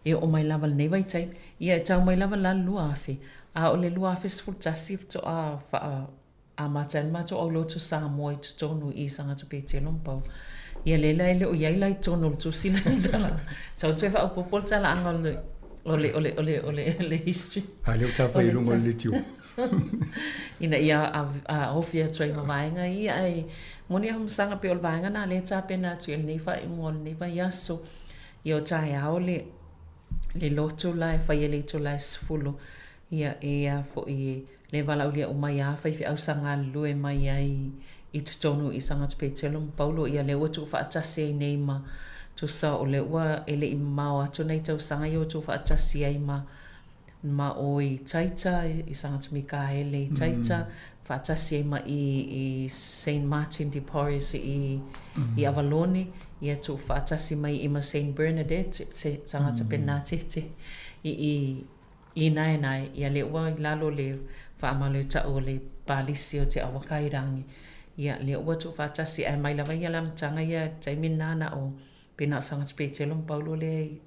e oo mai lava lenei vaitaimi, ia e tau mai lava la le 2000, a o le 2011 faatoa faa amata ai le matou aulotu Samoa i totonu i Sagata Petelo ma Paulo. Ia lea la e le o i ai la i totonu o le tusi la le tala, sau toe faaopoopo le talaaga o le, o le, o le, o le, o le, le history. A lea ua tafa i luga o le leitio. Ina ia ofi atu ai ma vaega ia, ae moni a Hamasaga pei o le vaega na lea e tapena atu i lenei faaiuga o lenei vaiaso. Ia o taeao le le lotu la e fai e le itula e 10, ia e a foi le valaaulia uma ai a faifeau sa galulue mai ai i totonu i Sagata Petelo ma Paulo, ia lea ua tuufaatasi ai nei ma tusa o lea ua e le i mamao atu nai tausaga ia ua tuufaatasi ai ma ma o i Taita, i Sagata Mikaele i Taita, faatasi ai ma i i Saint Martin de Porres i i Avalone, ia tuufaatasi mai i ma Saint Bernadette, se Sagata Penatete i i i Naenae, ia lea ua i lalo le faamalo e ta'u o le Palisi o Te Awakairangi, ia lea ua tuufaatasi ae mai lava ia le amataga ia taimi lena na o Pe na o Sagata Petelo ma Paulo lea i,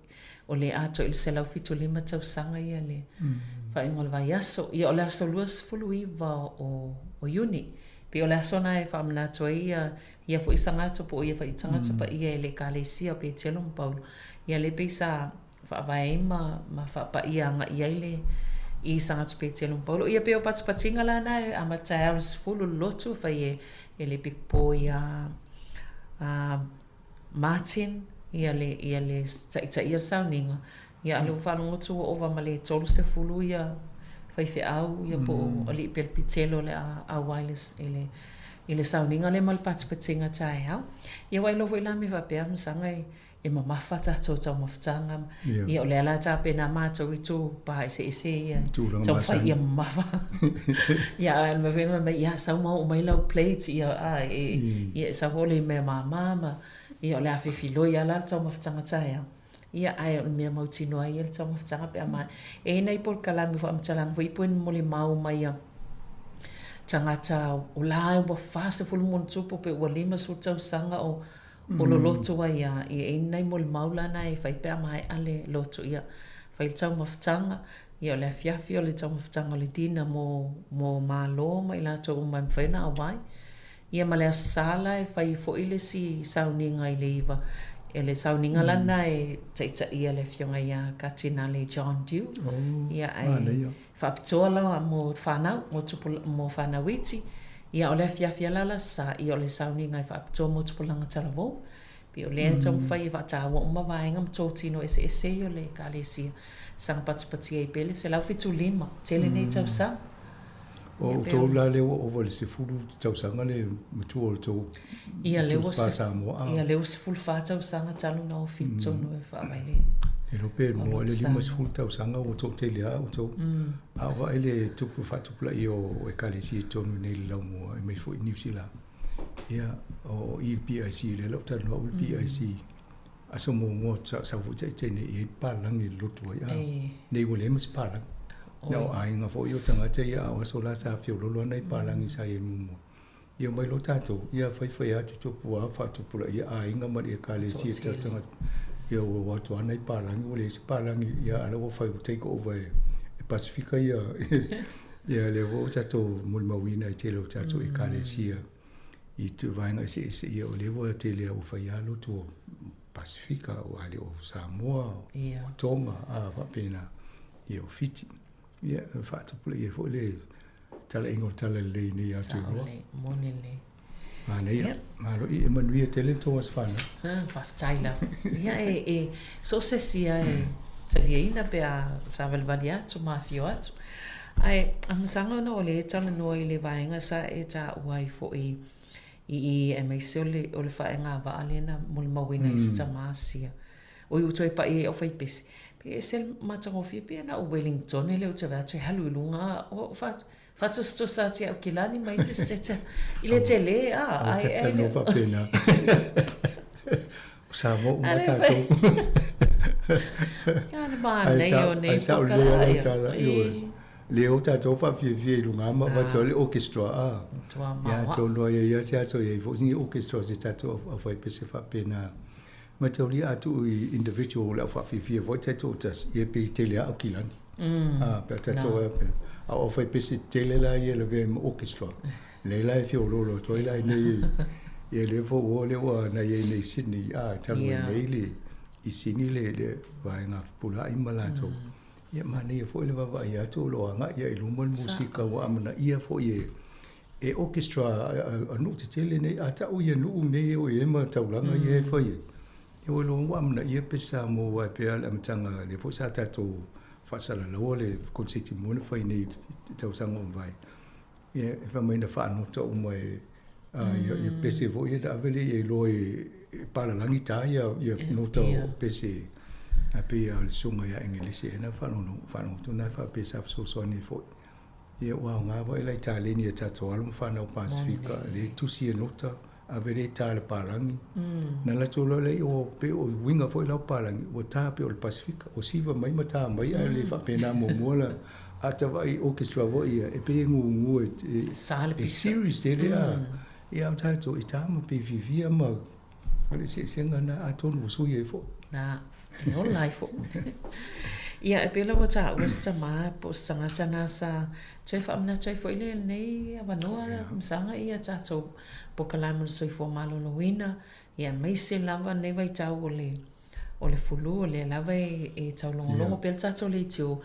o le atoa i le 175 tausaga ia le faaiuga o le vaiaso. Ia o le aso 29 o, o Iuni. Pei o le aso na e faamanatu ai ia, ia foi Sagata po o ia foi tagata paia e le Ekalesia o Petelo ma Paulo. Ia lea pei sa faavae ai ma, ma faapaia agai ai le i Sagata Petelo ma Paulo. Ia pei o patipatiga la na e amata ai le 10 le lotu fai e, e le piko ia a, Martin, ia le, ia le taitaia le sauniga, ia a lea ua faalogo atu ua ova ma le 30 ia faifeau ia po o alii pelepitelo o le a auai i le, i le, i le sauniga lea ma le patipatiga taeao. Ia ua iloa foi la mea faapea masaga e, e mamafa tatou taumafataga, ia o lea la tapena matou i itupa eseese ia, taumafai ia mamafa. Ia a mea foi mai, ia sau ma oo mai lau plate, ia a e, ia e sau foi le mea mama ma, ia o le a fefiloi lava la le taumafataga taeao. Ia ae o le mea mautinoa ia le taumafataga pe a ma, e i ai nai polokalame faamatalaga foi po o ni molimau mai a tagata o la ua 40 ma ona tupu pe ua 50 tausaga o. o loloto ai a, ia e i ai nai molimau la na e fai pe a maea le lotu, ia, fai le taumafataga, ia o le afiafi o le taumafataga o le dinner mo, mo Malo ma i latou uma e mafai ona auai. Ia ma le Aso Sa la e fai ai foi le isi sauniga i le 9:00, o le sauniga la lena e taitaia e le Afioga ia Katinale John Dew, ia ae faapitoa la mo fanau, mo tupu, mo fanau iti. Ia o le afiafi lava la o le Aso Sa, ia o le sauniga e faapitoa mo tupulaga talavou. Pei o lea e taumafai e faataua uma vaega ma totino eseese ia o le Ekalesia, saga patipati ai pea le 175, tele nei tausaga. O outou la lea ua ova i le 10 tausaga le matua o le tou Tusi Pa Samoa. Ia lea ua 14 tausaga talu ona ofi i totonu e faavae le. E iloa pe mua i le 50 tausaga ua toatele lava outou. A o vaai le tupu faatupulaia o Ekalesia i totonu nei i le laumua aemaise foi i Niu Sila. Ia, o i le PIC, lea la ua talanoa au i le PIC, aso muamua sa sau foi taitai nei i ai palagi i le lotu ai, a, nei ua leai ma se palagi. Na o aiga foi o tagata ia, a o aso la sa feololo lava nai palagi sa i ai muamua. Ia omai loa tatou, ia faifai atu tupu lava faatupulaia aiga ma le ekalesia i tagata. Ia ua o atu lava nai palagi ua leai se palagi, ia a o la ua fai ua take over e Pasefika ia. Ia lea foi ua tatou molimauina i tele o tatou ekalesia i vaega eseese, ia o lea ua tele lava ua fai lava lotu o Pasefika, aua le o Samoa, o Tonga, a faapena, ia o Fiti. Ia e faatupulaia ai foi le talaiga o le talalelei nei ia Tuiloa. Moni lelei. Manaia. Malo i e manuia tele le tou aso fanau. Faafetai lava. Ia e, e so o se isi lava e taliaina pe a savalivali atu ma afio atu. Ae amasaga ona o lea e talanoa i le vaega sa e taua ai foi i i aemaise o le, o le faaiga vaa lea na molimauina i se tama Asia. Oi ua toe paʻi ai au faipese. Pe ese le matagofie pe na o Wellington lea ou te vaai atu e alu i luga o Faatusatusa atu ia Aukilani ma isi state i le tele a ai ai le faapena. O Samoa uma tatou. Ia le manaia o nei polokalame. Le o tatou faafiafia i luga ma avatu ai le orchestra a. Ia atonu ai ia se aso i ai foi ni orchestra se tatou aufaipese faapena. Mataulia a tuu i individual le au faafiafia foi taitoatasi, ia pei tele lava Aukilani. A, pe a tatou e pe a o faipese tele la ia lavea ma orchestra. Lea la e feoloolo atu ai la i nei ia lea foi ua lea ua na i ai nei i Sydney a talu ai nei le i Sydney le le vaega fepulaai ma latou. Ia manaia foi le vaavaai atu o lo o agai lava i luma le musika ua amanaia foi e e orchestra a nuu tetele nei, a tau ia nuu nei e o i ai ma taulaga ia e fai ai, ia ua iloa ua amanaia pe Samoa aua e pei lava o le amataga lea foi sa tatou faasalalaua le konseti mua na fai nei i le tausaga ua mavae, ia e fai mai na faanota uma e ia ia pese foi ia na ave lea i ai loa e palalagi ta ia ia nota o pese ae pei lava o le susuga ia Engelese ea na faalogo atu na faapea sa fesoasoani ai foi. Ia ua aoga foi la i taleni a tatou alo ma fanau Pasefika, lea e tusi e nota, ave lea e ta i le palagi. Na latou iloa lea o pei o uiga foi la o palagi, ua ta pei o le Pasefika, ua siva mai ma ta mai ae le faapena muamua la. A ta vaai i orchestra foi ia, e pei e gugu e, e serious tele a. Ia a o tatou e ta ma pei fiafia ma O le eseesega lena, atonu ua sui ai foi. Na, e ola ai foi. Ia, e pei la ua taua se tama po o se tagata na sa toe faamanatu ai foi le lenei avanoa masaga ia tatou polokalame o le soifua maloloina, ia aemaise lava lenei vaitau o le o le fulu, o lea lava e, e taulogologo pea le tatou leitio,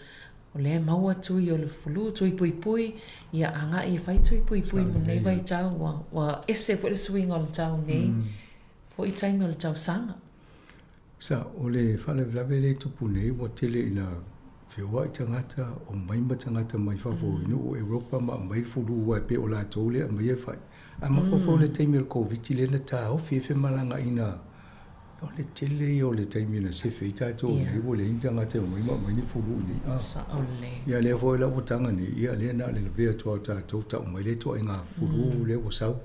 o lea e maua tui o le fulu, tui puipui, ia agai e fai tui puipui mo lenei vaitau, ua, ua ese foi le suiga o le tau nei foi taimi o le tausaga. Sa, o le faalavelave lea e tupu nei, ua tele ina feoai tagata, omai ma tagata mai fafo i nuu o Europa ma aumai le fulu aua e pei o latou lea e aumaia e fai. Ae mafaufau i le taimi o le Koviti lea na taofi ai femalagaaiga O le tele ia o le taimi na sefe ai tatou nei ua leai ni tagata e omai ma aumai ni fulu i nei. Sao lelei. Ia lea foi la ua taga nei, ia lea na o le lavea atu lava o tatou tau mai lea ituaiga fulu lea ua sau.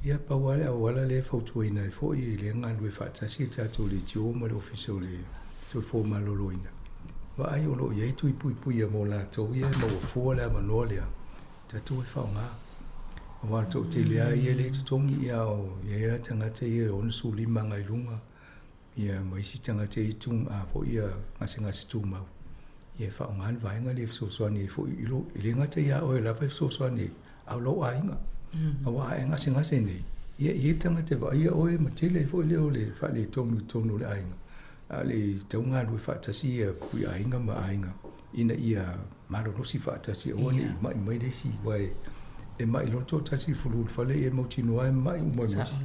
Ia pau lava le auala lea e fautuaina ai foi lea e galulue faatasi le tatou leitio ma le Ofisa o le Soifua Maloloina, vaai o lo o i ai tui puipuia mo latou ia e maua fua le avanoa lea, tatou e faaaoga. Aua o le toatele lava ia lea e totogi, ia o i ai lava tagata ia e 65 agai i luga, ia ma isi tagata ia e tu foi ia gasegase tumau, ia e faaaoga le vaega lea e fesoasoani ai foi i lou, e le gata ia oe lava e fesoasoani ai, a o lou aiga. Aua a e gasegase nei, ia e i ai le tagata e vaaia oe ma tele ai foi lea o le faaletonu i totonu o le aiga. A o le tau galulue faatasi ia puiaiga ma aiga ina ia malolosi faatasi aua ne i mai mai le isi aua e mai loa le toatasi i le fulu i le fale ia e mautinoa lava e mai uma ai ma isi.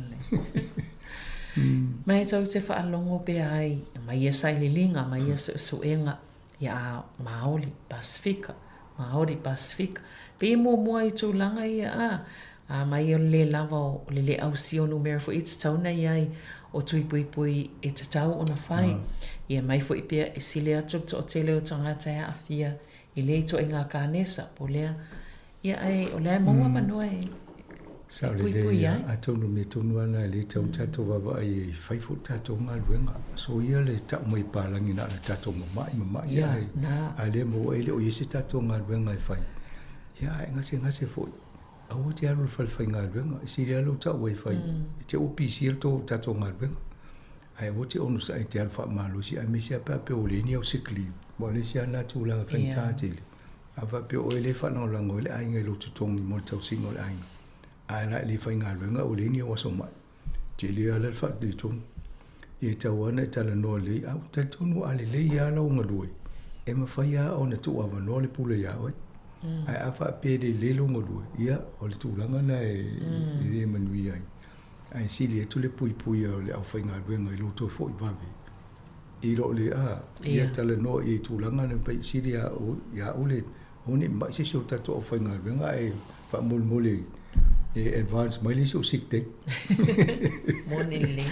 Ma e tou te faalogo pea ai ma ia sailiiliga ma ia suesuega ia a Maoli, Pasefika, Maori, Pasefika. Pei e muamua i tulaga ia a, a mai o le lē lava o le lē ausia o numera foi e tatau ona i ai o tui puipui e tatau ona fai. Ia mai foi pea e sili atu le toatele o tagata e aafia i lea ituaiga kanesa po o lea Ia, ae o lea e maua avanoa e Sao lelei puipui ai. Atonu mea tonu lava lena e le tatau ona tatou vaavaai ai e fai foi le tatou galuega. Soia le tau mai e palagi na o le tatou mamai mamai Ia, ae na. a lea maua e le o i ai se tatou galuega e fai. Ia ae gasegase foi, aua te alu i le fale faigaluega, e sili lava lou tau ai e fai, e te ua pisia le tou tatou galuega. Ae aua te onosai e te alu faamalosi aemaise lava pe a pei ua leai ni au sick leave. Aua o le isi lava lena tulaga faigata tele. A faapea o oe lea e faalagolago ai le aiga i lou totogi mo le tausiga o le aiga, ae la e le faigaluega ua leai ni au aso mai, tele lava la le faaletonu. Ia e tatau lava ona e talanoa lelei, a ou te talitonu a lelei lava lau galue, e mafai lava ona tuuavanoa le pule ia oe. Ae a faapea e le lelei lou galue, ia o le tulaga lena e le manuia ai. Ae sili atu le puipuia o le aufaigaluega i lou toe foi vave i lo le a ia talanoa i tulaga na pai sili ia ia ule aua ne i ma'i se isi o tatou aufaigaluega ae faamolemole e advance mai le isi o sick day. Moni lelei.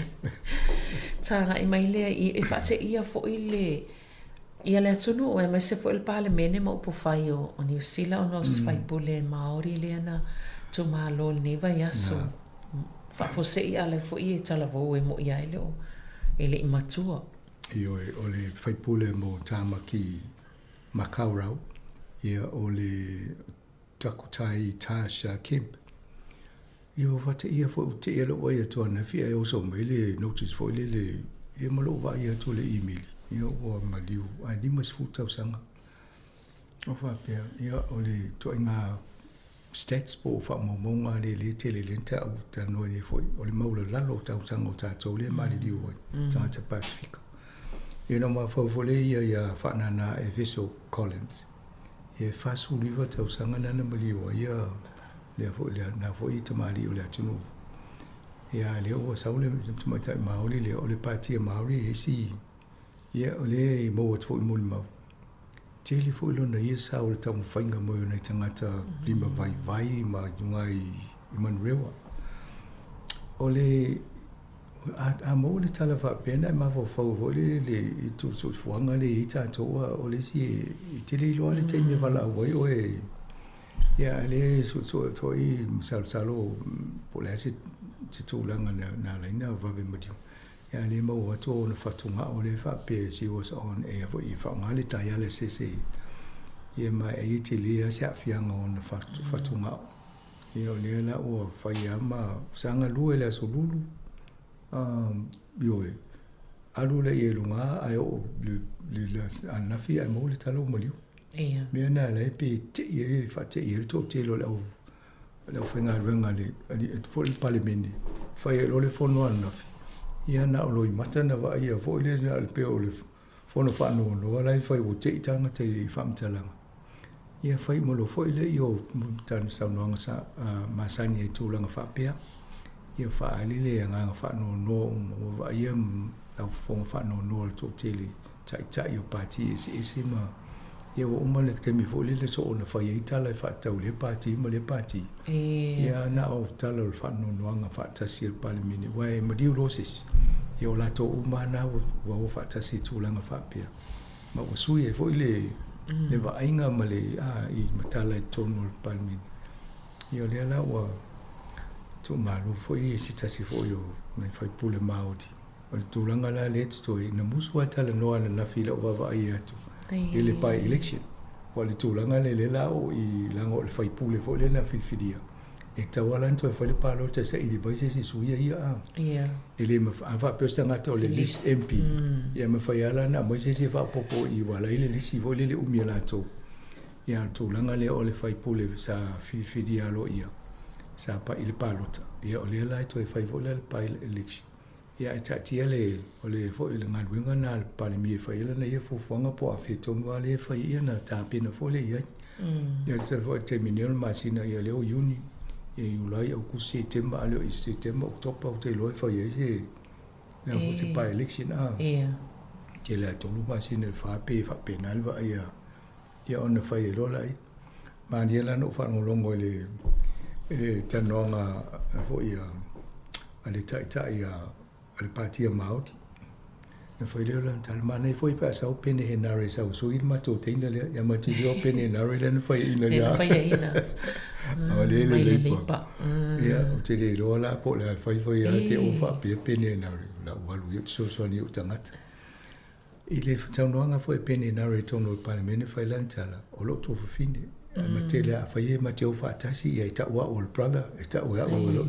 Tagai mai lea i e faateia foi le ia le atunuu aemaise foi le Palemene ma upufai o o Niu Sila ona o se faipule Maori lea na tumalo i lenei vaiaso. Faafuasei a la foi e talavou e mo'i a e le o e le i matua. Ioe, o le faipule mo Tāmaki Makaurau, ia o le Takutai Tasha Kemp. Ia ua faateia foi, ua teia lou vaai atu ananafi ae oso mai le notice foi lele, ia ma lou vaai atu o le email, ia ua maliu ae 50 tausaga. O faapea, ia o le ituaiga stats po o faamaumauga a le le tele lea na taua talanoa ai foi, o le maulalalo o tausaga o tatou lea e maliliu ai, tagata Pasefika. Ia na mafaufau foi lea ia ia Faanana Efeso Collins, ia e 49 tausaga lea na maliu ai ia lea foi lea na foi tamalii o le atunuu. Ia lea ua sau le tamaitai Māori lea o le Pātia Māori e isi ia o lea e maua atu foi molimau. Tele foi lona ia sao i le taumafaiga mai o nai tagata lima vaivai ma luga i Manurewa. O le a, a maua le tala faapea na e mafaufau foi le le i soifuaga lea e i ai tatou a o le isi e, e te le iloa le taimi e valaau ai oe ia a lea e suesue atu foi masalosalo po o le a se, se tulaga na, na ala ai ona vave maliu. Ia lea e maua atu ona fatugao lea e faapea she was on air foi e faaaoga le dialysis e ia ma e tele lava se aafiaga o ona fatugao. Ia o lea la ua fai lava ma sa galue i le Aso Lulu, ioe, alu lea i luga ae oo i le ananafi ae maua le tala ua maliu. Ia. Mea na ala ai pe tei ai, faatei ai le toatele o le au le aufaigaluega a le alii foi le Palemene, fai ai loa le fono ananafi, ia na o loimata na vaaia foi lea na o le pei o le fono faanoanoa la e fai ua tei tagata i faamatalaga. Ia fai uma loa foi lea o tana saunoaga sa masani ai i tulaga faapea. Ia faaali le agaga faanoanoa uma ua vaaia laufofoga faanoanoa o le toatele taitai o pati eseese ma ia ua uma le taimi foi lele soona fai ai tala e faatatau i lea pati ma lea pati. Ia na o tala o le faanoanoaga faatasi a le Palemene aua e maliu loa se isi, ia o latou uma lava na ua o faatasi i tulaga faapea ma ua sui ai foi le le vaaiga ma le a i ma tala i totonu o le Palemene. Ia o lea la ua tuumalo foi se tasi foi o nai faipule Māori. O le tulaga la lea e totoe, na musu lava talanoa ananafi i lau vaavaai atu i le by election. Aua o le tulaga lea, lea la o i, leaga o le faipule foi lea na filifilia. E tatau lava la ona toe fai le palota e saili mai se isi sui ia a. Ia. E le mafai, a faapea o se tagata o le list MP, ia e mafai lava la ona aumai se isi e faaopoopo i i aua o la e i le lisi foi lele umi a latou. Ia a o le tulaga lea o le sui usufono sa filifilia aloaia sa pai i le palota, ia o lea la e toe fai foi la le by-election. Ia ae taatia le, o le foi le galuega lena a le Palemia e fai ai lana ia fuafuaga po o afea tonu lava lea e fai ai ia ona tapena foi lea i ai. Ia tusa foi i le taimi nei o le masina ia lea ua Iuni, ia Iulai, Aokuso, Setema, a le o i Setema, Oketopa ou te iloa e fai ai se lea foi se by-election a. Ia. Tele lava 3 masina i le 4 pe faapena le vaai a ia ona fai ai loa laia. Malie la na ou faalogologo i le i le talanoaga foi a a le taitai a a le Pātia Māori. Na fai lea o lana tala, manaia foi pe a sau Pene Henare e sau e sui le matou teina lea. Ia ma te iloa o Pene Henare lea na faiaina ia. Lea na faiaina. O lea le Leipa. Ia, ou te le iloa la po o le a fai fai a te o faapea Pene Henare. O lau alu ia ou te fesoasoani i ou tagata. I le saunoaga foi a Peeni Henare i totonu o le Palemene, fai lana tala, o lou tuafafine, ae ma tele a fai e ma te o faatasi, ia e tau au o le brother, e tau e au o lou...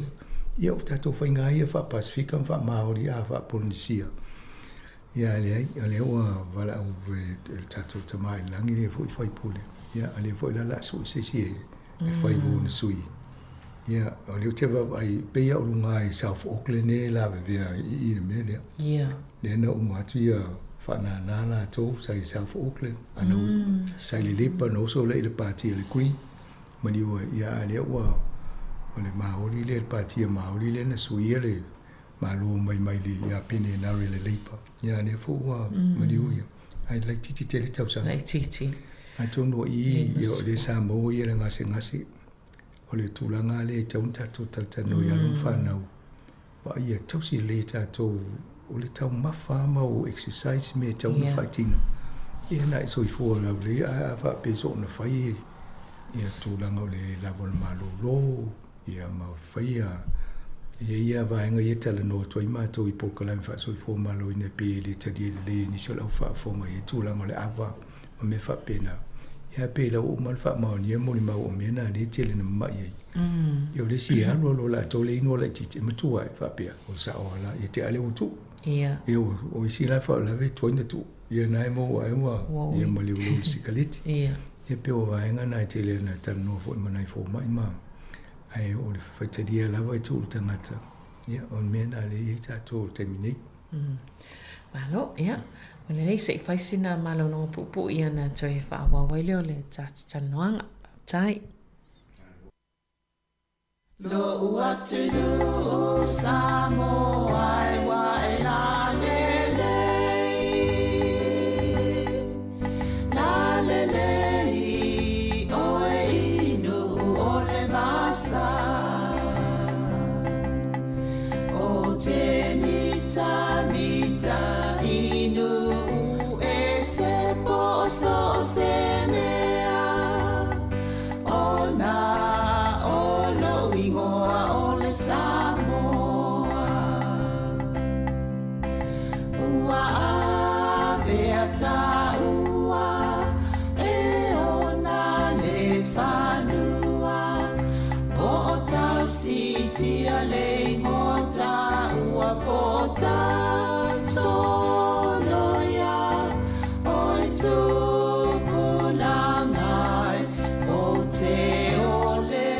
Ia o tatou faiga ia faa-Pasefika ma faa-Māori a faa-Polenisia. Ia leai, o lea ua valaau e le tatou Tama i le Lagi lea foi faipule. Ia o lea foi la o le a sue se isi e fai mo ona sui. Ia o lea ou te vaavaai, pei lava o luga i South Auckland e lavevea i i le mea lea. Ia. Lea na uma atu ia faanānā latou sa i South Auckland, a na sa i le Labour na oso lea i le pāti a le Green, maliu ai, ia a lea ua o le Māori lea, le pāti a Māori lea na suia le Malo mai mai le ia Pene Henare le Labour. Ia a lea foi ua maliu ia. Ai laitiiti tele tausaga. Laitiiti. Atonu o i ia o lea sa maua ia le gasegase. O le tulaga lea e tatau ona tatou talatalanoa i alo ma fanau, vaai ia tausi lelei e tatou o le taumafa lava ma o exercise mea e tatau ona faatino. Ia na e soifua laulelei ae a faapea soona fai ia tulaga o le lava o le malolo ia ma faia e i ai lava vaega ia e talanoa atu ai matou i polokalame faasoifua maloloina pei e le talia lelei e nisi o le au faafofoga i tulaga o le ava ma mea faapena. Ia pei la ua uma ona faamaonia molimau o mea na lea e tele na mamai ai. Ia o le isi e alu alu o latou le inu laitiiti e matua ai faapea o sao lava la ia te a lea ua tuu. Ia. Ia o isi la faalavelave tuai na tuu. Ia na e maua ai ua ia ma le ulu sikaleti. Ia. Ia pei o vaega na e tele ana talanoa foi ma nai fomai ma ae o le faitalia lava e tuu le tagata. Ia o le mea na lea e i ai tatou i le taimi nei. Malo, ia. Ua lelei se i fai sina malologa puupuu ia na toe faaauau ai lea o le talanoaga. Faafetai. Lo'u atunuu Samoa e ua e lalelei, lalelei oe i Nu'u o le vasa. O te mitamita i Nu'u e se po so o se mea. Ona o lo'u igoa o le Samoa. Ua avea taua e ona le fanua. Po o tausitia le igoa taua po o tausoloia oe tupulaga o te ole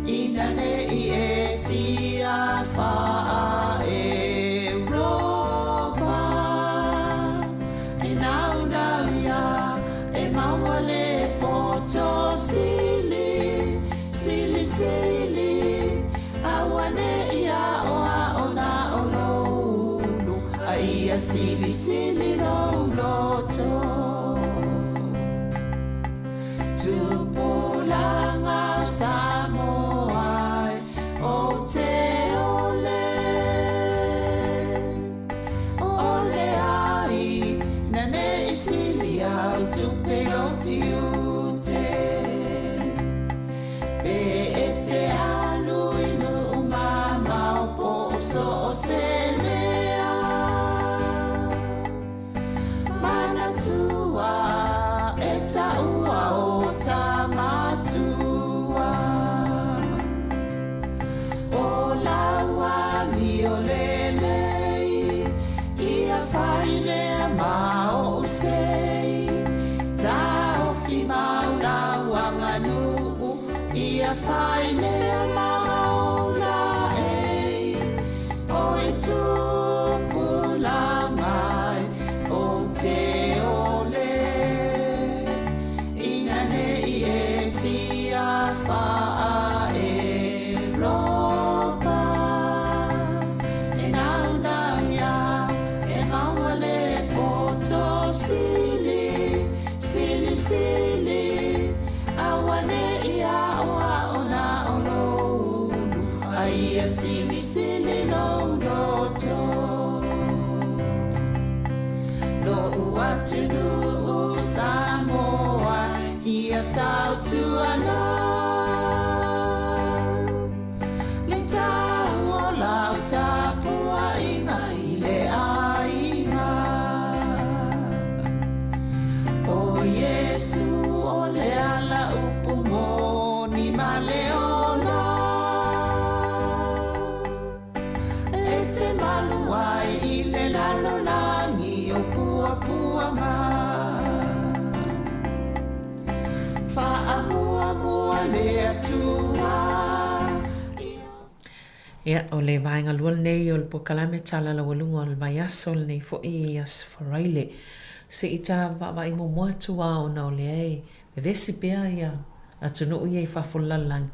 ina nei e fia faa Europa e naunau ia e maua le poto sili sili sili auane'i aoao na o lou ulu a ia sili sili lou loto Tupulaga o Samoa e o te ole Ole ai na nei sili au tupe lou tiute Pe e te alu i nuu mamao po o so o se mea Manatua e taua o tamatua. ma o'u sei Taofi mau lau aganu'u Ia fai lea ma ola e O e tupulaga e o te ole Ina ne'i e fia faa Eropa E naunau ia e maua le poto sili Sili sili aua ne'i a'oa'o na o lou ulu A ia silisili lou loto Lo'u atunu'u Samoa ia tautuana Le tau o lau tapuaiga i le aiga O Iesu o le ala upu moni ma le ola E te malu ai i le lalolagi o puapuaga Faamuamua le Atua Ia, o le vaega lua lenei o le polokalame Tala Laualuga o le Vaiaso lenei foi Aso Faraile. Se i ta vaavaai muamua atu lava ona o lea e vevesi pea ia atunuu ia i fafo o le lalolagi.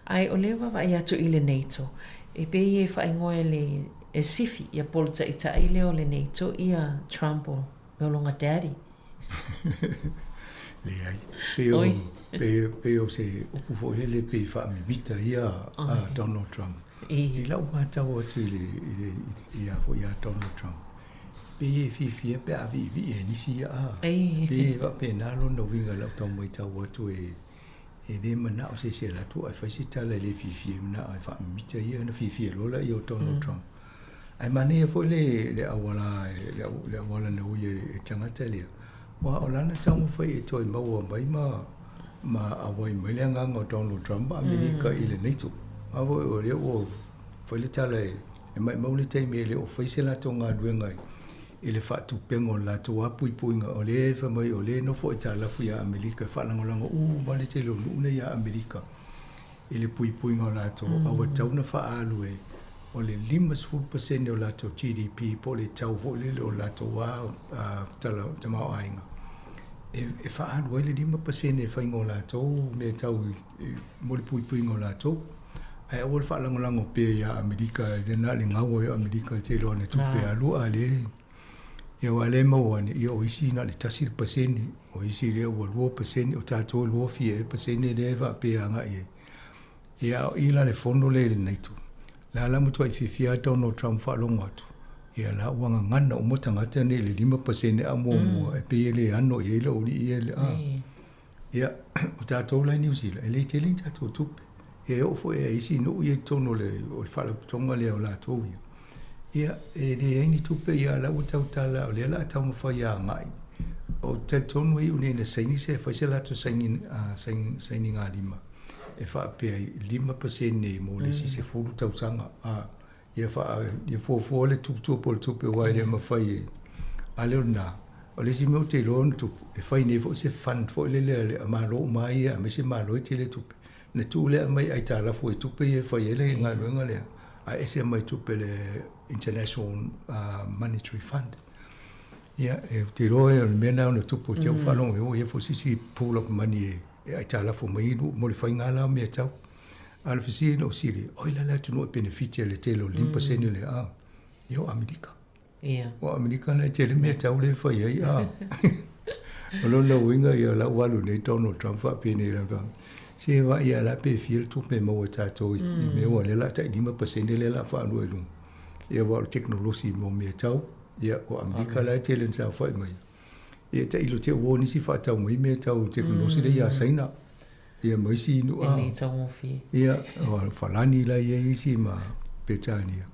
Ae o lea e vaavaai atu i le NATO, e pei e faaigoa e le e sifi ia po o le taitai lea o le NATO ia Trump o no longer daddy. Leai, pei o, pei, pei o se upu foi lele pei faamimita ia a Donald Trump. I lau matau atu i le, i le, i a foi ia Donald Trump, pei e fiafia pe a viivii e nisi ia a. Pei e faapena lona uiga i lau tau matau atu e, e le manao se isi e alu atu ae fai se tala e le fiafia e manao e faamimita ia ona fiafia loa laia o Donald Trump. Ae manaia foi le, le auala, le, le auala na ui e tagata lea, aua o lana taumafai e toe maua mai ma, ma auai mai le agaga o Donald Trump ma Amerika i le NATO. A foi o lea ua fai le tala e, e maimau le taimi e le o fai se latou galuega i le faatupega o le latou lava puipuiga, o lea e fai mai o lea e nofo aitalafu ia Amerika e faalagolago uma le tele o nuu nei ia Amerika i le puipuiga o latou, a ua tatau ona faaalu e o le 50% o latou GDP po o le tau foi lele o latou lava tala tamaoaiga e faaalu ai le 5% e faiga o latou mea tau mo le puipuiga o latou. Ae aua le faalagolago pea ia Amerika, e na o le gau ai o Amerika i le tele o ana tupe alu, a lea, ia aua o lea e maua ane, ia o isi na o le 1%, o isi lea ua 2%, o tatou e lua fia ea pasene lea e faapea agai i ai. Ia a o i la le fono lea i le NATO, la la matuai fiafia lava Donald Trump faalogo atu, ia la ua gagana uma tagata nei i le 5% a muamua, e pei e le ano i ai le aualii ia i le a. Ia, o tatou la i Niu Sila, e le tele ni tatou tupe. Ia e oo foi i isi nuu ia i totonu o le, o le faalapotopotoga lea o latou ia. Ia, e leai ni tupe, ia la ua tautala, o lea o le a taumafai e agai. Ou te talitonu e iu nei ina saini se, fai se latou saini, saini, sainigalima e faapea ai 5% mo le isi 10 tausaga. A, ia faa, ia fuafua le tuputupu o le tupe aua e le mafai e, a le o lena. O le isi mea ou te iloa ona tupu, e fai nei foi se fund foi lele a le a Malo uma ai ia, aemaise Malo e tele tupe, ona tuu lea aumai aitalafu ai tupe ia e fai ai le galuega lea, ae ese mai tupe le International Monetary Fund. Ia, ou te iloa o le mea lena ona tupu, ou te faalogo mai ua i ai foi se isi pool of money e aitalafu mai mo le faiga la o mea tau. A o le fesili na ou fesili, oi la le atunuu e penefiti ai i le tele o le 5% lea, a, ia o Amerika. Ia. O Amerika na e tele mea tau lea e fai ai, a. O lona uiga ia o la ua alu nei Donald Trump faapenei lana faa, se vaai ia la pe fia le tupe e maua e tatou i mea ua lea o le a tai 5% lea o le a faalua i luga. Ia aua o le tekonolosi mo mea tau, ia o Amerika la e tele ina saofai mai. Ia tailo te ua o nisi faatau mai mea tau tekonolosi lea ia Saina. Ia ma isi nuu a. E le taugofie. Ia, o Falani la i ai isi ma Peretania.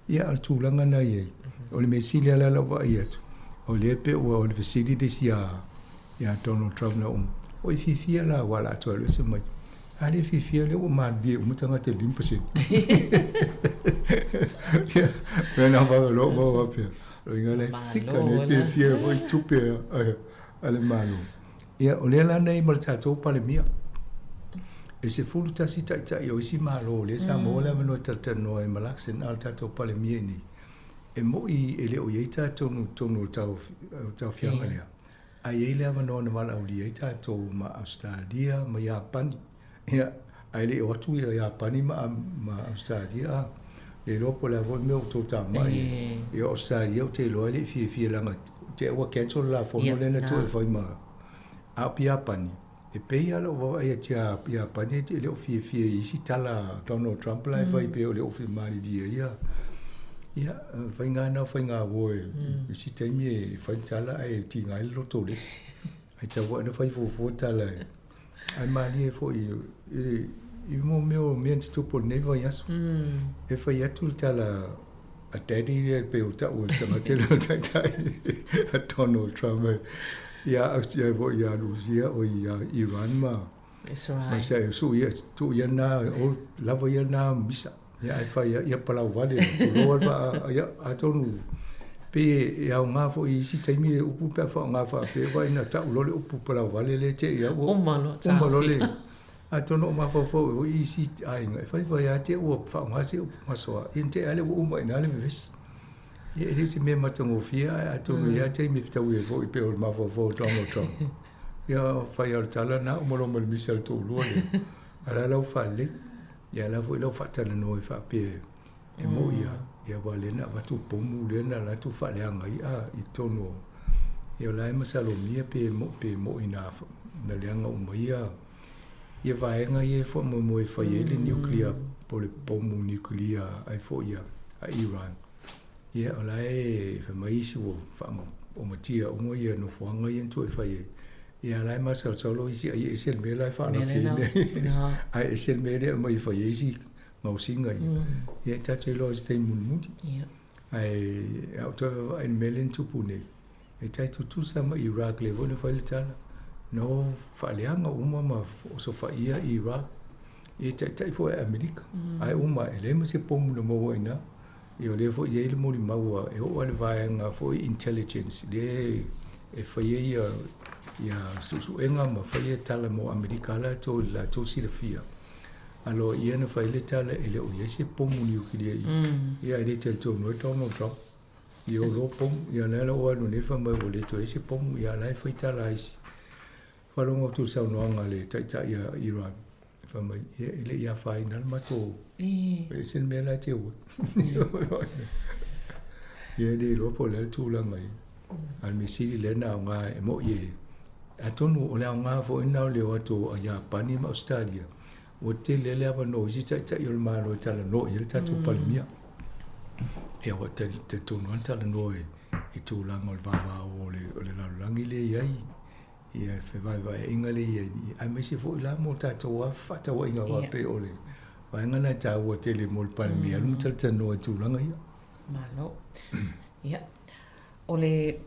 Ia, a o le tulaga na i ai, o le mea sili lava lau vaai atu, o lea pei ua o le fesili le isi ia, ia Donald Trump na uma, oi fiafia la aua o le a toe alu ese mai. A le fiafia lea ua malilie uma tagata i le 5%. Ia, mea na faalogo faapea. Loiga le fika nei pe fia foi tupe a le Malo. Ia, o lea la nei ma le tatou Palemia. E 11 taitai o isi Malo lea sa maua le avanoa e talatalanoa ai ma Luxon, a o le tatou Palemia i inei. E moi e le o i ai tatou i totonu o le tauaofiaga lea, ae i ai le avanoa na valaaulia ai tatou ma Ausetalia ma Iapani. Ia, ae le i o atu ia Iapani ma Ausetalia, a, le iloa po o le a foi le mea ua outou tamai ai. Ia, o Ausetalia ou te iloa e le i fiafia leaga te i ua cancel le la fono lea na tuu e fai ma... A o Iapani, e pei lava lou vaavaai atu ia Iapani e le o fiafia i isi tala a Donald Trump la e fai pei o le o malilie ia. Ia, faiga lava na o faiga uo e isi taimi e fai le tala ae tiga ai le loto o le isi. Ae tatau foi ona fai fuafua tala e Ae malie foi i i mo mea o mea na tutupu o lenei vaiaso. E fai atu le tala a Daddy lea pei o ta'u e le tagata lea o le taitai a Donald Trump ia ia foi ia Rusia o ia Iran ma Israel. Ma sa su ia tu ia na o lava ia na misa. Ia ae fai ia, ia palau vale tulou le vaa ia atonu pe e aoga foi i isi taimi le upu pe a faaaoga faapea vaai na ta'u loa le upu palau vale lea te i a ua uma loa uma loa le atonu o mafaufau ai foi isi aiga e fai fai lava te ua faaaoga se upu masoa ia na te i lava lea ua uma i ina le vevesi. Ia e le o se mea matagofie ae atonu e i ai lava taimi e fetaui ai foi pei o le mafaufau o Donald Trump. Ia fai lava o le tala na uma loa ma le misa a le toalua lea a o le a la ua faalelei. Ia la foi lau faatalanoa e faapea e mo'i a, ia aua lea na avatu pomu lea na alu atu faaleaga i'a i totonu o, ia o la e masalomia pe mo, pe mo'i na, na leaga uma ia, ia vaega ia e faamoemoe e fai ai le nuclear po o le pomu nuclear ai foi a, a Iran. Ia o la e fai mai isi ua faaomatia uma ia nofoaga ia na tuu e fai ai. Ia la e masalosalo isi ai e ese le mea la e faalafi ai nei. Ae ese le mea lea e aumai e fai ai isi gaosiga ia. Ia e tatou iloa i se taimi mulimuli. Ae a ou toe vaavaai i le mea lea na tupu nei, e tai tutusa ma Iraq lea foi na fai le tala. Na o faaleaga uma ma osofaia Iraq e taitai foi e Amerika. Ae uma e leai ma se pomu na maua i ina. Ia o lea foi e i ai le molimau e oo lava i le vaega foi intelligence lea e faia ia ia suesuega ma faia tala mo Amerika a latou i le latou silafia. Aloaia na fai le tala e le o i ai se pomu niukilia i ia e le talitonu ai Donald Trump. Ia o lo pomu, ia lea la ua alu nei fai mai ua le toe i ai se pomu, ia la e fai tala a isi. Faalogo atu i le saunoaga a le taitai a Iran, fai mai, ia e le i afaina le matou, e ese le mea la e te o ai. Ia e le iloa po o le a le tulaga i a le mea sili lea na aoga e mo'i e atonu o le aoga foi lena o le o atu a Iapani ma Ausetalia, ua tele ai le avanoa o isi taitai o le Malo e talanoa i ai le tatou Palemia. Ia ua talitonu lava le talanoa i tulaga o le vavao o le lalolagi lea e i ai ia fevaevaeaiga lea e i ai, aemaise foi la mo tatou lava fefaatauaiga faapea o le vaega lena e taua tele mo le Palemia alu ma talatalanoa i tulaga ia. Malo. Ia, o le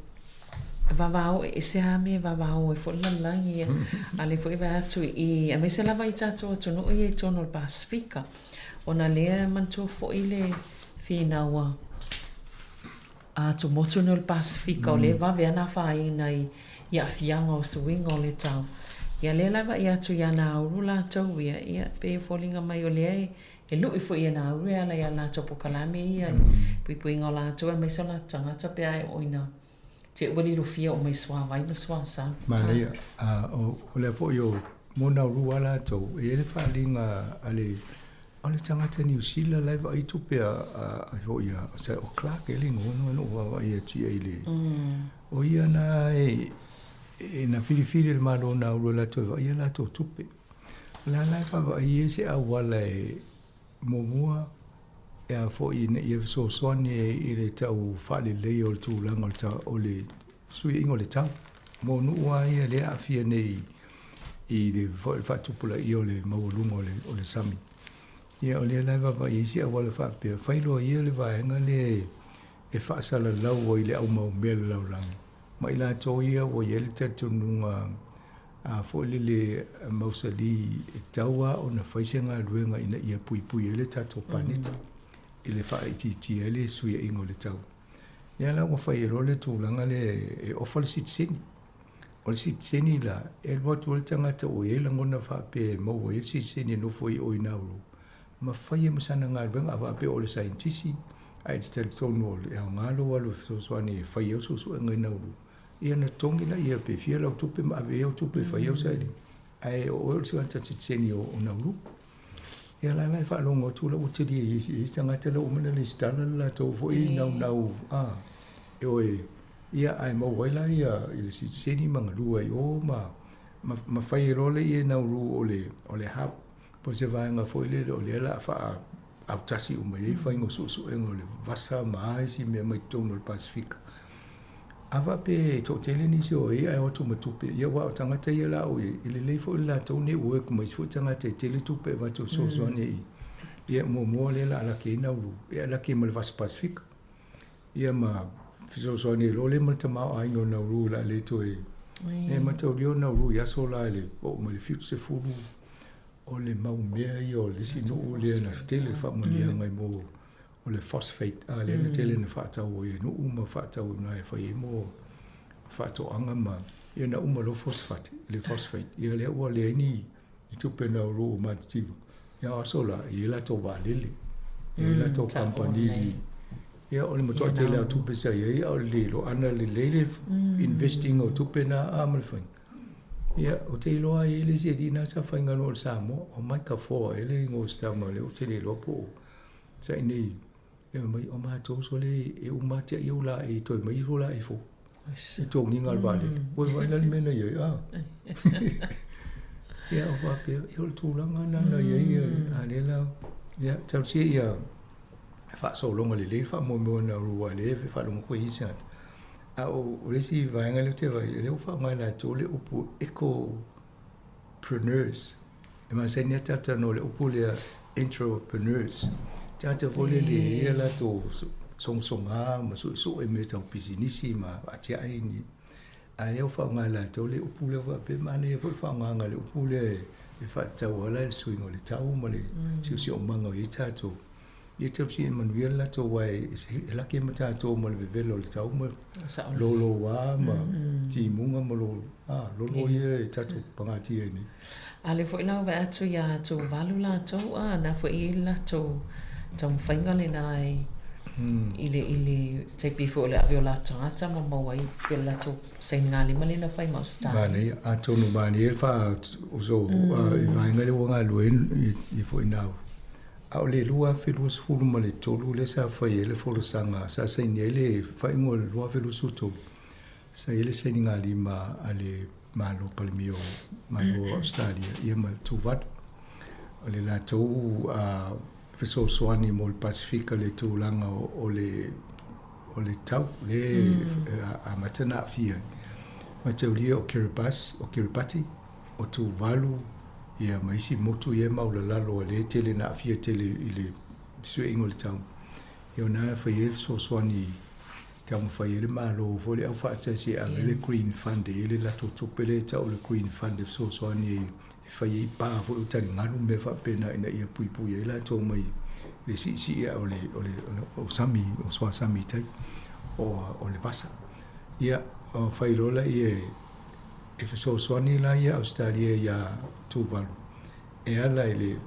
vavao, e ese lava mea e vavao ai foi le lalolagi ia. A lea foi e vaai atu i, aemaise lava i tatou atunuu ia i totonu o le Pasefika, ona lea e manatua foi le finau a atumotu nei o le Pasefika, o lea e vave lava ona afaina i aafiaga o suiga o le tau. Ia lea la e vaai atu ia Nauru latou ia, ia e pei e foliga mai o lea e lui foi e Nauru e ala i a latou polokalame ia, le puipuiga o latou aemaise o latou tagata pe a e oo ina te ua lilofia uma i suavai ma suasami. Manaia. O lea foi o mo Nauru lava latou, e i ai le faaaliga a le O le tagata Niu Sila la e vaai tupe a foi a sa o Clark e le igoa na ou vaavaai atu i ai le o ia na e e na filifili e le Malo o Nauru e latou e vaai a latou tupe. O le a la e vaavaai ai se auala e muamua e a foi ina ia fesoasoani ai i le tau faaleleia o le tulaga o le tau o le suiaiga o le tau. Mo nuu lava ia lea e aafia nei i le faatupulaia o le maualuga o le sami. Ia o lea la e vaavaai ai se auala faapea, fai loa ia le vaega lea e faasalalau ai le au maumea i le lalolagi, ma i latou ia ua i ai le talitonuga a foi lele mausali e tatau lava ona fai se galuega ina ia puipui ai le tatou paneta i le faaitiitia ai le suiaiga o le tau. Lea la ua fai ai loa le tulaga lea e ofa le sitiseni. O le sitiseni la, e alu atu ai le tagata ua i ai lagona faapea e maua ai le sitiseni e nofo ai i o i Nauru, ma fai ai ma sana galuega a faapea o le saienitisi, ae e te talitonu o le aoga lou alu e fesoasoani e fai ai au suesuega i Nauru, ia ona totogi laia pe fia lau tupe ma ave ai au tupe e fai ai au sailiga, ae o oe o le tagata sitiseni o Nauru. Ia la la e faalogo atu la ua tele i isi isi tagata la ua uma ona resitala le latou foi naunau a e o e ia ae maua ai la ia i le sitiseni ma galue ai i o ma ma fai ai loa lea i Nauru o le o le hub po o se vaega foi lele o lea o le a faa autasi uma i ai faiga o suesuega o le vasa ma a isi mea mai totonu o le Pasefika. A faapea e toatele nisi o ai ae o atu ma tupe, ia aua o tagata ia la o i ai, e lelei foi le latou network ma isi foi tagata e tele tupe e avatu e fesoasoani i ia muamua lea o le a laki ai Nauru, e laki ai ma le Vasa Pasefika. Ia ma fesoasoani ai loa lea ma le tamaoaiga o Nauru o le a le toe e mataulia o Nauru i aso la i le oo mai i le 70 o le mau mea ia o le isi nuu lea na tele faamanuiaga i mo o le phosphate a lea na tele na faatau ai e nuu ma faatau i ina e fai ai mo faatoaga ma ia na uma loa phosphate le phosphate ia lea ua leai ni tupe na ulu o Matitiva ia o aso la e i ai latou vaalele e i ai latou kamupani ia o le matuai tele lava o tupe sa i ai a o le le iloa lelei le invest ina o tupe na a ma le faiga ia ou te iloa e i ai le isi alii na sa faigaluega o le Samoa o Micah Foa ea le igoa o si tama lea ou te le iloa po o Sa i nei, e mai, o matou sole e uma atu ia u laei toe mai ifo laei fou. I togiga o le vaalele. Ua vaai la le mea na i ai, a. Ia, o faapea, ia o le tulaga lena na i ai, a lea la, ia, talosia ia faasologa lelei le faamoemoe o Nauru aua o lea e faalogo atu ai isi tagata. A o le isi vaega lea ou te vaai, o lea ua faaaoga e latou le upu eco-preneurs. E masani lava talatalanoa i le upu lea entrepreneurs. Tagata foi lele e i ai a latou sogasoga ma suesue mea tau pisinisi ma atiae ni. A lea ua faaaoga e latou le upu lea faapea, manaia foi le faaaogaina o le upu lea e faatatau ala i le suiga o le tau ma le siosiomaga o i ai tatou. Ia tausia ia manuia le latou aua e laki ai ma tatou ma le vevela o le tau ma louloua ma timuga ma lolo ia e tatou pagatia ai nei. A lea foi la ua vaai atu ia Tuvalu latou a na foi e i ai le latou taumafaiga lena i le i le tai pei foi o le ave o latou tagata ma maua ai pei o le latou sainigalima lea na fai ma Ausetalia. Manaia, atonu manaia le faa o i vaega lea ua galulue ai i foi Nauru. A o le 2023 lea sa fai ai le folasaga, sa saini ai le faaiuga o le 2023, sa i ai le sainigalima a le Malo Palemia o Malo o Ausetalia ia ma Tuvalu. O le latou fesoasoani mo le Pasefika i le tulaga o le o le tau lea e amata ona aafia ai. Mataulia o Kiribati, o Kiribati, o Tuvalu, ia ma isi motu ia e maulalalo o lea e tele ina aafia tele i le fesuiaiga o le tau. Ia o lena e fai ai le fesoasoani taumafai ai le Malo foi le aufaatasi e ave le Green Fund e i ai le latou tupe lea e tau o le Green Fund e fesoasoani ai e fai ai pa foi o taligalu ma mea faapena ina ia puipui ai latou mai le siisii ae o le o le o sami o suasami i tai o o le vasa. Ia fai loa laia e e fesoasoani la ia Ausetalia iā Tuvalu e ala i le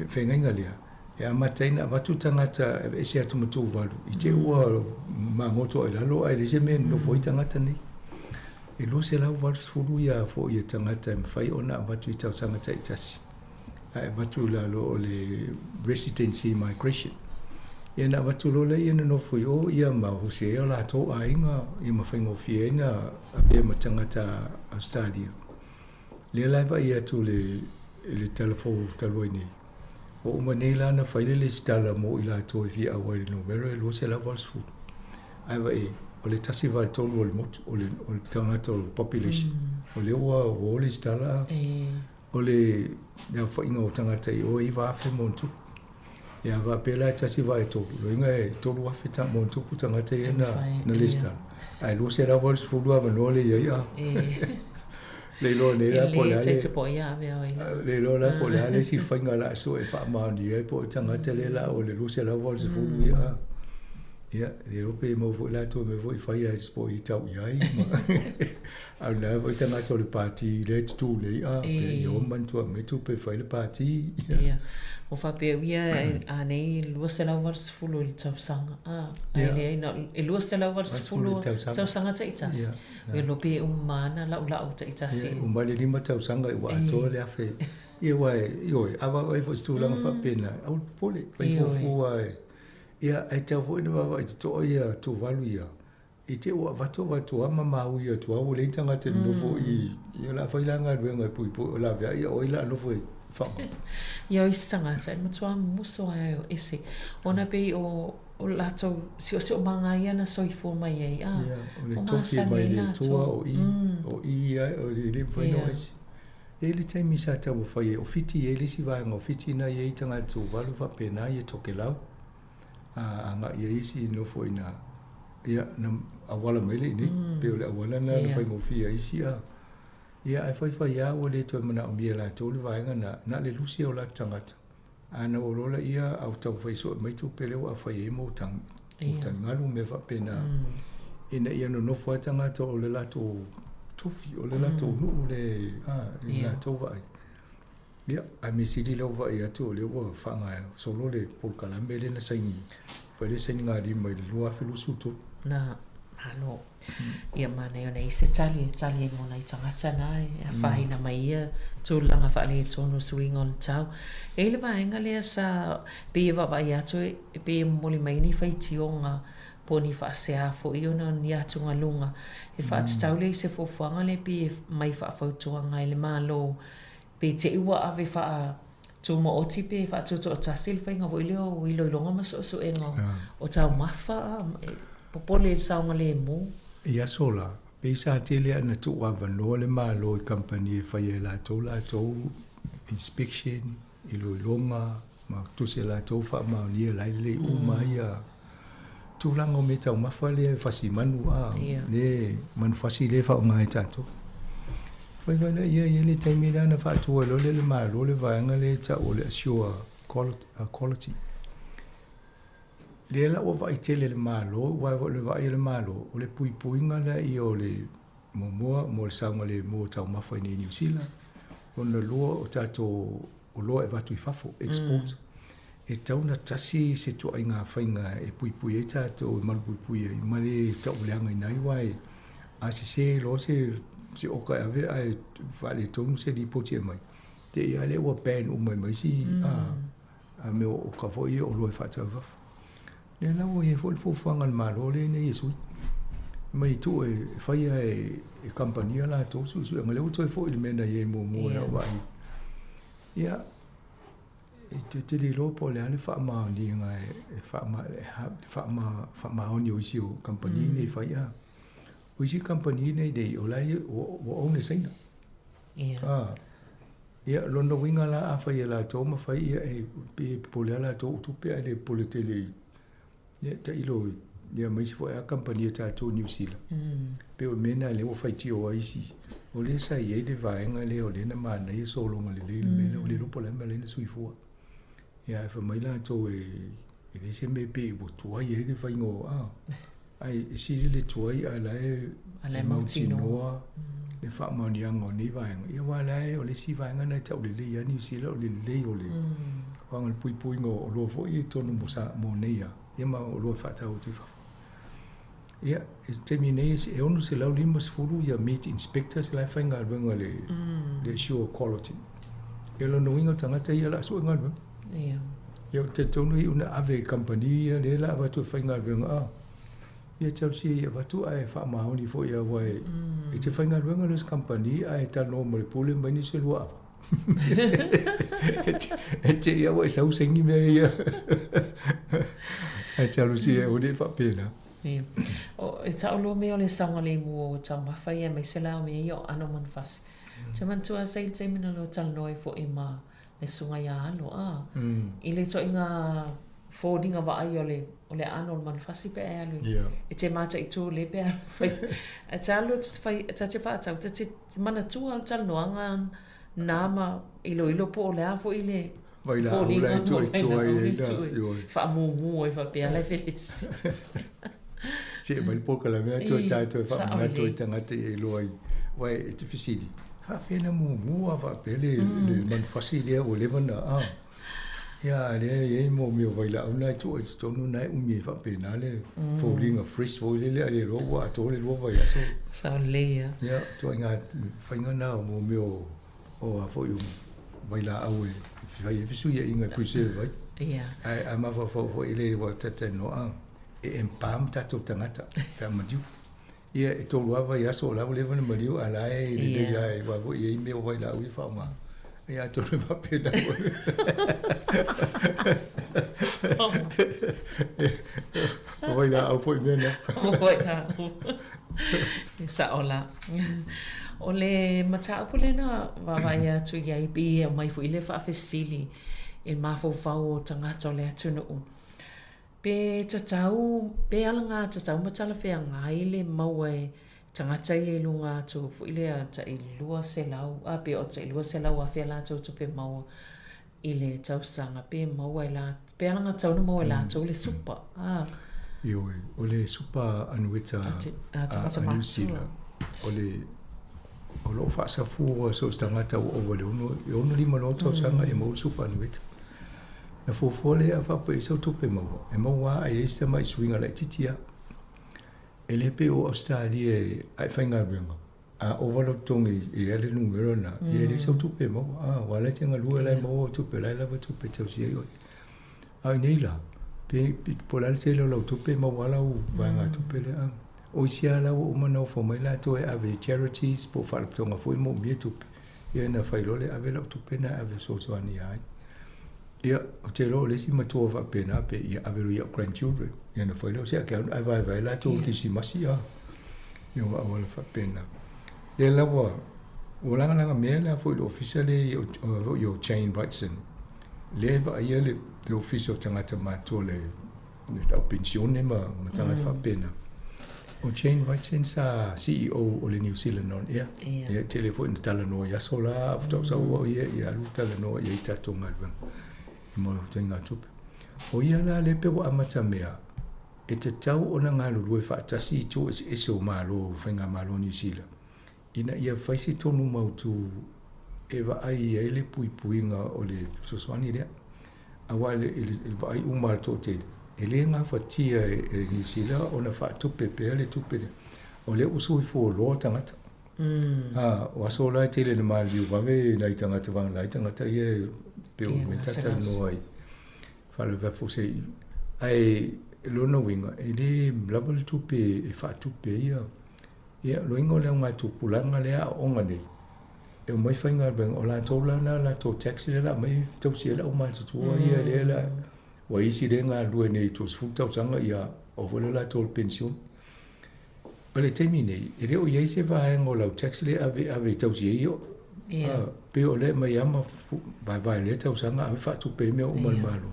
feagaiga lea e amata ai ona avatu tagata e aveese atu ma Tuvalu i te i ua magoto ai lalo ae leai se mea e nonofo ai tagata nei. E 280 ia foi ia tagata e mafai ona avatu i tausaga taitasi ae avatu i lalo o le residency migration. Ia na avatu loa lea ia nonofo i o ia ma husi ai o latou aiga ia ma faigofie ai na avea ma tagata Ausetalia. Lea la e vaai atu i le tala fou talu ai nei, ua uma nei la ona fai le lesitala mo i latou e fia auai i le numera e 280. Ae vaai, o le 1/3 o le motu, o le tagata o le population, o lea ua o lesitala, o le aofaiga o tagata i o e 9,000 ma ona tupu. Ia a faapea la e 1/3, lona uiga e 3,000 ma ona tupu tagata ia na lesitala, ae 280 avanoa lea e i ai a. Le iloa nei la po o le a le, le iloa la po o le a le isi faiga o le a sue e faamaonia ai po o le tagata lea la o le 280 ia. Ia, le iloa pe maua foi latou i mea foi e fai ai se po i tau i ai. A o lena foi tagata o le pati lea e tutū nei, a, pe ia o manatua mai tupe e fai le pati. Ia, o faapea ia a nei 280 i le tausaga, a, ae leai na, e 280 tausaga taitasi. Ia lo pe uma ana laulau taitasi. Ia, uma le 5 tausaga ua atoa le 1000. Ia, aua ioe, a vaavaai foi i se tulaga faapena, aua le popole, fai fuafua e. Ia, ae tatau foi ona vaavaai totoa ia Tuvalu ia, i te i ua avatu avatu lava ma maui atu lava ua leai ni tagata e nonofo i, ia o le a fai la galuega e puipui o laveai ia o ai o le a nofo e faaaoga. Ia o isi tagata e matua musu lava e o ese ona pei o o latou siosiomaga ia na soifua mai ai a Ia, o le tofi mai le Atua o i, o i ia o le le mafai ona o ese. E i ai le taimi sa taumafai ai, o Fiti e i ai le isi vaega o Fiti na i ai tagata Tuvalu faapena ia Tokelau, a agai ai isi nofo i ina, ia, na auala mai lea i inei, pei o le auala lena na faigofie ai isi a. Ia, ae faifai lava ua le toe manaomia e latou le vaega lena, na o le lusi o latou tagata. A na ua lola ia a ua taumafai e sue mai tupe lea ua fai ai mo taligalu ma mea faapena, ina ia nonofo ai tagata o le latou tofi, o le latou nuu le, a, i le latou vaai. Ia, ae mea sili lea ua vaai atu o lea ua faagasolo le polokalame lea na saini, fai le sainigalima i le 2023. Na, malo. Ia manaia ona i ai se tali e tali ai mo nai tagata na e afaina mai ia tulaga faaletonu suiga o le tau. E i ai le vaega lea sa pei e vaavaai atu e pei e momoli mai ni faitioga po o ni faasea foi ona o ni atugaluga e faatatau lea i se fuafuaga lea pei e mai faafautuaga ai le Malo pe te i ua ave faa tumaoti pe faatutoatasi le faiga foi lea o iloiloga ma suesuega o taumafa a e popole i le saogalemu. I aso la, pei sa tele ana tuu avanoa le Malo i kamupani e faia e latou latou inspection, iloiloga, ma tusi e latou faamaonia la e lelei uma ai ia tulaga o mea taumafa lea e fasi manu a le manufasi lea e faaaoga e tatou. Faifai lea ia i ai le taimi lea na faatu ai loa lea e le Malo le vaega lea e tau o le Assure Quality. Lea la ua vaai tele le Malo, aua o le vaai a le Malo, o le puipuiga lea ia o le muamua mo le saogalemu o taumafa i inei i Niu Sila, lona lua o tatou oloa e avatu i fafo, export. E tatau ona tasi se ituaiga faiga e puipui ai tatou, e malupuipui ai ma le tauleagaina ai, aua a sese loa se oka e ave ae faaletonu se lipoti e aumai, te i lava lea ua ban uma ai ma isi mea o oka foi ia oloa e faatau i fafo. Lea la ua i ai foi le fuafuaga a le Malo lea ina ia sui mai tuu e faia e kamupani a latou suesuega. Lea ua toe foi i le mea na i ai muamua i lau vaai. Ia, e te te le iloa po o le a le faamaoniga e faamaoni o isi o kamupani nei e fai a. O isi kamupani nei nei, o la e ua own e Saina. Ia. Ia, lona uiga la afai e latou ma fai ia e pei e popole lava latou o tupe ae le popole tele i ia tailo ia ma isi foi lava kamupani a tatou i Niu Sila. Pei o le mea lena lea ua faitio ai isi, o lea sa i ai le vaega lea o lea na manaia sologa lelei le mea lea, ua le iloa po o le a le mea la e na soifua. Ia ae fai mai latou e leai se mea pei ua tuai ai le faiga o a. Ae e sili le tuai a o la e mautinoa le faamaoniaga o nei vaega. Ia aua o la e o le isi vaega lena e taulelei lava Niu Sila o le lelei o le vaega o le puipuiga o oloa foi ia i totonu mo sa mo nei lava ia ma oloa e faatau atu i fafo. Ia, i le taimi nei e 650 ia meat inspectors la e faigaluega i le assure quality. Ia o lona uiga o tagata ia o le a sue galuega. Ia. Ia ou te talitonu e iu ina ave i kamupani ia lea la avatu e faigaluega a. Ia talosia ia avatu ae faamaoni foi aua e e te faigaluega lea i se kamupani ae talanoa ma le pule ma aumai nisi e lua ava. E te i a ua e sau saini mea ia. Ae talosia aua ne i faapena. Ia. O, e tau loa mea o le saogalemu o taumafa ia aemaise la o mea ia o aano manufasi. Ou te manatua sa i ai le taimi na lua talanoa ai foi ma le susuga ia Alo, a, i le ituaiga foliga vaai o le, o le aano o le manufasi pe a e alu e te mataitu lelei pe a fai, e te alu e te fai, ta te faatau, ta te manatua le talanoaga na ma iloilo po o le a foi le. Vailaau la e toetoa ai ai la. Ioe. Faamumu ai faapea la e felesi. Se e mai le polokalame a toe tae toe faamanatu i tagata ia iloa ai. Aua e te fesili, faafefea na mumu a faapea le le manufasi lea ua leva ona a. Ia a lea e i ai mo mea o vailaau na e tuu ai i totonu na e umi ai faapena le foliga fresh foi lele a le iloa ua atoa le 2 vaiaso. Sao lelei lava. Ia, ituaiga faiga na o mo mea o o a foi o vailaau e fai ai fesuiaiga e preserve ai. Ia. Ae a mafaufau foi le ua talanoa e embalm tatou tagata pe a maliu. Ia e tolu lava vaiaso o la ua leva ona maliu a o la e lelei lava aua foi e i ai mea o vailaau ia e faaaoga. Ia atonu e faapena foi. O vailaau foi mea na. O vailaau. E sao la. O le mataupu lea na vaavaai atu i ai pei e aumai foi le faafesili i le mafaufau o tagata o le atunuu. Pe tatau, pe alagatatau ma talafeagai le maua e tagata ia i luga atu foi lea tai 200, a pe oo tai 200,000 a latou tupe maua i le tausaga, pe maua e la, pe alagatatau ona maua e latou le supa, a. Ioe, o le supa anueta a Niu Sila, o le, o lo o faasafua so o se tagata ua ova i le 65 loa tausaga e maua le supa anueta. Na fuafua lea a faapea i sau tupe maua, e maua lava ae i ai si tamai suiga laitiiti lava. E le pei o Ausetalia a e faigaluega, a ova lou totogi e i ai le numera lena, ia e leai sau tupe e maua. A, aua o la e te galue o la e maua au tupe, o la e lava tupe e tausia ai oe. A o i nei la, pe po o le a le tele o lau tupe, e maua lava lau vaegatupe lea. A o isi lava la ua uma ona ofo mai latou e ave i charities po o faalapotopotoga foi e moomia tupe, Ia na fai loa lea, ave lau tupe na e ave e fesoasoani ia ai. Ia, ou te iloa o le isi matua faapena pe ia ave loa i au grandchildren. Ia na fai lea o se account ae vaevae latou i le Kerisimasi a. Ia ua auala faapena. Lea la ua, ua lagalaga mea la foi i le ofisa lea i o Jane Wrightson. Lea e vaaia le ofisa o tagata matutua le le au penisione ma ma tagata faapena. O Jane Wrightson sa CEO o le New Zealand On Air. Ia, e tele foi ina talanoa i aso la, a faatoa sau au ia, ia alu talanoa i ai tatou galuega i mo ituaiga tupe. O ia la lea pei ua amata mea, e tatau ona galulue faatasi itu eseese o Malo, Faigamalo o Niu Sila, ina ia fai se tonu mautu e vaai ai le puipuiga o le fesoasoani lea. Aua i le vaai uma a le toatele, e le gafatia e Niu Sila ona faatupe pea le tupe lea. O lea ua soifua loa tagata. A, o aso la e tele ina maliliu vave nai tagata vagana ai tagata ia e pei o mea ta talanoa ai. Faalavelave faafuasei. Ae lona uiga, e le lava le tupe e faatupe ai ia Ia, loiga o le augatupulaga lea aooga nei, e omai faigaluega, o latou la na latou tax lea la aumai tausi ai le aumatutua ia lea la ua isi lea e galulue nei i 30 tausaga ia oo foi lea latou i le penisione. O le taimi nei, e le o i ai se vaega o lau tax lea e ave ave e tausi ai ia Yeah. Pei o lea e aumai lava ma vaevae lea tausaga ave faatupe ai mea uma a le Malo.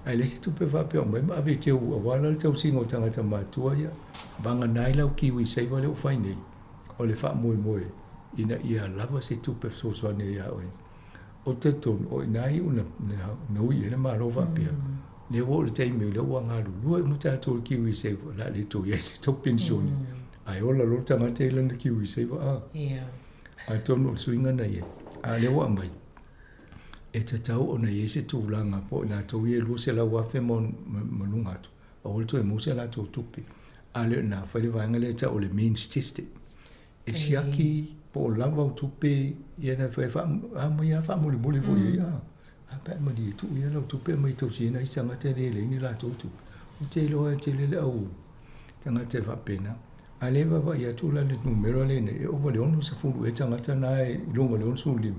Ae leai se tupe faapea o aumai ma ave e teu aua la le tausiga o tagata matutua ia. Vagana ai lau Kiwi Saver lea ua fai nei, o le faamoemoe ina ia lava se tupe fesoasoani ai ia oe. Ou te talitonu o i ina iu na ui ai le Malo faapea, lea ua oo i le taimi lea ua galulue uma tatou i le Kiwi Saver, o le a le toe i ai se tou penisione, ae ola loa le tagata i lana Kiwi Saver a. Atonu o le suiga na i ai, a o lea ua aumai, e tatau ona i ai se tulaga po o i latou ia e 200,000 ma luga atu, aua le toe maua se latou tupe. A le o lena, fai le vaega lea e tau o le means tested. E siaki po o lava au tupe ia na fai aumai lava faamolemole foi i ai, a, a pe a malie tuu ia lau tupe aumai e tausi ai nai tagata e leai ni latou tupe. Ou te iloa e tele le au tagata e faapena. A lea e vaavaai atu la le numera lenei, e ova i le 60 ea tagata na e i luga o le 65.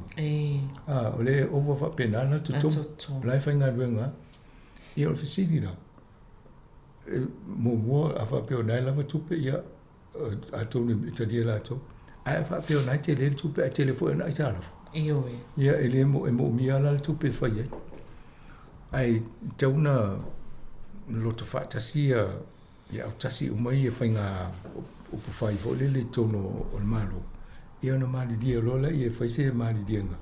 A, o lea e ova faapena la totogi, o la e faigaluega lava. Ia o le fesili la, e muamua a faapea o lena e lava tupe, ia atonu e talia latou. Ae a faapea o lena e tele le tupe ae tele foi ana aitalafu. Ioe. Ia e le e moomia la le tupe e fai ai. Ae tatau ona loto faatasi ia Ia autasi uma ia faiga upufai foi lele i totonu o le Malo, ia ona malilie loa lea e fai se maliliega.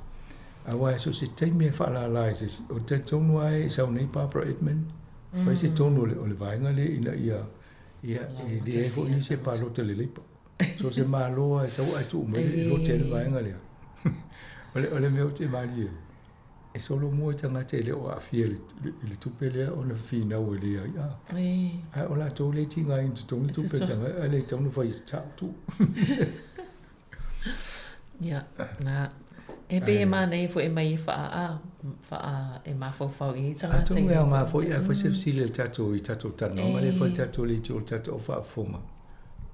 Aua e so o se taimi e faalala ai se isi. Ou te talitonu lava e sau nei Barbara Edmond, fai se tonu o le vaega lea ina ia, ia, e leai foi nisi e palota i le Labour. So o se Malo lava e sau ae tuu mai le lote ai le vaega lea. O le mea ou te malie ai, e solomua i tagata e le o aafia i le tupe lea ona finau e leai a. Ae o latou lea e tiga ai ona totogi tupe a tagata ae le tatau ona fai sao tuu. Ia, na, e pei e manaia foi e mai e faa, a, faa, e mafaufau i ai tagata. Atonu e aoga foi ae fai se fesili a le tatou i tatou talanoaga lea e fai i le tatou leitio o le tatou au faafofoga.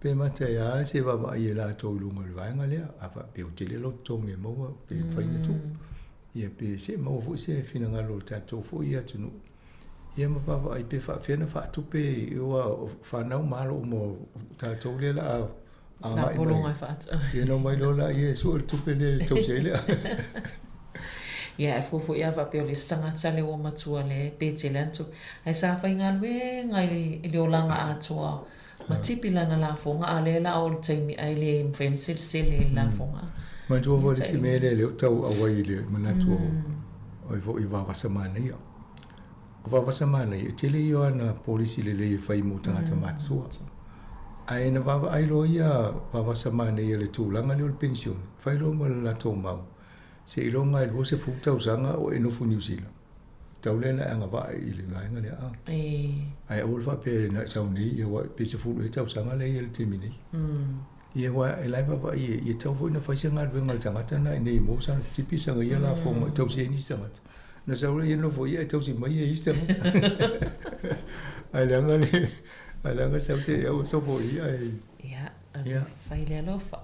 Pe mata e a se vaavaai e latou i luga o le vaega lea, a faapea ua tele lou totogi e maua pe mafai ona tuu. Ia pe se maua foi se finagalo o le tatou foi atunuu. Ia ma vaavaai pe faapefea ona faatupe aua o fanau ma alo uma o tatou lea o le a agai mai. Ia ona omai loa lea e sue le tupe lea e tausi ai le Ia ae fua foi a faapea o le isi tagata lea ua matua lea pe tele atu ae sa faigaluega i le olaga atoa ma tipi lana lafoga a o lea la o le taimi ae le mafai ona selesele i le lafoga. Manatua foi le isi mea lea lea ou tau auai i le manatu o oe foi Vavasa Manaia. O Vavasa Manaia, e tele ia o ana polisi lelei e fai mo tagata matutua. Ae na vaavaai loa ia Vavasa Manaia i le tulaga lea o le penisione, fai loa ma le latou mau, seiloga e 20 tausaga o e nofo i Niu Sila, tau lea ona e agavaa i le vaega lea a. Ae aua le faapea na e sau nei, ia aua pe 10 ea tausaga lea e i ai i le taimi nei. Ia aua e la e vaavaai e ia tatau foi ona fai se galuega a le tagata lena ina ia maua sana tipi sana ia lafoga e tausi ai nisi tagata. Na sau lea ia nofo ia e tausi mai e isi tagata. Ae leaga le ae leaga sau te au e sofo i ia e. Ia, ia. Fai le alofa.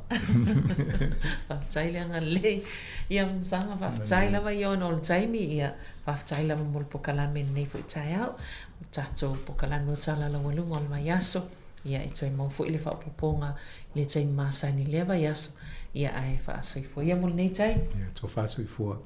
Faafetai le agalelei. Ia Masaga, faafetai lava ia ona o le taimi, ia faafetai lava mo le pokalame i lenei foi taeao. O le tatou pokalame o Tala Laualuga o le vaiaso. Ia e toe maua foi le faaopoopoga i le taimi masani i lea vaiaso. Ia ae faasoifua ia mo lenei taimi. Ia, tofa soifua.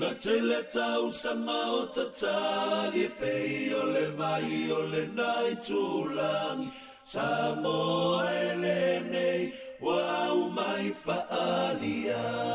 Na tele tausaga o tatali e pei o le vai o lena itulagi. Samoa e lenei ua aumai fa'aliali.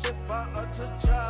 Se fa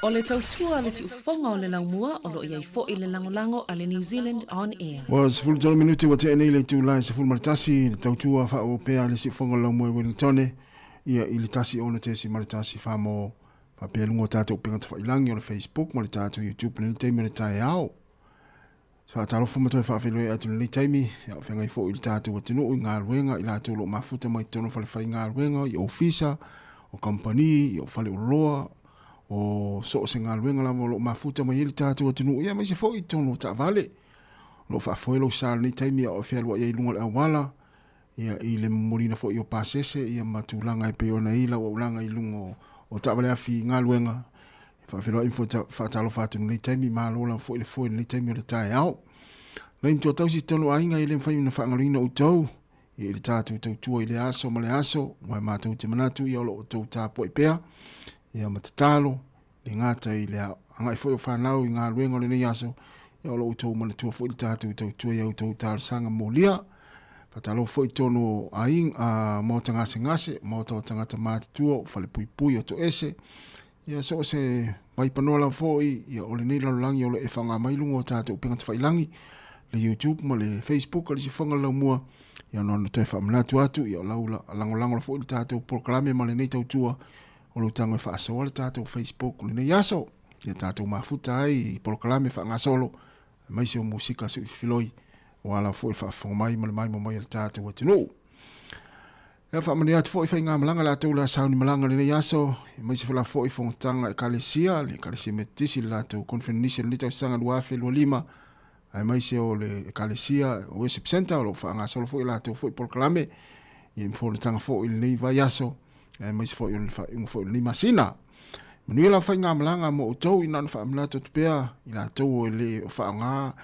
O le tautua a le siufofoga o le laumua o lo o i ai foi le lagolago a le New Zealand On Air. Ua 13 minute ua tea nei le itula e 11 i le tautua faaauau pea a le siufofoga o le laumua i Wellingtone ia i le 1 6.1 fa mo faapea i luga o tatou upega tafailangi o le Facebook ma le tatou YouTube i lenei taimi o le taeao. Faatalofa ma toe faafeiloai atu i lenei taimi, a o feagai foi i le tatou atunuu i galuega, i latou o lo o mafuta mai totonu o falefaigaluega, i ofisa, o kamupani, o faleoloa, o so o se galuega lava o lo o mafuta mai ai le tatou atunuu, ia aemaise foi i totonu o taavale. O lo o faafoe lou sa i lenei taimi a o e fealuai ai i luga o le auala, ia i le momoliina foi o pasese ia ma tulaga e pei ona i ai lau auaunaga i luga o taavale afi i galuega. Faafeiloai ma faatalofa atu i lenei taimi, malo lava foi le foe i lenei taimi o le taeao. Nai matua tausi i totonu o aiga e le mafai ona faagaloina outou i le tatou tautua i le aso ma le aso, aua e matou te manatu ia o lo o outou tapuai pea ia ma tatalo le gata i le agai foi o fanau i galuega o lenei aso, ia o lo o outou manatua foi le tatou tautua i a outou talosaga molia. Faatalofa foi i totonu o aiga, maota gasegase, maota o tagata matutua, o falepuipui o toese, Ia so o se vaipanoa lava foi, ia o lenei lalolagi o lo o e faaaoga mai luga o tatou upega tafailagi, le YouTube ma le Facebook a le Sifoga le Laumua, ia ona ona toe faamanatu atu, ia o lau lagolago foi le tatou polokalame ma lenei tautua, o lou tago e faasoa le tatou Facebook i lenei aso, ia tatou mafuta ai i polokalame faagasolo, aemaise o musika suifiloi, aua lava foi le faafofoga mai ma le maimoa mai a le tatou atunuu. Ia faamanuia atu foi faigamalaga latou le a sauni malaga i lenei aso, aemaise foi la foi fonotaga Ekalesia, le Ekalesia Metotisi le latou Confirmation i lenei tausaga 2025, aemaise o le Ekalesia Worship Center o lo o faagasolo foi latou foi polokalame ia ma fonotaga foi i lenei vaiaso, aemaise foi o le faaiuga foi o lenei masina. Manuia la faigamalaga mo outou ina ona faamanatu atu pea i latou e le o faaaoga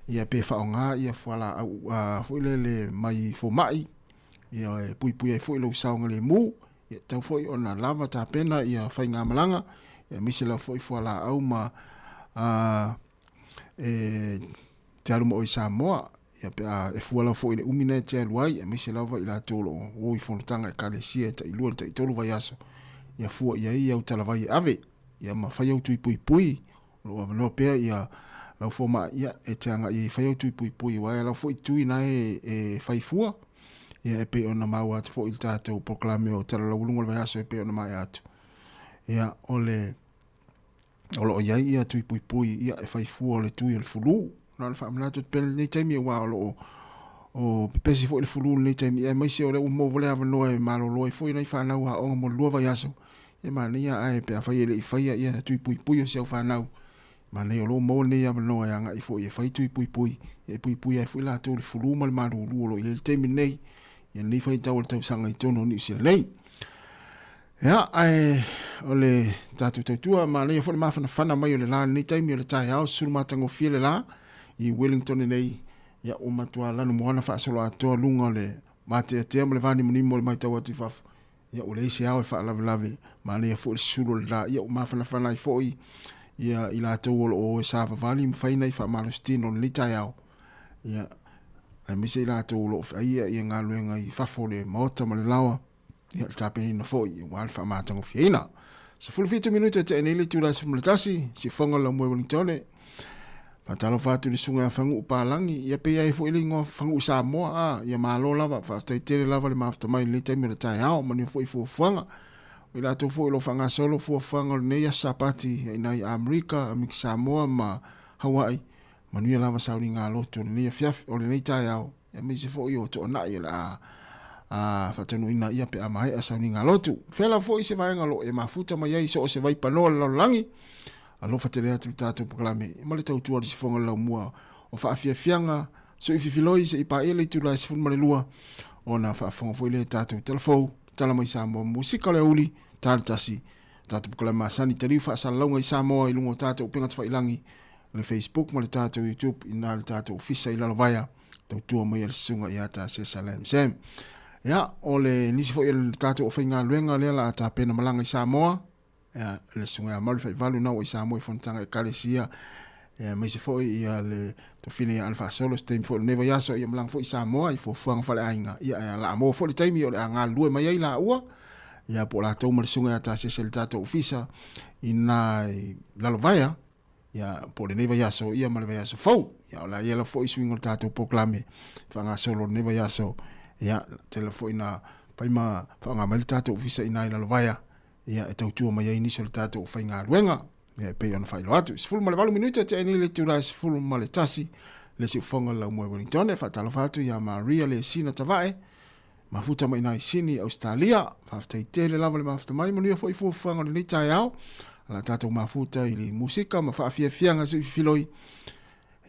ia pe faaaoga ia fualaau foi lele mai fomai ia e puipui ai foi lou saogalemu, ia tatau foi ona lava tapena ia faigamalaga, ia aemaise lava foi fualaau ma e te alu ma oe i Samoa, ia pe a e fua lava foi i le umi na e te alu ai, aemaise lava i latou o lo o o i fonotaga ekalesia e tailua i le taitolu vaiaso, ia fua i ai au talavai e ave, ia ma fai au tui puipui, O lo o avanoa pea ia lau fomai ia, e te agai ai e fai au tui puipui aua e ala foi tui na e, e fai fua. Ia e pei ona maua atu foi i le tatou polokalame o Tala Laualuga o le Vaiaso e pei ona maea atu. Ia o le o lo o i ai ia tui puipui ia e fai fua o le tui o le fulu. Na ona faamanatu atu pea lenei taimi aua o lo o o pepesi foi le fulu i lenei taimi aemaise o lea ua maua le avanoa e malolo ai foi nai fanau aoga mo le 2 vaiaso. E manaia ae pe afai e le i faia ia tui puipui o si au fanau, manaia o lo o maua lenei avanoa e agai foi e fai tui puipui, e puipui ai foi latou i le fulu ma le malulu o lo o i ai le taimi lenei, ia lenei faitau o le tausaga i totonu o Niu Sila nei. Ia, ae o le tatou tautua, manaia foi le mafanafana mai o le la lenei taimi o le taeao, susulu matagofie le la i Wellington nei, ia ua matua lanu moana faasoloatoa luga o le mateatea ma le vanimonimo o le matau atu i fafo. Ia ua leai se ao e faalavelave, manaia foi le susulu o le la, ia ua mafanafana ai foi ia i latou o lo o o e savavali ma fai nai faamalositino i lenei taeao, ia aemaise i latou o lo o feaia ia galuega i fafo o le maota ma le laoa, ia le tapenaina foi aua le faamatagofieina. 17 minute e tea nei le itula e 11, siufofoga o le laumua i Wellingtone. Faatalofa atu i le susuga ia Fagu'u Palangi, ia pe i ai foi le igoa Fagu'u Samoa, a, ia malo lava, faafetai tele lava le mafuta mai i lenei taimi o le taeao, manuia foi fuafuaga. O i latou foi o lo o faagasolo fuafuaga o lenei aso Sapati i ina i Amerika, Amerika Samoa ma Hawaii, manuia lava sauniga lotu o lenei afiafi, o lenei taeao, aemaise foi o toanai o le a faataunuuina ia pe a maea sauniga lotu. Fea lava foi se vaega o lo o e mafuta mai ai so o se vaipanoa o le lalolagi, alofa tele atu le tatou polokalame ma le tautua i le sifoga o le laumua o faafiafiaga suififiloi se i paia le itula e 12 ona faafofoga foi lea i tatou tala fou, tala mai Samoa, musika o le aoauli, tala tasi, tatou polokalame masani taliu faasalalauga i Samoa i luga o tatou upega tafailagi, le Facebook ma le tatou YouTube ina le tatou ofisa i Lalovaea, tautua mai a le susuga ia Tasesa Lam Sam. Ia, o le nisi foi o le tatou aufaigaluega lea la a tapena malaga i Samoa, ia, le susuga ia Maru Faivalu na ua i Samoa i fonotaga ekalesia, ia, aemaise foi ia le tofina ia Ana Faasolo se taimi foi o lenei vaiaso, ia malaga foi i Samoa i fuafuaga faleaiga, ia, ae la a maua foi le taimi o le a galulue mai ai laua, Ia po o latou ma le susuga ia Tasese i le tatou ofisa ina i Lalovaea, ia po o lenei vaiaso ia ma le vaiaso fou. Ia o le a ia foi suiga o le tatou polokalame faagasolo lenei vaiaso. Ia tele foi na fai ma faaaoga mai le tatou ofisa ina i Lalovaea, ia e tautua mai ai nisi o le tatou faigaluega. Ia e pei ona faailoa atu, 18 minute tea nei le itula e 11 le siufofoga o le Laumua i Wellington. E faatalofa atu ia Maria Lesina Tavae, mafuta mai ina i Sini, Ausetalia. Faafetai tele lava le mafuta mai, manuia foi fuafuaga o lenei taeao. Ala tatou mafuta i le musika ma faafiafiaga se i fifiloi.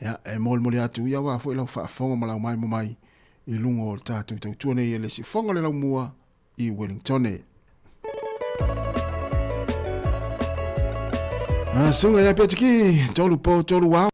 Ia, e molimoli atu ia aua foi lau faafofoga ma lau maimo mai i luga o le tatou tautua nei e le siufofoga o le Laumua i Wellington. Suga ia Petiki, tolu po, tolu ao.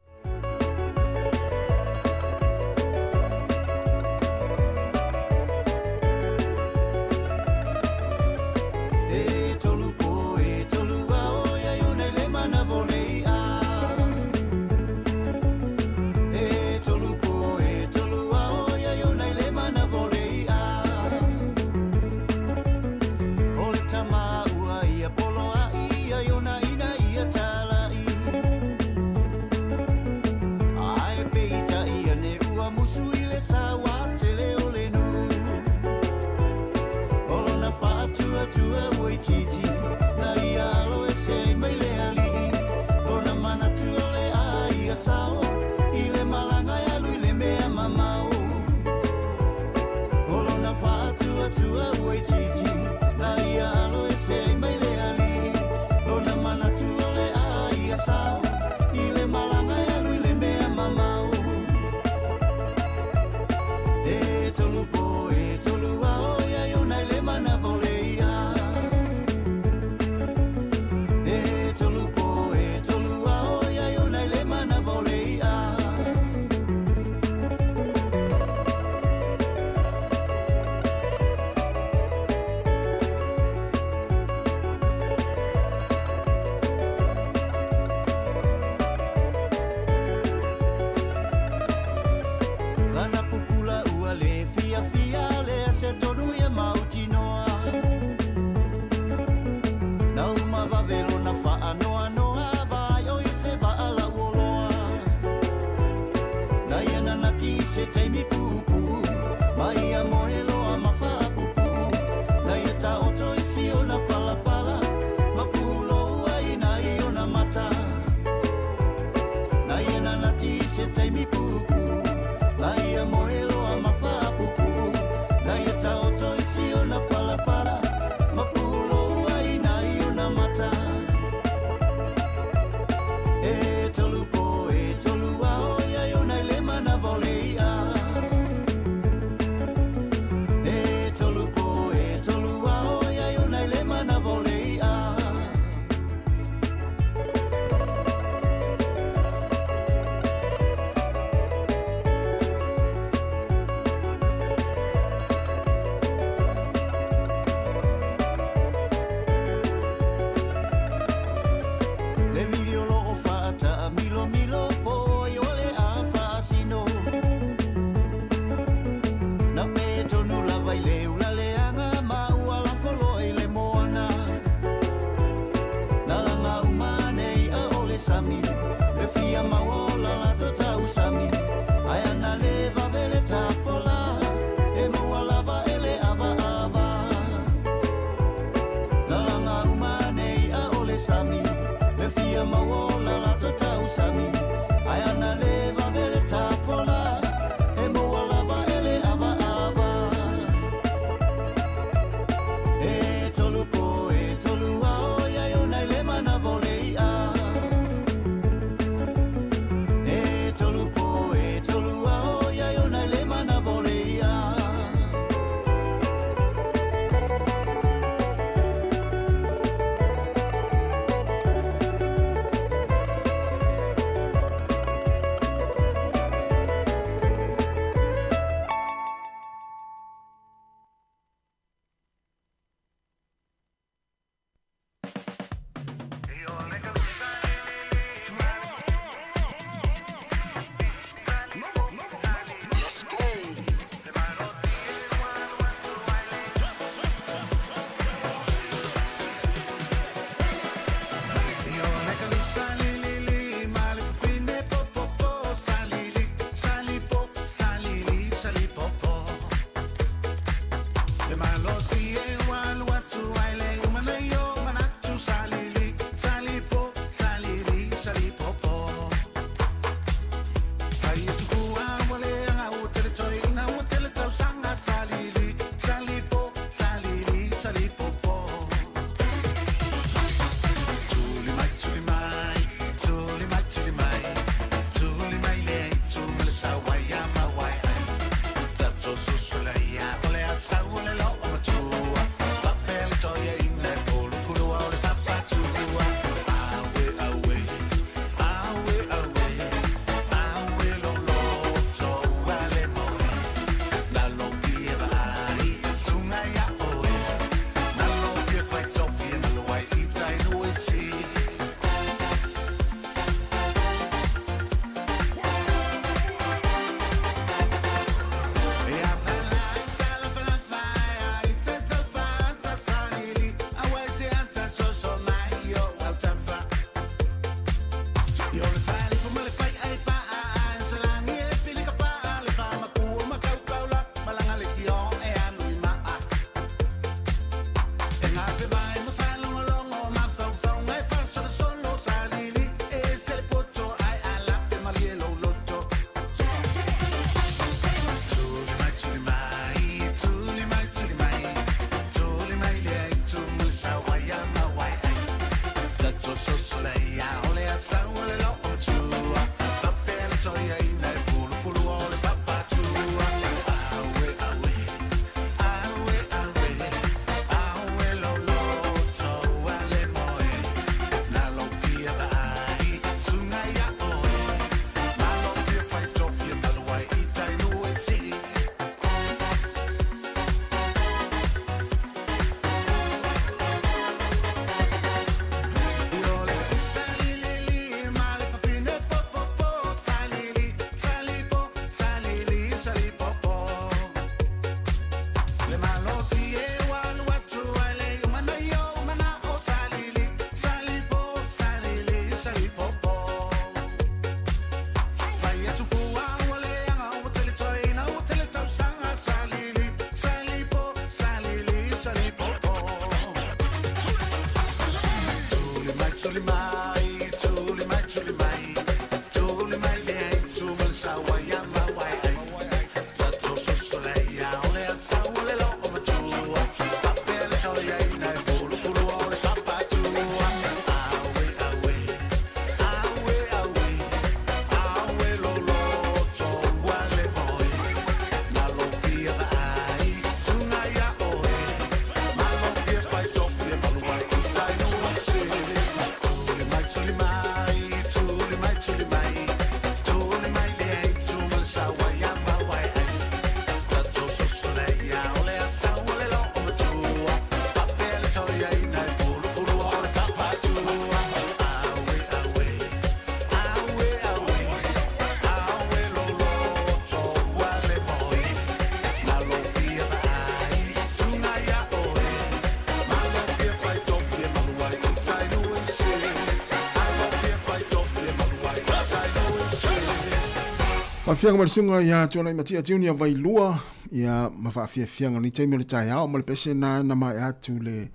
Faafiaga ma le susuga ia Tuanaimatia Junior Vailua, ia ma faafiafiaga lenei taimi o le taeao ma le pese na na maea atu le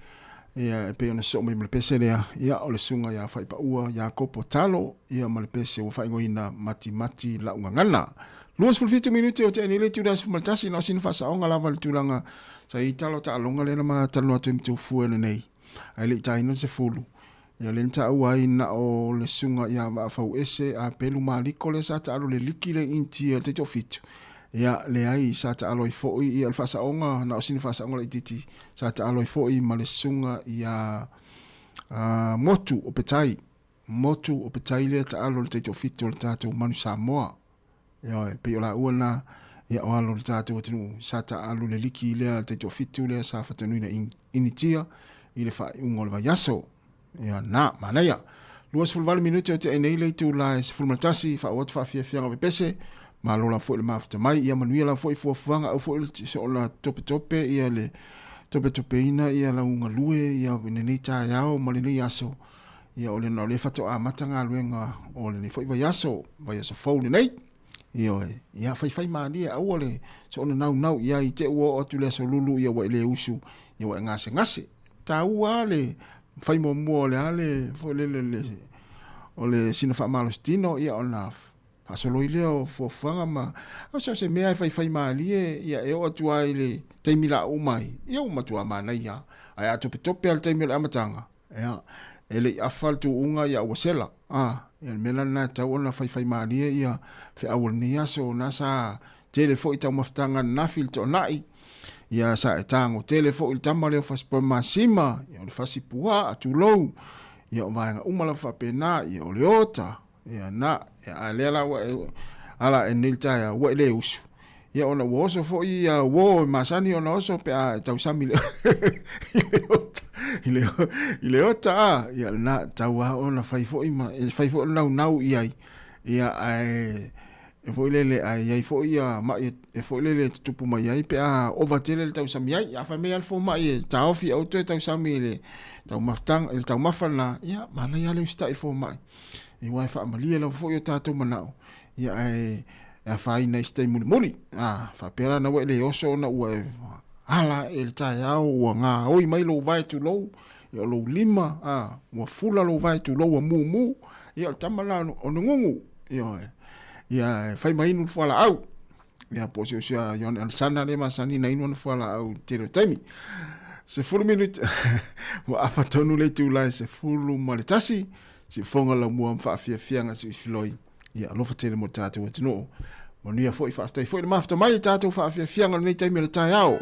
ia e pei ona sosoo mai ma le pese lea, ia o le susuga ia Faipaua Iakopo Talo, ia ma le pese ua faaigoaina Matimati Lau Gagana. 27 minute o tea nei le itula e 11, na o sina faasaoga lava i le tulaga sa i ai tala o taaloga lea na ma talanoa atu ai ma Tofua lenei, ae le i taina le 10. Ia lea na taua ai na o le susuga ia Vaafauese a Pelu Maliko lea sa taalo le liki le Initia i le taitoafitu. Ia leai sa taalo ai foi ia o le faasaoga na o sina faasaoga laitiiti sa taalo ai foi ma le susuga ia Motu o Petai. Motu o Petai lea taalo i le taitoafitu o le tatou Manu Samoa. Ioe, pei o laua na ia o alo o le tatou atunuu sa taalu le liki lea le taitoafitu lea sa fatanuina i Initia i le faaiuga o le vaiaso. Ia na, manaia. 28 minute o tea nei le itula e 11, faauu atu faafiafiaga pepese, malo lava foi le mafuta mai, ia manuia lava foi fuafuaga, au foi le soona topetope ia le topetopeina ia lau galue ia lenei taeao ma lenei aso. Ia o le na o lea faatoa amata galuega o lenei foi vaiaso, vaiaso fou lenei. Ioe, ia faifai malie aua le soona naunau i ai te ua oo atu le aso lulu ia ua e le usu, ia ua e gasegase. Taua lava le fai muamua o le a le foi lele le o le sina faamalositino ia ona faasolo ai lea o fuafuaga ma o so o se mea e faifai malie ia e oo atu lava i le taimi la uma ai, ia ua matua manaia lava. Ae a topetope lava i le taimi o le amataga, Ia, e le i afa le tuuga ia ua sela. A, ia le mea la lena e tatau ona faifaimalie ia feau o lenei aso, na sa tele foi taumafataga ananafi i le toanai. Ia sa e tago tele foi le tama lea o Fasipoemasima, ia o le Fasipuaa, tulou. Ia o vaega uma lava faapena, ia o le ota, ia na, ia a lea la ua e ala e nei le taeao, ua e le usu. Ia ona ua oso foi ia uo e masani ona oso pe a e tausami le i le i le ota a ia na tau a ona fai foi ma e fai foi le naunau i ai ia ae e foi lele ae i ai foi ia mai e foi lele e tutupu mai ai pe a ova tele le tausami ai. A fai mai lava le fomai e taofi aua toe tausami i le taumafataga i le taumafa lena, ia manaia lava le usitai i le fomai. Aua e faamalie lava foi o tatou manao, ia ae e afaina i se taimi mulimuli. A faapea la na ua e le oso ona ua e ala ae i le taeao ua gaoi mai lou vae tulou, ia o lou lima, a, ua fula lou vae tulou ua mumu, ia o le tama la o Nugugu, ioe, ia e fai ma inu le fualaau. Ia po o se uso ia Ioane Alesana lea e masani ona inu ana fualaau i le tele o taimi. 10 minute ua afa tonu le itula e 11, siufoga laumua ma faafiafiaga siuifiloi. Ia alofa tele mo le tatou atunuu. Manuia foi, faafetai foi le mafuta mai i tatou faafiafiaga o lenei taimi o le taeao.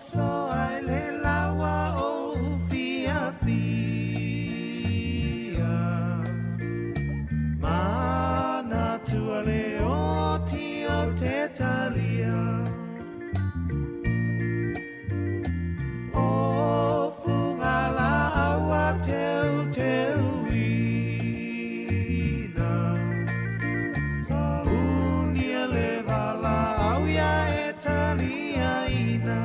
oso ai le lawa o fiafia. Mana tua le oti o te talia. O funga la awa teu teu ina. Unia le vala au ia e talia ina.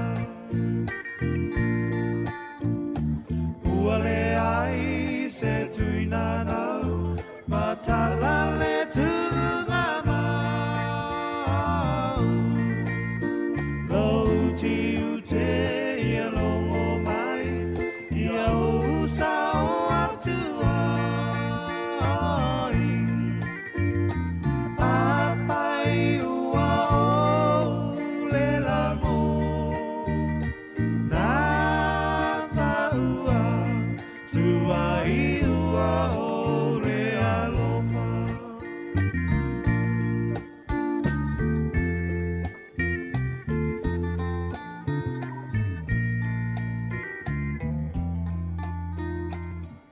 Ua le ai se tuina nau, matala le tunga mau. Lou tiu te ia longo mai, ia o sa o atua ai. A whai ua o le lango, nā tāua, tua i ua o le alofa.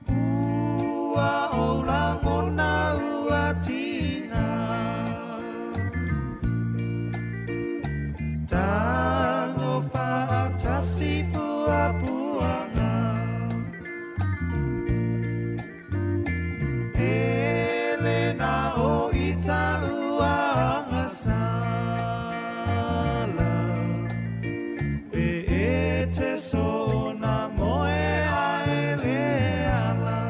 Ua o langona ua tinga. Tango whaatasi pua puanga. Ele na o ita ua angasala. E e te so na moe a ele ala.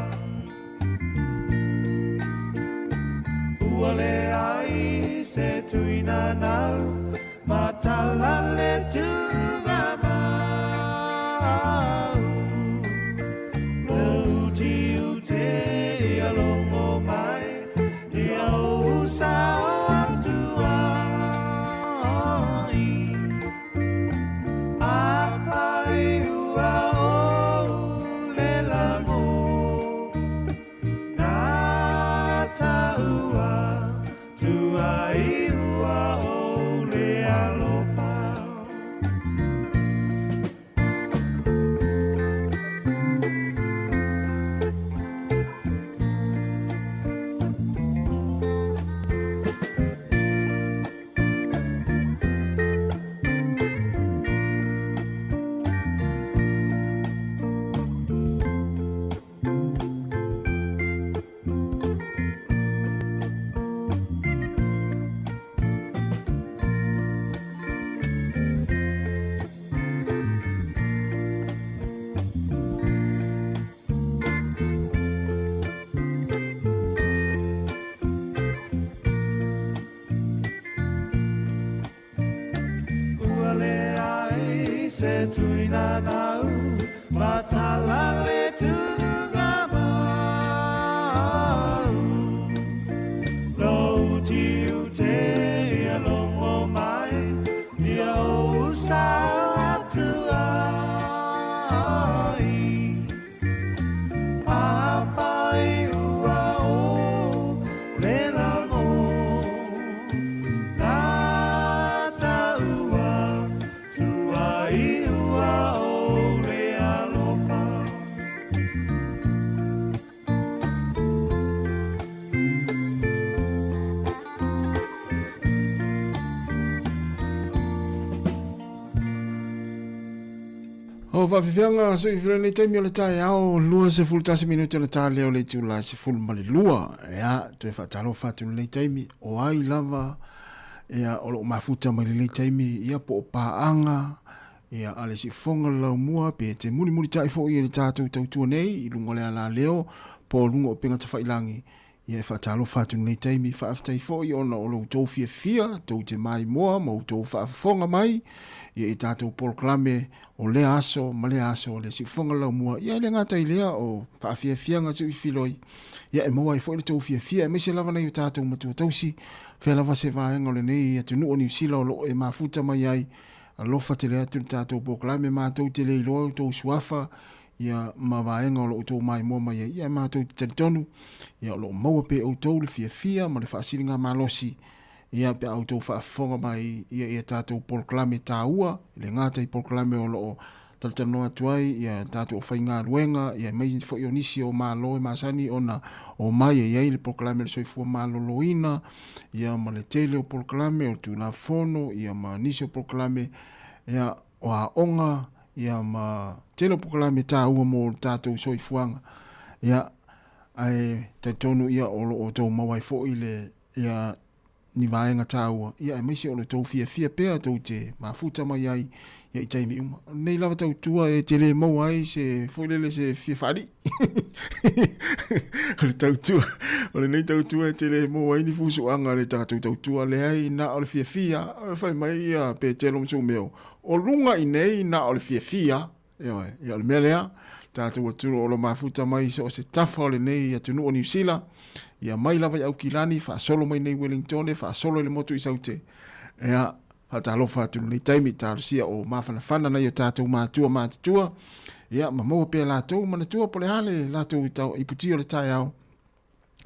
Ua le ai se tuina nau, matala le tunga mau. Lou tiu te ia longo mai, ia o sa o atua ai. A whai ua o le lango, nā tāua, tua i ua o le alofa. Ua le ai se tuina nau, matala le tunga mau. Lou tiu te ia longo mai, ia o sa atua ai. A whai ua o le lango, nā tāua, tua i ua o le alofa. O faafifiaga soifua lenei taimi o le taeao 21 minute o le ta lea o le itula 12. Ia toe faatalofa atu lenei taimi o ai lava ia o loo mafuta mai lenei taimi ia po o paaga ia a le siufofoga o le laumua pe te mulimulitai foi i le tatou tautua nei i luga o le alaleo po o luga o upega tafailagi. Ia e faatalofa atu lenei taimi, faafetai foi ona o lo outou fiafia, tou te maimoa ma outou faafofoga mai ia i tatou polokalame o lea aso ma lea aso o le siufofoga laumua. Ia e le gata i lea o faafiafiaga tuifiloi, ia e maua ai foi le tou fiafia, aemaise lava nai o tatou matua tausi, fea lava se vaega o lenei atunuu o Niu Sila o loo e mafuta mai ai. Alofa tele atu le tatou polokalame, matou te le iloa outou suafa, ia ma vaega o lo outou maimoa mai ai, ia matou te talitonu, ia o lo o maua pea e outou le fiafia ma le faasiligamalosi Ia, pe a outou faafofoga mai ia i a tatou polokalame taua, e le gata i polokalame o lo o talatalanoa atu ai ia tatou aufaigaluega, ia aemaise foi o nisi o Malo e masani ona omai e i ai le polokalame o le soifua maloloina, ia ma le tele o polokalame o le Tulafono, ia ma nisi o polokalame ia o aoga, ia ma tele o polokalame taua mo le tatou soifuaga. Ia, ae talitonu ia o lo o outou maua ai foi le ia ni vaega taua, ia aemaise o lo outou fiafia pea tou te mafuta mai ai ia i taimi uma. O lenei lava tautua e te le maua ai se foi lele se fia faalii. O le tautua, o lenei tautua e te le maua ai ni fusuaga le tatou tautua, leai na o le fiafia, fai mai ia Petelo ma Sumeo, o luga i nei na o le fiafia. Ioe, ia o le mea lea, tatou atunuu o lo mafuta mai i so o se tafa o lenei atunuu o Niu Sila, ia mai lava i Aukilani, faasolo mai nei Wellingtone, faasolo i le motu i Saute. Ia, faatalofa atu i lenei taimi, talosia o mafanafana nai o tatou matua matutua, ia, ma maua pea latou manatua po o le a le latou iputi o le taeao.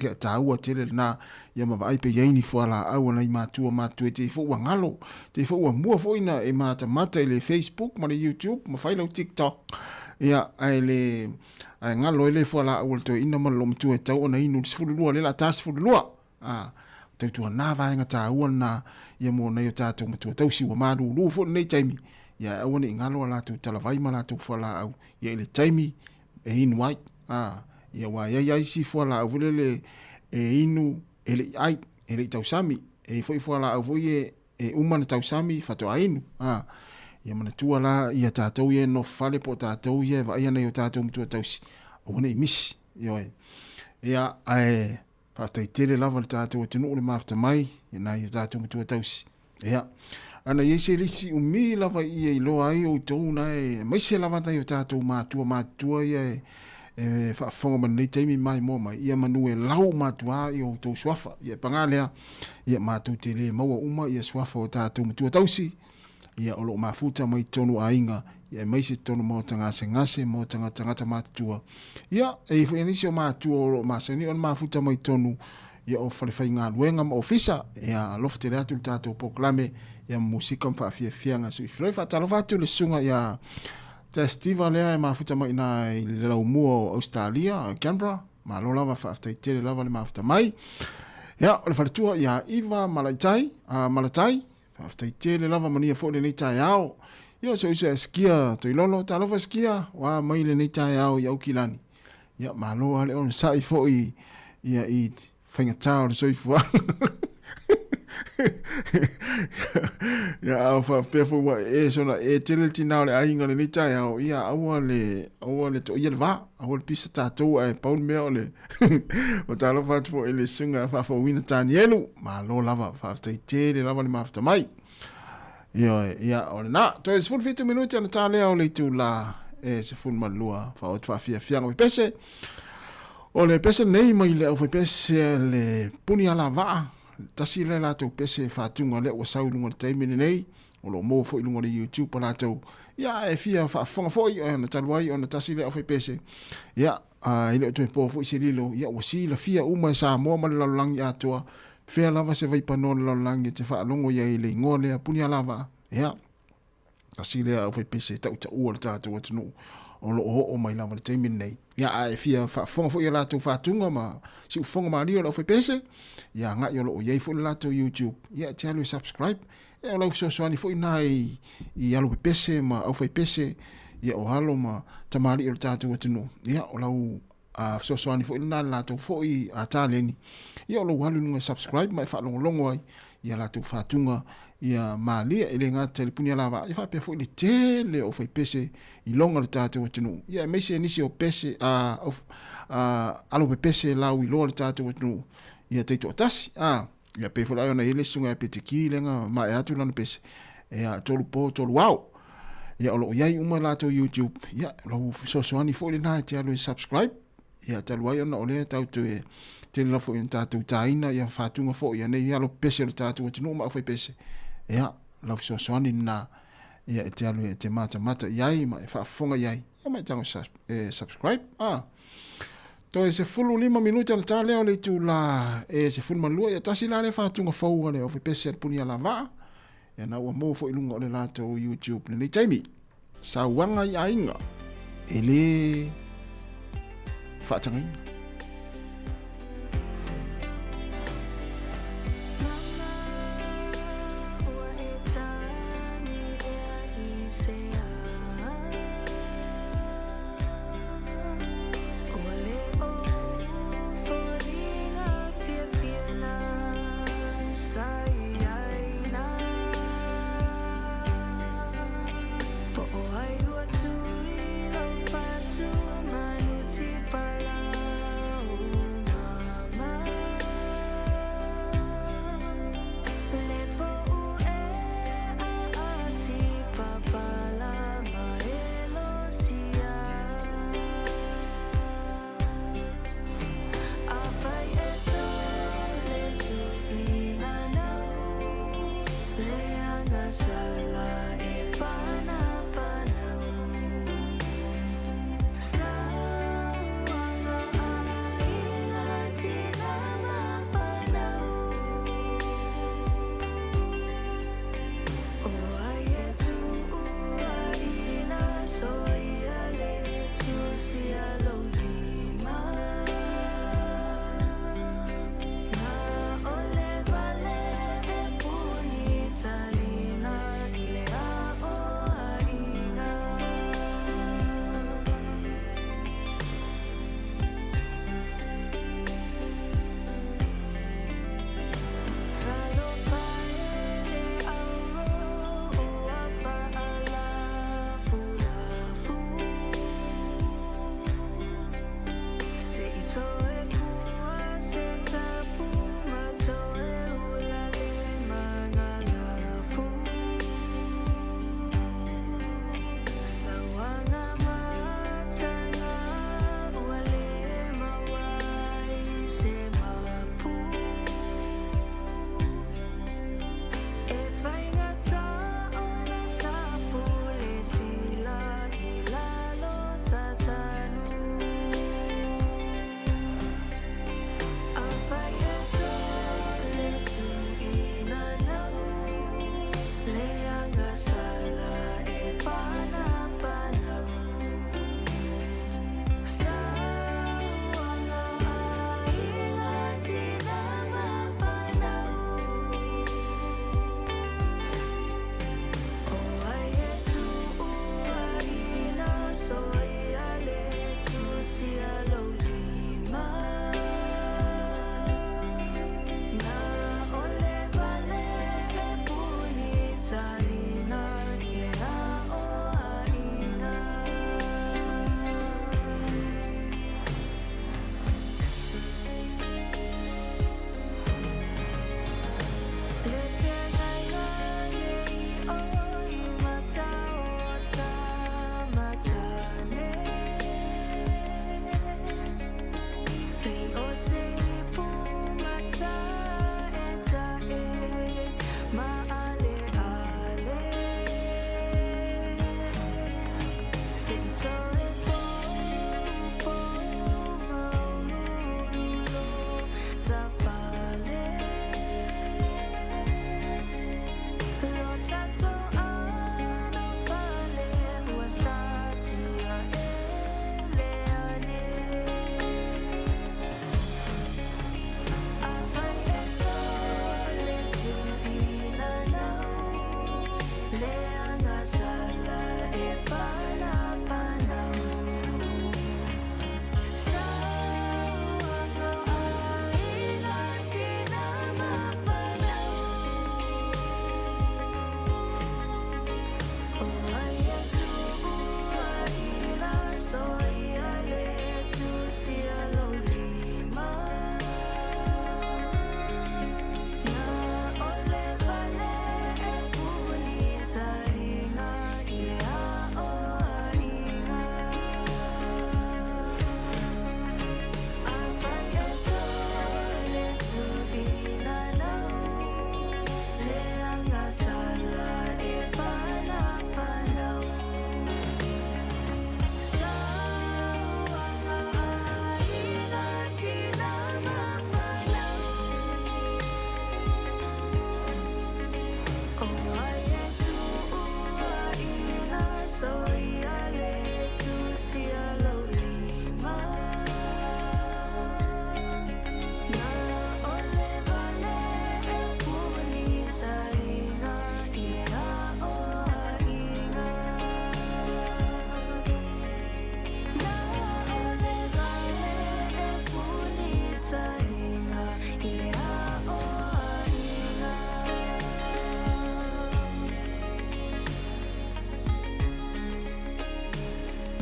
Ia taua tele lena, ia ma vaai pe i ai ni fualaau a nai matua matutua e te i foi ua galo, te i foi ua mua foi na e matamata i le Facebook ma le YouTube ma fai lau TikTok. Ia, ae le, ae galo ai le fualaau a le toeaina ma le loomatua e tatau ona inu i le 12, lea o le a ta le 12. A, tautuana vaega taua lena, ia mo nai o tatou matua tausi ua malulu foi i lenei taimi, ia ae aua ne i galo a latou talavai ma latou fualaau, ia i le taimi e inu ai. A, ia aua e i ai lava isi fualaau foi lele e inu e le i ai, e le i tausami. E i ai foi fualaau foi ia e uma ona tausami faatoa inu. A, ia manatua la ia tatou ia e nofo fale po o tatou ia e vaaia nai o tatou matua tausi, aua ne i misi. Ioe. Ia, ae faafetai tele lava le tatou atunuu le mafuta mai i nai o tatou matua tausi. Ia, ana i ai se lisi umi lava i e iloa ai outou na e, aemaise lava nai o tatou matua matutua ia e, e faafofoga mai lenei taimi maimoa mai, ia manu e lau uma atu lava i outou suafa. Ia, paga lea, ia matou te le maua uma ia suafa o tatou matua tausi, ia o lo o mafuta mai totonu o aiga, ia aemaise totonu o maota gasegase, maota tagata matutua. Ia, e i ai foi nisi o matua o lo o masani ona mafuta mai totonu ia o falefaigaluega ma ofisa, ia alofa tele atu le tatou polokalame ia ma musika ma faafiafiaga. Se i filoi faatalofa atu le susuga ia Testiva lea e mafuta mai ina i le laumua o Australia, Canberra. Malo lava, faafetai tele lava le mafuta mai. Ia, o le faletua ia Iva Malaitai, Malatai, faafetai tele lava manuia foi lenei taeao. Ia, o se uso ia Skia Toilolo, talofa Skia, ua mai lenei taeao i Aukilani. Ia, malo lava le onosai foi ia i faigata o le soifuaga. Ia, a o faapea foi ua e sona e tele le tinā o le aiga lenei taeao, ia aua le, aua le toia le vā, aua le pisa tatou ae pau le mea o le o talofa atu foi i le susuga faafouina Tanielu, malo lava, faafetai tele lava le mafuta mai. Ioe, ia, o lena. Toe 17 minute ona ta lea o le itula e 12 faaoto faafiafiaga pepese. O le pese nei mai le aufaipese a le puni alavaa, tasi lea latou pese faatuga lea ua sau i luga o le taimi lenei, o lo o maua foi i luga o le YouTube a latou. Ia, e fia faafofoga foi ona talu ai ona tasi lea aufaipese. Ia, a e le o toe po foi se lilo, ia ua silafia uma e Samoa ma le lalolagi atoa, fea lava se vaipanoa o le lalolagi e te faalogo i ai i le igoa lea Punialavaa, ia, tasi lea aufaipese tautaua o le tatou atunuu o lo o oo mai lava i le taimi lenei. Ia, a e fia faafofoga foi i a latou faatuga ma siufofoga malie o le aufaipese, ia agai o lo o i ai foi le latou YouTube, ia e te alu e subscribe, ia o lau fesoasoani foi lena i, i alo pepese ma aufaipese, ia o alo ma tamalii o le tatou atunuu, ia o lau a fesoasoani foi lena le latou foi a taleni, ia o lou alu i luga e subscribe ma e faalogologo ai ia latou faatuga ia malie e le gata i le puni alavaa, ia faapea foi le tele o faipese i loga le tatou atunuu, ia aemaise nisi o pese a, a alo pepese lau iloa le tatou atunuu ia taitoatasi a. Ia pei foi la ona i ai le susuga ia Peteki lea na maea atu lana pese, ia tolu po tolu ao. Ia o lo o i ai uma latou YouTube, ia o lau fesoasoani foi lena e te alu e subscribe. Ia talu ai ona o lea tatou te tele lava foi ona tatou taina ia faatuga foi ia nei alo pese o le tatou atunuu ma aufaipese. Ia lau fesoasoani lena ia e te alu e te matamata i ai ma e faafofoga i ai. Ia ma e tago e subscribe. Ah. Toe 15 minute ona ta lea o le itulā e 12, ia tasi la lea faatuga fou a le Ofepese a le Punialavaa, ia na ua maua foi i luga o le latou YouTube lenei taimi. Sauaga i aiga e le faatagaina.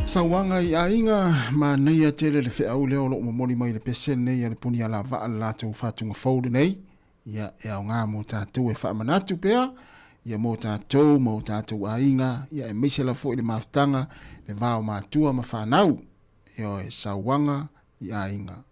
Sauaga i aiga, manaia tele le feau lea o lo o momoli mai le pese lenei a le Punialavaa le latou fatuga fou lenei. Ia, e aoga mo tatou e faamanatu pea, ia mo tatou ma o tatou aiga, ia aemaise lava foi le mafutaga, le va o matua ma fanau. Ioe, sauaga i aiga.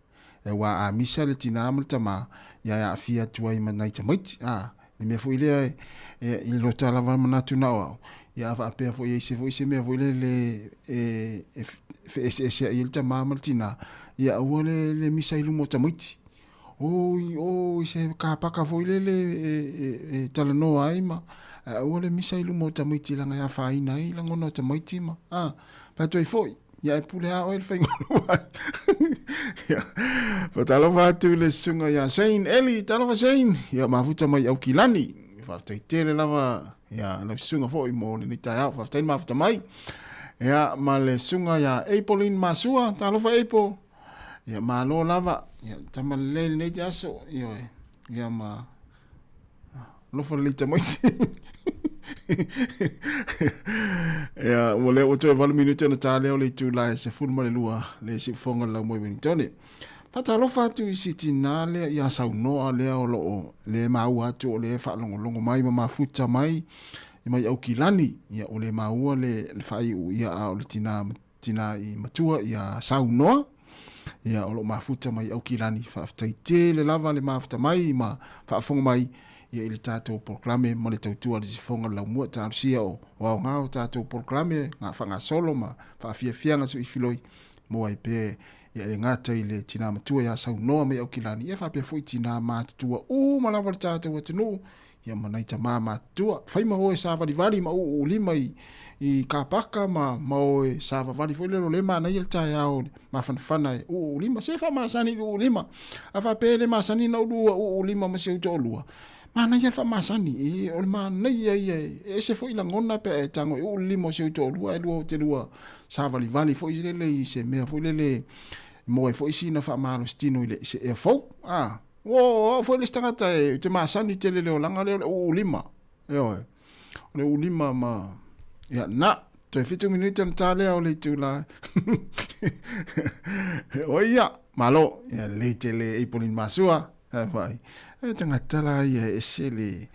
Aua a misa le tinā ma le tamā, ia e aafia atu ai ma nai tamaiti. A, le mea foi lea e, e, i lota lava manatu na o au, ia a faapea foi e i se foi se mea foi lele e, e feeseeseai ai le tamā ma le tinā, ia aua le, le misa i luma o tamaiti. Oi, oi, se kapaka foi lele e, e, e talanoa ai ma, ae aua le misa i luma o tamaiti leaga e afaina ai lagona o tamaiti ma, a, fai atu ai foi, ia e pule a oe le faiga o lou aiga. Ia, faatalofa atu i le susuga ia Shane Eli, talofa Shane, ia mafuta mai Aukilani. Faafetai tele lava ia lau susuga foi mo lenei taeao, faafetai le mafuta mai. Ia, ma le susuga ia Apolline Masua, talofa Apple. Ia malo lava, ia tama lelei lenei te aso, ioe, ia ma alofa lelei tamaiti. Ia, ua lea ua toe 8 minute ona ta lea o le itula e 12 le siufoga le laumoi Wellingtone. Faatalofa atu i si tinā lea ia saunoa lea o loo le maua atu o le faalogologo mai ma mafuta mai i mai Aukilani. Ia ua le maua le faaiu ia a o le tinā Tina i matua ia saunoa ia o lo o mafuta mai Aukilani. Faafetai tele lava le mafuta mai ma faafofoga mai ia i le tatou polokalame ma le tautua a le sifoga le laumua talosia o aoga o tatou polokalame ngā faagasolo ma faafiafiaga suifiloi mo ai pea ia e gata i le tina matua ia saunoa mai Aukilani ia faapea foi tina matutua uma lava le tatou atunuu Ia ma nai tamā matutua. Fai ma oe savalivali ma uu lima i, i kapaka ma, ma oe savavali foi lele o le manaia le taeao le mafanafana e uu lima. Se faamasani i uu lima. A faapea e le masani na ulua uu lima ma si ou toalua, manaia le faamasani. E, o le manaia ia e ese foi lagona pe a e tago e uu le lima o si ou toalua ae lua o te lua savalivali foi lele i se mea foi lele maua ai foi sina faamalositino i le, se ea fou. A. Ua o au foi le isi tagata e ou te masani tele i le olaga lea o le uu lima. Ioe. O le uu lima ma ia na toe 7 minute ona ta lea o le itula. O ia, malo, ia lelei tele Apple Masua. Vai. E tagata la ia e ese le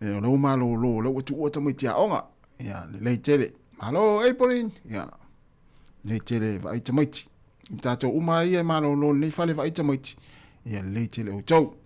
e, o lou malōlō, lea ua tuua tamaiti aoga. Ia lelei tele. Malo Apple, ia lelei tele vaai tamaiti. I tātou uma ia e malōlō lenei fale vaai tamaiti, ia lelei tele outou.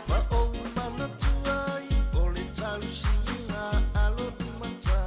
Ma ou manatua ai o le tausiga a lo'u matai.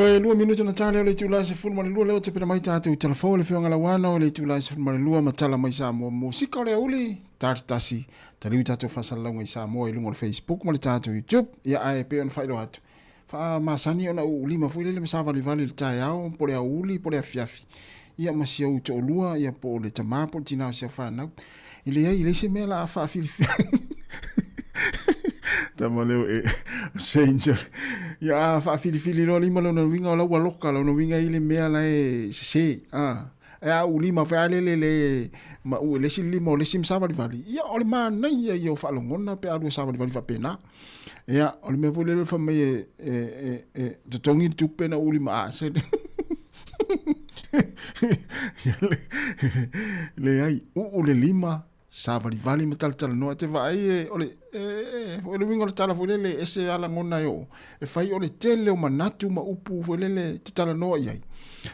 E 2 minute na tale o le itula e 12 lea ua tapena mai tatou talafou le Afioga Lauano i le itula e 12 ma tala mai Samoa Musika o le auli tasi tasi taliu tatou faasalalauga i Samoa i luga o le Facebook ma le tatou YouTube ia ae pei ona faailoa atu faamasani ona uulima foi lele ma savalivali i le taeao po o le aouli po o le afiafi ia ma si ou toalua ia po o le tama po o le tina o si au fanau e leai e leai se mea la a faafilifili tama leo e Saints ia a faafilifili loa lima lona uiga o lau aloka lona uiga i le mea la e sese a e a ulima foi a lele le ma u le isi lima o le isi ma savalivali ia o le manaia ia o faalogona pe a lua savalivali faapena ia o le mea foi lele fai mai e, e, e, e totogi le tupe na ulima a se leai uu le lima savalivali ma talatalanoa e te vaai e o le e, e, o le uiga o le tala foi lele e ese a lagona e oo e fai o le tele o manatu ma upu foi lele te talanoa i ai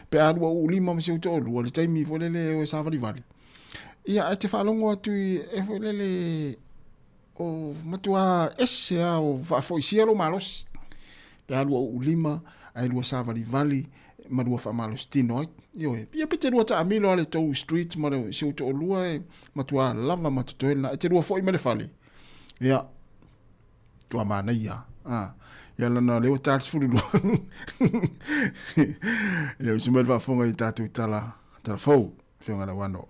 pe a lua uu lima ma si ou toalua le taimi foi lele e o e savalivali ia ae te faalogo atu i e foi lele o matua ese a o faafoisia lou malosi pe a lua uu lima ae lua savalivali ma lua faamalositino ai. Ioe, ia pe te lua taamilo a le tou street ma le si ou toalua e matua lava ma totoe lena. E te lua foi ma le fale. Ia, tua manaia. Ah, ia lana lea ua ta le 12. Ia, usi mai le faafofoga i tatou tala, tala fou, Afioga Lauano.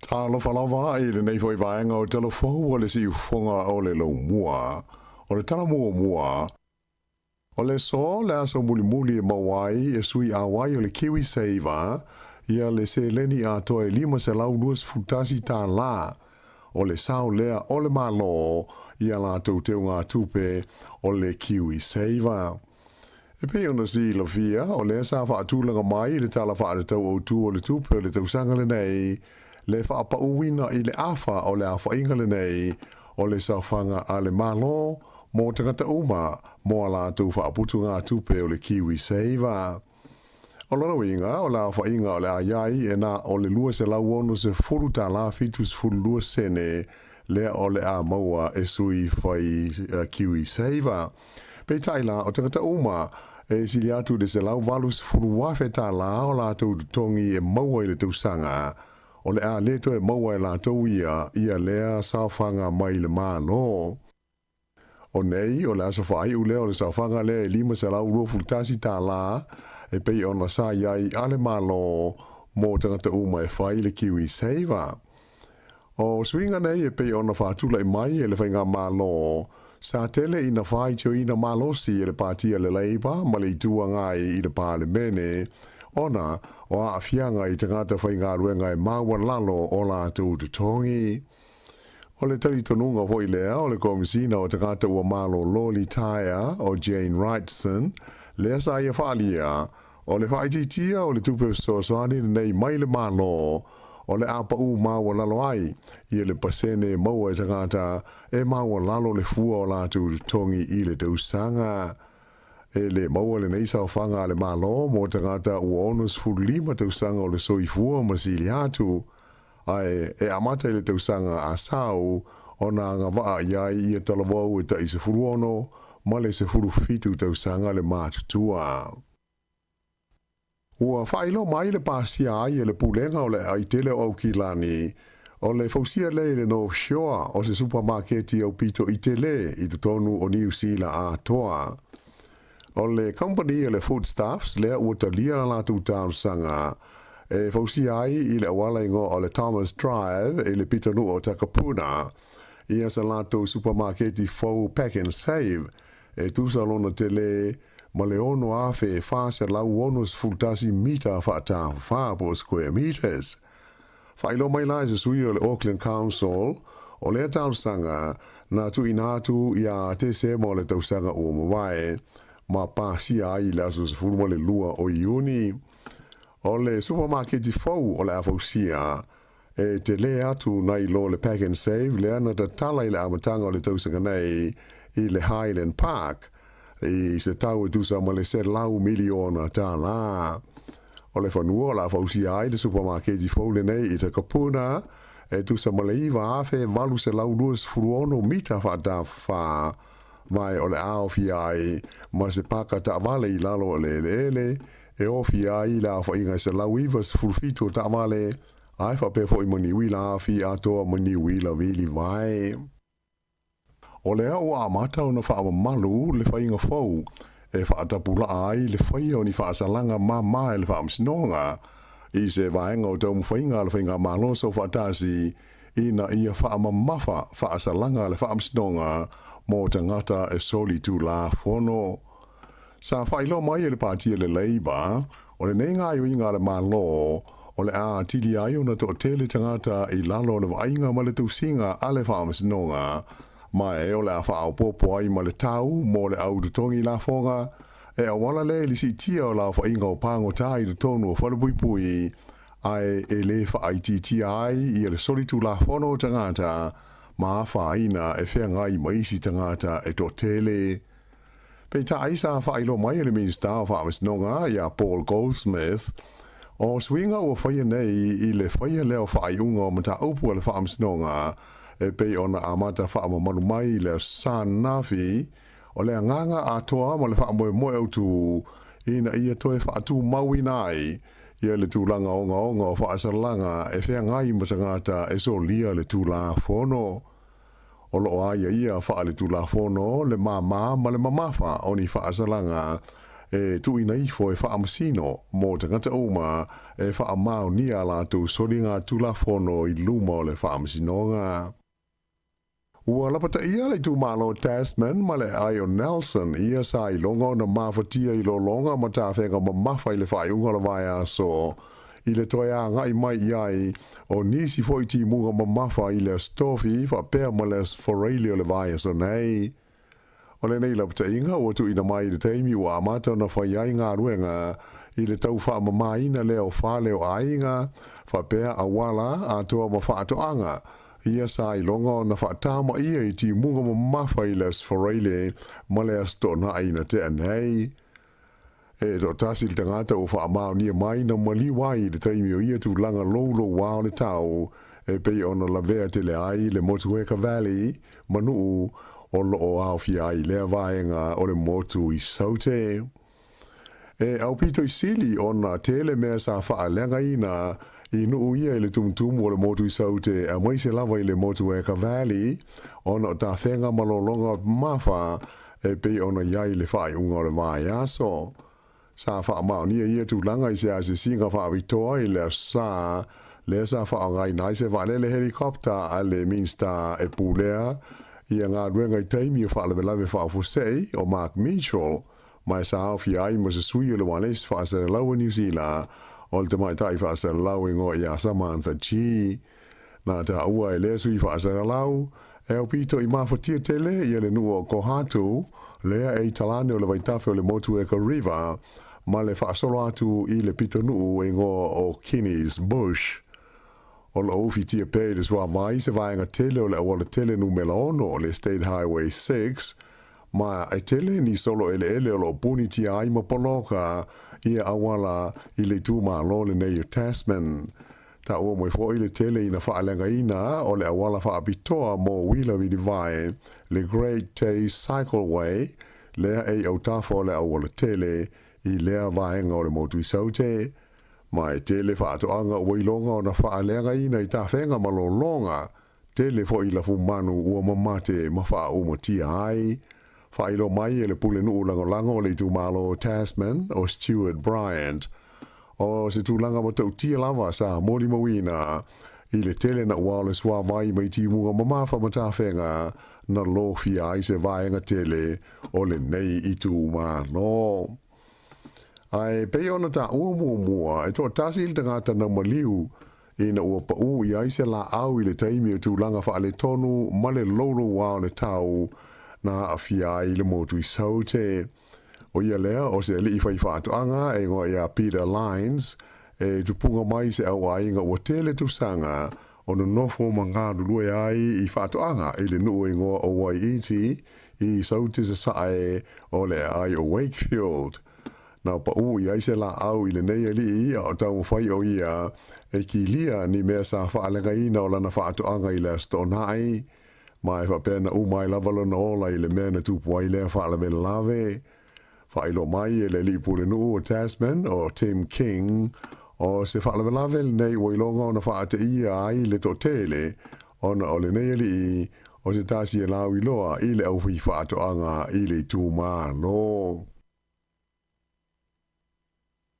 Talofa lava i lenei foi vaega o Talafou o le siufofoga o le Laumua. O le tala muamua, O le aso le aso mulimuli e maua ai e sui auai o le KiwiSaver ia le seleni atoa e $521. O le sao lea o le Malo i a latou teugatupe o le KiwiSaver. E pei ona silafia, o lea sa faatulaga mai i le Tala Faatatau Autu o le Tupe o le tausaga lenei le faapauina i le afa o le aofaiga lenei o le saofaga a le Malo mō tagata uma mō a latou faaputugatupe o le KiwiSaver. O lona uiga, o le aofaiga o le a i ai e na o le $260 72 sene lea o le a maua e sui fai KiwiSaver. Peitai la, o tagata uma e sili atu i le $180,000 o latou totogi e maua i le tausaga, o le a le toe maua e latou ia ia lea saofaga mai le Malo. O nei, o le aso faaiu lea o le saofaga lea e $521 e pei ona sa i ai a le Malo mō tagata uma e fai le KiwiSaver. O suiga nei e pei ona faatulai mai e le Faigamalo, sa tele ina faitioina malosi e le Pāti a le Labour ma le Itu Agai i le Palemene ona o aafiaga i tagata faigaluega e maualalo o latou totogi. O le talitonuga foi lea o le Komesina o Tagata Ua Malolo Litaea o Jane Wrightson, lea sa ia faaalia, o le faaitiitia o le tupe fesoasoani lenei mai le Malo, o le a paʻū maualalo ai ia le pasene e maua e tagata e maualalo le fua o latou totogi i le tausaga. E le maua lenei saofaga a le Malo mo tagata ua 65 tausaga o le soifua ma sili atu, ae e amata i le tausaga a sau ona agavaa i ai ia talavou e tai 16 ma le 17 tausaga le matutua. Ua faailoa mai le pasia ai e le Pulega o le Aai Tele o Aukilani, o le fausia lea i le North Shore o se supamaketi aupito i tele i totonu o Niu Sila atoa. O le kamupani a le Foodstuffs lea ua talia la latou talosaga e fausia ai i le auala igoa o le Thomas Drive i le pitonuu o Takapuna ia sa latou supamaketi fou Pack and Save e tusa lona tele ma le 6,461 mita faatafafa po o square meters. Faailoa mai la e se sui o le Auckland Council, o lea talosaga na tuuina atu ia Tesema o le tausaga ua mavae, ma pasia ai i le aso 12 o Iuni. O le supamaketi fou o le a fausia, e tele atu nai lo le Pack and Save lea na tatala i le amataga o le tausaga nei i le Highland Park. i se tau e tusa ma le $100 miliona. O le fanua o le a fausia ai le supamaketi fou lenei i Takapuna e tusa ma le 9,826 mita faatafafā, ma o le a aofia ai ma se paka taavale i lalo o le eleele e ofia ai le aofaiga e 197 o taavale, ae faapea foi ma ni uila afi atoa ma ni uila vilivae. O lea ua amata ona faamamalu le faiga fou e faatapulaa ai le faia o ni faasalaga māmā e le Faamasinoga i se vaega o taumafaiga a le Faigamalo Saufaatasi ina ia faamamafa faasalaga a le Faamasinoga mo tagata e soli tulafono. Sa faailoa mai e le Pati a le Labour, o lenei gaoioiga a le Malo o le a atili ai ona toatele tagata i lalo o le vaaiga ma le tausiga a le Faamasinoga, ma e o le a faaopoopo ai ma le tau mo le au totogi lafoga e auala lea i le siitia o le aofaiga o pagota i totonu o falepuipui, ae e lē faaitiitia ai ia le solitulafono o tagata ma afaina e feagai ma isi tagata e toatele. Peitai sa faailoa mai e le Minisita o Faamasinoga ia Paul Goldsmith, o suiga ua faia nei i le faia lea o faaiuga o mataupu a le Faamasinoga e pei ona amata faamamalu mai i le Aso Sa ananafi, o le agaga atoa ma le faamoemoe autu ina ia toe faatumauina ai ia le tulaga ogaoga o faasalaga e feagai ma tagata e solia le Tulafono. O lo o aiaia faaletulafono le māmā ma le mamafa o ni faasalaga e tuuina ifo e faamasino mo tagata uma e faamaonia a latou soligatulafono i luma o le Faamasinoga. Ua lapataia le itumalo o Tasman ma le aai o Nelson ia sa iloga ona mafatia i lologa ma tafega mamafa i le faaiuga o le vaiaso i le toe agai mai i ai o nisi foi timuga mamafa i le Aso Tofi faapea ma le Aso Faraile o le vaiaso nei. O lenei lapataiga ua tuuina mai i le taimi ua amata ona fai ai galuega i le tau faamamaina lea o fale o aiga faapea auala atoa ma faatoaga ia sa iloga ona faatamaia i timuga mamafa i le Aso Faraile ma le Aso Toonai na tea nei. E toatasi le tagata ua faamaonia mai na maliu ai i le taimi o ia tulaga loulouā o le tau e pei ona lavea tele ai le Motueka Valley ma nuu o lo o aofia ai lea vaega o le motu i Saute. E aupito i sili ona tele mea sa faaleagaina i nuu ia i le tumutumu o le motu i Saute aemaise lava i le Motueka Valley ona o tafega ma lologa mamafa e pei ona i ai le faaiuga o le vaiaso. Sa faamaonia ia tulaga i se asiasiga faapitoa i le Aso Sa, lea sa faaaogaina ai se vaalele helicopter a le Minisita e pulea ia galuega i taimi o faalavelave faafuasei o Mark Mitchell, ma e sa aofia ai ma se sui o le Ualesi Faasalalau a Niu Sila, o le tamaitai faasalalau e igoa ia Samantha Gee. Na taua e lea sui faasalalau, e aupito i mafatia tele ia le nuu o Kohatu, lea e i talane o le vaitafe o le Motueka River, ma le faasolo atu i le pitonuu e igoa o Kinney's Bush. O lo o ufitia pea i le suavai se vaega tele o le auala tele numera 6, le State Highway 6, ma e tele ni solo eleele o lo o punitia ai ma poloka ia auala i le itumalo lenei o Tasman. Taua mai foi le tele ina faaleagaina o le auala faapitoa mo uila vilivae, le Great Tay Cycleway, lea e i autafa o le auala tele i lea vaega o le motu i Saute. Ma e tele faatoaga ua iloga ona faaleagaina i tafega ma lologa, tele foi lafumanu ua mamate ma faaumatia ai. Faailoa mai e le pulenuu lagolago o le itumalo o Tasman, o Stuart Bryant, o se tulaga matautia lava sa molimauina i le tele naʻauao o le suavai mai timuga mamafa ma tafega na lofia ai se vaega tele o lenei itumalo. Ae pei ona taua muamua, e toatasi le tagata na maliu ina ua paū i ai se laau i le taimi o tulaga faaletonu ma le loulouā o le tau na aafia ai le motu i Saute. O ia lea o se alii faifaatoaga e igoa ia Peter Lynes, e tupuga mai se auaiga ua tele tausaga o nonofo ma galulue ai i faatoaga i le nuu e igoa o Waiiti. i Saute Sasae o le aai o Wakefield. Na paʻū i ai se laau i lenei alii a o taumafai o ia e kilia ni mea sa faaleagaina o lana faatoaga i le Aso Toonai, ma e faapea na uma ai lava lona ola i le mea na tupu ai lea faalavelave. Faailoa mai e le alii pulenuu o Tasman o Tim King, o se faalavelave lenei ua iloga ona faateia ai le toatele ona o lenei alii o se tasi e lauiloa i le aufaifaatoaga i le itumalo.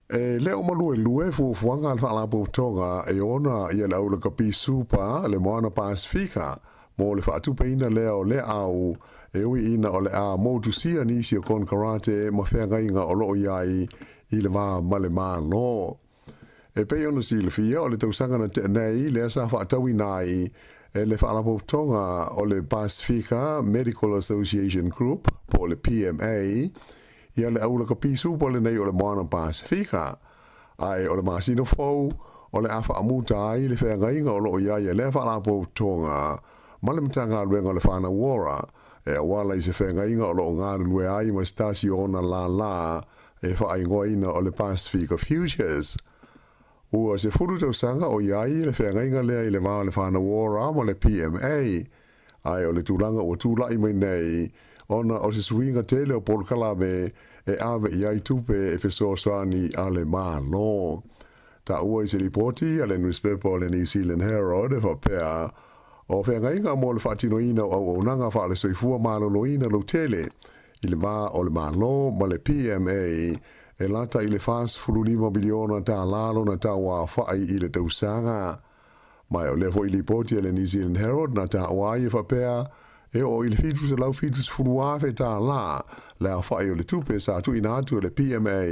E le o maluelue fuafuaga a le Faalapotopotoga e ona ia le aulakapi supa le Moana Pasefika mo le faatupeina lea o lea au, e ui ina o le a motusia nisi o konekarate ma feagaiga o lo o i ai i le va ma le Malo. E pei ona silafia, o le tausaga na tea nei lea sa faatauina ai e le Faalapotopotoga o le Pasefika Medical Association Group po o le PMA ia le aulakapi supa lenei o le Moana Pasefika. Ae o le masina fou o le a faamuta ai le feagaiga o lo o i ai e lea Faalapotopotoga ma le Matagaluega o le Whānau Ora e auala i se feagaiga o lo o galulue ai ma se tasi o ona lālā e faaigoaina o le Pasifika Futures. Ua 10 tausaga o i ai le feagaiga lea i le va o le Whānau Ora ma le PMA, ae o le tulaga ua tulai mai nei ona o se suiga tele o polokalame e ave i ai tupe e fesoasoani a le Malo. Taua i se lipoti a le nusipepa o le New Zealand Herald e faapea, o feagaiga mo le faatinoina o auaunaga faale-soifua maloloina lautele i le va o le Malo ma le PMA e lata i le $45 miliona tālā lona tauaofai i le tausaga. Ma o lea foi lipoti a le New Zealand Herald na taua ai e faapea, e oo i le $770,000 tālā le aofai o le tupe sa tuuina atu e le PMA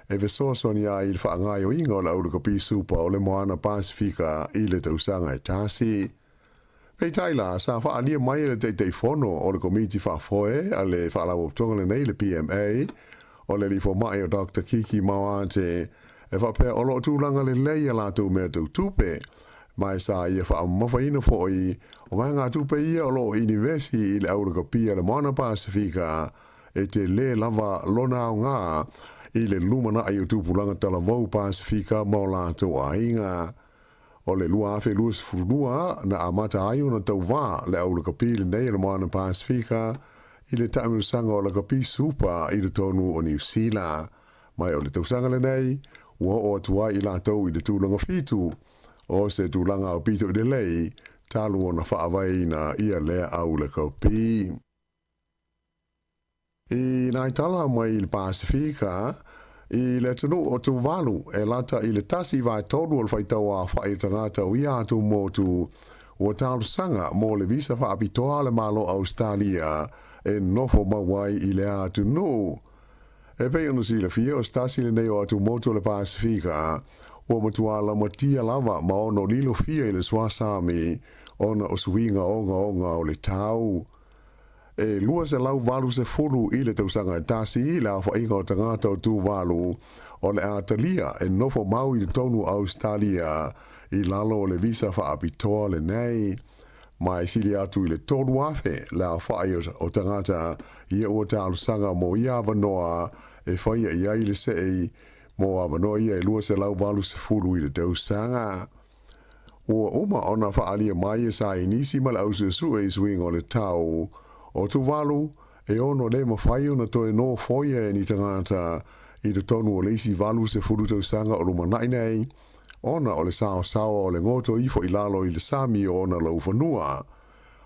e fesoasoani ai i le faagaoioiga o le aulakapi supa o le Moana Pasefika i le tausaga e tasi. Peitai la, sa faaalia mai e le Taitaifono o le Komiti Faafoe a le Faalapotopotoga lenei, le PMA, o le alii fomai o Doctor Kiki Maoate, e faapea o lo o tulaga lelei a latou mea tau tupe, ma e sa ia faamamafaina foi o vaegatupe ia o lo o inivesi i le aulakapia o le Moana Pasefika e tele lava lona aoga i le lumanai o tupulaga talavou Pasefika ma o latou aiga. O le 2022 na amata ai ona tauvā le aulakapi lenei o le Moana Pasefika i le taamilosaga o lakapi supa i totonu o Niu Sila. Mai o le tausaga lenei, ua oo atu ai i latou i le tulaga 7 o se tulaga aupito i lelei talu ona faavaeina ia lea aulakapi. I nai tala mai i le Pasefika, i le atunuu o Tuvalu, e lata i le 1/3 o le faitau aofai o tagata o ia atu motu ua talosaga mo le visa faapitoa a le Malo o Ausetalia e nofo mau ai i lea atunuu. E pei ona silafia, o se tasi lenei o atumotu o le Pasefika ua matua laumatia lava ma ono lilofia i le suasami ona o suiga ogaoga o le tau. E 280 i le tausaga e tasi le aofaiga o tagata o Tuvalu o le a talia e nofo mau i totonu o Ausetalia i lalo o le visa faapitoa lenei. Ma e sili atu i le 3,000 le aofai o tagata ia ua talosaga mo ia avanoa e faia i ai le se'i mo avanoa ia e 280 i le tausaga. Ua uma ona faaalia mai e saienisi ma le ausuesue i suiga o le tau o Tuvalu e ono le mafai ona toe nofoia e ni tagata i totonu o le isi 80 tausaga o lumanai nei, ona o le saosaoa o le goto ifo i lalo i le sami o ona laufanua.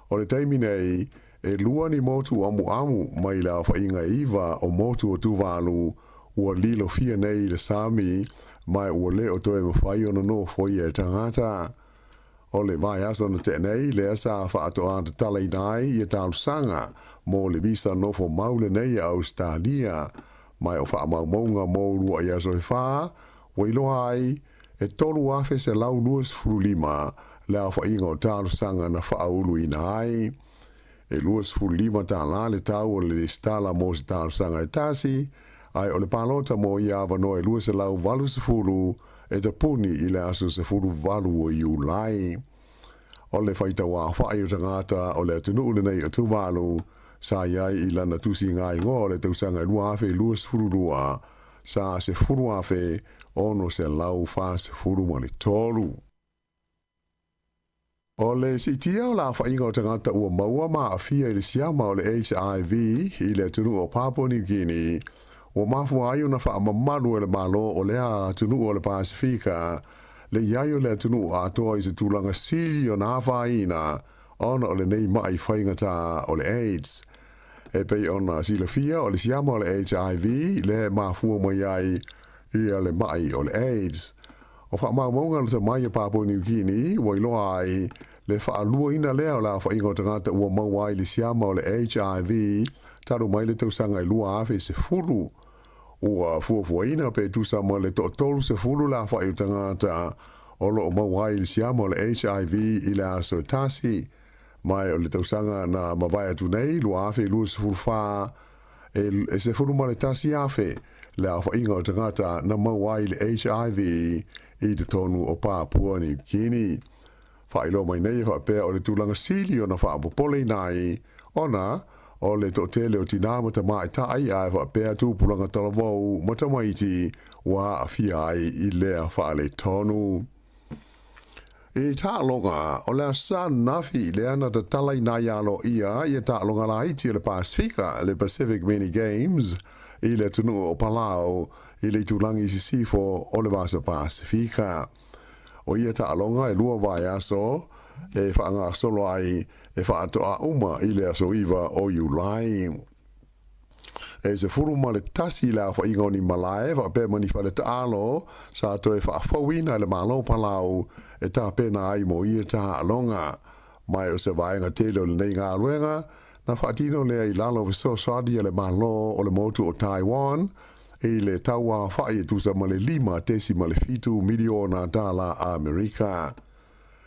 O le taimi nei, e 2 ni motu amuamu mai le aofaiga e 9 o motu o Tuvalu ua lilofia nei i le sami, ma ua le o toe mafai ona nofoia e tagata. O le vaiaso na tea nei, lea sa faatoa tatalaina ai ia talosaga mo le visa nofo mau lenei a Ausetalia, ma o faamaumauga mo uluai aso e 4, ua iloa ai e 3,125 le aofaiga o talosaga na faauluina ai. E $25 tālā le tau o le lesitala mo se talosaga e tasi, ae o le palota mo ia avanoa e 280 e tapuni i le aso 18 o Iulai. O le faitau aofai o tagata o le atunuu lenei o Tuvalu sa i ai i lana tusiga igoa o le tausaga e 2022, sa 10,643. O le siitia o le aofaiga o tagata ua maua ma aafia i le siama o le HIV i le atunuu o Papua New Guinea, ua mafua ai ona faamamalu e le Malo o lea atunuu o le Pasefika le i ai o le atunuu atoa i se tulaga sili ona afaina ona o lenei ma'i faigata o le AIDS. E pei ona silafia, o le siama o le HIV lea e mafua mai ai ia le ma'i o le AIDS. O faamaumauga lata mai a Papua New Guinea ua iloa ai le faaluaina lea o le aofaiga o tagata ua maua ai le siama o le HIV talu mai le tausaga e 2010. Ua fuafuaina pe tusa ma le toatolu-sefulu le aofai o tagata o lo o maua ai le siama o le HIV i le aso e tasi. Ma o le tausaga na mavae atu nei, 2024, e 11,000 le aofaiga o tagata na maua ai le HIV i totonu o Papua New Guinea. Faailoa mai nei e faapea o le tulaga sili ona faapopoleina ai ona o le toatele o tinā ma tamaitai ae faapea tupulaga talavou ma tamaiti ua aafia ai i lea faaletonu. I taaloga, o le Aso Sa ananafi lea na tatalaina ai aloaia ia taaloga laiti o le Pasefika, le Pacific Mini Games, i le atunuu o Palau i le itulagi i sisifo o le Vasa Pasefika. O ia taaloga e lua vaiaso e faagasolo ai e faatoa uma i le aso 9 o Iulai. E 11 le aofaiga o ni malae faapea ma ni fale taalo sa toe faafouina e le Malo o Palau e tapena ai mo ia taaloga. Ma o se vaega tele o lenei galuega na faatino lea i lalo o fesoasoani a le Malo o le motu o Taiwan i le tauaofai e tusa ma le $5.7 miliona tala Amerika.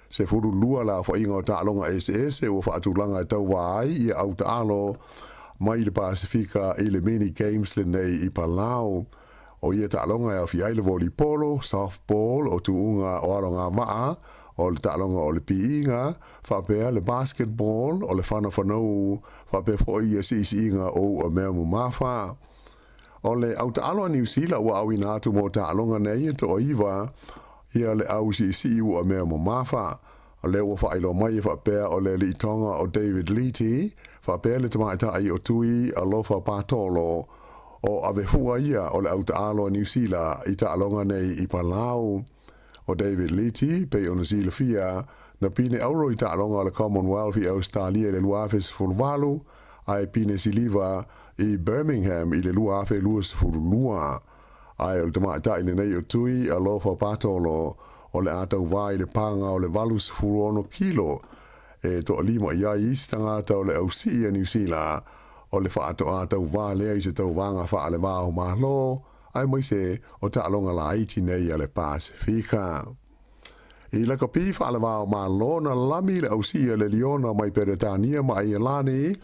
12 le aofaiga o taaloga eseese ua faatulaga e tauva ai ia au taalo mai le Pasefika i le Mini Games lenei i Palau. O ia taaloga e aofia ai le volipolo, softball, o tuuga o alogavaa, o le taaloga o le piiga, faapea le basketball, o le fanafanou, faapea foi ia siisiiga o u'a mea mamafa. O le au taalo a Niu Sila ua auina atu mo taaloga nei e toaiva ia le au siisii ua mea mamafa. O lea ua faailoa mai e faapea o le alii Tonga o David Liti, faapea le tamaitai o Tui Alofa Patolo, o avefua ia o le au taalo a Niu Sila i taaloga nei i Palau. O David Liti, pei ona silafia, na pine auro i taaloga o le Commonwealth i Ausetalia i le 2018, ae pine siliva i Birmingham i le 2022. Ae o le tamaitai lenei o Tui Alofa Patolo o le a tauvā i le paga o le 86 kilo e toalima i ai isi tagata o le ausii a Niu Sila o le faatoa tauvā lea i se tauvaga faalevā o Malo aemaise o taaloga laiti nei a le Pasefika. I lakapi faalevā o Malo na lami le ausii a le Liona mai Peretania ma Aielani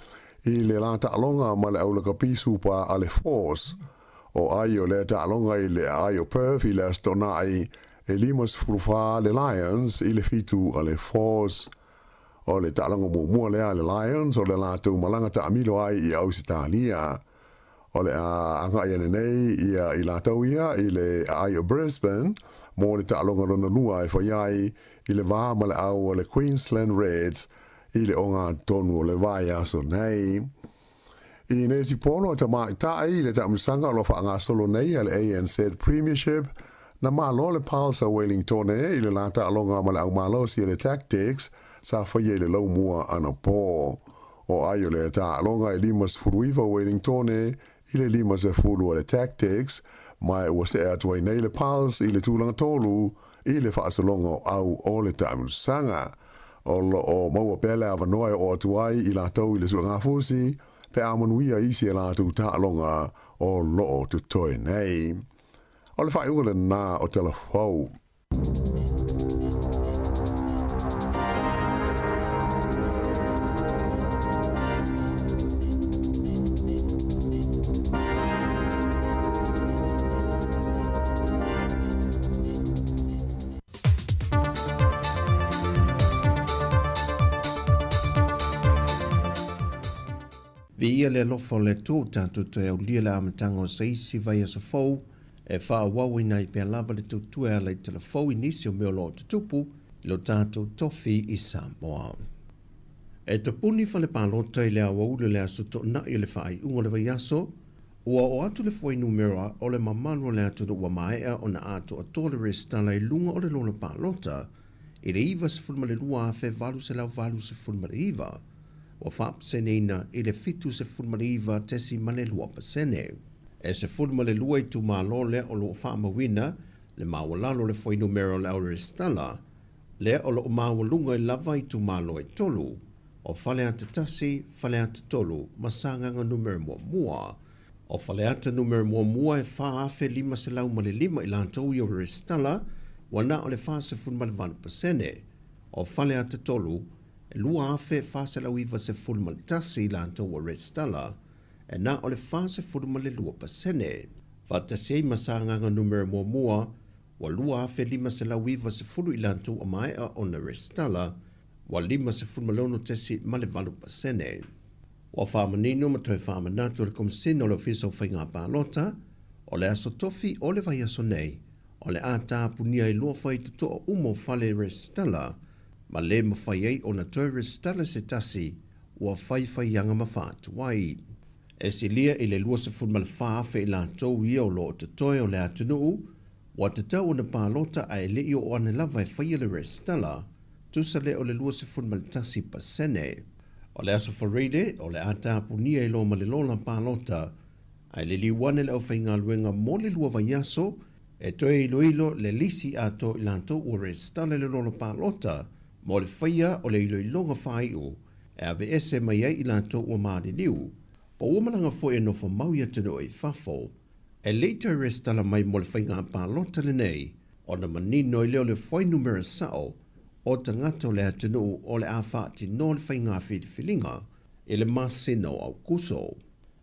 i le la taaloga ma le au lakapi supa a le Force. O ai o lea taaloga i le aai o Perth i le Aso Toonai e 54 le Lions i le 7 a le Force. O le taaloga muamua lea a le Lions o le latou malaga taamilo ai i Ausetalia. O le a agai ane nei ia i latou ia i le aai o Brisbane mo le taaloga lona lua e fai ai i le va ma le au o le Queensland Reds i le ogatotonu o le vaiaso nei. I netipolo a tamaitai i le taamilosaga o lo o faagasolo nei a le ANZ Premiership, na malo le Pulse a Wellingtone i le la taaloga ma le aumalosi a le Tactix sa faia i le laumua anapo. O ai o le taaloga e 59 Wellingtone i le 50 a le Tactix, ma ua see atu ai nei le Pulse i le tulaga tolu i le faasologa o au o le taamilosaga. O lo o maua pea le avanoa e oo atu ai i latou i le suegafusi pe a manuia isi a latou taaloga o lo o totoe nei. O le faaiuga lena o Tala Fou. Viia le alofa o le Atua ua tatou toe aulia le amataga o se isi vaiaso fou e faaauauina ai pea lava le tautua e ala i tala fou i nisi o mea o lo o tutupu i lo tatou tofi i Samoa. E tapuni fale palota i le aoauli o le aso Toonai o le faaiuga o le vaiaso, ua oo atu le fuainumera o le mamalu o le atunuu ua maea ona atoatoa le resitala i luga o le lola palota i le 92,889, ua faapaseneina i le 79.2%. E 12 itumalo lea o lo o faamauina le maualalo o le fuainumera o le au resitala, lea o lo o maualuga ai lava itumalo e tolu, o Faleata 1, Faleata 3 ma Sagaga Numera 1. O Faleata Numera 1 e 4,505 i latou i ua resitala, ua na o le 48%. O Faleata 3, e 2,491 i latou ua resitala, e na o le 42%. Faatasi ai ma Sagaga Numera 1, ua 2,590 i latou ua maea ona resitala, ua 56.8%. Ua faamanino ma toe faamanatu e le Komesina o le Ofisa o Faiga Palota, o le aso tofi o le vaiaso nei, o le a tapunia ai loa faitotoa uma o fale resitala, ma le mafai ai ona toe resitala se tasi ua faifaiaga ma faatuai. E silia i le 24,000 i latou ia o lo o totoe o le atunuu ua tatau ona palota ae le i oo ane lava e faia le resitala, tusa lea o le 21%. O le aso Faraile, o le a tapunia ai loa ma le lola palota, ae liliu ane le aufaigaluega mo le lua vaiaso e toe iloilo le lisi atoa i latou ua resitala i le lola palota mo le faia o le iloiloga faaiu e aveese mai ai i latou ua maliliu, po ua malaga foi e nofo mau i atunuu i fafo. E le i toe resitala mai mo le faiga palota lenei, ona manino ai lea o le fuainumera sao o tagata o le atunuu o le a faatinoa le faiga filifiliga i le masina o Aokuso.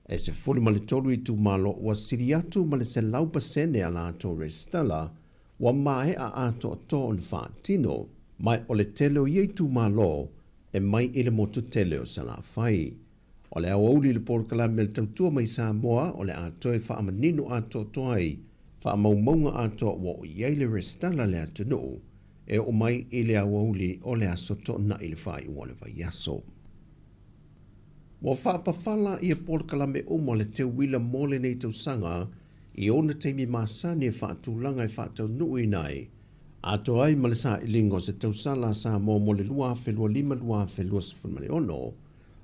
E 13 itumalo ua sili atu ma le 100% a latou resitala ua maea atoatoa ona faatino, ma o le tele o ia itumalo e mai i le motu tele o Salafai. O le aoauli i le polokalame a le Tautua Mai Samoa o le a toe faamanino atoatoa ai faamaumauga atoa ua oo i ai le resitala a le atunuu e oo mai i le aoauli o le aso Toonai i le faaiuga o le vaiaso. Ua faapafala ia polokalame uma o le teuila mo lenei tausaga i ona taimi masani e faatulaga e faataunuuina ai atoa ai ma le sailiga o se tausala a Samoa mo le 2025-2026,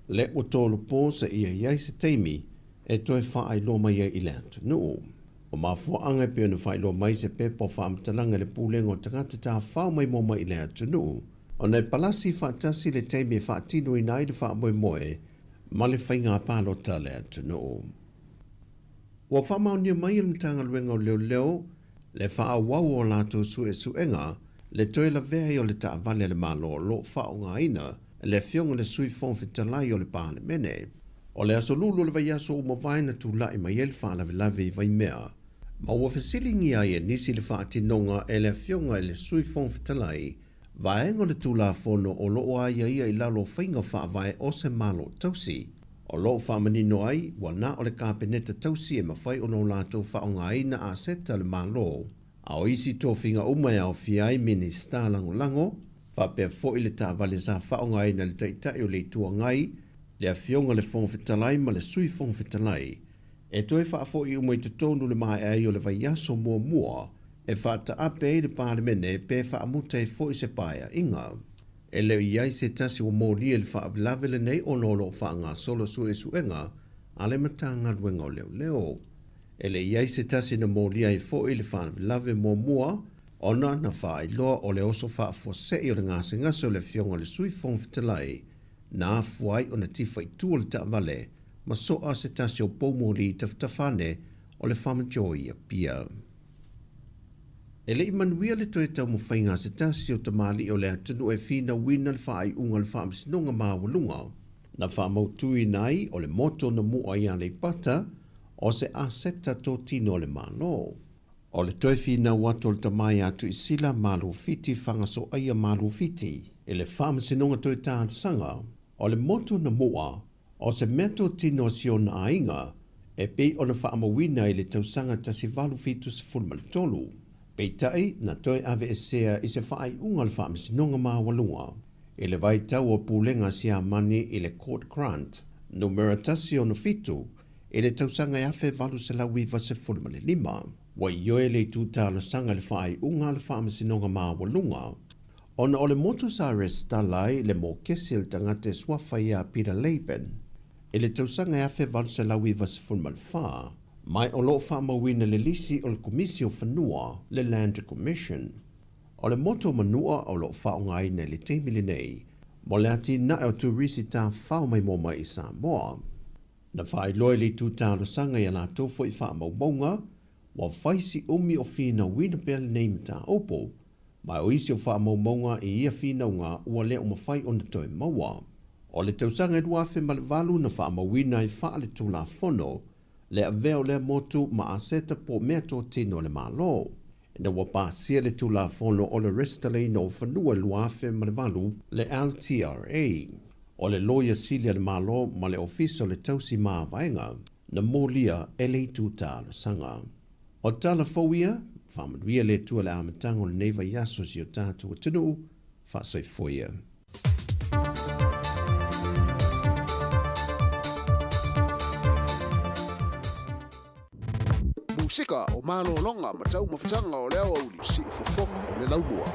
le ua tolu po seia i ai se taimi e toe faailoa mai ai i le atunuu. O mafuaaga e pei ona faailoa mai se pepa o faamatalaga i le Pulega o Tagata Tafao Maimoa mai i le atunuu, ona e palasi faatasi le taimi e faatinoina ai le faamoemoe ma le faiga palota a le atunuu. Ua faamaonia mai e le Matagaluega o Leoleo le faaauau o a latou suesuega le toe lavea ai o le taavale a le Malo o lo o faaaogaina e le Afioga i le Sui Fofoga Fetalai o le Palemene. O le aso Lulu o le vaiaso ua mavae na tulai mai ai le faalavelave i Vaimea, ma ua fesiligia ai e nisi le faatinoga e le Afioga i le Sui Fofoga Fetalai vaega o le Tulafono o lo o aiaia i lalo o faiga faavae o se Malo tausi. O lo o faamanino ai, ua na o le Kapeneta tausi e mafai ona o latou faaaogaina aseta a le Malo, a o isi tofiga uma e aofia ai Minisita Lagolago, faapea foi le taavale sa faaaogaina e le Taitai o le Itu Agai, le Afioga i le Fofoga Fetalai ma le Sui Fofoga Fetalai, e toe faafoi uma i totonu le maea ai o le vaiaso muamua e faataape ai le Palemene pe faamuta ai foi se paeaiga. E le o i ai se tasi ua molia i le faalavelave lenei ona o lo o faagasolo suesuega a le Matagaluega o Leoleo. E le i ai se tasi na molia ai foi i le faalavelave muamua ona na faailoa o le oso faafuasei o le gasegase o le Afioga i le Sui Fofoga Fetalai na afua ai ona tifa i tua le taavale ma soa se tasi o poumoli i tafatafa ane o le Farmer Joy i Apia. E le i manuia le toe taumafaiga a se tasi o tamalii o le atunuu e finauina le faaiuga o le Faamasinoga Maualuga na faamautuina ai o le moto na mu'a i Aleipata o se aseta totino a le Malo. O le toe finau atu o le tama ia Tuisila Malufiti Fagasoaia Malufiti i le Faamasinoga Toe Talosaga o le moto na mu'a. O se meatotino a si ona aiga e pei ona faamauina i le tausaga 1873, peitai na toe aveesea i se faaiuga a le Faamasinoga Maualuga i le vaitau o pulega a Siamani i le Court Grant Numera 167 i le tausaga e 1895. Ua ioe le itu talosaga i le faaiuga a le Faamasinoga Maualuga ona o le motu sa resitala ai le mokesi a le tagata e suafa ia Peter Laban i le tausaga e 1894, ma o lo o faamauina i le lisi o le Komisi o Fanua, le Land Commission. O le motu o Manua o lo o faaaogaina i le taimi lenei mo le atinae o turisi tafafao maimoa mai i Samoa. Na faailoa e le itu talosaga i a latou foi faamaumauga, ua fai si umi o finauina pea lenei mataupu, ma o isi o faamaumauga i ia finauga ua le o mafai ona toe maua. O le tausaga e 2008 na faamauina ai faaletulafono le avea o lea motu ma aseta po o meatotino a le Malo. Ina ua pasia le Tulafono o le Resitalaina o Fanua 2008, le LTRA, o le Loia Sili a le Malo ma le Ofisa o le Tausi Mavaega, na molia e le itu talosaga. O tala fou ia, faamanuia le Atua i le amataga o lenei vaiaso i si o tatou atunuu, faasoifua ia. Musika o malologa ma taumafataga o le aoauli, siufofoga o le laumua.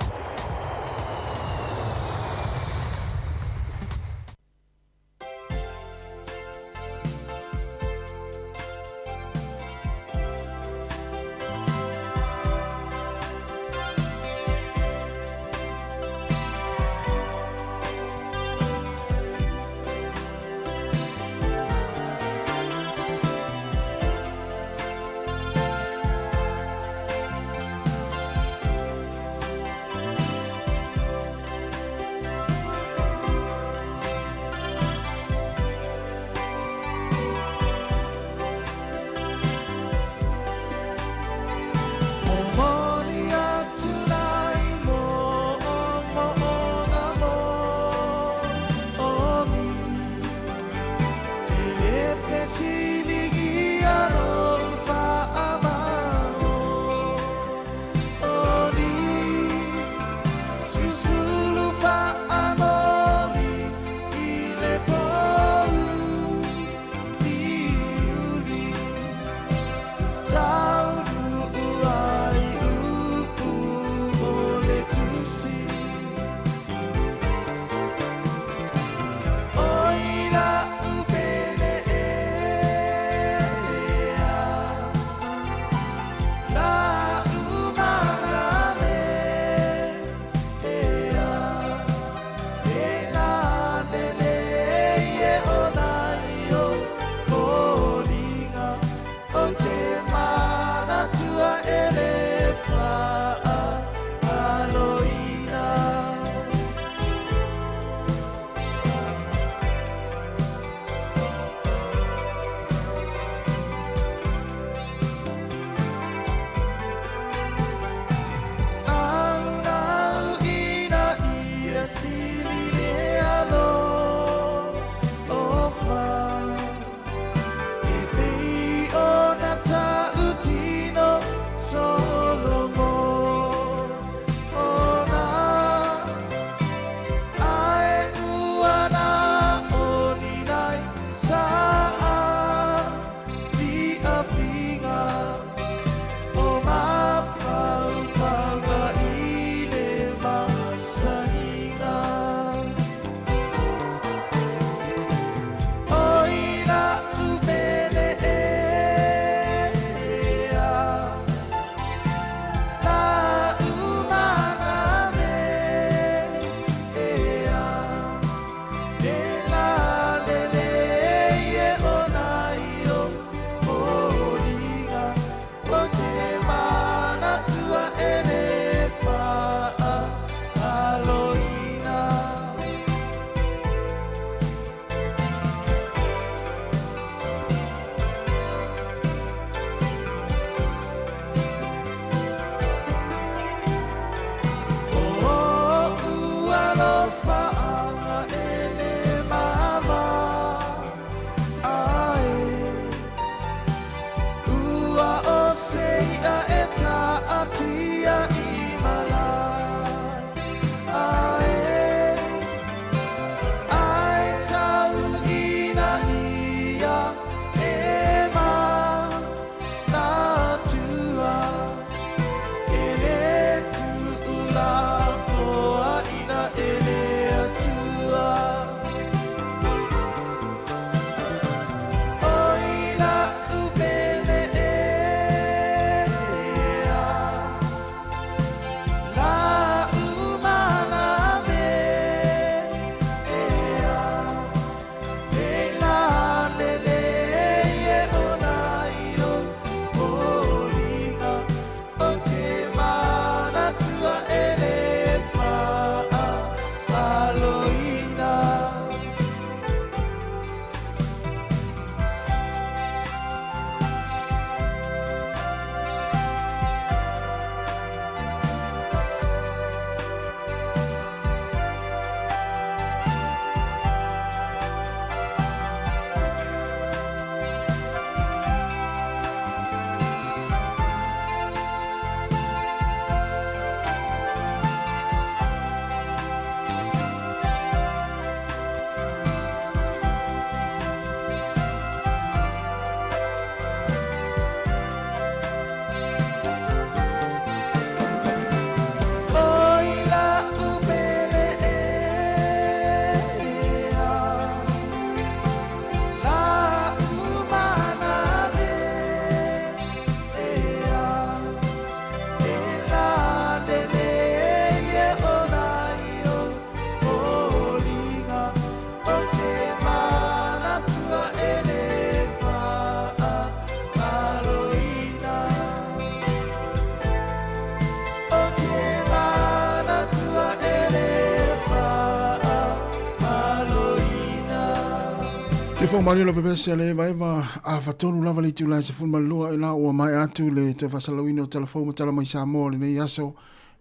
Te fo mali lo pepese le vaeva a fatolu lava le itula se fulu malua i la ua mai atu le toe faasalalauina o tala fou ma tala mai Samoa lenei aso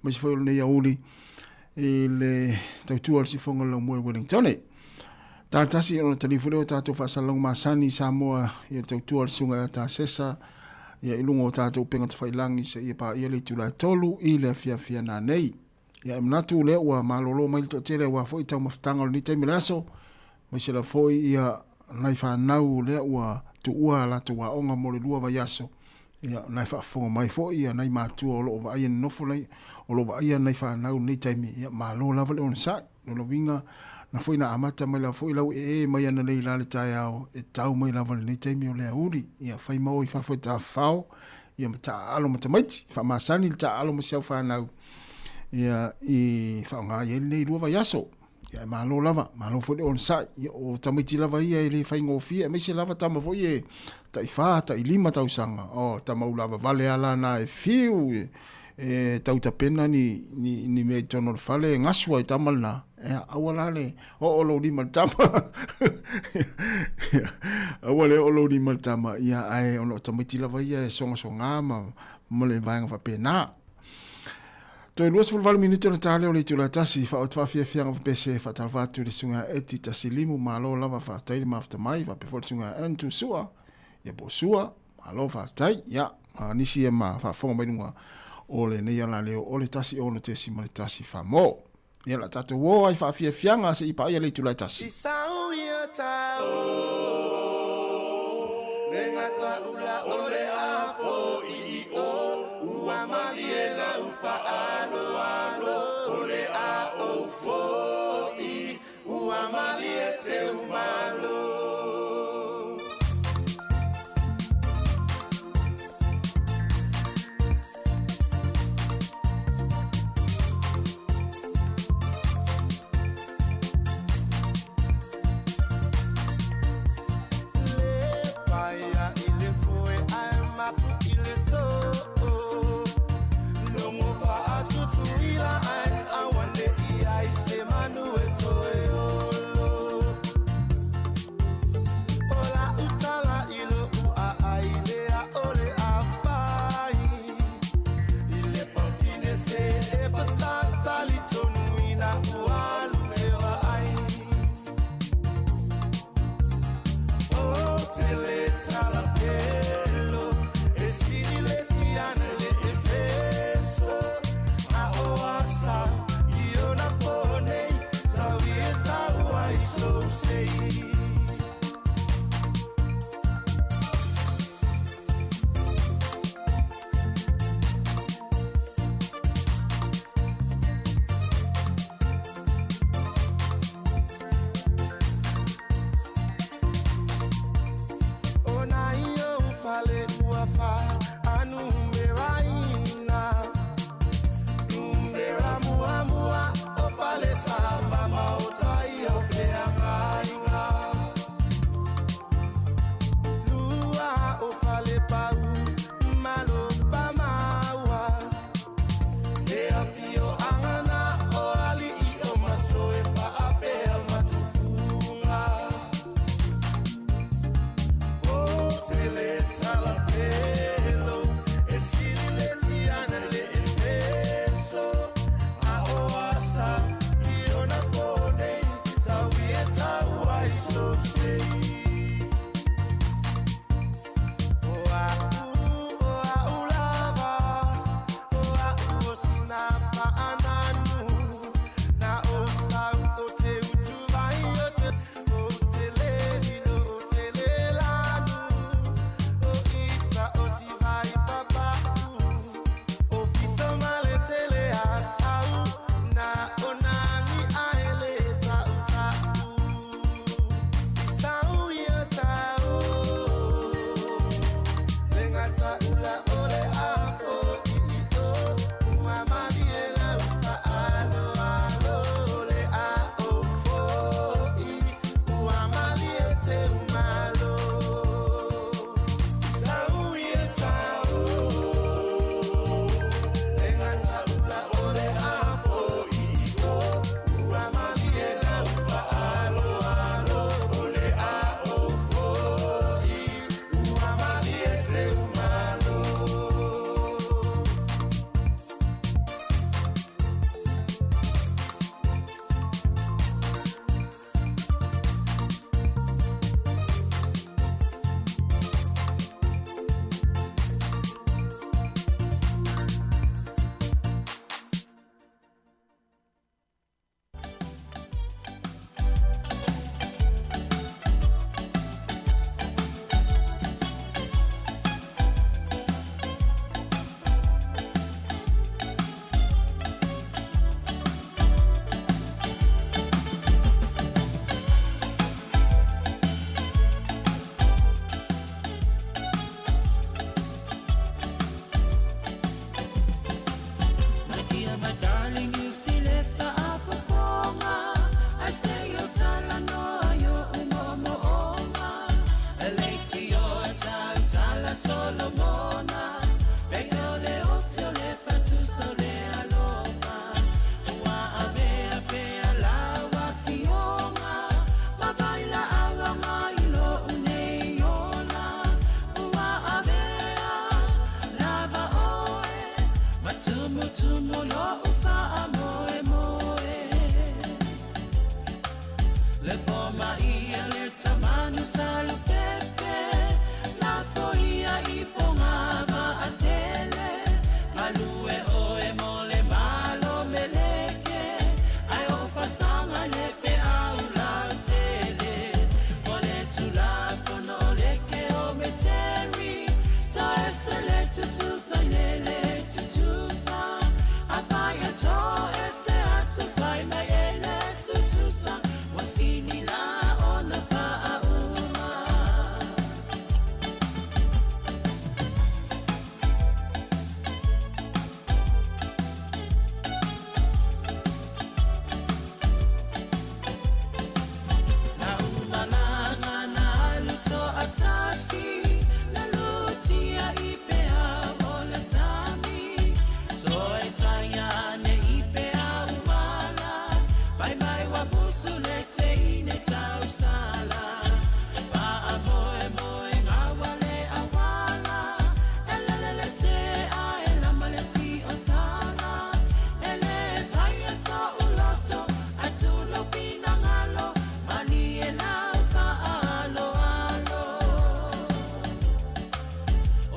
mai se foi o lenei auli i le tautua o le sifoga o le laumua i Wellington. Tala tasi ona talifu lea o tatou faasalalauga masani i Samoa i le tautua o le susuga ia Tasesa ia i luga o tatou upega tafailagi seia paia le itula e 3 i le afiafi a nanei. Ia e manatu lea ua malolo mai le toatele aua foi taumafataga o lenei taimi o le aso, aemaise lava foi ia nai fanau lea ua tuua a latou aoga mo le 2 vaiaso. Ia o na e faafofoga mai foi ia nai matua o lo o vaaia nonofo nai, o lo o vaaia nai fanau i lenei taimi, ia malo lava le onosai. Lona uiga, na foi na amata mai lava foi lau ee mai ananei la le taeao e tau mai lava lenei taimi o le aoauli. Ia fai ma o i fafo e tafafao, ia ma taaalo ma tamaiti, faamasani le taaalo ma si au fanau, ia i faaaoga ai lenei 2 vaiaso. Ia e malo lava, malo foi le onosai. Ia o tamaiti lava ia e le faigofie, aemaise lava tama foi e tai 4, tai 5 tausaga. O tama ula vale ala na e fiu e, e tautapena ni, ni, ni mea i totonu o le fale, e gasu ai tama lena. Ia, aua la le oo lou lima i le tama. Aua le oo lou lima i le tama. Ia, ae ona o tamaiti lava ia e sogasoga ma, ma le vaega faapena. Toe 28 minute ona ta lea o le itula e tasi, faaoto faafiafiaga faapea se faatalofa atu i le susuga ia Eti Tasilimu, malo lava faafetai le mafuta mai, faapea foi le susuga ia Andrew Sua, ia po o Sua, malo faafetai, ia, ma nisi ia ma faafofoga mai luga o lenei alaleo o le 106.1 Famo. Ia la tatou o ai faafiafiaga se i paia le itula e tasi. I sau ia tau le gataula o le afo i i o ua malie lau faaaloalo o le a ou fo'i ua malie teumalo. Paia i le foe ae mapu i le too. Logo faatua. Tumutumu lo'u fa'amoemoe Le fomaia le tamanu salupepe Lafoia i foga va'atele Galue oe mo le malo meleke Ae o fasaga le fe'au lautele O le tulafono o le keometeri Toe se le tutusa i le lē tutusa Afai e to'ese atu fai mai e lē tutusa Ua sili la ona fa'auma. La umalaga na alu to'atasi La lutia i peau o le sami Toe taia ane i peau mala Fai mai ua musu le teine tausala Fa'amoemoe gaua le auala E lelele se ae lama le ti'otala E lē faia so'u loto Ae tulou finagalo Malie lau fa'aaloalo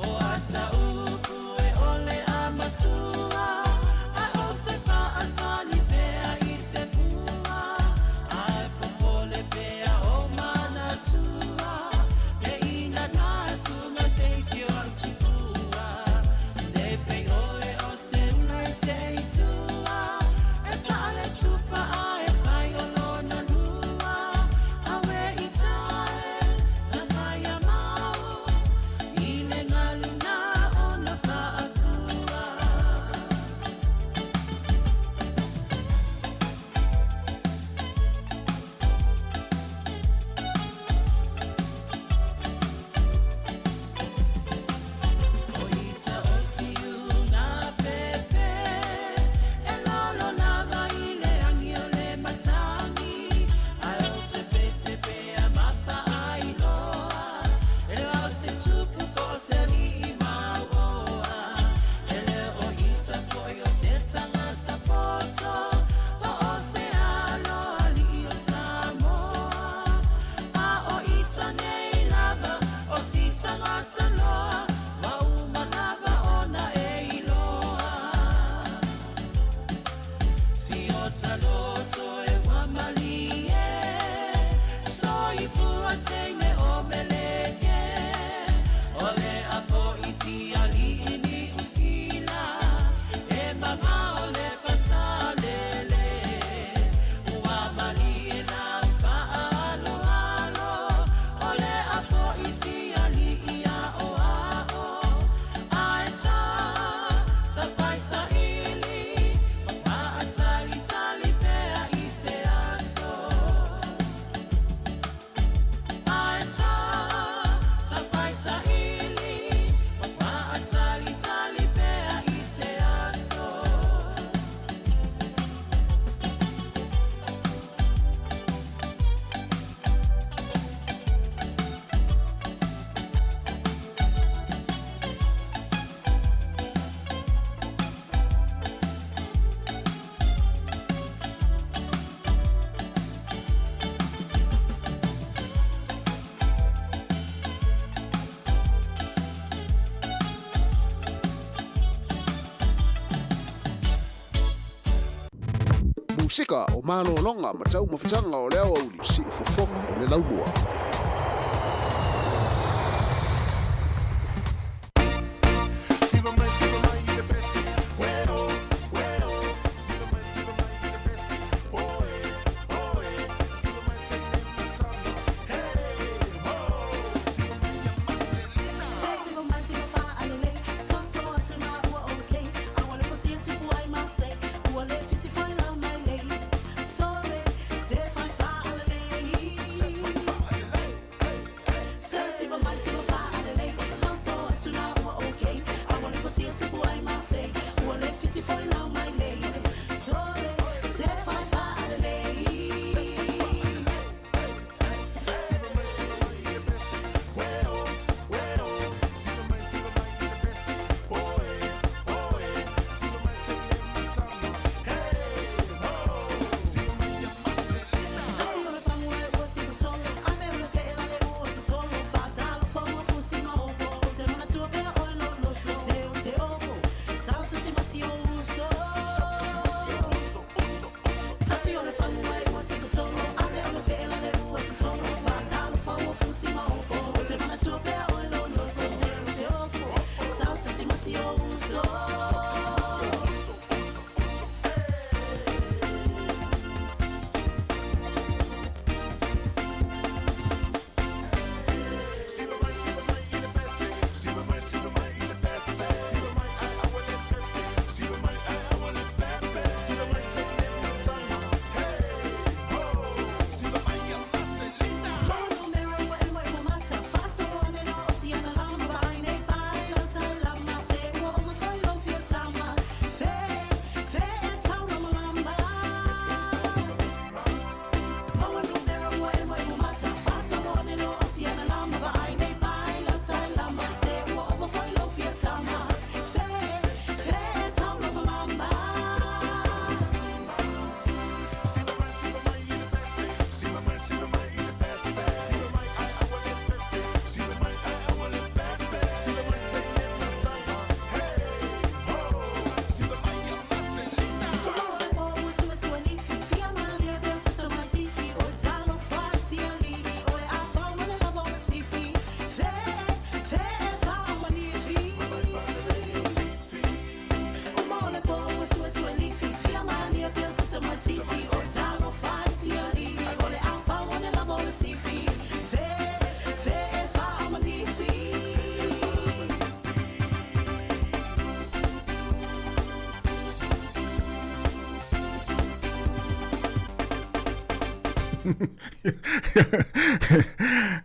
O ata upu e ole a masua Ae ou te fa'atali pea i se fua Ae popole pea o manatua Le inana suga se isi o au tupua Le pei oe o se ula i se itua E ta'ale tupa ae fai o lona lua Aue i tae na fai a mau I le galuna ona fa'afua. O ita o siuga pepe E lolo lava i le agi o le matagi Ae o te pese pea mafa'ailoa E le o se tupu po o se ali'i mauoa E le o ita fo'i o se tagata poto Po o se alo ali'i o Samoa A o ita nei lava o si tagata loa Ua uma lava ona e iloa Si o taloto e ua malie Soifua teine o meleke O le afo'i si ali'i Niu Sila E mamao le fasalele Ua malie lau fa'aaloalo O le afo'i si ali'i a'oa'o Ae tā tafaisa'ili Ma fa'atalitali pea i se aso Ae tā tafaisa'ili Ma fa'atalitali pea i se aso. Musika o malologa ma taumafataga o le aoauli siufofoga o le laumua. Se fai fa'alelei.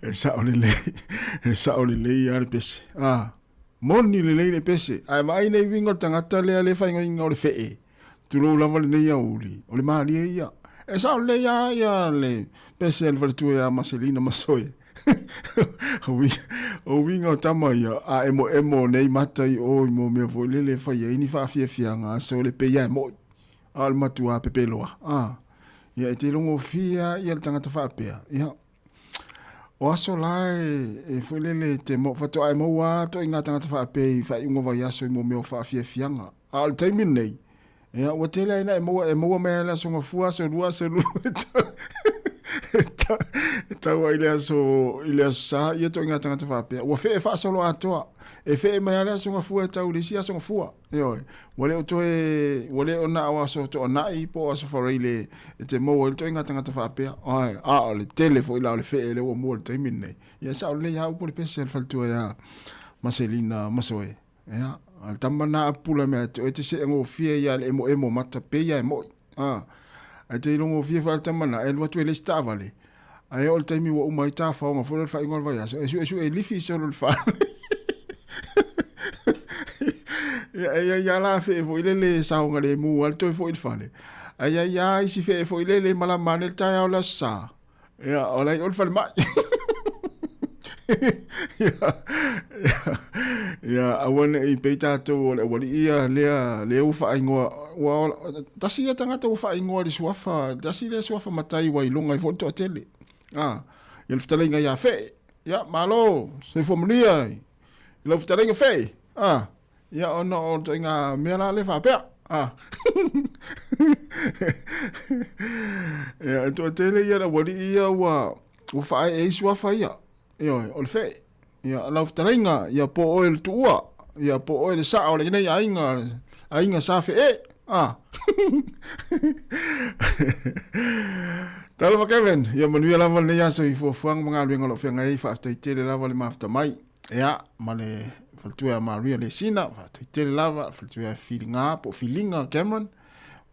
E sa'o lelei, e sa'o lelei lava le pese. A, moni lelei le pese, ae vaai nei uiga o le tagata lea le faaigoaina o le fe'e, tulou lava lenei aoauli, o le malie ia. E sa'o lelei lava ia le pese a le faletua ia Maselina Masoe. O uiga o tama ia, a emoemo nei mata i o i mo mea foi lele e fai ai ni faafiafiaga aso le pei lava e mo'i. A o le matua pepeloa, a, ia e te logofie lava ia le tagata faapea, ia. O aso la e, e foi lele te mo, faatoa e maua lava ituaiga tagata faapea i faaiuga o vaiaso i mo mea o faafiafiaga. A o le taimi lenei, ia, ua tele lava ina e maua, e maua mai lava i le aso Gafua, aso Lua, aso Lua, e tau ai i le aso, i le aso Sa, ia ituaiga tagata faapea. Ua fee faasoloatoa, e fee mai lava le aso Gafua e tau i le isi aso Gafua. Ioe, ua le o toe, ua le o na o aso Toonai po o aso Faraile e te maua ai le ituaiga tagata faapea. Ae, a o le tele foi la o le fee lea ua mua i le taimi lenei. Ia, e sao lelei lava upu o le pese a le faletua ia Maselina Masoe. Ia, a le tama lena a pupula mea atu, e te seegofie ia le emoemo mata pei lava e mo'i. A, ae te ilogofie foi a le tama lena, e alu atu e le isi taavale, ae oo i le taimi ua uma ai tafaoga foi lea o le faaiuga o le vaiaso, e suesue e lifi solo i le fale. Ia, e i ai lava la fee foi lele e saogalemu lava le toe foi i le fale, ae i ai lava isi fee foi lele e malama ane le taeao o le Aso Sa, Ia, o la i o le falemai. Ia, ia, aua ne'i pei tatou o le aualii ia lea, lea ua faaigoa, ua, tasi ia tagata ua faaigoa i le suafa, tasi lea suafa matai ua iloga ai foi le toatele. A, ia le fetalaiga ia Fe'e. Ia, malo, soifua manuia i lau fetalaiga Fe'e. A, Ia, ona o ituaiga mea la lea faapea. Ah. Ia, e toatele ia le aualii ia ua, ua faaee ai suafa ia. Ioe, o le fe'e. Ia, lau fetalaiga, ia po oe le tuua, ia po oe le sa'a o lenei aiga, aiga sa fe'e. Ah. Talofa Kevin, ia manuia lava lenei aso i fuafuaga ma galuega o lo o feagai ai, faafetai tele lava le mafuta mai. Ia, ma le faletua ia Maria Lesina, faafetai tele lava, faletua ia Filiga po o Filiga Cameron,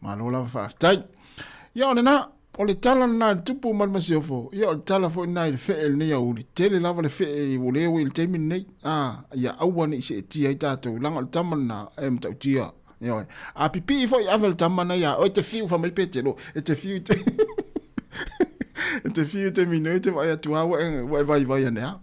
malo lava faafetai. Ia, o lena, o le tala lena i le tupu ma le masiofo, ia o le tala foi lena i le fee i lenei aoauli, tele lava le fee ua le ua i le taimi lenei, a, ia aua ne i seetia ai tatou, leaga o le tama lena e matautia. Ioe. A pipii foi ave le tama na ia oe te fiu fai mai Petelo, e te fiu te e te fiu te minoi te vaai atu a ua e, ua e vaivai ane a.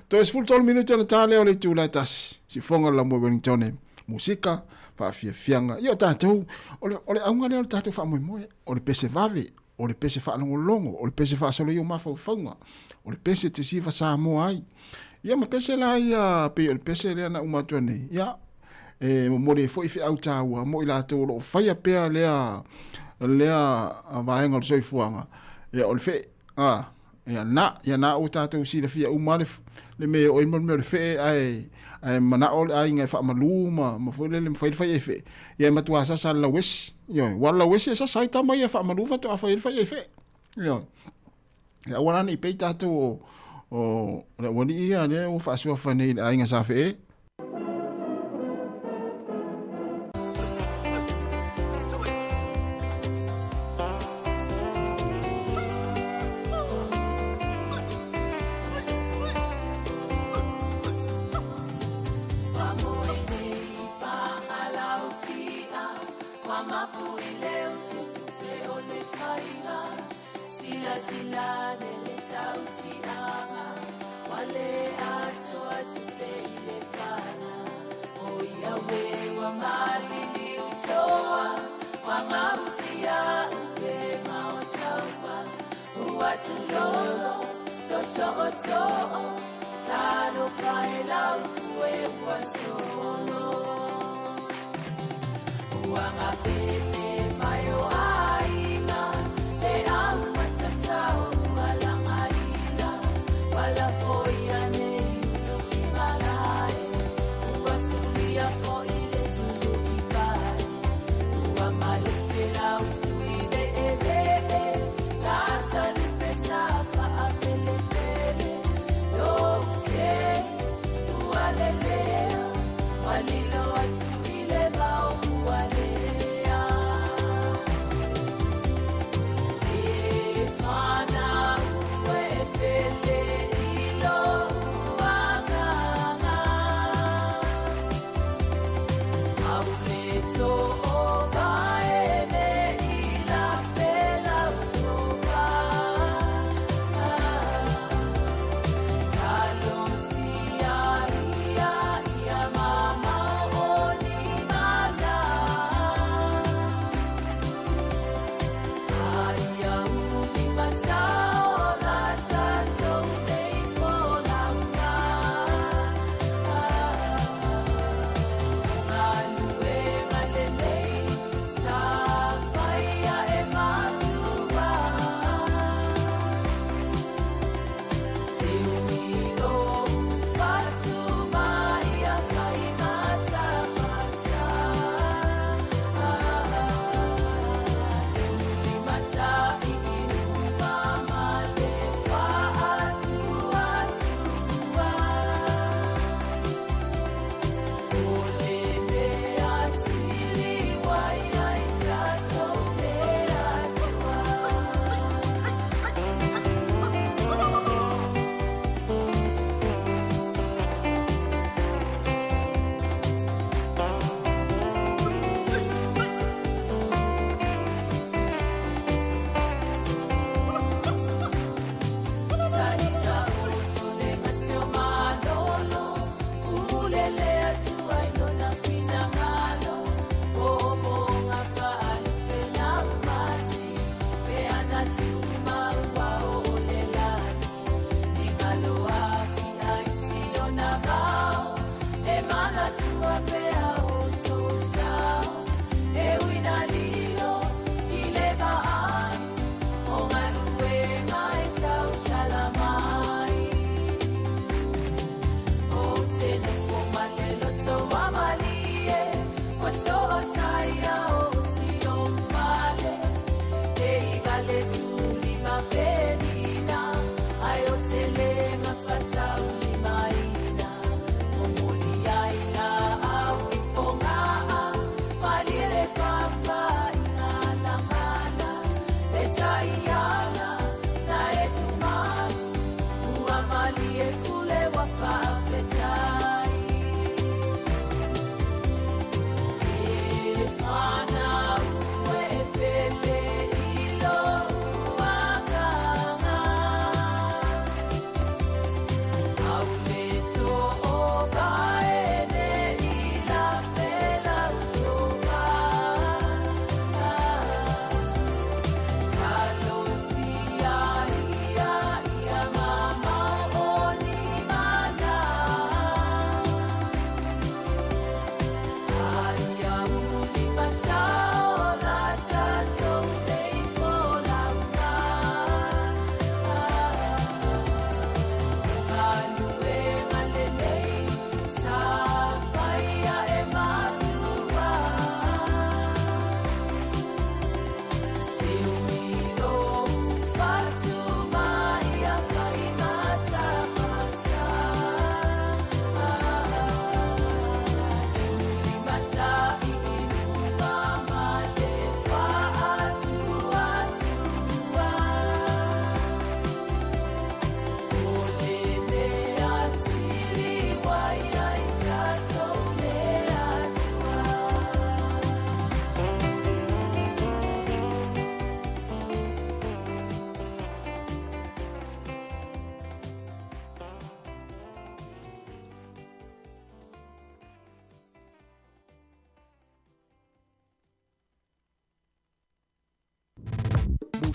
Toe 13 minute ona tā lea o le itula e tasi. Sifoga le Laumua Wellington e musika, faafiafiaga. Ia o tatou, o le, o le auga lea o le tatou faamoemoe, o le pese vave, o le pese faalogologo, o le pese faasolo i o mafaufauga, o le pese te sifa Samoa ai. Ia ma pese la ia, pei o le pese lea na uma atu nei, ia, e momoli ai foi feau taua mo i latou o lo o faia pea lea, lea vaega o le soifuaga, ia o le fee, a, ia na, ia na ua tatou silafia uma le, le mea e oo ai ma le mea o le fee, ae, ae manao le aiga e faamalu ma, ma foi lele ma fai le fai e fee, ia e matua sasa le lauesi, ioe, ua le lauesi e sasa ai tama ia e faamalu faatoa fai ai le fai e fee, ioe. E aua la ne i pei tatou o, o le aualii ia lea ua faasuafa nei i le aiga sa fee.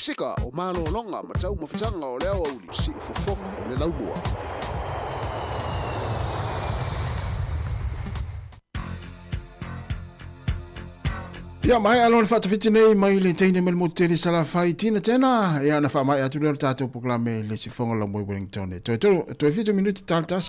Pasifika o malologa ma taumafataga o le aoauli siufofoga o le laumua. Ia, maea loa le faatafiti nei mai le teine mai le motu tele Salafai, Tina Tena. Ia, ona faamaea atu lea o le tatou polokalame i le sifoga o Laumoi Wellington. E toe tolu, toe 7 minuti tala tasi.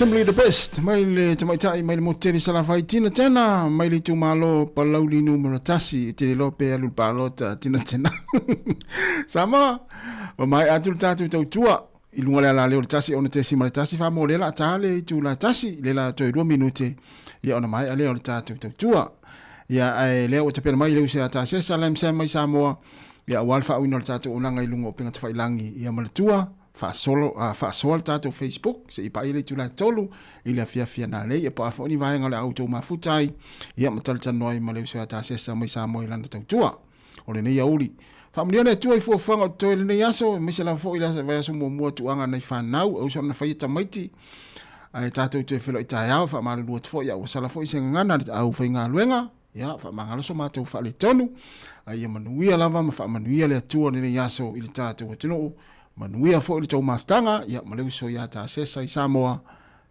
Simply the best mai le tamaitai mai le motu tele Salafai Tina Tena mai le itumalo Palauli numera tasi e tele loa pe alu le palota Tina Tena Samoa ua maea atu le tatou tautua i luga le alaleo le tasi ona tesi ma le tasi wha le la tā le itu la tasi le la toe rua minute ia ona maea lea o le tatou tautua ia ae lea ua tapena mai le use a tā sesa lam sam mai Samoa ia aua le faauina o le tatou auaunaga i luga o upega tafailangi ia manatua faasolo a faasoa le tatou Facebook se i paia le itula e tolu i le afiafi ananei ia po o a foi ni vaega o le a outou mafuta ai ia ma talatalanoa ai ma le uso ia Tasesa mai Samoa i lana tautua o lenei aoauli. Faamanuia le Atua i fuafuaga o totoe i lenei aso, aemaise lava foi le vaiaso muamua tuaga nai fanau, ausa ona faia tamaiti, ae tatou toe feiloai taeao, faamalulu atu foi a ua sala foi se gagana le au faigaluega. Ia, faamagalo so matou faaletonu, a ia manuia lava ma faamanuia le Atua lenei aso i le tatou atunuu. Manuia foi le tou mafutaga, ia, ma le uso ia Tasesa i Samoa,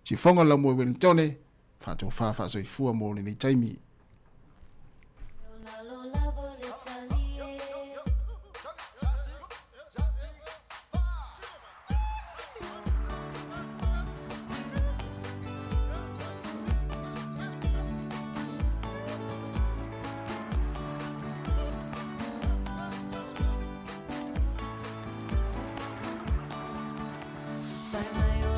Siufoga le Laumua i Welingtone, faatofa faasoifua mo lenei taimi. Fai mai